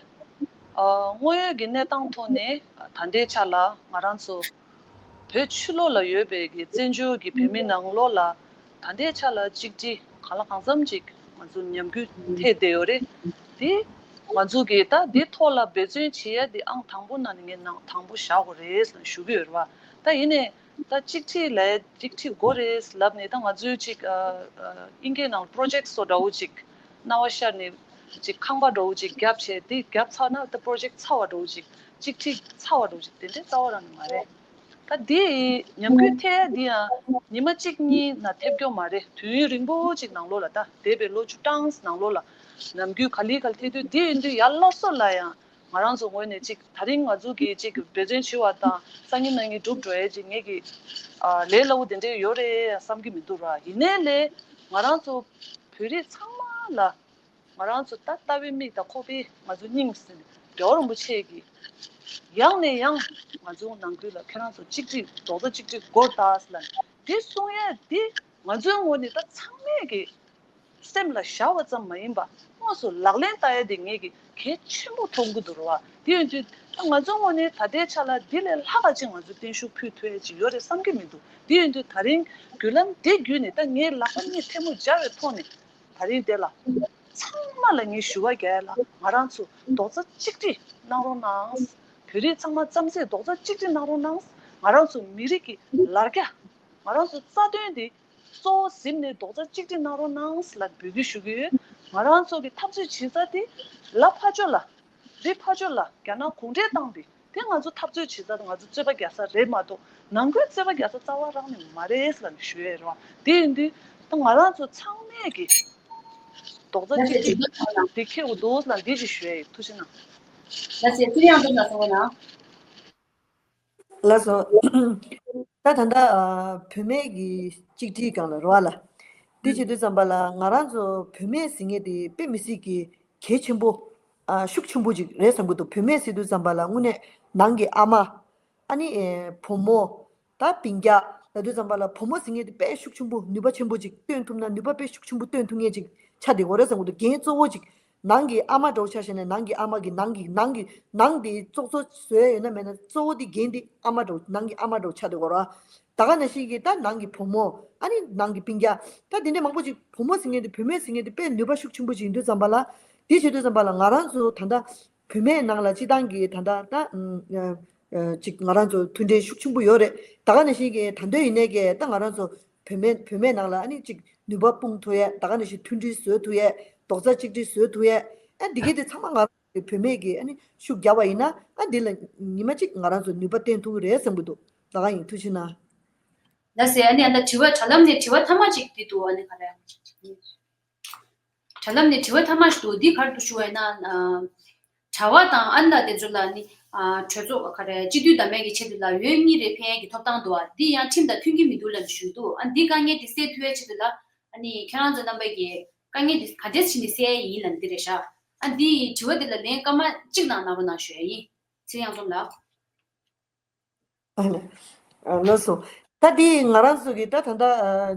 ཨ་དངོས་ཡོད་ཀྱི་གནས་སྟངས་ཐོག་ནས་ད་ལྟའི་ཆ་ལ་ང་རང་ཚོ་བོད་ཕྱི་ལོགས་ལ་ཡོད་པའི་གི་བཙན་བྱོལ་གྱི་བོད་མི་ནང་ལོགས་ལ་ད་ལྟའི་ཆ་ལ་གཅིག་སྒྲིལ་གང་ལ་གང་འཚམ་ཅིག་ང་ཚོ་ཉམས་རྒུད་ཐེབས་བསྡད་ཡོད་རེད། དེ་ང་ཚོ་གིས་ད་འདི་ཐོག་ལ་འབད་བརྩོན་བྱེད་ཡ་དེ་ཨང་དང་པོ་ནང་ནས་ངས་ནང་དང་པོ་བཞག་དགོས་རེད་ཟེར་ཞུ་གི་ཡོད་རེད་བ། ད་ཡིན་ནའི་ད་གཅིག་སྒྲིལ་ལ་གཅིག་སྒྲིལ་དགོས་རེད་ལབ་ནས་ད་ང་ཚོའི་ཅིག་ཨ་ཨ་དབྱིན་སྐད་ནང་པོ་རོ་ཇེག་སོ་འདྲ་བོ་ཅིག་རྣ་བ་ཤར་ནས་ཅིག་ཁང་པ་འདྲ་བོ་ཅིག་བརྒྱབ་བྱས་དེ་བརྒྱབ་ཚར་ན་ད་པོ་རོ་ཇེག་ཚར་བ་འདྲ་བོ་ཅིག་གཅིག་སྒྲིལ་ཚར་བ་འདྲ་བོ་ཅིག་དེ་འདྲའི་རྩ་བ་རང་ནས་མ་རེད། ད་དེ་ཉམས་རྒུད་ཐེབས་ཡ་དེ་ཡང་ཉི་མ་གཅིག་གཉིས་ནང་ཐེབས་ཀྱི་ཡོད་མ་རེད། དུས་ཡུན་རིང་པོ་ཅིག་ནང་ལོགས་ལ་ད་འདས་པའི་ལོ་བཅུ་གྲངས་ནང་ལོགས་ལ་ཉམས་རྒུད་ག་ལེ་ག་ལེ་ཐེབས་དུས་དེ་ཡིན་དུས་ཡར་སླར་གསོ་ལ་ཡང་ང་རང་ཚོ་ངོས་ནས་ཅིག་ད་རིང་ང་ཚོ་གིས་ཅིག་འབད་བརྩོན་བྱེད་པ་དང་སང་ཉིན་གནངས་ཉིན་འགྲུབ་འགྲོ་ཡས་ཅིག་ངེད་ཀྱི་ཨ་ལས་སླ་བོ་དེ་འདྲས་ཡོད་རེད་བསམ་གྱི་མི་འདུག་ར། ཡིན་ནའི་ལས་ང་རང་ཚོ་བོད་རིགས་ཚང་མ་ལ་ང་རང་ཚོ་ད་ལྟ་བའི་མིག་དང་ཁོག་པའི་ང་ཚོ་སྙིང་ཟིན་རྒྱལ་བ་རིན་པོ་ཆེ་གིས་ཡང་ནས་ཡང་ང་ཚོ་ནང་ཁུལ་ལ་ཁྱེད་རང་ཚོ་གཅིག་སྒྲིལ་རྡོག་རྩ་གཅིག་སྒྲིལ་དགོས་ད་ཟེར་ལབ་ནས་དེ་གསུང་ཡས་དེ་ང་ཚོའི་ངོས་ནས་ད་ཚང་མས་ཀྱི་སེམས་ལ་བཞག་པ་ཙམ་མ་ཡིན་པ་དངོས་སུ་ལག་ལེན་བསྟར་ཡས་དེ་ངེད་ཀྱི་གལ་ཆེན་པོ་མཐོང་གི་འདུག་ར་བ། དེ་ཡིན་དུས་ད་ང་ཚོའི་ངོས་ནས་ད་ལྟའི་ཆ་ལ་འདི་ལས་ལྷག་ག་ཅིག་ང་ཚོས་བརྟན་བཞུགས་ཕུལ་ཐུབ་ཡ་ཅིག་ཡོད་རེད་བསམ་གྱི་མི་འདུག་དེ་ཡིན་དུས་ད་རིང་བརྒྱུད་ལམ་འདི་བརྒྱུད་ནས་ད་ངས་ལག་པ་གཉིས་ཐལ་མོ་སྦྱར་བའི་ཐོག་ནས་ད་རིང་འདི་ལ་ཚང་མ་ལ་ངས་ཞུ་བ་རྒྱག་ཡ་ལ། ང་རང་ཚོ་རྡོག་རྩ་གཅིག་སྒྲིལ་གནང་རོགས་གནང་། བོད་རིགས་ཚང་མ་རྩམ་ཟན་རྡོག་རྩ་གཅིག་སྒྲིལ་གནང་རོགས་གནང་། ང་རང་ཚོ་མི་རིགས་ཀྱི་ལར་རྒྱ། ང་རང་ཚོ་རྩ་དོན་འདི་གཙོ་བོ་ཟིན་ནས་རྡོག་རྩ་གཅིག་སྒྲིལ་གནང་རོགས་གནང་ལ་འབོད་སྐུལ་ཞུ་གི་ཡོད། ང་རང་ཚོ་གི་འཐབ་རྩོད་བྱེད་ས་དེ་ལ་ཕར་ཕྱོགས་ལ། འདི་ཕར་ཕྱོགས་ལ་རྒྱ་ནག་གུང་ཁྲན་ཏང་དེ་དེ་ང་ཚོ་འཐབ་རྩོད་བྱེད་ས་དང་ང་ཚོ་རྩོད་པ་རྒྱག་ས་རེད་མ་གཏོགས་ནང་ཁུལ་རྩོད་པ་རྒྱག་ས་རྩ་བ་རང་ནས་མ་རེད་ལབ་ནས་ཞུ་ཡས་རེད་བ། དེ་ཡིན་དུས་ད་ང་རང་ཚོ་ཚང་མས་ཀྱི་རྡོག་རྩ་གཅིག་སྒྲིལ་དེ་ཁེལ་དགོས་འདུག་ལབ་འདི་ཅིག་ཞུ་ཡས་ཡིན། ཐུགས་རྗེ་གནང་། ལགས་སོ། ད་ད་ལྟ་ཨ་བུད་མེད་ཀྱི་གཅིག་སྒྲིལ་སྒང་ལ་རེད་བ་ལ། འདི་བྱེད་དུས་ཙམ་པ་ལ་ང་རང་ཚོ་བུད་མེད་ཟེར་མཁན་དེ་དཔེ་མི་སྲིད་ཀྱི་གལ་ཆེན་པོ་ཨ་ཤུགས་ཆེན་པོ་ཅིག་རེད་བསམ་གྱི་འདུག་བུད་མེད་ཟེར་དུས་ཙམ་པ་ལ་དངོས་གནས་ནང་གི་ཨ་མ། ཨ་ནི་ཨེ་བུ་མོ། ད་སྤུན་ཀྱག་ལབ་དུས་ཙམ་པ་ལ་བུ་མོ་ཟེར་མཁན་དེ་དཔེ་ཤུགས་ཆེན་པོ་ནུས་པ་ཆེན་པོ་ཅིག་སྟོན་ཐུབ་ན་ནུས་པ་དཔེ་ཤུགས་ཆེན་པོ་སྟོན་ཐུབ་མཁན་ཅིག་ཆགས་བསྡད་ཡོད་རེད་བསམ་གྱི་འདུག་འགན་གཙོ་བོ་ཅིག་ནང་གི་ཨ་མ་འདྲ་བོ་ཆ་བཞག་ནས་ནང་གི་ཨ་མ་གི་ནང་གི་ནང་གི་ནང་དེ་ཙོག་ཙོག་བཟོས་ཡོད་ན་མེད་ན་གཙོ་བོ་དེ་འགན་དེ་ཨ་མ་འདྲ་བོ་ནང་གི་ཨ་མ་འདྲ་བོ་ཆགས་བསྡད་ཡོད་རེད་བ། ད་ག་ནང་བཞིན་གྱི་ད་ནང་གི་བུ་མོ། ཨ་ནི་ནང་གི་སྤུན་ཀྱག་ད་དེ་འདྲ་མང་པོ་ཅིག་བུ་མོ་ཟེར་མཁན་དེ་བུད་མེད་ཟེར་མཁན་དེ་དཔེ་ནུས་པ་ཤུགས་ཆེན་པོ་ཅིག་ཡིན་དུས་ཙམ་པ་ལ། དེ་བྱེད་དུས་ཙམ་པ་ལ་ང་རང་ཚོ་ད་ལྟ་བུད་མེད་ནང་ལ་སྤྱི་བཏང་གི་ད་ལྟ་ད་ཨ་ཨ་ཅིག་ང་རང་ཚོ་མཐུན་སྒྲིལ་ཤུགས་ཆེན་པོ་ཡོད་རེད། ད་ག་ནང་བཞིན་གྱི་ད་འདོད་ཡིན་ནའི་གི་ད་ང་རང་ཚོ་བུད་མེད་བུད་མེད་ནང་ལ་ཨ་ནི་ཅིག་ནུས་པ་སྤུངས་ཐུབ་ཡས། ད་ག་ནང་བཞིན་མཐུན་སྒྲིལ་བཟོ་ཐུབ་ཡས། རྡོག་རྩ་གཅིག་སྒྲིལ་བཟོ་ཐུབ་ཡས། ཨ་འདི་གའི་དེ་ཚང་མ་ང་རང་ཚོ་བུད་མེད་ཀྱིས་ཨ་ནི་ཤུགས་རྒྱབ་པ་ཡིན་ན་ཨ་འདི་ལ་ཉི་མ་གཅིག་ང་རང་ཚོ་ནུས་པ་བཏོན་ཐུབ་ཀྱི་རེད་བསམ་གྱི་འདུག་ད་ག་ཡིན། ཐུགས་རྗེ་གནང་། ལགས་སེ། ཨ་ནི་ཨ་ད་དྲི་བ་དྲ་ལམ་ནས་དྲི་བ་ཐ་མ་གཅིག་འདི་འདུག་ཨ་ནི་ག་རེ། དྲ་ལམ་ནས་དྲི་བ་ཐ་མ་ཞིག་འདུག་འདི་ག་རེ་འདུག་ཞུ་བ་ཡིན་ན། ཨ་གྲྭ་པ་དང་ཨ་ནི་ད་དེ་ཚོ་ལ་ནི་ཨ་གྲོས་ཚོགས་ག་རེ་སྤྱི་འཐུས་འདེམས་ཡས་ཀྱི་ཆེད་དུ་ལ་འོས་གཉིས་རེ་འཕེན་ཡས་ཀྱི་ཐོབ་ཐང་འདུག་ཨ་འདི་ཡང་ཁྲིམས་དང་མཐུན་གྱི་མི་འདུག་ལབ་ཞུས་འདུག་ཨ་འདི་དཀའ་ངལ་འདི་སེལ་ཐུབ་ཡས་ཆེད་དུ་ལ་ཨ་ནི་ཁྱེད་རང་ཚོ་རྣམ་པ་གིས་དཀའ་ངལ་འདི་ག་འདྲས་བྱས་ནས་སེལ་ཡས་ཡིན་ལབ་འདི་རེད་ཤག་ཨ་འདི་དྲི་བ་འདི་ལ་ལན་སྐར་མ་གཅིག་ནང་གནང་རོགས་གནང་ཞུ་ཡས་ཡིན། ཚེ་རིང་གཡང་འཛོམས་ལགས། ཨ་ལ། ཨ་ལགས་སོ། ད་འདི་ང་རང་ཚོ་གི་ད་ད་ལྟ་ཨ་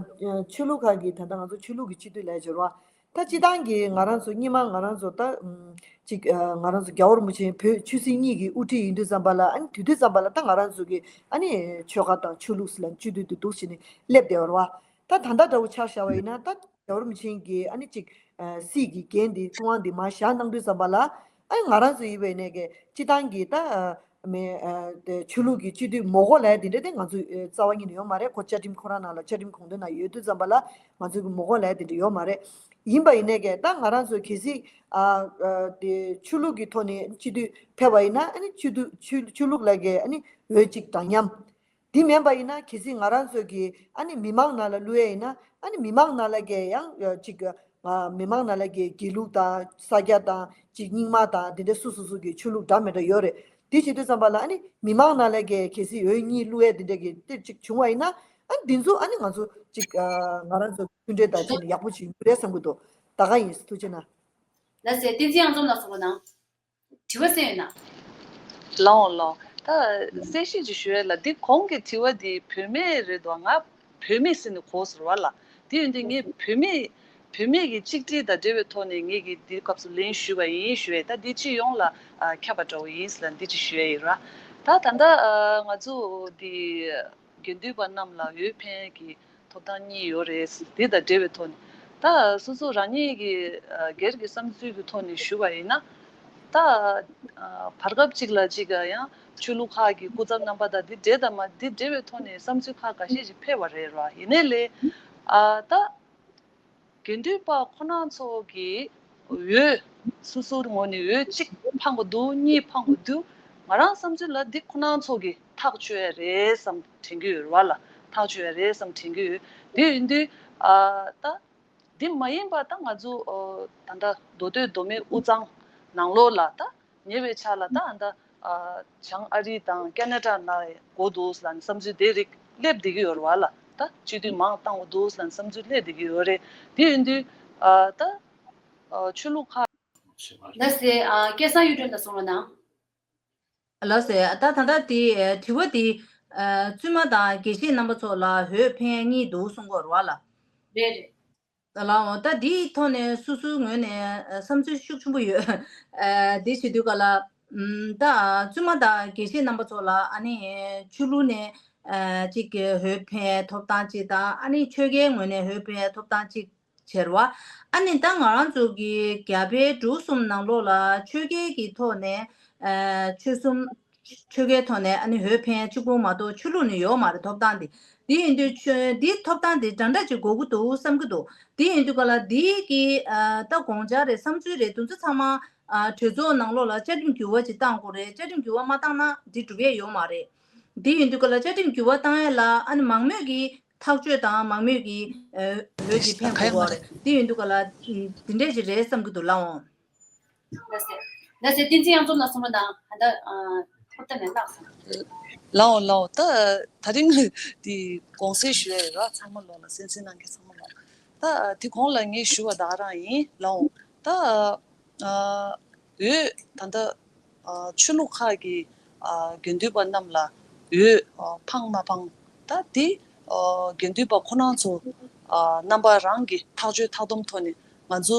ཆོས་ལུགས་ཁག་གི་ད་ལྟ་ང་ཚོ་ཆོས་ལུགས་ཀྱི་སྤྱི་འཐུས་ལས་བྱེད་རོགས། ད་སྤྱི་བཏང་གི་ང་རང་ཚོ་སྔོན་མ་ང་རང་ཚོ་ད་ཨམ་ཅིག་ཨ་ང་རང་ཚོ་རྒྱལ་བ་རིན་པོ་ཆེ་བོད་ཆོས་སྲིད་གཉིས་ཀྱི་དབུ་ཁྲིད་ཡིན་དུས་ཙམ་པ་ལ། ཨ་ནི་དུས་དུས་ཙམ་པ་ལ་ད་ང་རང་ཚོ་གི་ཨ་ནི་ཆོལ་ཁ་དང་ཆོས་ལུགས་ཟེར་ལ་སྤྱི་འཐུས་དེ་འདུག་བྱས་ནས་སླེབས་བསྡད་པ་རེད་བ། ད་ད་ལྟ་འདྲ་བོ་ཆ་བཞག་པ་ཡིན་ན་ད་རྒྱལ་བ་རིན་པོ་ཆེ་གིས་ཨ་ནི་ཅིག་ཨ་སྲིད་ཀྱི་འགན་འདི་ཀྲུང་དབྱང་འདི་མར་བཞག་གནང་དུས་ཙམ་པ་ལ། ཨ་ནི་ང་རང་ཚོ་ཡིན་པ་ཡིན་ནའི་གི་སྤྱི་བཏང་གི་ད་ཨ་མི་ཨ་དེ་ཆོས་ལུགས་ཀྱི་སྤྱི་འཐུས་མི་དགོས་ལབ་ཡ་དེ་འདྲ་དེ་ང་ཚོ་ཨ་རྩ་བ་ཉིད་ནས་ཡོད་མ་རེད། ཁོ་བཅའ་ཁྲིམས་ཁོ་རང་ནང་ལ་བཅའ་ཁྲིམས་དགོངས་དོན་ནང་ཡོད་དུས་ཙམ་པ་ལ་ང་ཚོ་གི་མི་དགོས་ལབ་ཡ་དེ་འདྲ་ཡོད་མ་རེད། ཡིན་པ་ཡིན་ནའི་གི་ད་ང་རང་ཚོ་གལ་སྲིད་ཨ་ཨ་དེ་ཆོས་ལུགས་ཀྱི་ཐོག་ནས་སྤྱི་འཐུས་ཕེབས་པ་ཡིན་ན། ཨ་ནི་སྤྱི་འཐུས་ཆོས་ཆོས་ལུགས་ལ་གི་ཨ་ནི་འོས་གཅིག་འདྲ་མཉམ། དེ་མིན་པ་ཡིན་ན་གལ་སྲིད་ང་རང་ཚོ་གི་ཨ་ནི་མི་མང་ནང་ལ་བླུག་ཡས་ཡིན་ན། ཨ་ནི་མི་མང་ནང་ལ་གི་ཡང་ཅིག་ང་མི་མང་ནང་ལ་གི་དགེ་ལུགས་དང་ས་སྐྱ་དང་ཅིག་རྙིང་མ་དང་དེ་འདྲ་སོ་སོ་སོ་གི་ཆོས་ལུགས་འདྲ་མི་འདྲ་ཡོད་རེད། དེ་བྱེད་དུས་ཙམ་པ་ལ་ཨ་ནི་མི་མང་ནང་ལ་གི་གལ་སྲིད་འོས་གཉིས་བླུག་ཡས་དེ་འདྲ་གི་དེ་ཅིག་བྱུང་བ་ཡིན་ན། ཨ་ནི་འདི་ཚོ་ཨ་ནི་ང་ཚོ་ཅིག་ང་རང་ཚོ་མཐུན་འབྲེལ་དང་བྱས་ནས་ཡག་པོ་ཅིག་ཡོང་གི་རེད་བསམ་གྱི་འདུག་ད་ག་ཡིན། ཐུགས་རྗེ་གནང་། ལགས་སེ། བསྟན་འཛིན་གཡང་འཛོམས་ལགས་སོ་གནང་། དྲི་བ་གསན་ཡོད་ན། ལགས་འོང་ལགས་འོང་། ད་གསལ་བཤད་ཅིག་ཞུ་ཡ་ལ། འདི་གོང་གི་དྲི་བ་འདི་བུད་མེད་རེད་དོ། ང་བུད་མེད་ཟེར་ནས་གོ་སོང་བ་ལ། དེ་ཡིན་དུས་ངས་བུད་མེད་བུད་མེད་ཀྱི་གཅིག་སྒྲིལ་དང་འབྲེལ་བའི་ཐོག་ནས་ངས་ཀྱི་འདི་སྐབས་སུ་ལན་ཞུས་པ་ཡིན་ཞུ་ཡས། ད་འདི་སྤྱི་ཡོངས་ལ་ཨ་ཁྱབ་པ་འདྲ་བོ་ཡིན་ཟེར་ལ་འདི་ཅིག་ཞུ་ཡ་ཡིན་ར། ད་ད་ལྟ་ཨ་ང་ཚོ་འདི་དགེ་འདུན་པ་རྣམས་ལ་འོས་འཕེན་གྱི་ཐོབ་ཐང་གཉིས་ཡོད་རེད། དེ་དང་འབྲེལ་བའི་ཐོག་ནས་ད་སོ་སོ་རང་ཉིད་ཀྱི་ཨ་སྒེར་གྱི་བསམ་ཚུལ་གྱི་ཐོག་ནས་ཞུ་བ་ཡིན་ན། ད་ཨ་བར་སྐབས་ཅིག་ལ་ཅིག་ཡང་ཆོས་ལུགས་ཁག་གི་སྐུ་ཚབ་རྣམ་པ་དང་འདི་འབྲེལ་དང་མ་འདི་འབྲེལ་བའི་ཐོག་ནས་བསམ་ཚུལ་ཁག་འགའ་ཤས་ཅིག་འཕེལ་བ་རེད་ར། ཡིན་ནའི་ལས་ཨ་ད་དགེ་འདུན་པ་ཁོ་རང་ཚོ་གི་འོས་སོ་སོའི་ངོས་ནས་འོས་གཅིག་འཕང་གི་འདུག་གཉིས་འཕང་གི་འདུག་ང་རང་བསམ་ཚུལ་ལ་འདི་ཁོ་རང་ཚོ་གི་ཐག་གཅོད་ཡ་རེད་བསམ་དྲན་གྱི་ཡོད་རེད་བ་ལ། ཐག་གཅོད་ཡ་རེད་བསམ་དྲན་གྱི་ཡོད། དེ་ཡིན་དུས་ཨ་ད་འདི་མ་ཡིན་པ་ད་ང་ཚོ་ཨ་ད་ལྟ་མདོ་སྟོད་མདོ་སྨད་དབུས་གཙང་ནང་ལོགས་ལ་ད་ཉེ་བའི་ཆར་ལ་ད་ཨ་ད་ཨ་བྱང་ཨ་རི་དང་ཁེ་ན་ཌ་ནང་དགོས་འདུག་ལབ་ནས་བསམ་ཚུལ་དེ་རིགས་སླེབས་བསྡད་ཀྱི་ཡོད་རེད་བ་ལ། ད་སྤྱི་འཐུས་མང་བཏང་དགོས་འདུག་ལབ་ནས་བསམ་ཚུལ་སླེབས་བསྡད་ཀྱི་ཡོད་རེད། དེ་ཡིན་དུས་ཨ་ད་ཨ་ཆོས་ལུགས་ཁག་ལགས་སེ། ཨ་སྐལ་བཟང་གཡུ་སྒྲོན་ལགས་གསུང་རོགས་གནང་། ལགས་སེ། ད་ད་ལྟ་དེ་ཨ་དྲི་བ་དེ་ཨ་བཙུན་མ་དང་དགེ་བཤེས་རྣམ་པ་ཚོ་ལ་འོས་འཕེན་གཉིས་འདུག་གསུང་གི་ཡོད་རེད་བ་ལ། རེད་རེད། ད་ལགས་འོང་། ད་འདིའི་ཐོག་ནས་སོ་སོའི་ངོས་ནས་ཨ་བསམ་ཚུལ་ཤུགས་ཆེན་པོ་ཡོད། ཨ་དེ་བྱེད་དུས་ག་ལ་ ད་བཙུན་མ་དང་དགེ་བཤེས་རྣམ་པ་ཚོ་ལ་ཨ་ནི་ཆོས་ལུགས་ནས་ཅིག་འོས་འཕེན་ཐོབ་ཐང་ཅིག་དང་ཨ་ནི་ཆོལ་ཁའི་ངོས་ནས་འོས་འཕེན་ཐོབ་ཐང་ཅིག་བྱེད་རེད་བ། ཨ་ནི་ད་ང་རང་ཚོ་གི་རྒྱ་བལ་འབྲུག་གསུམ་ནང་ལོགས་ལ་ཆོལ་ཁའི་གི་ཐོག་ནས་ཆོལ་གསུམ། ཆོལ་ཁའི་ཐོག་ནས་ཨ་ནི་འོས་འཕེན་གཅིག་པུ་མ་གཏོགས་ཆོས་ལུགས་ནས་ཡོད་མ་རེད་ཐོབ་ཐང་དེ། དེ་ཡིན་དུས་ཆོས་འདི་ཐོབ་ཐང་དེ་འདྲ་འདྲ་ཅིག་དགོས་ཀྱི་འདུག་བསམ་གྱི་འདུག་དེ་ཡིན་དུས་ག་ལ་འདི་གི་ད་དགོངས་འཆར་རེད་བསམ་ཚུལ་རེད་དེ་ཚོ་ཚང་མ་གྲོས་ཚོགས་ནང་ལོགས་ལ་བཅའ་ཁྲིམས་འགྱུར་བ་ཅིག་བཏང་དགོས་རེད། བཅའ་ཁྲིམས་འགྱུར་བ་མ་བཏང་ན་འདི་འགྲུབ་ཡས་ཡོད་མ་རེད། དེ་ཡིན་དུས་ག་ལ་བཅའ་ཁྲིམས་འགྱུར་བ་བཏང་ཡས་ལ་ཨ་ནི་མང་མོས་ཀྱི་ཐག་གཅོད་དང་མང་མོས་ཀྱི་འོས་ཀྱི་འཕེན་དགོས་ཀྱི་རེད། དེ་ཡིན་དུས་ག་ལ་འདི་འདྲས་ཅིག་རེད་བསམ་གྱི་འདུག་ལགས་འོང་། ལགས་སེ། ལགས་སེ་བསྟན་འཛིན་གཡང་འཛོམས་ལགས་གསུང་རོགས་གནང་། ད་ལྟ་ཐོབ་ཐང་མེད་ལགས་སོ། ལའོ་ལའོ། ད་ད་རིང་དེ་དགོངས་སེལ་ཞུ་ཡ་ཡོད་ར། ཚང་མ་ལོག་ལ་གསན་གཟིགས་གནང་མཁན་ཚང་མ་ལོག་ད་དེ་གོང་ལ་ངས་ཞུ་བ་ད་ག་རང་ཡིན་ལའོ། ད་འོས་ད་ལྟ་ཆོས་ལུགས་ཁག་གི་དགེ་འདུན་པ་རྣམས་ལ་འོས་འཕངས་མ་འཕངས་ད་དེ་དགེ་འདུན་པ་ཁོ་རང་ཚོ་རྣམ་པ་རང་གི་ཐག་གཅོད་ཐག་སྡོམ་ཐོག་ནས་ང་ཚོ་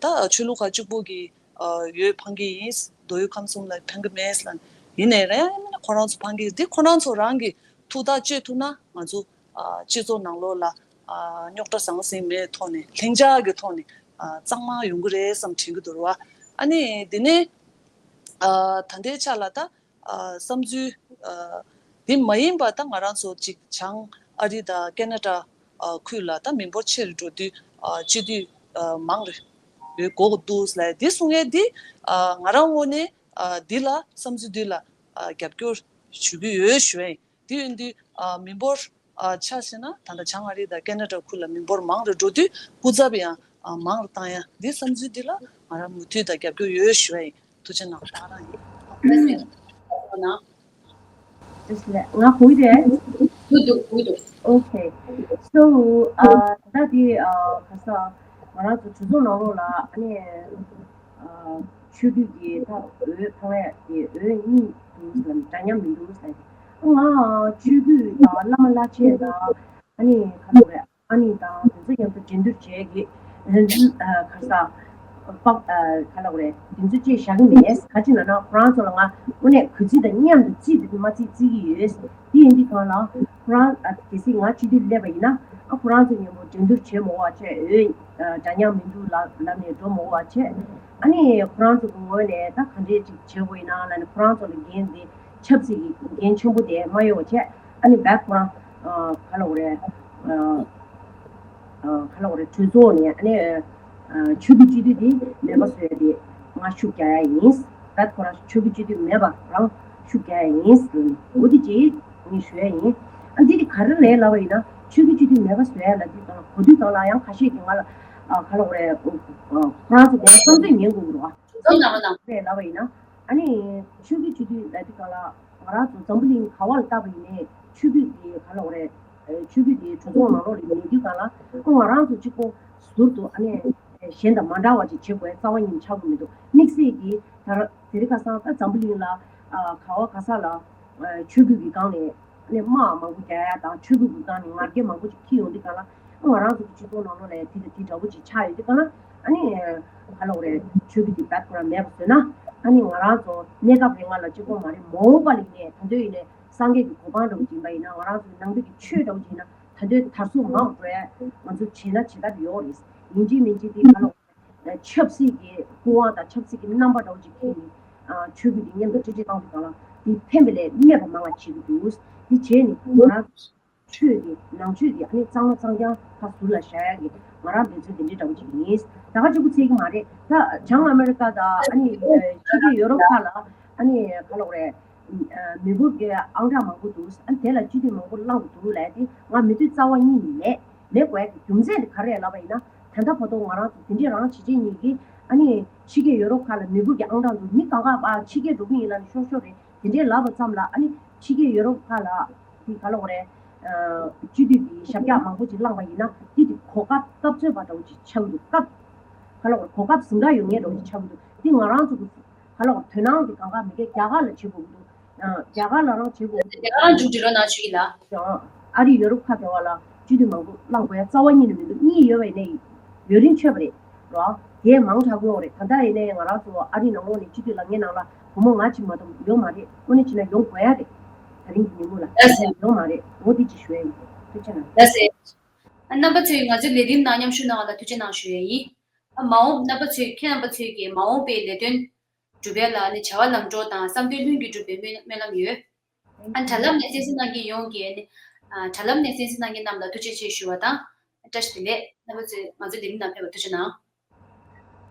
ད་ཆོས་ལུགས་ཁག་གཅིག་པུ་གི་འོས་འཕང་གི་ཡིན། མདོ་དབུས་ཁམས་གསུམ་ལ་འཕང་གི་མེད་ལ། ཡིན་ནའི་རེད་ཁོ་རང་ཚོ་འཕང་གི་འདི་ཁོ་རང་ཚོ་རང་གི་ཐུགས་ཐག་གཅོད་ཐུབ་ན་ང་ཚོ་སྤྱི་ཚོགས་ནང་ལོགས་ལ་རྙོག་དྲ་ཟང་ཟིང་མེད་ཐོག་ནས་ལྷིང་འཇགས་ཀྱི་ཐོག་ནས་གཙང་མ་ཡོང་གི་རེད་བསམ་དྲན་གི་འདུག་ར་བ། ཨ་ནི་འདི་ནས་ད་ལྟའི་ཆ་ལ་ད་བསམ་ཚུལ་འདི་མ་ཡིན་པ་ད་ང་རང་ཚོ་གཅིག་བྱང་ཨ་རི་དང་ཁེ་ན་ཌ་ཁུལ་ལ་ད་མི་འབོར་ཆེ་རུ་འགྲོ་དུས་སྤྱི་འཐུས་མང་རུ་ཡོད་དགོས་འདུག་ལབ་འདི་གསུང་ཡས་འདི་ང་རང་ངོས་ནས་འདི་ལ་བསམ་ཚུལ་འདི་ལ་རྒྱབ་སྐྱོར་ཞུ་གི་ཡོད་ཞུ་ཡ་ཡིན། འདི་ཡིན་དུས་མི་འབོར་ཆ་བཞག་ན་ད་ལྟ་བྱང་ཨ་རི་དང་ཁེ་ན་ཌ་ཁུལ་ལ་མི་འབོར་མང་རུ་འགྲོ་དུས་སྐུ་ཚབ་ཡང་མང་རུ་བཏང་ཡ་འདི་བསམ་ཚུལ་འདི་ལ་ང་རང་མུ་མཐུད་དང་རྒྱབ་སྐྱོར་ཡོད་ཞུ་ཡ་ཡིན། ཐུགས་རྗེ་གནང་། ད་རང་ཡིན། ལགས་སེ། ང་གོ་གི་རེད། གོ་འདུག་གོ་འདུག Okay. So, uh, ད་དེ་uh, ག་ས་ང་རང་ཚོ་གྲོས་ཚོགས་ནང་ལོགས་ལ་ཨ་ནི་uh, ཆོས་བརྒྱུད་ཀྱི་ད་འོས་འཕང་ཡས་ཀྱི་འོས་གཉིས་འདུག་ཟེར་འདྲ་མཉམ་མི་འདུག་ཟེར། ང་ཆོས་བརྒྱུད་དང་བླ་མ་བླ་ཆེན་དང་ཨ་ནི་ག་ཚོད་རེད། ཨ་ནི་དང་དེ་ཚོ་མཉམ་དུ་འགྲན་བསྡུར་བྱས་ཀྱི་ཨ་ག་ས་པག་ག་ལ་བ་རེད། དེ་ཚོ་ཅིག་བཞག་གི་མེད། ག་ཅི་ན་ན་ཁོ་རང་ཚོ་ལ་ང་དངོས་གནས་གུས་བརྩི་དང་མཉམ་དུ་བརྩི་དེ་མ་བརྩི་བརྩི་གི་ཡོད། དེ་ཡིན་དུས་གང་ལ་ཁོ་རང་གལ་སྲིད་ང་སྤྱི་འཐུས་སླེབས་པ་ཡིན་ན་ཨ་ཁོ་རང་ཚོ་མཉམ་པོ་འགྲན་བསྡུར་བྱེད་མ་དགོས་པ་བྱས། འོས་འདྲ་མཉམ་མི་འདུག་ལབ་ལབ་ནས་འགྲོ་མ་དགོས་པ་བྱས། ཨ་ནི་ཁོ་རང་ཚོ་གི་ངོས་ནས་ད་ག་འདྲས་ཅིག་བྱེད་དགོས་ཡིན་ན་ལབ་ནས་ཁོ་རང་ཚོ་ལ་འགན་དེ་ཆབ་སྲིད་ཀྱི་འགན་ཆེན་པོ་དེ་མ་ཡོང་བ་བྱས། ཨ་ནི་བེག་ཁོ་རང་ག་ལ་བ་རེད། ག་ལ་བ་རེད། གྲོས་ཚོགས་ནས་ཨ་ནི་ཆོས་བརྒྱུད་སྤྱི་འཐུས་དེ་མེད་པ་བཟོ་ཡ་དེ་ང་ཤུགས་རྒྱག་ཡ་ཡིན། ད་ཁོ་རང་ཆོས་བརྒྱུད་སྤྱི་འཐུས་མེད་པ་རང་ཤུགས་རྒྱག་ཡ་ཡིན་ཟེར་ནས་འོ་དེ་ཅིག་ངས་ཞུ་ཡ་ཡིན། ཨ་འདི་དེ་ག་རེ་རེད་ལབ་པ་ཡིན་ན་ཆོས་བརྒྱུད་སྤྱི་འཐུས་མེད་པ་བཟོ་ཡ་ལ་དེ་དང་གོ་དུས་དང་ལ་ཡང་ཁ་ཤས་ཀྱིས་ང་ལ་ག་ལ་བ་རེད། ཁོ་རང་ཚོ་དེ་བསམ་ཚུལ་ཉན་དགོས་ཀྱི་རེད་བ། རེད་ལབ་པ་ཡིན་ན་ཨ་ནི་ཆོས་བརྒྱུད་སྤྱི་འཐུས་ལ་དེ་ག་ལ་ང་རང་ཚོ་འཛམ་བུ་གླིང་ག་བ་ལ་བལྟ་བ་ཡིན་ནའི་ཆོས་བརྒྱུད་དེ་ག་ལ་བ་རེད། ཆོས་བརྒྱུད་དེ་གྲོས་ཚོགས་ནང་ལོགས་ལ་མེད་དུས་གང་ལ་ཁོ་ང་རང་ཚོ་གཅིག་པོ་ཟུར་དུ་ཨ་ནི་གཞན་དང་མ་འདྲ་བ་ཅིག་བྱེད་དགོས་རྩ་བ་ཉིད་ཆགས་ཀྱི་མི་འདུག་དམིགས་བསལ་གྱིས་ད་དེ་རིང་ཁ་སང་ད་འཛམ་བུ་གླིང་ལ་ག་བ་ག་ས་ལ་ཆོས་བརྒྱུད་ཀྱི་སྒང་ནས་ཨ་ནི་དམག་མང་པོ་རྒྱག་ཡ་དང་ཆོས་བརྒྱུད་ཀྱི་སྒང་ནས་ང་རྒྱལ་མང་པོ་ཅིག་འཁྱེར་ཡོང་དུས་གང་ལ་ང་རང་ཚོ་གི་སྤྱི་ཚོགས་ནང་ལོགས་ལ་དེ་དང་དེ་འདྲ་བོ་ཅིག་ཆགས་ཡོད་དུས་གང་ལ་ཨ་ནི་ག་ལ་བ་རེད། ཆོས་བརྒྱུད་དེ་བེག་ཁོ་རང་མེད་པ་བཟོས་ན་ཨ་ནི་ང་རང་ཚོ་གནས་སྐབས་རིང་ང་ལ་གཅིག་པོ་མ་རེད། མ་འོངས་པ་ལ་ཡིན་ནའི་ད་འདོད་ཡིན་ནའི་སངས་རྒྱས་ཀྱི་གོ་འཕང་འདྲ་བོ་ཅིག་ཡིན་པ་ཡིན་ན་ང་རང་ཚོའི་ནང་པའི་གི་ཆོས་འདྲ་བོ་ཅིག་ཡིན་ན་ད་འདོད་དར་སྲོལ་མང་པོ་འགྲོ་ཡ་ང་ཚོ་བྱེད་ན་བྱེད་ཐབས་ཡོད་རེད། ཡིན་གཅིག་མིན་གཅིག་དེ་ག་ལ་བ་རེད། ཆབ་སྲིད་ཀྱི་སྐུ་དབང་དང་ཆབ་སྲིད་ཀྱི་རྣམ་པ་འདྲ་བོ་ཅིག་འཁྱེར་ནས་ཆོས་བརྒྱུད་དེ་མཉམ་དུ་འཁྲིལ་འཁྲིལ་བཏང་དུས་གང་ལ་དེ་ཕན་པ་ལས་གནོད་པ་མང་བ་བྱེད་ཀྱི་འདུག་དེ་བྱས་ནས་ང་རང་ཆོས་དེ་ནང་ཆོས་དེ་ཨ་ནི་གཙང་མ་གཙང་རྐྱང་ཕར་ཟུར་ལ་བཞག་ཡག་གི་ང་རང་འབད་བརྩོན་དེ་འདྲའི་འདྲ་བོ་ཅིག་ཡིན། ད་ག་གཅིག་པུ་ཚད་ཀྱི་མ་རེད། ད་བྱང་ཨ་མེ་རི་ཀ་དང་ཨ་ནི་ཕྱི་རྒྱལ་ཡོ་རོབ་ཁག་ལ་ཨ་ནི་ག་ལ་བ་རེད། མི་འབོར་གྱི་ཨང་གྲངས་མང་པོ་འདུག་ཨ་ནི་དེ་ལ་སྤྱི་འཐུས་མང་པོ་བླངས་འདུག་ལབ་དེ་ང་མི་འདོད། རྩ་བ་ཉིད་ནས་མེད། མེད་དགོས་ཡག་གི་རྒྱུ་མཚན་དེ་ག་རེ་རེད་ལབ་པ་ཡིན་ན་ད་ལྟ་བར་དུ་ང་རང་ཚོ་དེ་འདྲས་རང་བྱེད་ཅན་ཉིད་ཀྱིས་ཨ་ནི་ཕྱི་རྒྱལ་ཡོ་རོབ་ཁག་ལ་མི་འབོར་གྱི་ཨང་གྲངས་འདུག་མི་གང་ག་ཨ་ཕྱི་རྒྱལ་འགྲོ་གི་ཡིན་ལབ་ནས་ཤོར་ཤོར་རེད། དེ་འདྲས་ལབ་པ་ཙམ་ལ་ཨ་ནི་ཕྱི་རྒྱལ་ཡོ་རོབ་ཁག་ལ་དེ་ག་ལ་བ་རེད། སྤྱི་འཐུས་ཀྱི་ཞབས་བཀྱག་མང་པོ་ཅིག་བླངས་པ་ཡིན་ན་དེ་དེ་གོ་སྐབས་སྐབས་འཚོལ་བ་འདྲ་བོ་ཅིག་ཆགས་ཀྱི་འདུག་སྐབས་ག་ལ་བ་རེད། གོ་སྐབས་ཟིང་ཁ་ཡོད་མཁན་འདྲ་བོ་ཅིག་ཆགས་ཀྱི་འདུག་དེ་ང་རང་ཚོ་གི་ག་ལ་བ་དོ་སྣང་དེ་གང་ག་མི་སྒེར་རྒྱ་གར་ལ་བྱེད་དགོས་ཀྱི་འདུག་རྒྱ་གར་ལ་རང་བྱེད་དགོས་ཀྱི་འདུག་རྒྱ་གར་མཇུག་སྒྲིལ་རོགས་གནང་ཞུ་གི་ལ། ཨ་རི་ཡོ་རོབ་ཁ་བར་བ་ལ་སྤྱི་འཐུས་མང་པོ་བླངས་དགོས་ཡ་རྩ་བ་ཉིད་ནས་མི་འདུག་གཉིས་ཡོད་པ་ཡིན་ནའི་ཡུན་རིང་ཆོད་པ་རེད་རོ། དེ་མང་དྲགས་ཡོད་རེད། ད་ལྟ་ཡིན་ནའི་ང་རང་ཚོ་ཨ་རི་ནང་ལོགས་ནས་སྤྱི་འཐུས་ལངས་མཁན་ནང་ལ་ བུ་མོ་ང་གཅིག་མ་གཏོགས་ཡོང་མ་རེད། དངོས་གནས་བྱས་ན་ཡོང་དགོས་ཡ་རེད། ད་རིང་གི་ཉིན་མོ་ལ་ལགས་སེ། ཡོང་མ་རེད། འོ་དེ་ཅིག་ཞུ་ཡ་ཡིན། ཐུགས་རྗེ་གནང་། ལགས་སེ། ཨ་རྣམ་པ་ཚོས་ང་ཚོའི་ལས་རིམ་ནང་མཉམ་ཞུགས་གནང་བ་ལ་ཐུགས་རྗེ་གནང་ཞུ་ཡ་ཡིན། ཨ་མ་འོངས་རྣམ་པ་ཚོས་ཁྱེད་རྣམ་པ་ཚོས་ཀྱི་མ་འོངས་པའི་ལས་དོན་སྒྲུབ་ཡ་ལ་ནི་བྱ་བ་ལམ་འགྲོ་དང་བསམ་དོན་ལྷུན་གྱིས་འགྲུབ་པའི་སྨོན་སྨོན་ལམ་ཡོད། ཨ་དྲ་ལམ་ནས་གསན་གཟིགས་གནང་མཁན་ཡོངས་ཀྱིས་ནི་ཨ་དྲ་ལམ་ནས་གསན་གཟིགས་གནང་མཁན་རྣམས་ལ་ཐུགས་རྗེ་ཆེ་ཞུ་བ་དང་། བཀྲ་ཤིས་བདེ་ལེགས། རྣམ་པ་ཚོས་ང་ཚོའི་ལས་རིམ་ནང་ཕེབས་པར་ཐུགས་རྗེ་གནང་།